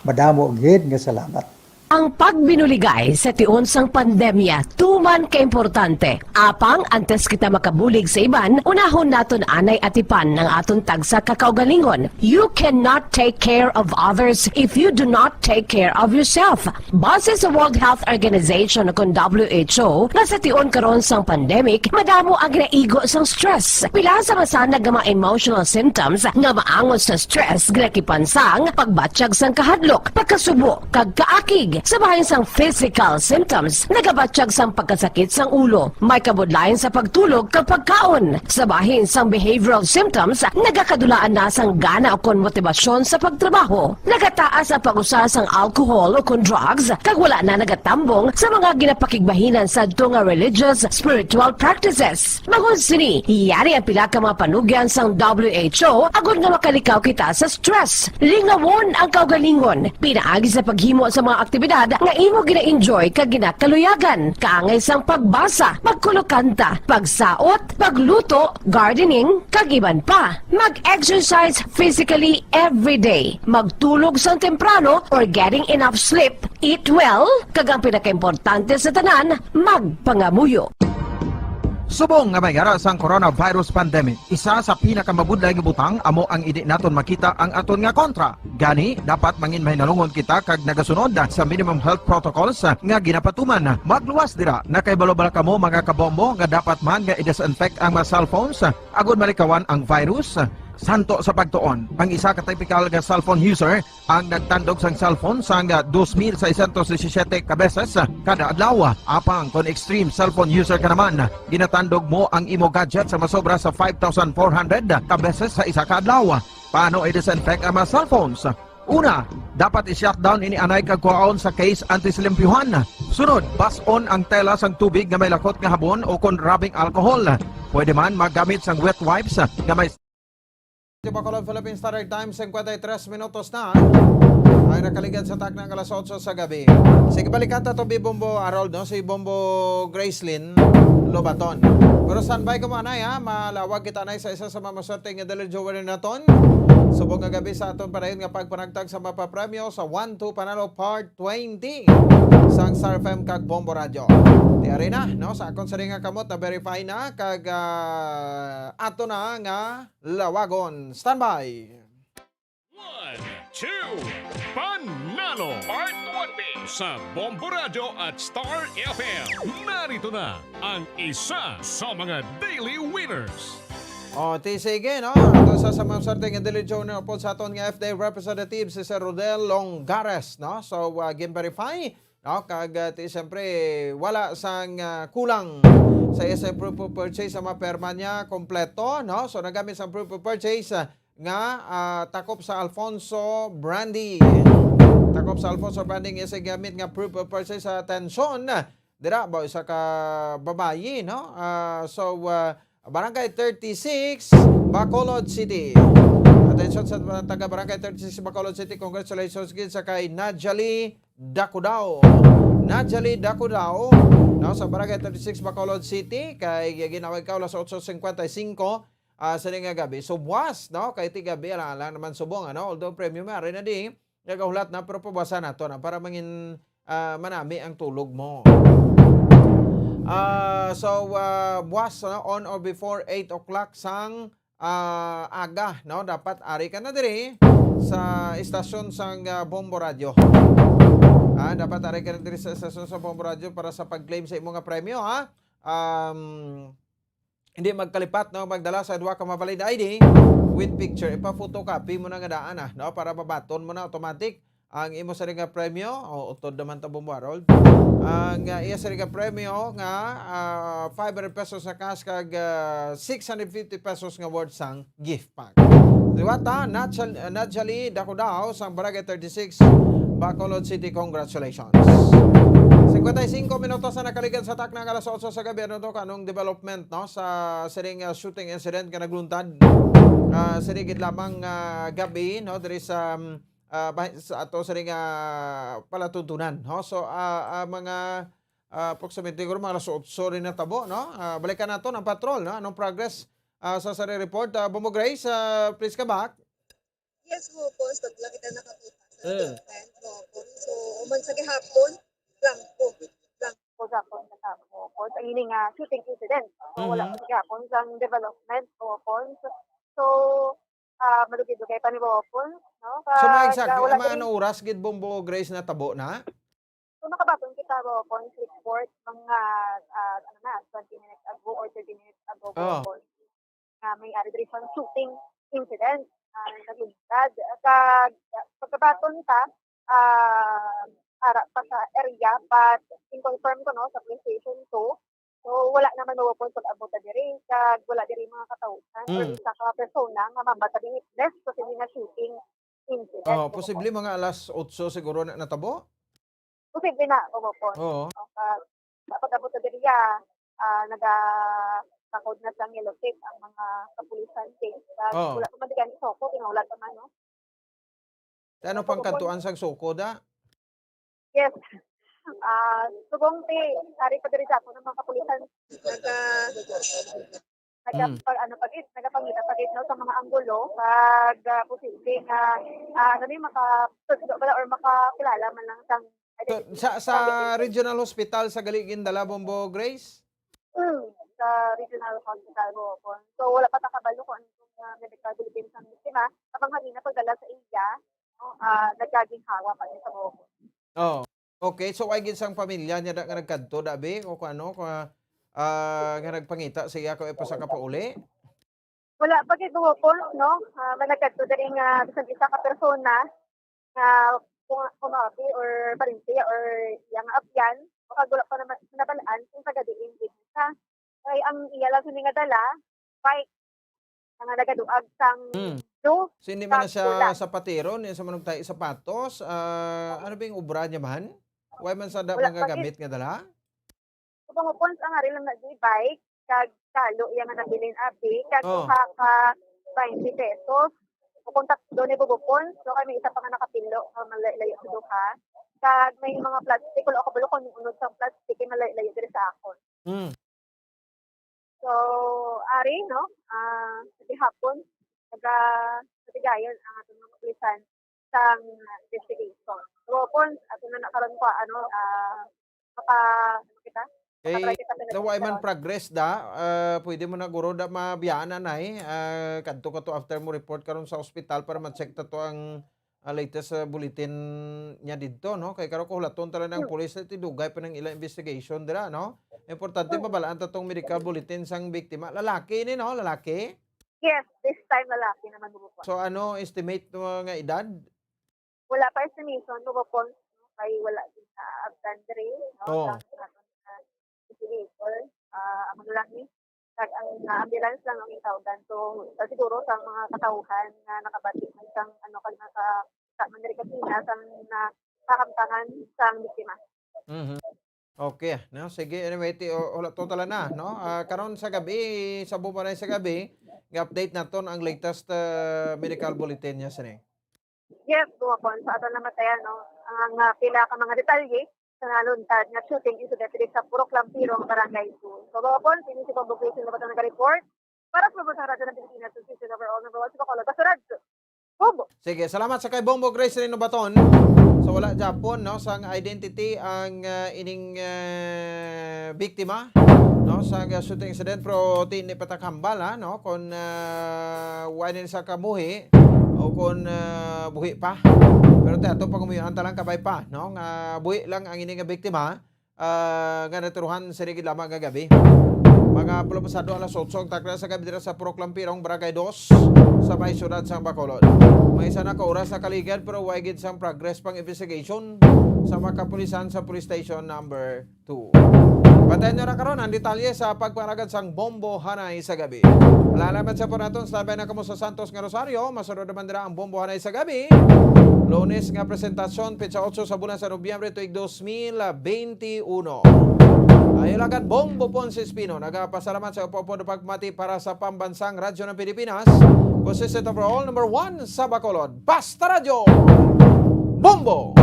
Madamo gid nga salamat. Ang pagbinuligay sa tion sang pandemya tuman kaimportante. Apang antes kita makabulig sa iban, unahon naton anay atipan ang aton tagsa ka kaugalingon. You cannot take care of others if you do not take care of yourself. Base sa World Health Organization o kon W H O, nga sa tion karon sang pandemic, madamo ang ginaigo sang stress. Pila sa masanag nga mga emotional symptoms nga maangot sa stress ginakipan sang pagbatyag sang kahadlok, pagkasubo, kag kaakig. Sa bahin sang physical symptoms, nagabatyag sang pagkasakit sang ulo, may kabudlayan sa pagtulog kag pagkaon. Sa bahin sang behavioral symptoms, nagakadulaan na sang gana ukon motibasyon sa pagtrabaho. Nagataas ang pag-usa sang alcohol ukon drugs, kag wala na nagatambong sa mga ginapakigbahinan sadto nga religious, spiritual practices. Bangod sini, yari ang pila ka mga panugyan sang W H O agod nga makalikaw kita sa stress. Lingawon ang kaugalingon. Pinaagi sa paghimo sa mga aktibidad nga imo gina-enjoy kag ginakaluyagan, kaangay sang pagbasa, pagkulokanta, pagsaot, pagluto, gardening, kag iban pa. Mag-exercise physically every day. Magtulog sang temprano or getting enough sleep. Eat well, kag ang pinakaimportante sa tanan, magpangamuyo. Subong nga may yara sang coronavirus pandemic, isa sa pinakamabudlay nga butang amo ang indi naton makita ang aton nga kontra. Gani, dapat mangin mahinalungon kita kag nagasunod sa minimum health protocols nga ginapatuman. Magluwas dira, nakahibalo bala kamo, mga kabombo, nga dapat man nga i-disinfect ang mga cellphones agod malikawan ang virus? Santo sa pagtuon, ang isa ka typical nga cellphone user ang nagtandog sang cellphone sang dos mil seiscientos disisiete ka beses kada adlaw. Apang kon extreme cellphone user ka naman, ginatandog mo ang imo gadget sa masobra sa five thousand four hundred ka beses sa isa ka adlaw. Paano i-disinfect ang mga cellphones? Una, dapat i-shutdown ini anay kag kuhaon sa case antes limpyuhan. Sunod, bas-on ang tela sang tubig nga may lakot nga habon o kon rubbing alcohol. Pwede man magamit sang wet wipes nga may Bacolod, Philippine Standard Time, singkwenta y tres minutos na ang nakaligad sa takna nga alas otso sa gabi. Sige, balikan ta to, Bi Bombo Harold, no? Si Bombo Gracelyn Lobaton. Pero standby ka mo, anay, ha? Malawag kita, anay, sa isa sa mga maswerte nga Daily Joe Winner naton. Subong nga gabi sa aton padayon nga pagpanagtag sa mapapremyo sa One Two Panalo Part twenty sang Star F M kag Bombo Radio. Ti ari na, no? Sa akon sini nga kamot, na-verify na kag, ah, ato na nga lawagon. Standby! One, two, Panalo Part twenty sa Bombo Radio at Star F M. Narito na ang isa sa mga daily winners. O, ti sige, no? Ato sa, sa mga swerte nga daily winner po sa aton nga F D A representative, si Sir Rodel Longares, no? So, uh, gin-verify, no? Kag, uh, ti, siyempre, wala sang, uh, kulang sa iya sa proof of purchase, sa mga perma niya, kompleto, no? So, nagamit sa proof of purchase, uh, nga, uh, takop sa Alfonso Brandy. Takop sa Alfonso Brandy nga iya sa gamit nga proof of purchase sa atensyon. Dira ba isa ka babayi, no? Ah, so, ah, Barangay thirty-six, Bacolod City. Atensyon sa mga taga Barangay thirty-six, Bacolod City. Congratulations gid sa kay Najali Dakudao. Najali Dakudao, no, sa Barangay thirty-six, Bacolod City. Kay ginawag ka alas otso cincuenta y cinco, ah, sa nga gabi. So, buwas, no? Kay ti gabi, alang-alang naman subong, ano? Although, premium, ari na di, nagahulat na, pero pabawasan nato na para mangin, ah, manami ang tulog mo. Ah, so, ah, buwas, no, on or before eight o'clock sang, ah, aga, no, dapat ari ka na diri sa istasyon sang, ah, Bombo Radio. Ah, dapat ari ka na diri sa istasyon sa Bombo Radio para sa pag-claim sa imo nga premyo, ha? Um, hindi magkalipat, no, magdala sa duha ka mavalid I D with picture. Ipa-photocopy mo na nga daan, ah, no, para mabaton mo na automatic ang imo sa nga premyo. O, utod naman ta, Bombo Harold. Ang, ah, iya sa nga premyo nga, ah, five hundred pesos na cash kag, ah, six hundred fifty pesos nga worth sang gift pack. Liwata, Nachal-, Najali Dakudao sang Barangay thirty-six, Bacolod City. Congratulations. Cincuenta y cinco minutos na nakaligan sa takna nga alas otso sa gabi. Ano to? Kanong development, no? Sa sining, ah, shooting incident nga nagluntad, ah, sini gid lamang, ah, gabi, no? Diri sa, um, ah, bah-, sa ato sining, ah, palatuntunan, no? So, ah, ah, mga, ah, approximately, siguro mga alas otso rin natabo, no? Ah, balikan nato ang patrol, no? Anong progress, ah, sa, sa report? Ah, Bombo Grace, ah, please come back. Yes, Bopons, pag lang kita nakakita sa Mm. development, Bopons. So, human sa gihapon, blanco. Blanco gihapon sa Bopons. Ang ini nga shooting incident. So, wala Mhm. pa sa gihapon sang development, Bopons. So, ah, malugay-lugay pa ni Bopons, no? So, mga Kag, exact, ah, wala mga pa rin ano oras gid, Bombo Grace, natabo na? So, nakabaton kita, Bopons, report mga, ah, ano na, twenty minutes ago or thirty minutes ago, Oh. Bopons. Nga may ari diri sang shooting incident, ah, nagluntad. Kag, ah, pagkabaton ta, ah, ara pa sa area, but in confirm ko, no, sa police station two, so wala naman mawapon pag-abot na diri, kag wala diri mga katawhan or Mm. isa ka persona nga mabata din witness sa sini nga shooting incident, Oh, Bopons. Posible mga alas otso siguro na natabo? Posible na, Bopons. Oo. O, ka-, sa pag-abot sa diriya, ah, naga-, takod na sa yellow tape ang mga kapulisan, kay, ah, Oo. wala pa man di gani soko, kinahulat pa man, no? Ano pang Bopons. Kantuan sang soko, da? Yes. Ah, subong ti, ari pa diri sa aton ang mga kapulisan. Naga-, Mm. nagapag-, ano pa gid, nagapangita pa gid, no, sa mga anggulo, pag, ah, posible nga, ah, ano ni, maka-, bala or makakilala man lang sang So, identity. Sa, sa regional hospital sa gali gindala, Bombo Grace? Mm, sa regional hospital, Bopons. So, wala pa ta kabalo kung ano itong, ah, medical bilibid sang biktima. Abang hangin na pagdala sa iya, no, ah, nagkaginhawa pa niya sa Bopons. Oh. Okay, so ay gid sang pamilya niya da nga nagkadto, dabi, o kung ano, kung, ah, nga nagpangita sa iya kung ipasa ka pauli? Wala pa gid, Bopons, no? Ah, may nagkadto diri nga bisan isa ka persona nga kung, kung maabi or parinti or iya nga abyan, baka wala pa naman nabalaan kung taga diin gid siya. Kay ang iya lang sini nga dala, bike, nga nagaduag sang Hmm. blue, So, hindi man na kag siya pula. Sapatero, hindi siya manugtahi sapatos. Ah, ano ba yung obra niya man? Why man sa da-, Wala mga pa gid. Gamit nga dala? Kung Bopons, ang ari lang na di bike, kag kalo iya nga nabilin abi, kag Oh. Uha ka twenty pesos. Kung tatlo ni Bopons, so kami isa pa nga nakapilo, nga malayo-layo sa duha. Kag may mga plastic, wala ko kabalo kung unod sang plastic, kay malayo-layo diri sa akon. Mm. So, ari, no? Ah, sa gihapon, Naga-, natigayon ang aton mga kapulisan sang investigation. So, kung ato na, na karon ko, ano, ah, maka-, ano kita? Kay, Maka-try kita sa daw ay man next, progress da, ah, pwede mo na guro da mabiyaan, anay. Ah, kadto ka to after mo report karon sa ospital para ma-check ta to ang, ah, latest, ah, bulletin niya didto, no? Kay karon ko hulaton talaga ang Hmm. pulis, ti dugay pa nang ila investigation dira, no? Importante Hmm. mabalaan ta tong medical bulletin sang biktima. Lalaki ni, no? Lalaki? Yes, this time lalaki naman, Bubo Pons. So, ano estimate mo nga edad? Wala pa estimation, Bubo Pons, no? Kay wala din na abtan diri, no? Oh. Sa aton, ah, investigator, ah, amo lang ni, kag ang, ah, ambulance lang ang itawgan. So, sa siguro sa mga katawhan nga nakabati man sang, ano, kag naka-, sa man diri kanina, sang nakahamtangan sang biktima. Mhm. Okay, no? Sige, anyway, ti-, o-, wala to tala na, no? Ah, karon sa gabi, sa bumanay sa gabi, i-update naton ang latest, ah, medical bulletin niya, sini. Yes, Bubo Pons, sa aton namatayan, no? Ang, ah, pila ka mga detalye sa naluntad nga shooting incident diri sa Purok Lampirong, Barangay two. So, Bubo Pons, ini si Bombo Grace Renobaton nag-report para sa Bubo sa Radyo ng Pilipinas, sa Station Overall Number One sa Bacolod, Basta Radyo. Bombo. Sige, salamat sa kay Bombo Grace Renobaton. So, wala gyapon, no, sang identity ang, ah, ining, ah, biktima, no, sa shooting incident, pero ti-, hindi pa ta kahambal, ha, no, kung, ah, wala ni sa kabuhi o kung, ah, buhi pa. Pero ti ato pangumuyuan ta lang kabay pa, no, nga buhi lang ang ini nga biktima, ah, nga naturuhan sa gid lamang nga gabi. Mga pulo pasado alas otso ang takna sa gabi dira sa Purok Lampirong, Barangay Dos, sa may siyudad sang Bacolod. May isa na ka oras nakaligad, pero way gid sang progress pang investigation sa mga kapulisan sa Police Station Number Two. Patayon nyo na karon ang detalye sa pagpangalagad sang Bombo Hanay sa gabi. Alalaman sa po naton, standby na kamo sa Santos nga Rosario. Masunod naman dira ang Bombo Hanay sa gabi. Lunes nga presentasyon, petsa otso sa bulan sa Nobyembre, tuig dos mil benti uno. Ayo lang kan Bombo Ponce Espino. Nagapasalamat sa upo-upo na pagmati para sa Pambansang Radyo ng Pilipinas. Consistent overall, number one sa Bacolod. Basta Radyo! Bombo!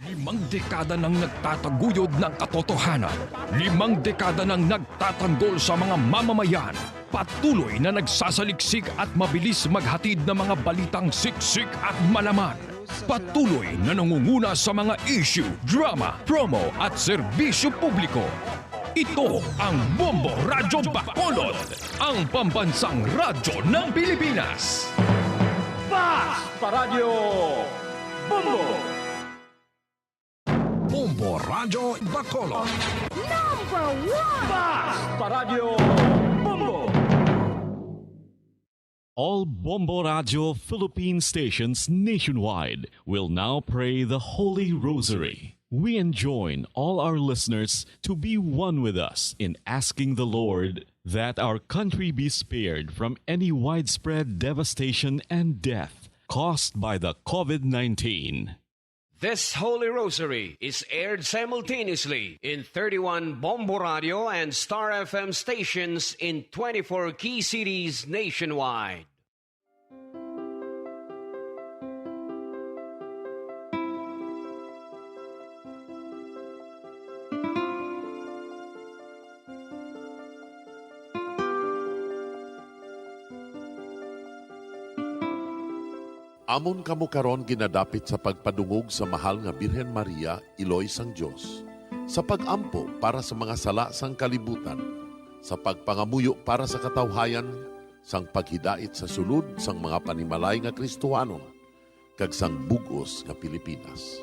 Limang dekada nang nagtataguyod ng katotohanan. Limang dekada nang nagtatanggol sa mga mamamayan. Patuloy na nagsasaliksik at mabilis maghatid ng mga balitang siksik at malaman. Patuloy na nangunguna sa mga issue, drama, promo at serbisyo publiko. Ito ang Bombo Radyo Bacolod, ang pambansang radyo ng Pilipinas. Basta Radyo Bombo! Bombo Radyo Bacolod. Number one! Basta Radyo Bombo! All Bombo Radyo Philippine stations nationwide will now pray the Holy Rosary. We enjoin all our listeners to be one with us in asking the Lord that our country be spared from any widespread devastation and death caused by the COVID nineteen. This Holy Rosary is aired simultaneously in thirty-one Bombo Radio and Star F M stations in twenty-four key cities nationwide. Amon kamo karon ginadapit sa pagpadungog sa mahal nga Birhen Maria, Iloy sang Dios, sa pag-ampo para sa mga sala sang kalibutan, sa pagpangamuyo para sa katawhayan, sang paghidait sa sulod sang mga panimalay nga Kristohanon, kag sang bug-os nga Pilipinas.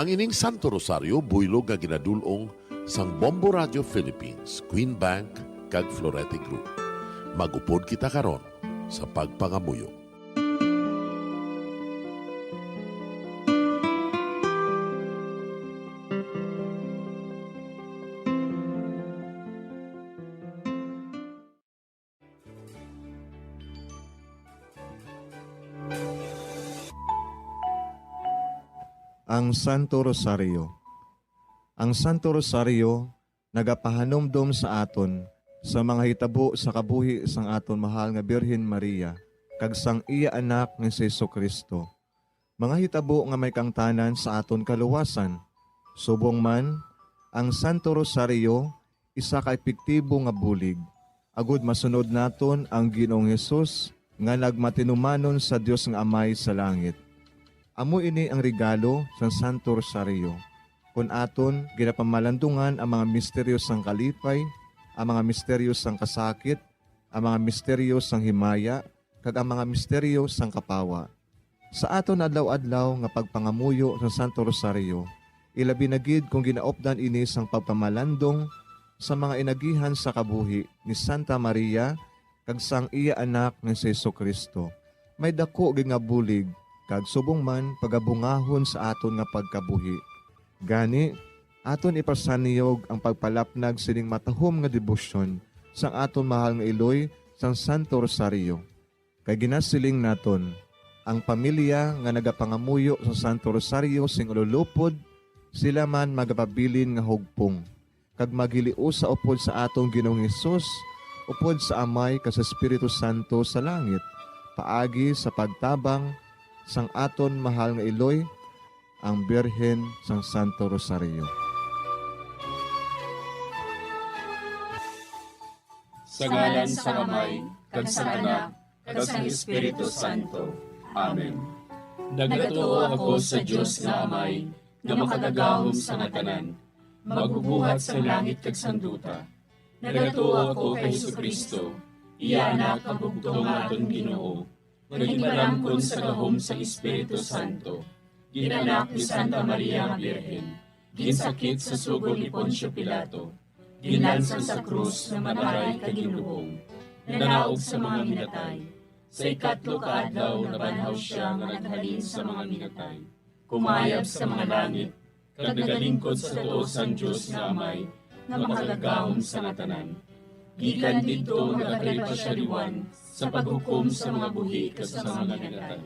Ang ining Santo Rosario buylog nga ginadul-ong sang Bombo Radio Philippines, Queen Bank, kag Florete Group. Mag-upod kita karon sa pagpangamuyo. Ang Santo Rosario. Ang Santo Rosario nagapahanumdom sa aton sa mga hitabo sa kabuhi sang aton mahal nga Birhen Maria kag sang iya Anak nga si Jesu-Cristo, mga hitabo nga may kaangtanan sa aton kaluwasan. Subong man, ang Santo Rosario isa ka epektibo nga bulig, agud masunod naton ang Ginoong Hesus nga nagmatinumanon sa Dios nga Amay sa langit. Amo ini ang regalo sang Santo Rosario, kon aton ginapamalandungan ang mga misteryo sang kalipay, ang mga misteryo sang kasakit, ang mga misteryo sang himaya, kag ang mga misteryo sang kapawa. Sa aton adlaw-adlaw nga pagpangamuyo sa Santo Rosario, ilabi na gid kung ginaupdan ini sang pagpamalandong sa mga inagihan sa kabuhi ni Santa Maria kag sang iya Anak nga si Jesu-Cristo, may daku gid nga bulig kag subong man pagabungahon sa aton nga pagkabuhi. Gani, aton ipasanyog ang pagpalapnag sining matahom nga debosyon sang aton mahal nga iloy sang Santo Rosario. Kay ginasiling naton, ang pamilya nga nagapangamuyo sa Santo Rosario sing ululupod, sila man magapabilin nga hugpong, kag maghiliusa upod sa aton Ginoong Hesus, upod sa Amay kag sa Espiritu Santo sa langit, paagi sa pagtabang sang aton mahal nga iloy, ang Birhen sang Santo Rosario. Sa ngalan sang Amay, kag sang Anak, kag sang Espiritu Santo. Amen. Nagatuo ako sa Dios nga Amay, nga makagagahom sa nga tanan, magbubuhat sang langit kag sang duta. Nagatuo ako kay Jesu-Cristo, iya Anak nga bugtong nga aton Ginoo, nga ginpalamkon sa gahom sang Espiritu Santo, ginanak ni Santa Maria nga Birhen, ginsakit sa sugo ni Poncio Pilato, ginlansang sa krus nga mataray kag ginlubong, nanaog sa mga minatay. Sa ikatlo ka adlaw nabanhaw sia nga naghalin sa mga minatay, kumayab sa mga langit, kag nagalingkod sa tuo sang Dios nga Amay, nga makagagahom sa nga tanan. Gikan didto magakari pa sia liwan sa paghukom sa mga buhi kag sa mga minatay.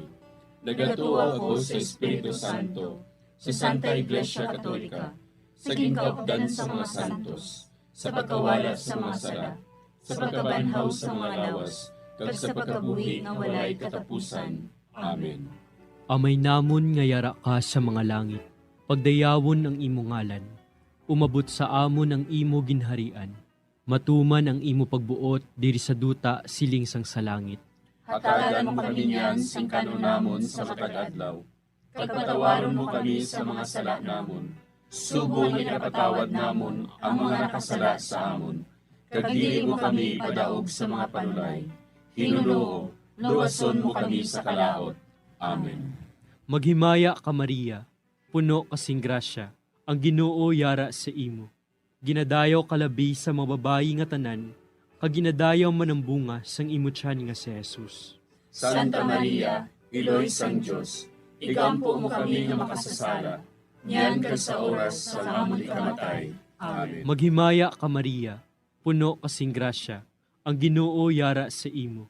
Nagatuo ako sa Espiritu Santo, sa Santa Iglesia Katolika, sa ginkaupdan sa mga santos, sa pagkawala sa mga sala, sa pagkabanhaw sa mga lawas, kag sa pagkabuhi nga walay katapusan. Amen. Amay namon nga yara ka sa mga langit, pagdayawon ang imo ngalan. Umabot sa amon ang imo ginharian. Matuman ang imo pagbuot diri sa duta siling sang sa langit. Hatagan mo kami niyan sing kan-on namon sa matag adlaw, kag patawaron mo kami sa mga sala namon, subong nga ginapatawad namon ang mga nakasala sa amon, kag dili mo kami ipadaog sa mga panulay. Ginoo, luwason mo kami sa kalaut. Amen. Maghimaya ka, Maria, puno ka sing grasya, ang Ginoo yara sa imo. Ginadayaw ka labi sa mga babayi nga tanan, kag ginadayaw man ang bunga sang imo tiyan nga si Jesus. Santa Maria, Iloy sang Dios, igampo mo kami nga makasasala, niyan kag sa oras sang amon ikamatay. Amen. Maghimaya ka, Maria, puno ka sing grasya, ang Ginoo yara sa imo.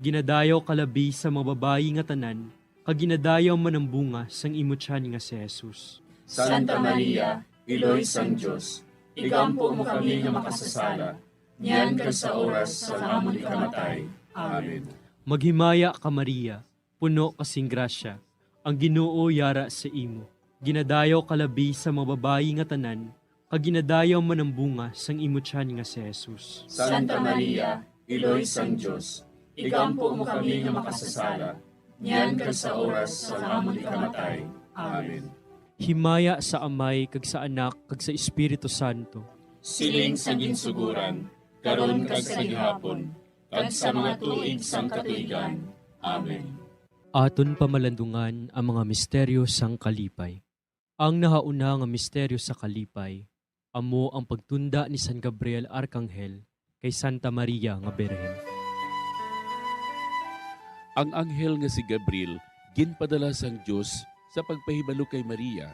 Ginadayaw ka labi sa mga babayi nga tanan, kag ginadayaw man ang bunga sang imo tiyan nga si Jesus. Santa Maria, Iloy sang Dios, igampo mo kami nga makasasala, niyan kag sa oras sang amon ikamatay. Amen. Maghimaya ka, Maria, puno ka sing grasya, ang Ginoo yara sa imo. Ginadayaw ka labi sa mga babayi nga tanan, kag ginadayaw man ang bunga sang imo tiyan nga si Jesus. Santa Maria, Iloy sang Dios, igampo mo kami nga makasasala, niyan kag sa oras sang amon ikamatay. Amen. Himaya sa Amay, kag sa Anak, kag sa Espiritu Santo. Siling sa ginsuguran, karon kag sa gihapon, kag sa mga tuig sang katuigan. Amen. Aton pamalandungan ang mga misteryo sang kalipay. Ang nahauna nga misteryo sa kalipay amo ang pagtunda ni San Gabriel Arkanghel kay Santa Maria nga Birhen. Ang anghel nga si Gabriel ginpadala sang Dios sa pagpahibalo kay Maria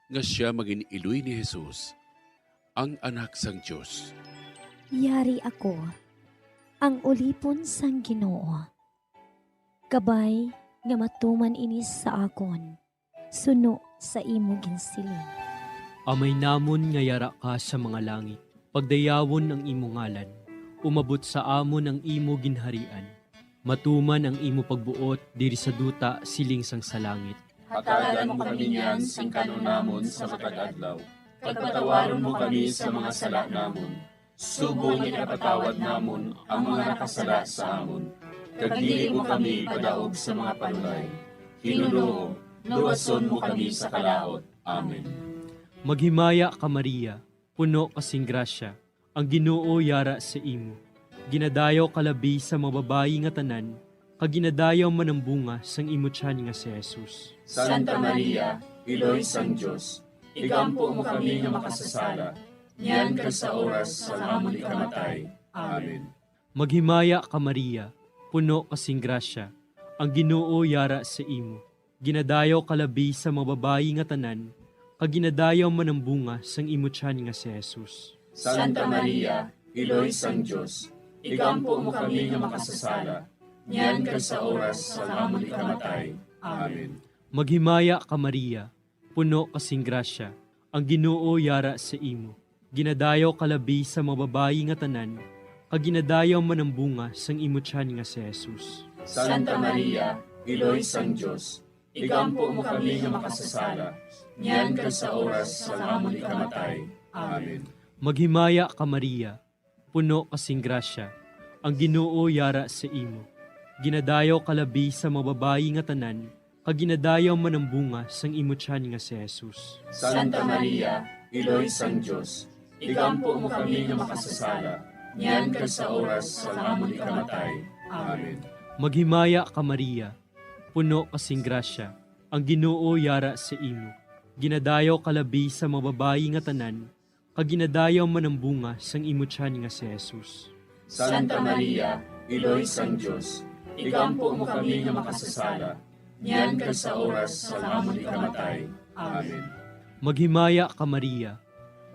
nga sia magin-iloy ni Jesus, ang Anak sang Dios. Yari ako, ang ulipon sang Ginoo. Kabay nga matuman ini sa akon, suno sa imo ginsiling. Amay namon nga yara ka sa mga langit, pagdayawon ang imo ngalan. Umabot sa amon ang imo ginharian. Matuman ang imo pagbuot diri sa duta siling sang sa langit. Hatagan mo kami niyan sing kan-on namon sa matag adlaw, kag patawaron mo kami sa mga sala namon, subong nga ginapatawad namon ang mga nakasala sa amon. Kag dili mo kami padaog sa mga panulay. Ginoo, luwason mo kami sa kalaut. Amen. Maghimaya ka, Maria, puno ka sing grasya, ang Ginoo yara sa imo. Ginadayaw ka labi sa mga babayi nga tanan, kag ginadayaw man ang bunga sang imo tiyan nga si Jesus. Santa Maria, Iloy sang Dios, igampo mo kami nga makasasala, niyan kag sa oras sang amon ikamatay. Amen. Maghimaya ka, Maria, puno ka sing grasya, ang Ginoo yara sa imo. Ginadayaw ka labi sa mga babayi nga tanan, kag ginadayaw man ang bunga sang imo tiyan nga si Jesus. Santa Maria, Iloy sang Dios, igampo mo kami nga makasasala, niyan kag sa oras sang amon ikamatay. Amen. Maghimaya ka, Maria, puno ka sing grasya, ang Ginoo yara sa imo. Ginadayaw ka labi sa mga babayi nga tanan, kag ginadayaw man ang bunga sang imo tiyan nga si Jesus. Santa Maria, Iloy sang Dios, igampo mo kami nga makasasala, niyan kag sa oras sang amon ikamatay. Amen. Maghimaya ka, Maria, puno ka sing grasya, ang Ginoo yara sa imo. Ginadayaw ka labi sa mga babayi nga tanan, kag ginadayaw man ang bunga sang imo tiyan nga si Jesus. Santa Maria, Iloy sang Dios, igampo mo kami nga makasasala, niyan kag sa oras sang amon ikamatay. Amen. Maghimaya ka, Maria, puno ka sing grasya, ang Ginoo yara sa imo. Ginadayaw ka labi sa mga babayi nga tanan, kag ginadayaw man ang bunga sang imo tiyan nga si Jesus. Santa Maria, Iloy sang Dios, igampo mo kami nga makasasala, niyan kag sa oras sang amon ikamatay. Amen. Maghimaya ka, Maria,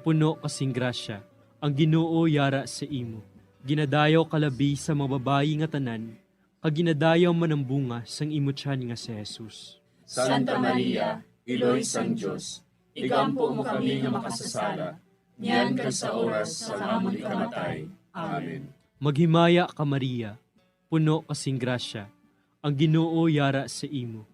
puno ka sing grasya, ang Ginoo yara sa imo. Ginadayaw ka labi sa mga babayi nga tanan, kag ginadayaw man ang bunga sang imo tiyan nga si Jesus. Santa Maria, Iloy sang Dios, igampo mo kami nga makasasala, niyan kag sa oras sang amon ikamatay. Amen. Maghimaya ka, Maria, puno ka sing grasya, ang Ginoo yara sa imo.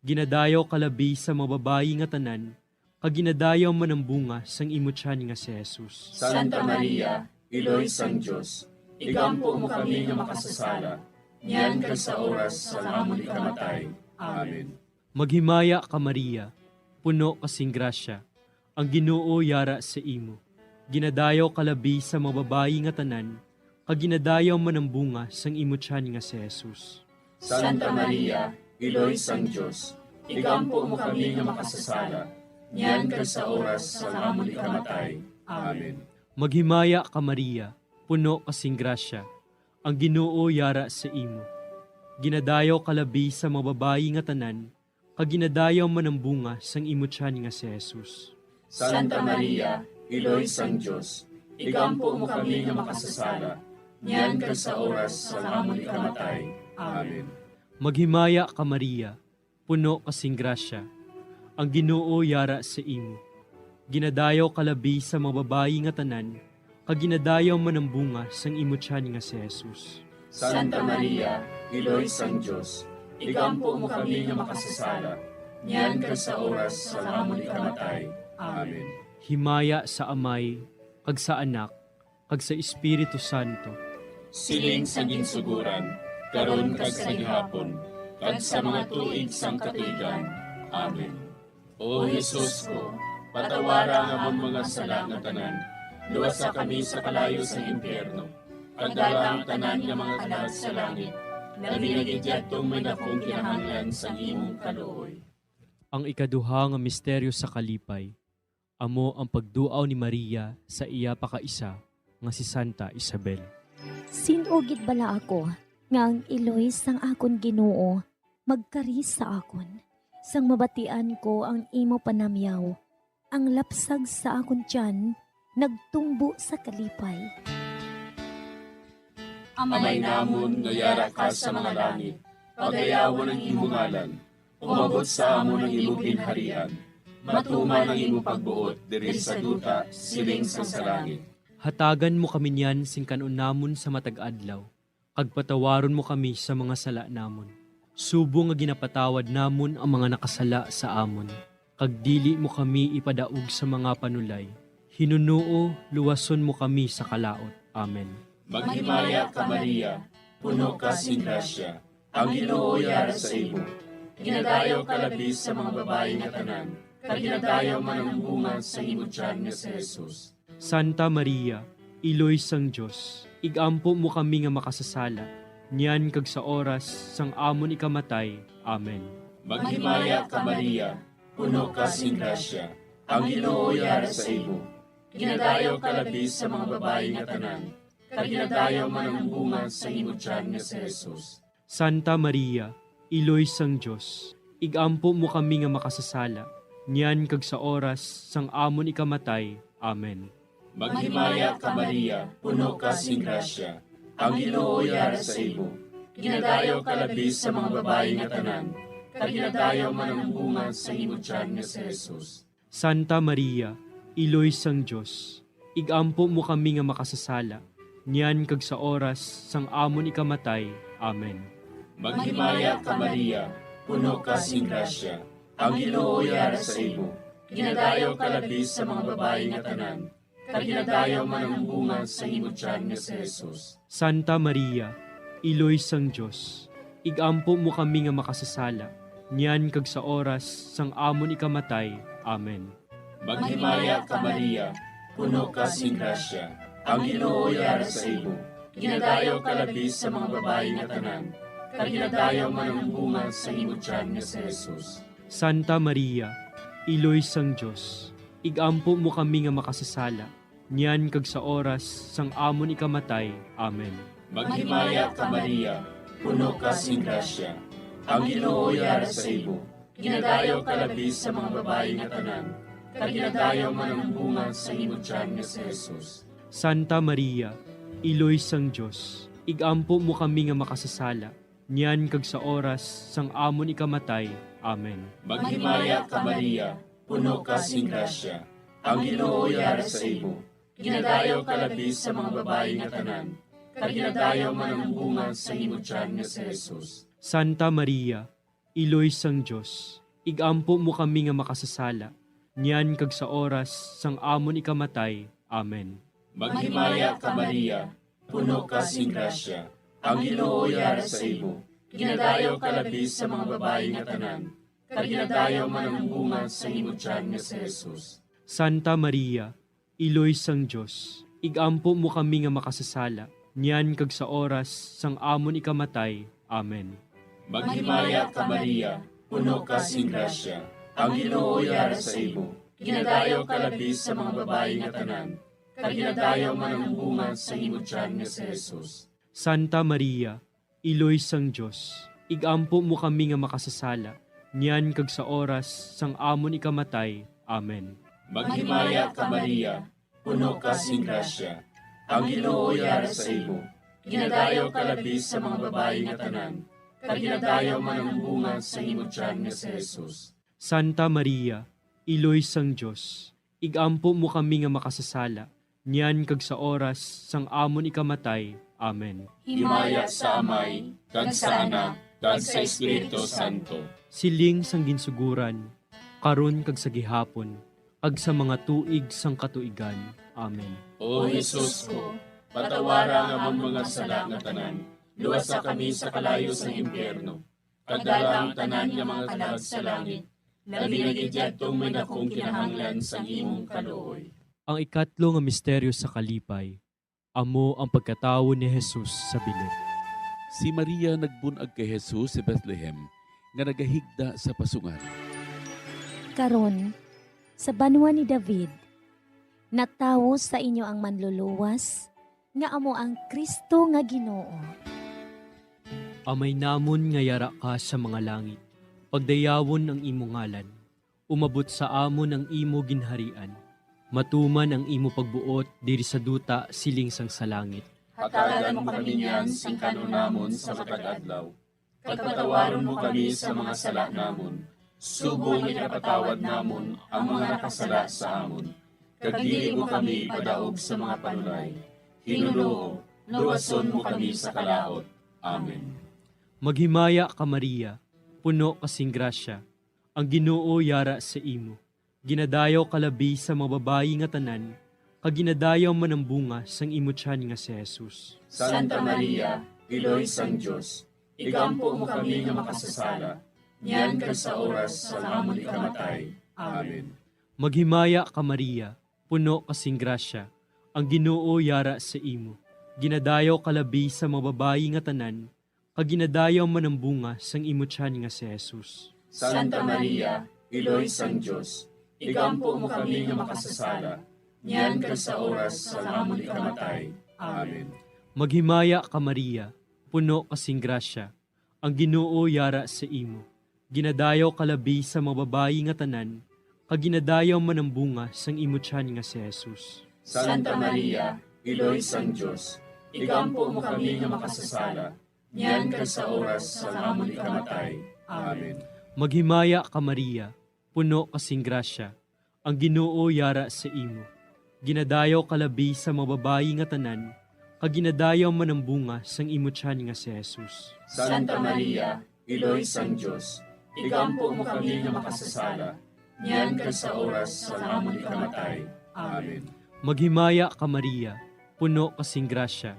Ginadayaw ka labi sa mga babayi nga tanan, kag ginadayaw man ang bunga sang imo tiyan nga si Jesus. Santa Maria, Iloy sang Dios, igampo mo kami nga makasasala, niyan kag sa oras sang amon ikamatay. Amen. Maghimaya ka, Maria, puno ka sing grasya, ang Ginoo yara sa imo. Ginadayaw ka labi sa mga babayi nga tanan, kag ginadayaw man ang bunga sang imo tiyan nga si Jesus. Santa Maria, Iloy sang Dios, igampo mo kami nga makasasala, niyan kag sa oras sang amon ikamatay. Amen. Maghimaya ka, Maria, puno ka sing grasya, ang Ginoo yara sa imo. Ginadayaw ka labi sa mga babayi nga tanan, kag ginadayaw man ang bunga sang imo tiyan nga si Jesus. Santa Maria, Iloy sang Dios, igampo mo kami nga makasasala, niyan kag sa oras sang amon ikamatay. Amen. Maghimaya ka, Maria, puno ka sing grasya, ang Ginoo yara sa imo. Ginadayaw ka labi sa mga babayi nga tanan, kag ginadayaw man ang bunga sang imo tiyan nga si Jesus. Santa Maria, Iloy sang Dios, igampo mo kami nga makasasala, niyan kag sa oras sang amon ikamatay. Amen. Himaya sa Amay, kag sa Anak, kag sa Espiritu Santo. Siling sa ginsuguran, karon kag sa gihapon, kag sa mga tuig sang katuigan. Amen. O Jesus ko, patawara ang amon mga sala nga tanan, luwasa kami sa kalayo sa impyerno, kag dala ang tanan nga mga kalag sa langit, labi na gid yadtong may dakong kinahanglan sang imong kaluoy. Ang ikaduha nga misteryo sa kalipay, amo ang pagduaw ni Maria sa iya pakaisa nga si Santa Isabel. Sin-o gid bala ako nga ang iloy sang akon Ginoo magkari sa akon, sang mabatian ko ang imo panamyaw, ang lapsag sa akon tiyan nagtumbo sa kalipay. Amay namon nga yara ka sa mga langit, pagayawon ang imo ngalan, umabot sa amon ang imo ginharian, matuman ang imo pagbuot diri sa duta siling sang sa langit. Hatagan mo kami niyan sing kan-on namon sa matag adlaw, kag patawaron mo kami sa mga sala namon, Subong nga ginapatawad namon ang mga nakasala sa amon, kag dili mo kami ipadaog sa mga panulay. Hinunoo, luwason mo kami sa kalaut. Amen. Maghimaya ka, Maria, puno ka sing grasya, ang Ginoo yara sa imo. Ginadayaw ka labi sa mga babayi nga tanan, kag ginadayaw man ang bunga sang imo tiyan nga si Jesus. Santa Maria, Iloy sang Dios, ig-ampo mo kami nga makasasala, niyan kag sa oras sang amon ikamatay. Amen. Maghimaya ka, Maria, puno ka sing grasya, ang Ginoo yara sa imo. Ginadayaw ka labi sa mga babayi nga tanan, kag ginadayaw man ang bunga sang imo tiyan nga si Jesus. Santa Maria, Iloy sang Dios, ig-ampo mo kami nga makasasala, niyan kag sa oras sang amon ikamatay. Amen. Maghimaya ka, Maria, puno ka sing grasya, ang Ginoo yara sa imo. Ginadayaw ka labi sa mga babayi nga tanan, kag ginadayaw man ang bunga sang imo tiyan nga si Jesus. Santa Maria, Iloy sang Dios, ig-ampo mo kami nga makasasala, niyan kag sa oras sang amon ikamatay. Amen. Maghimaya ka, Maria, puno ka sing grasya, ang Ginoo yara sa imo. Ginadayaw ka labi sa mga babayi nga tanan, kag ginadayaw man ang bunga sang imo tiyan nga si Jesus. Santa Maria, Iloy sang Dios, ig-ampo mo kami nga makasasala, niyan kag sa oras sang amon ikamatay. Amen. Maghimaya ka, Maria, puno ka sing grasya, ang Ginoo yara sa imo. Ginadayaw ka labi sa mga babayi nga tanan, kag ginadayaw man ang bunga sang imo tiyan nga si Jesus. Santa Maria, Iloy sang Dios, ig-ampo mo kami nga makasasala, niyan kag sa oras sang amon ikamatay. Amen. Maghimaya ka, Maria, puno ka sing grasya, ang Ginoo yara sa imo. Ginadayaw ka labi sa mga babayi nga tanan, kag ginadayaw man ang bunga sang imo tiyan nga si Jesus. Santa Maria, Iloy sang Dios, ig-ampo mo kami nga makasasala, niyan kag sa oras sang amon ikamatay. Amen. Maghimaya ka, Maria, puno ka sing grasya, ang Ginoo yara sa imo. Ginadayaw ka labi sa mga babayi nga tanan, kag ginadayaw man ang bunga sang imo tiyan nga si Jesus. Santa Maria, Iloy sang Dios, ig-ampo mo kami nga makasasala, niyan kag sa oras sang amon ikamatay. Amen. Maghimaya ka, Maria, puno ka sing grasya, ang Ginoo yara sa imo. Ginadayaw ka labi sa mga babayi nga tanan, kag ginadayaw man ang bunga sang imo tiyan nga si Jesus. Santa Maria, Iloy sang Dios, ig-ampo mo kami nga makasasala, niyan kag sa oras sang amon ikamatay. Amen. Maghimaya ka, Maria, puno ka sing grasya, ang Ginoo yara sa imo. Ginadayaw ka labi sa mga babayi nga tanan, kag ginadayaw man ang bunga sang imo tiyan nga si Jesus. Santa Maria, Iloy sang Dios, ig-ampo mo kami nga makasasala, niyan kag sa oras sang amon ikamatay. Amen. Maghimaya ka, Maria, puno ka sing grasya, ang Ginoo yara sa imo. Ginadayaw ka labi sa mga babayi nga tanan, kag ginadayaw man ang bunga sang imo tiyan nga si Jesus. Santa Maria, Iloy sang Dios, ig-ampo mo kami nga makasasala, niyan kag sa oras sang amon ikamatay. Amen. Himaya sa Amay, kag sa Anak, kag sa Espiritu Santo. Siling sang ginsuguran, karon kag sa gihapon, kag sa mga tuig sang katuigan. Amen. O Jesus ko, patawara ang amon mga sala nga tanan, luwasa kami sa kalayo sang impyerno, kag dala ang tanan nga mga kalag sa langit, labi na gid yadtong may dakong kinahanglan sang imong kaluoy. Ang ikatlo nga misteryo sa kalipay, amo ang pagkatawo ni Jesus sa bilog. Si Maria nagbun-ag kay Jesus sa Bethlehem, nga nagahigda sa pasungan. Karon, sa banwa ni David, natawo sa inyo ang Manluluwas, nga amo ang Cristo nga Ginoo. Amay namon nga yara ka sa mga langit, pagdayawon ang imo ngalan. Umabot sa amon ang imo ginharian. Matuman ang imo pagbuot diri sa duta siling sang sa langit. Hatagan mo kami niyan sing kan-on namon sa matag adlaw. Kag patawaron mo kami sa mga sala namon, subong nga ginapatawad namon ang mga nakasala sa amon. Kag dili mo kami ipadaog sa mga panulay. Ginoo, luwason mo kami sa kalaut. Amen. Maghimaya ka, Maria, puno ka sing grasya, ang Ginoo yara sa imo. Ginadayaw ka labi sa mga babayi nga tanan, kag ginadayaw man ang bunga sang imo tiyan nga si Jesus. Santa Maria, Iloy sang Dios, igampo mo kami nga makasasala, niyan kag sa oras sang amon ikamatay. Amen. Maghimaya ka, Maria, puno ka sing grasya, ang Ginoo yara sa imo. Ginadayaw ka labi sa mga babayi nga tanan, kag ginadayaw man ang bunga sang imo tiyan nga si Jesus. Santa Maria, Iloy sang Dios, igampo mo kami nga makasasala, niyan kag sa oras sang amon ikamatay. Amen. Maghimaya ka, Maria, puno ka sing grasya, ang Ginoo yara sa imo. Ginadayaw ka labi sa mga babayi nga tanan, kag ginadayaw man ang bunga sang imo tiyan nga si Jesus. Santa Maria, Iloy sang Dios, igampo mo kami nga makasasala, niyan kag sa oras sang amon ikamatay. Amen. Maghimaya ka, Maria, puno ka sing grasya, ang Ginoo yara sa imo. Ginadayaw ka labi sa mga babayi nga tanan, kag ginadayaw man ang bunga sang imo tiyan nga si Jesus. Santa Maria, Iloy sang Dios, igampo mo kami nga makasasala, niyan kag sa oras sang amon ikamatay. Amen. Maghimaya ka, Maria, puno ka sing grasya,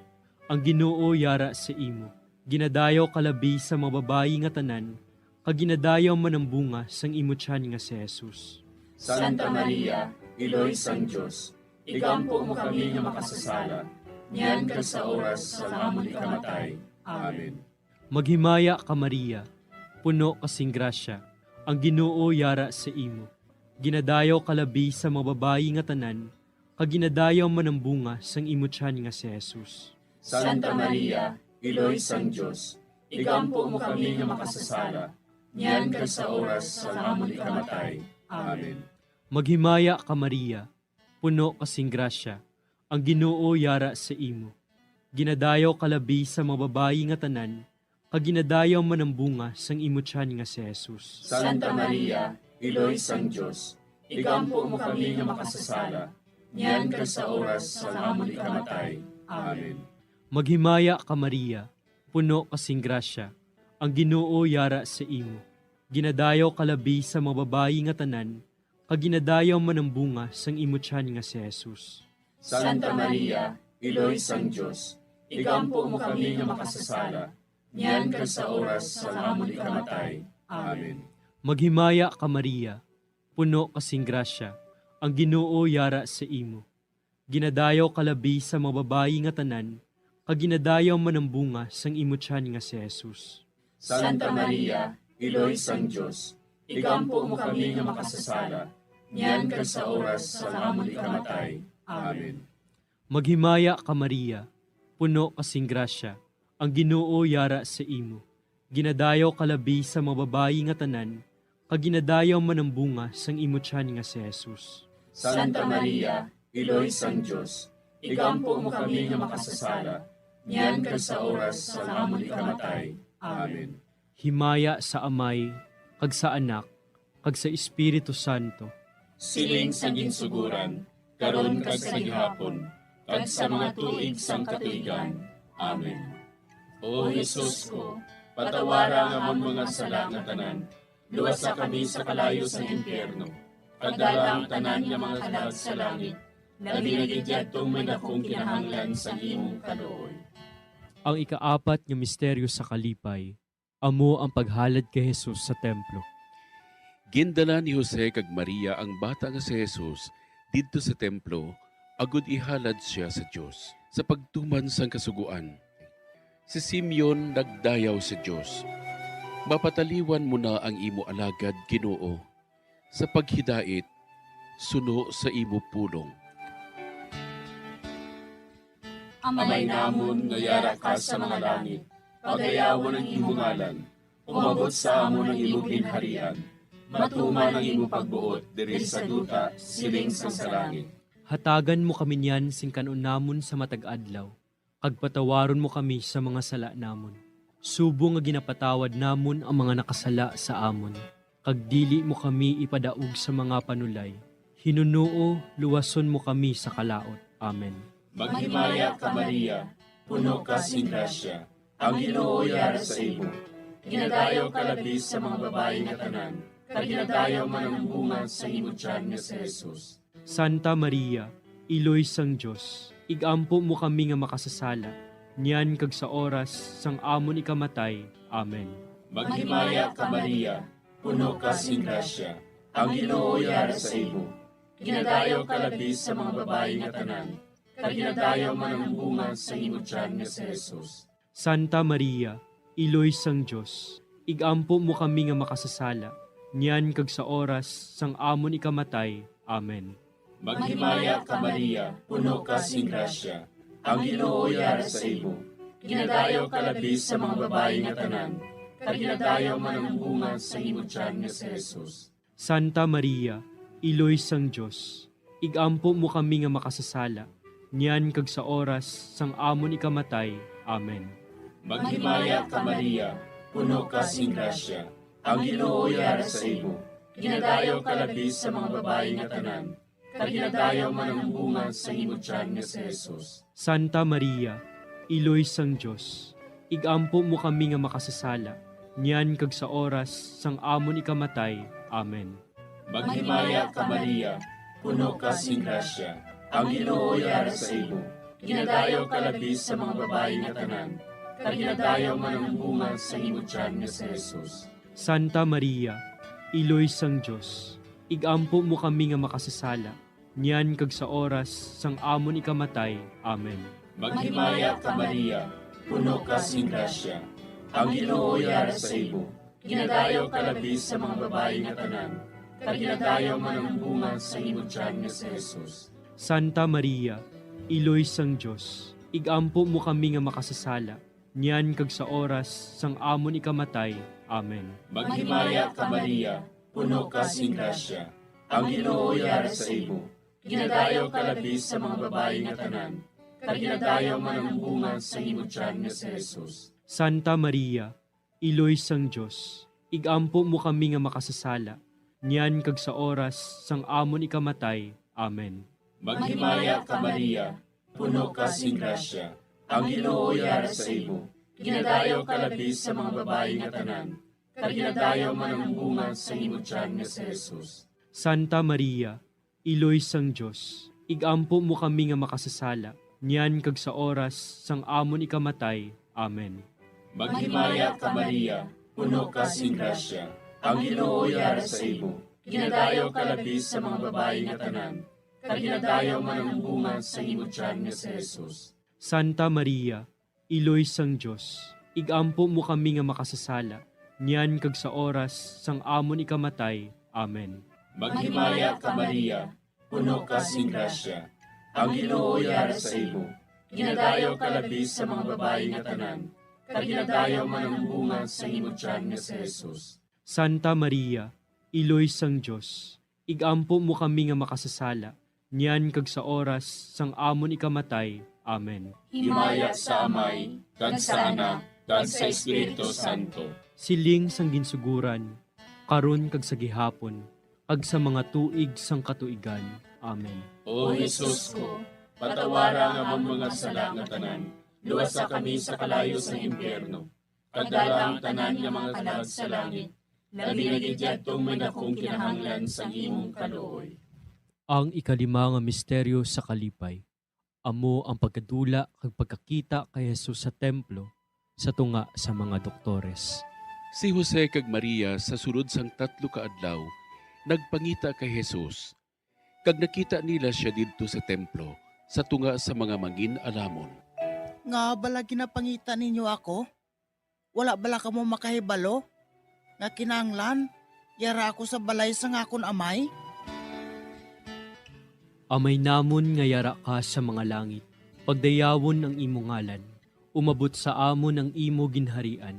ang Ginoo yara sa imo. Ginadayaw ka labi sa mga babayi nga tanan, kag ginadayaw man ang bunga sang imo tiyan nga si Jesus. Santa Maria, Iloy sang Dios, igampo mo kami nga makasasala, niyan kag sa oras sang amon ikamatay. Amen. Maghimaya ka, Maria, puno ka sing grasya, ang Ginoo yara sa imo. Ginadayaw ka labi sa mga babayi nga tanan, kag ginadayaw man ang bunga sang imo tiyan nga si Jesus. Santa Maria, Iloy sang Dios, igampo mo kami nga makasasala, niyan kag sa oras sang amon ikamatay. Amen. Maghimaya ka, Maria, puno ka sing grasya, ang Ginoo yara sa imo. Ginadayaw ka labi sa mga babayi nga tanan, kag ginadayaw man ang bunga sang imo tiyan nga si Jesus. Santa Maria, Iloy sang Dios, igampo mo kami nga makasasala, niyan kag sa oras sang amon ikamatay. Amen. Maghimaya ka, Maria, puno ka sing grasya, ang Ginoo yara sa imo. Ginadayaw ka labi sa mga babayi nga tanan, kag ginadayaw man ang bunga sang imo tiyan nga si Jesus. Santa Maria, Iloy sang Dios, igampo mo kami nga makasasala, niyan kag sa oras sang amon ikamatay. Amen. Maghimaya ka, Maria, puno ka sing grasya, ang Ginoo yara sa imo. Ginadayaw ka labi sa mga babayi nga tanan, kag ginadayaw man ang bunga sang imo tiyan nga si Jesus. Santa Maria, Iloy sang Dios, igampo mo kami nga makasasala, niyan kag sa oras sang amon ikamatay. Amen. Maghimaya ka, Maria, puno ka sing grasya, ang Ginoo yara sa imo. Ginadayaw ka labi sa mga babayi nga tanan, kag ginadayaw man ang bunga sang imo tiyan nga si Jesus. Santa Maria, Iloy sang Dios, igampo mo kami nga makasasala, niyan kag sa oras sang amon ikamatay. Amen. Himaya sa Amay, kag sa Anak, kag sa Espiritu Santo. Siling sa ginsuguran, karon kag sa gihapon, kag sa mga tuig sang katuigan. Amen. O Jesus ko, patawara ang amon mga sala nga tanan, luwasa kami sa kalayo sang impyerno, kag dala ang tanan nga mga kalag sa langit, labi na gid yadtong may dakong kinahanglan sang imong kaluoy. Ang ikaapat nga misteryo sa kalipay, amo ang paghalad kay Jesus sa templo. Gindala ni Jose kag Maria ang bata nga si Jesus didto sa templo agod ihalad sia sa Dios. Sa pagtuman sang Kasugoan, si Simeon nagdayaw sa Dios, "Mapataliwan mo na ang imo alagad, Ginoo, sa paghidait suno sa imo pulong." Amay namon nga yara ka sa mga langit, pagayawon ang imo ngalan. Umabot sa amon ang imo ginharian. Matuman ang imo pagbuot diri sa duta, siling sang sa langit. Hatagan mo kami niyan sing kan-on namon sa matag adlaw, kag patawaron mo kami sa mga sala namon, subong nga ginapatawad namon ang mga nakasala sa amon, kag dili mo kami ipadaog sa mga panulay. Hinunoo, luwason mo kami sa kalaut. Amen. Maghimaya ka, Maria, puno ka sing grasya, ang Ginoo yara sa imo. Ginadayaw ka labi sa mga babayi nga tanan, kag ginadayaw man ang bunga sa imo tiyan nga si Jesus. Santa Maria, Iloy sang Dios, igampo mo kami nga makasasala, niyan kag sa oras sang amon ikamatay. Amen. Maghimaya ka, Maria, puno ka sing grasya, ang Ginoo yara sa imo. Ginadayaw ka labi sa mga babayi nga tanan, kag ginadayaw man ang bunga sa imo tiyan nga si Jesus. Santa Maria, Iloy sang Dios, igampo mo kami nga makasasala, niyan kag sa oras sang amon ikamatay. Amen. Maghimaya ka, Maria, puno ka sing grasya, ang Ginoo yara sa imo. Ginadayaw ka labi sa mga babayi nga tanan, kag ginadayaw man ang bunga sa imo tiyan nga si Jesus. Santa Maria, Iloy sang Dios, igampo mo kami nga makasasala, niyan kag sa oras sang amon ikamatay. Amen. Maghimaya ka, Maria, puno ka sing grasya, ang Ginoo yara sa imo. Ginadayaw ka labi sa mga babayi nga tanan, kag ginadayaw man ang bunga sa imo tiyan nga si Jesus. Santa Maria, Iloy sang Dios, igampo mo kami nga makasasala, niyan kag sa oras sang amon ikamatay. Amen. Maghimaya ka, Maria, puno ka sing grasya, ang Ginoo yara sa imo. Ginadayaw ka labi sa mga babayi nga tanan, kag ginadayaw man ang bunga sa imo tiyan nga si Jesus. Santa Maria, Iloy sang Dios, igampo mo kami nga makasasala, niyan kag sa oras sang amon ikamatay. Amen. Maghimaya ka, Maria, puno ka sing grasya, ang Ginoo yara sa imo. Ginadayaw ka labi sa mga babayi nga tanan, kag ginadayaw man ang bunga sa imo tiyan nga si Jesus. Santa Maria, Iloy sang Dios, igampo mo kami nga makasasala, niyan kag sa oras sang amon ikamatay. Amen. Maghimaya ka, Maria, puno ka sing grasya, ang Ginoo yara sa imo. Ginadayaw ka labi sa mga babayi nga tanan, kag ginadayaw man ang bunga sa imo tiyan nga si Jesus. Santa Maria, Iloy sang Dios, igampo mo kami nga makasasala, niyan kag sa oras sang amon ikamatay. Amen. Maghimaya ka, Maria, puno ka sing grasya, ang Ginoo yara sa imo. Ginadayaw ka labi sa mga babayi nga tanan, kag ginadayaw man ang bunga sa imo tiyan nga si Jesus. Santa Maria, Iloy sang Dios, igampo mo kami nga makasasala, niyan kag sa oras sang amon ikamatay. Amen. Maghimaya ka, Maria, puno ka sing grasya, ang Ginoo yara sa imo. Ginadayaw ka labi sa mga babayi nga tanan, kag ginadayaw man ang bunga sa imo tiyan nga si Jesus. Santa Maria, Iloy sang Dios, igampo mo kami nga makasasala, niyan kag sa oras sang amon ikamatay. Amen. Maghimaya ka, Maria, puno ka sing grasya, ang Ginoo yara sa imo. Ginadayaw ka labi sa mga babayi nga tanan, kag ginadayaw man ang bunga sa imo tiyan nga si Jesus. Santa Maria, Iloy sang Dios, igampo mo kami nga makasasala, niyan kag sa oras sang amon ikamatay. Amen. Himaya sa Amay, kag sa Anak, kag sa Espiritu Santo. Siling sang ginsuguran, karon kag sa gihapon, kag sa mga tuig sang katuigan. Amen. O Jesus ko, patawara ang amon mga sala nga tanan, luwasa kami sa kalayo sang impyerno, kag dala ang tanan nga mga kalag sa langit, labi na gid yadtong may dakong kinahanglan sang imong kaluoy. Ang ikalima nga misteryo sa kalipay, amo ang pagkadula kag pagkakita kay Jesus sa templo sa tunga sa mga doktores. Si Jose kag Maria sa sulod sang tatlo ka adlaw nagpangita kay Jesus, kag nakita nila sia didto sa templo sa tunga sa mga mangin-alamon. Ngaa bala ginapangita ninyo ako? Wala bala kamo makahibalo nga kinahanglan yara ako sa balay sang akon amay? Amay namon nga yara ka sa mga langit, pagdayawon ang imo ngalan, umabot sa amon ang imo ginharian,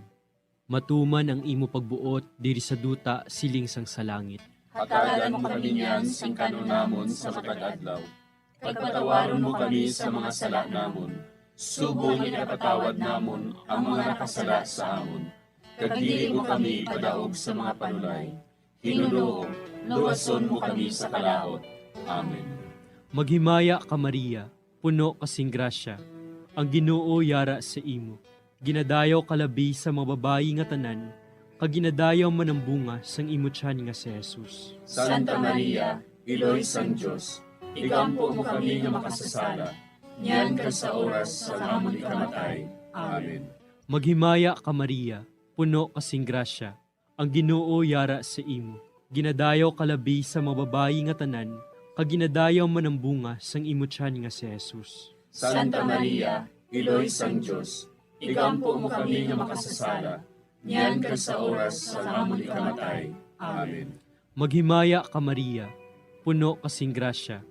matuman ang imo pagbuot diri sa duta siling sang sa langit. Hatagan mo kami niyan sing kan-on namon sa matag adlaw, kag patawaron mo kami sa mga sala namon, subong nga ginapatawad namon ang mga nakasala sa amon, kag dili mo kami ipadaog sa mga panulay. Ginoo, luwason mo kami sa kalaut. Amen. Maghimaya ka, Maria, puno ka sing grasya, ang Ginoo yara sa imo. Ginadayaw ka labi sa mga babayi nga tanan, kag ginadayaw man ang bunga sang imo tiyan nga si Jesus. Santa Maria, Iloy sang Dios, igampo mo kami nga makasasala, niyan kag sa oras sang amon ikamatay. Amen. Maghimaya ka, Maria, puno ka sing grasya, ang Ginoo yara sa imo. Ginadayaw ka labi sa mga babayi nga tanan, kag ginadayaw man ang bunga sang imo tiyan nga si Jesus. Santa Maria, Iloy sang Dios, igampo mo kami nga makasasala, niyan kag sa oras sang amon ikamatay. Amen. Maghimaya ka, Maria, puno ka sing grasya,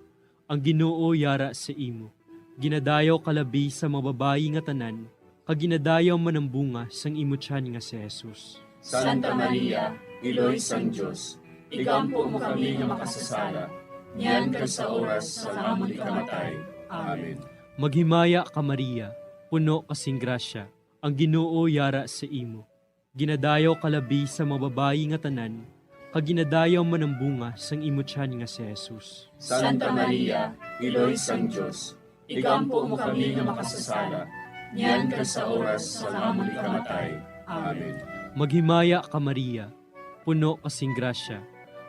ang Ginoo yara sa imo. Ginadayaw ka labi sa mga babayi nga tanan, kag ginadayaw man ang bunga sang imo tiyan nga si Jesus. Santa Maria, Iloy sang Dios, igampo mo kami nga makasasala, niyan kag sa oras sang amon ikamatay. Amen. Maghimaya ka, Maria, puno ka sing grasya, ang Ginoo yara sa imo. Ginadayaw ka labi sa mga babayi nga tanan, kag ginadayaw man ang bunga sang imo tiyan nga si Jesus. Santa Maria, Iloy sang Dios, igampo mo kami nga makasasala, niyan kag sa oras sang amon ikamatay. Amen. Maghimaya ka, Maria, puno ka sing grasya,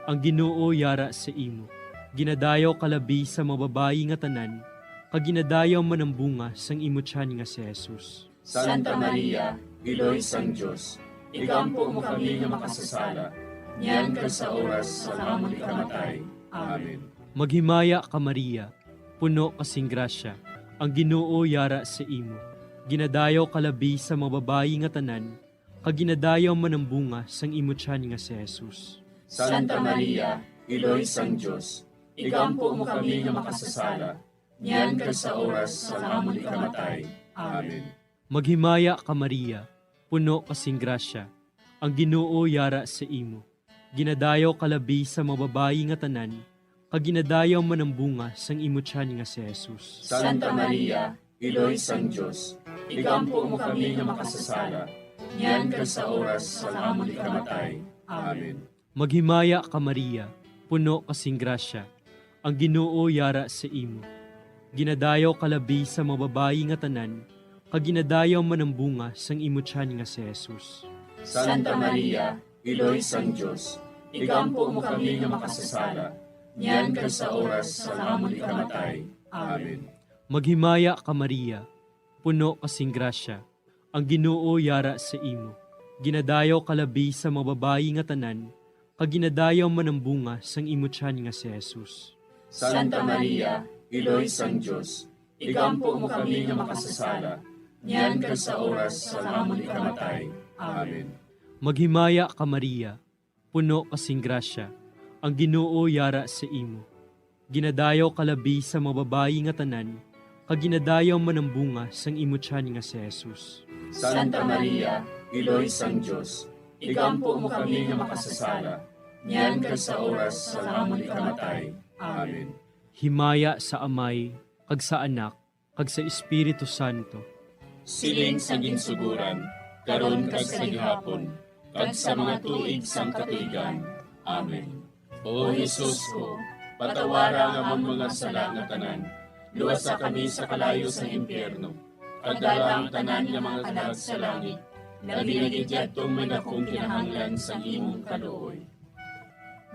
ang Ginoo yara sa imo. Ginadayaw ka labi sa mga babayi nga tanan, kag ginadayaw man ang bunga sang imo tiyan nga si Jesus. Santa Maria, Iloy sang Dios, igampo mo kami nga makasasala, niyan kag sa oras sang amon ikamatay. Amen. Maghimaya ka, Maria, puno ka sing grasya, ang Ginoo yara sa imo. Ginadayaw ka labi sa mga babayi nga tanan, kag ginadayaw man ang bunga sang imo tiyan nga si Jesus. Santa Maria, Iloy sang Dios, igampo mo kami nga makasasala, niyan kag sa oras sang amon ikamatay. Amen. Maghimaya ka, Maria, puno ka sing grasya, ang Ginoo yara sa imo. Ginadayaw ka labi sa mga babayi nga tanan, kag ginadayaw man ang bunga sang imo tiyan nga si Jesus. Santa Maria, Iloy sang Dios, igampo mo kami nga makasasala, niyan kag sa oras sang amon ikamatay. Amen. Maghimaya ka, Maria, puno ka sing grasya, ang Ginoo yara sa imo. Ginadayaw ka labi sa mga babayi nga tanan, kag ginadayaw man ang bunga sang imo tiyan nga si Jesus. Santa Maria, Iloy sang Dios, igampo mo kami nga makasasala, niyan kag sa oras sang amon ikamatay. Amen. Maghimaya ka, Maria, puno ka sing grasya, ang Ginoo yara sa imo. Ginadayaw ka labi sa mga babayi nga tanan, kag ginadayaw man ang bunga sang imo tiyan nga si Jesus. Santa Maria, Iloy sang Dios, igampo mo kami nga makasasala, niyan kag sa oras sang amon ikamatay. Amen. Maghimaya ka, Maria, puno ka sing grasya, ang Ginoo yara sa imo. Ginadayaw ka labi sa mga babayi nga tanan, kag ginadayaw man ang bunga sang imo tiyan nga si Jesus. Santa Maria, Iloy sang Dios, igampo mo kami nga makasasala, niyan kag sa oras sang amon ikamatay. Amen. Himaya sa Amay, kag sa Anak, kag sa Espiritu Santo. Siling sa ginsugoran, karon kag sa gihapon, kag sa mga tuig sang katuigan. Amen. O Jesus ko, patawara ang amon mga sala nga tanan, luwasa kami sa kalayo sang impyerno, kag dala ang tanan nga mga kalag sa langit, labi na gid yadtong may dakong kinahanglan sang imong kaluoy.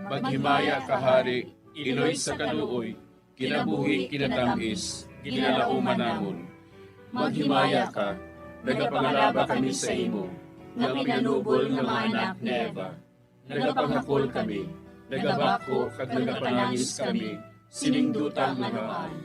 Maghimaya ka, Hari, Iloy sa kaluoy, kinabuhi, kinatamis, ginalauman namon. Maghimaya ka, nagapangalaba kami sa imo, nga pinanubol nga mga anak ni Eva. Nagapangakol kami, nagabako kag nagapanangis kami, sining duta nga naay.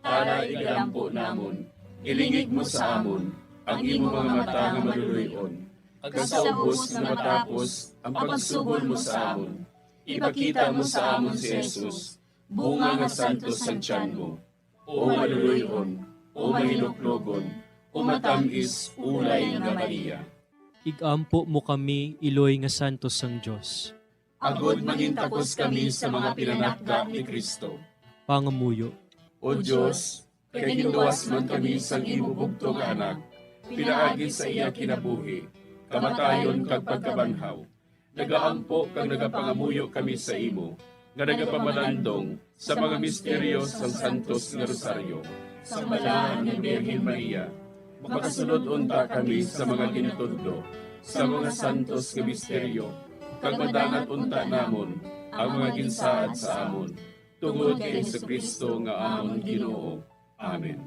Tara, igalampo namon, ilingig mo sa amon ang imo mga mata nga maluloy-on, kag sa ubos nga matapos ang pagsugol mo sa amon, ipakita mo sa amon si Jesus, bunga nga santos sang tiyan mo. O maluloy-on, o mahinuklogon, o matamis, ulay nga Maria. Igampo mo kami, iloy nga santos sang Dios. Agod mangintakos kami sa mga pinanakda ni Cristo. Pangamuyo. O Dios, kay ginluwas man kami sang imo bugtong nga Anak, pinaagi sa iya kinabuhi, kamatayon kag pagkabanhaw, nagaampo kag nagapangamuyo kami sa imo, nga nagapamalandong sa mga misteryo sang Santos nga Rosaryo, sang Balaan nga Birhen Maria, Makasulod unta kami sa mga ginatudlo sa mga santos nga misteryo, kag madangat unta namon ang mga ginsaad sa amon, tungod kay Jesu-Cristo nga amon Ginoo. Amen.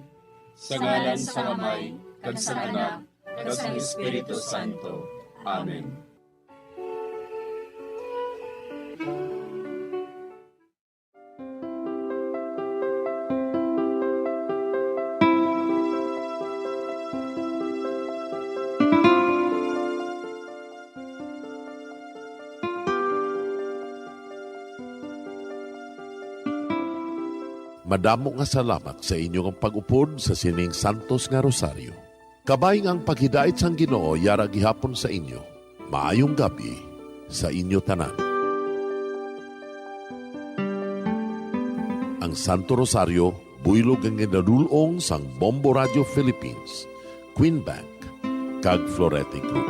Sa ngalan sang Amay, kag sang Anak, kag sang Espiritu Santo. Amen. Madamo nga salamat sa inyo nga pag-upod sa sining santos nga rosaryo. Kabay nga ang paghidait sang Ginoo yara gihapon sa inyo. Maayong gab-i sa inyo tanan. Ang Santo Rosario buylog nga ginadul-ong sang Bombo Radio Philippines, Queen Bank, kag Florete Group.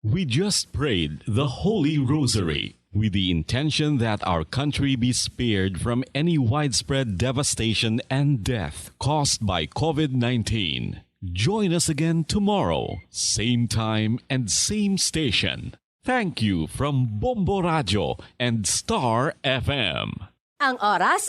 We just prayed the Holy Rosary with the intention that our country be spared from any widespread devastation and death caused by COVID nineteen. Join us again tomorrow, same time and same station. Thank you from Bombo Radio and Star F M. Ang oras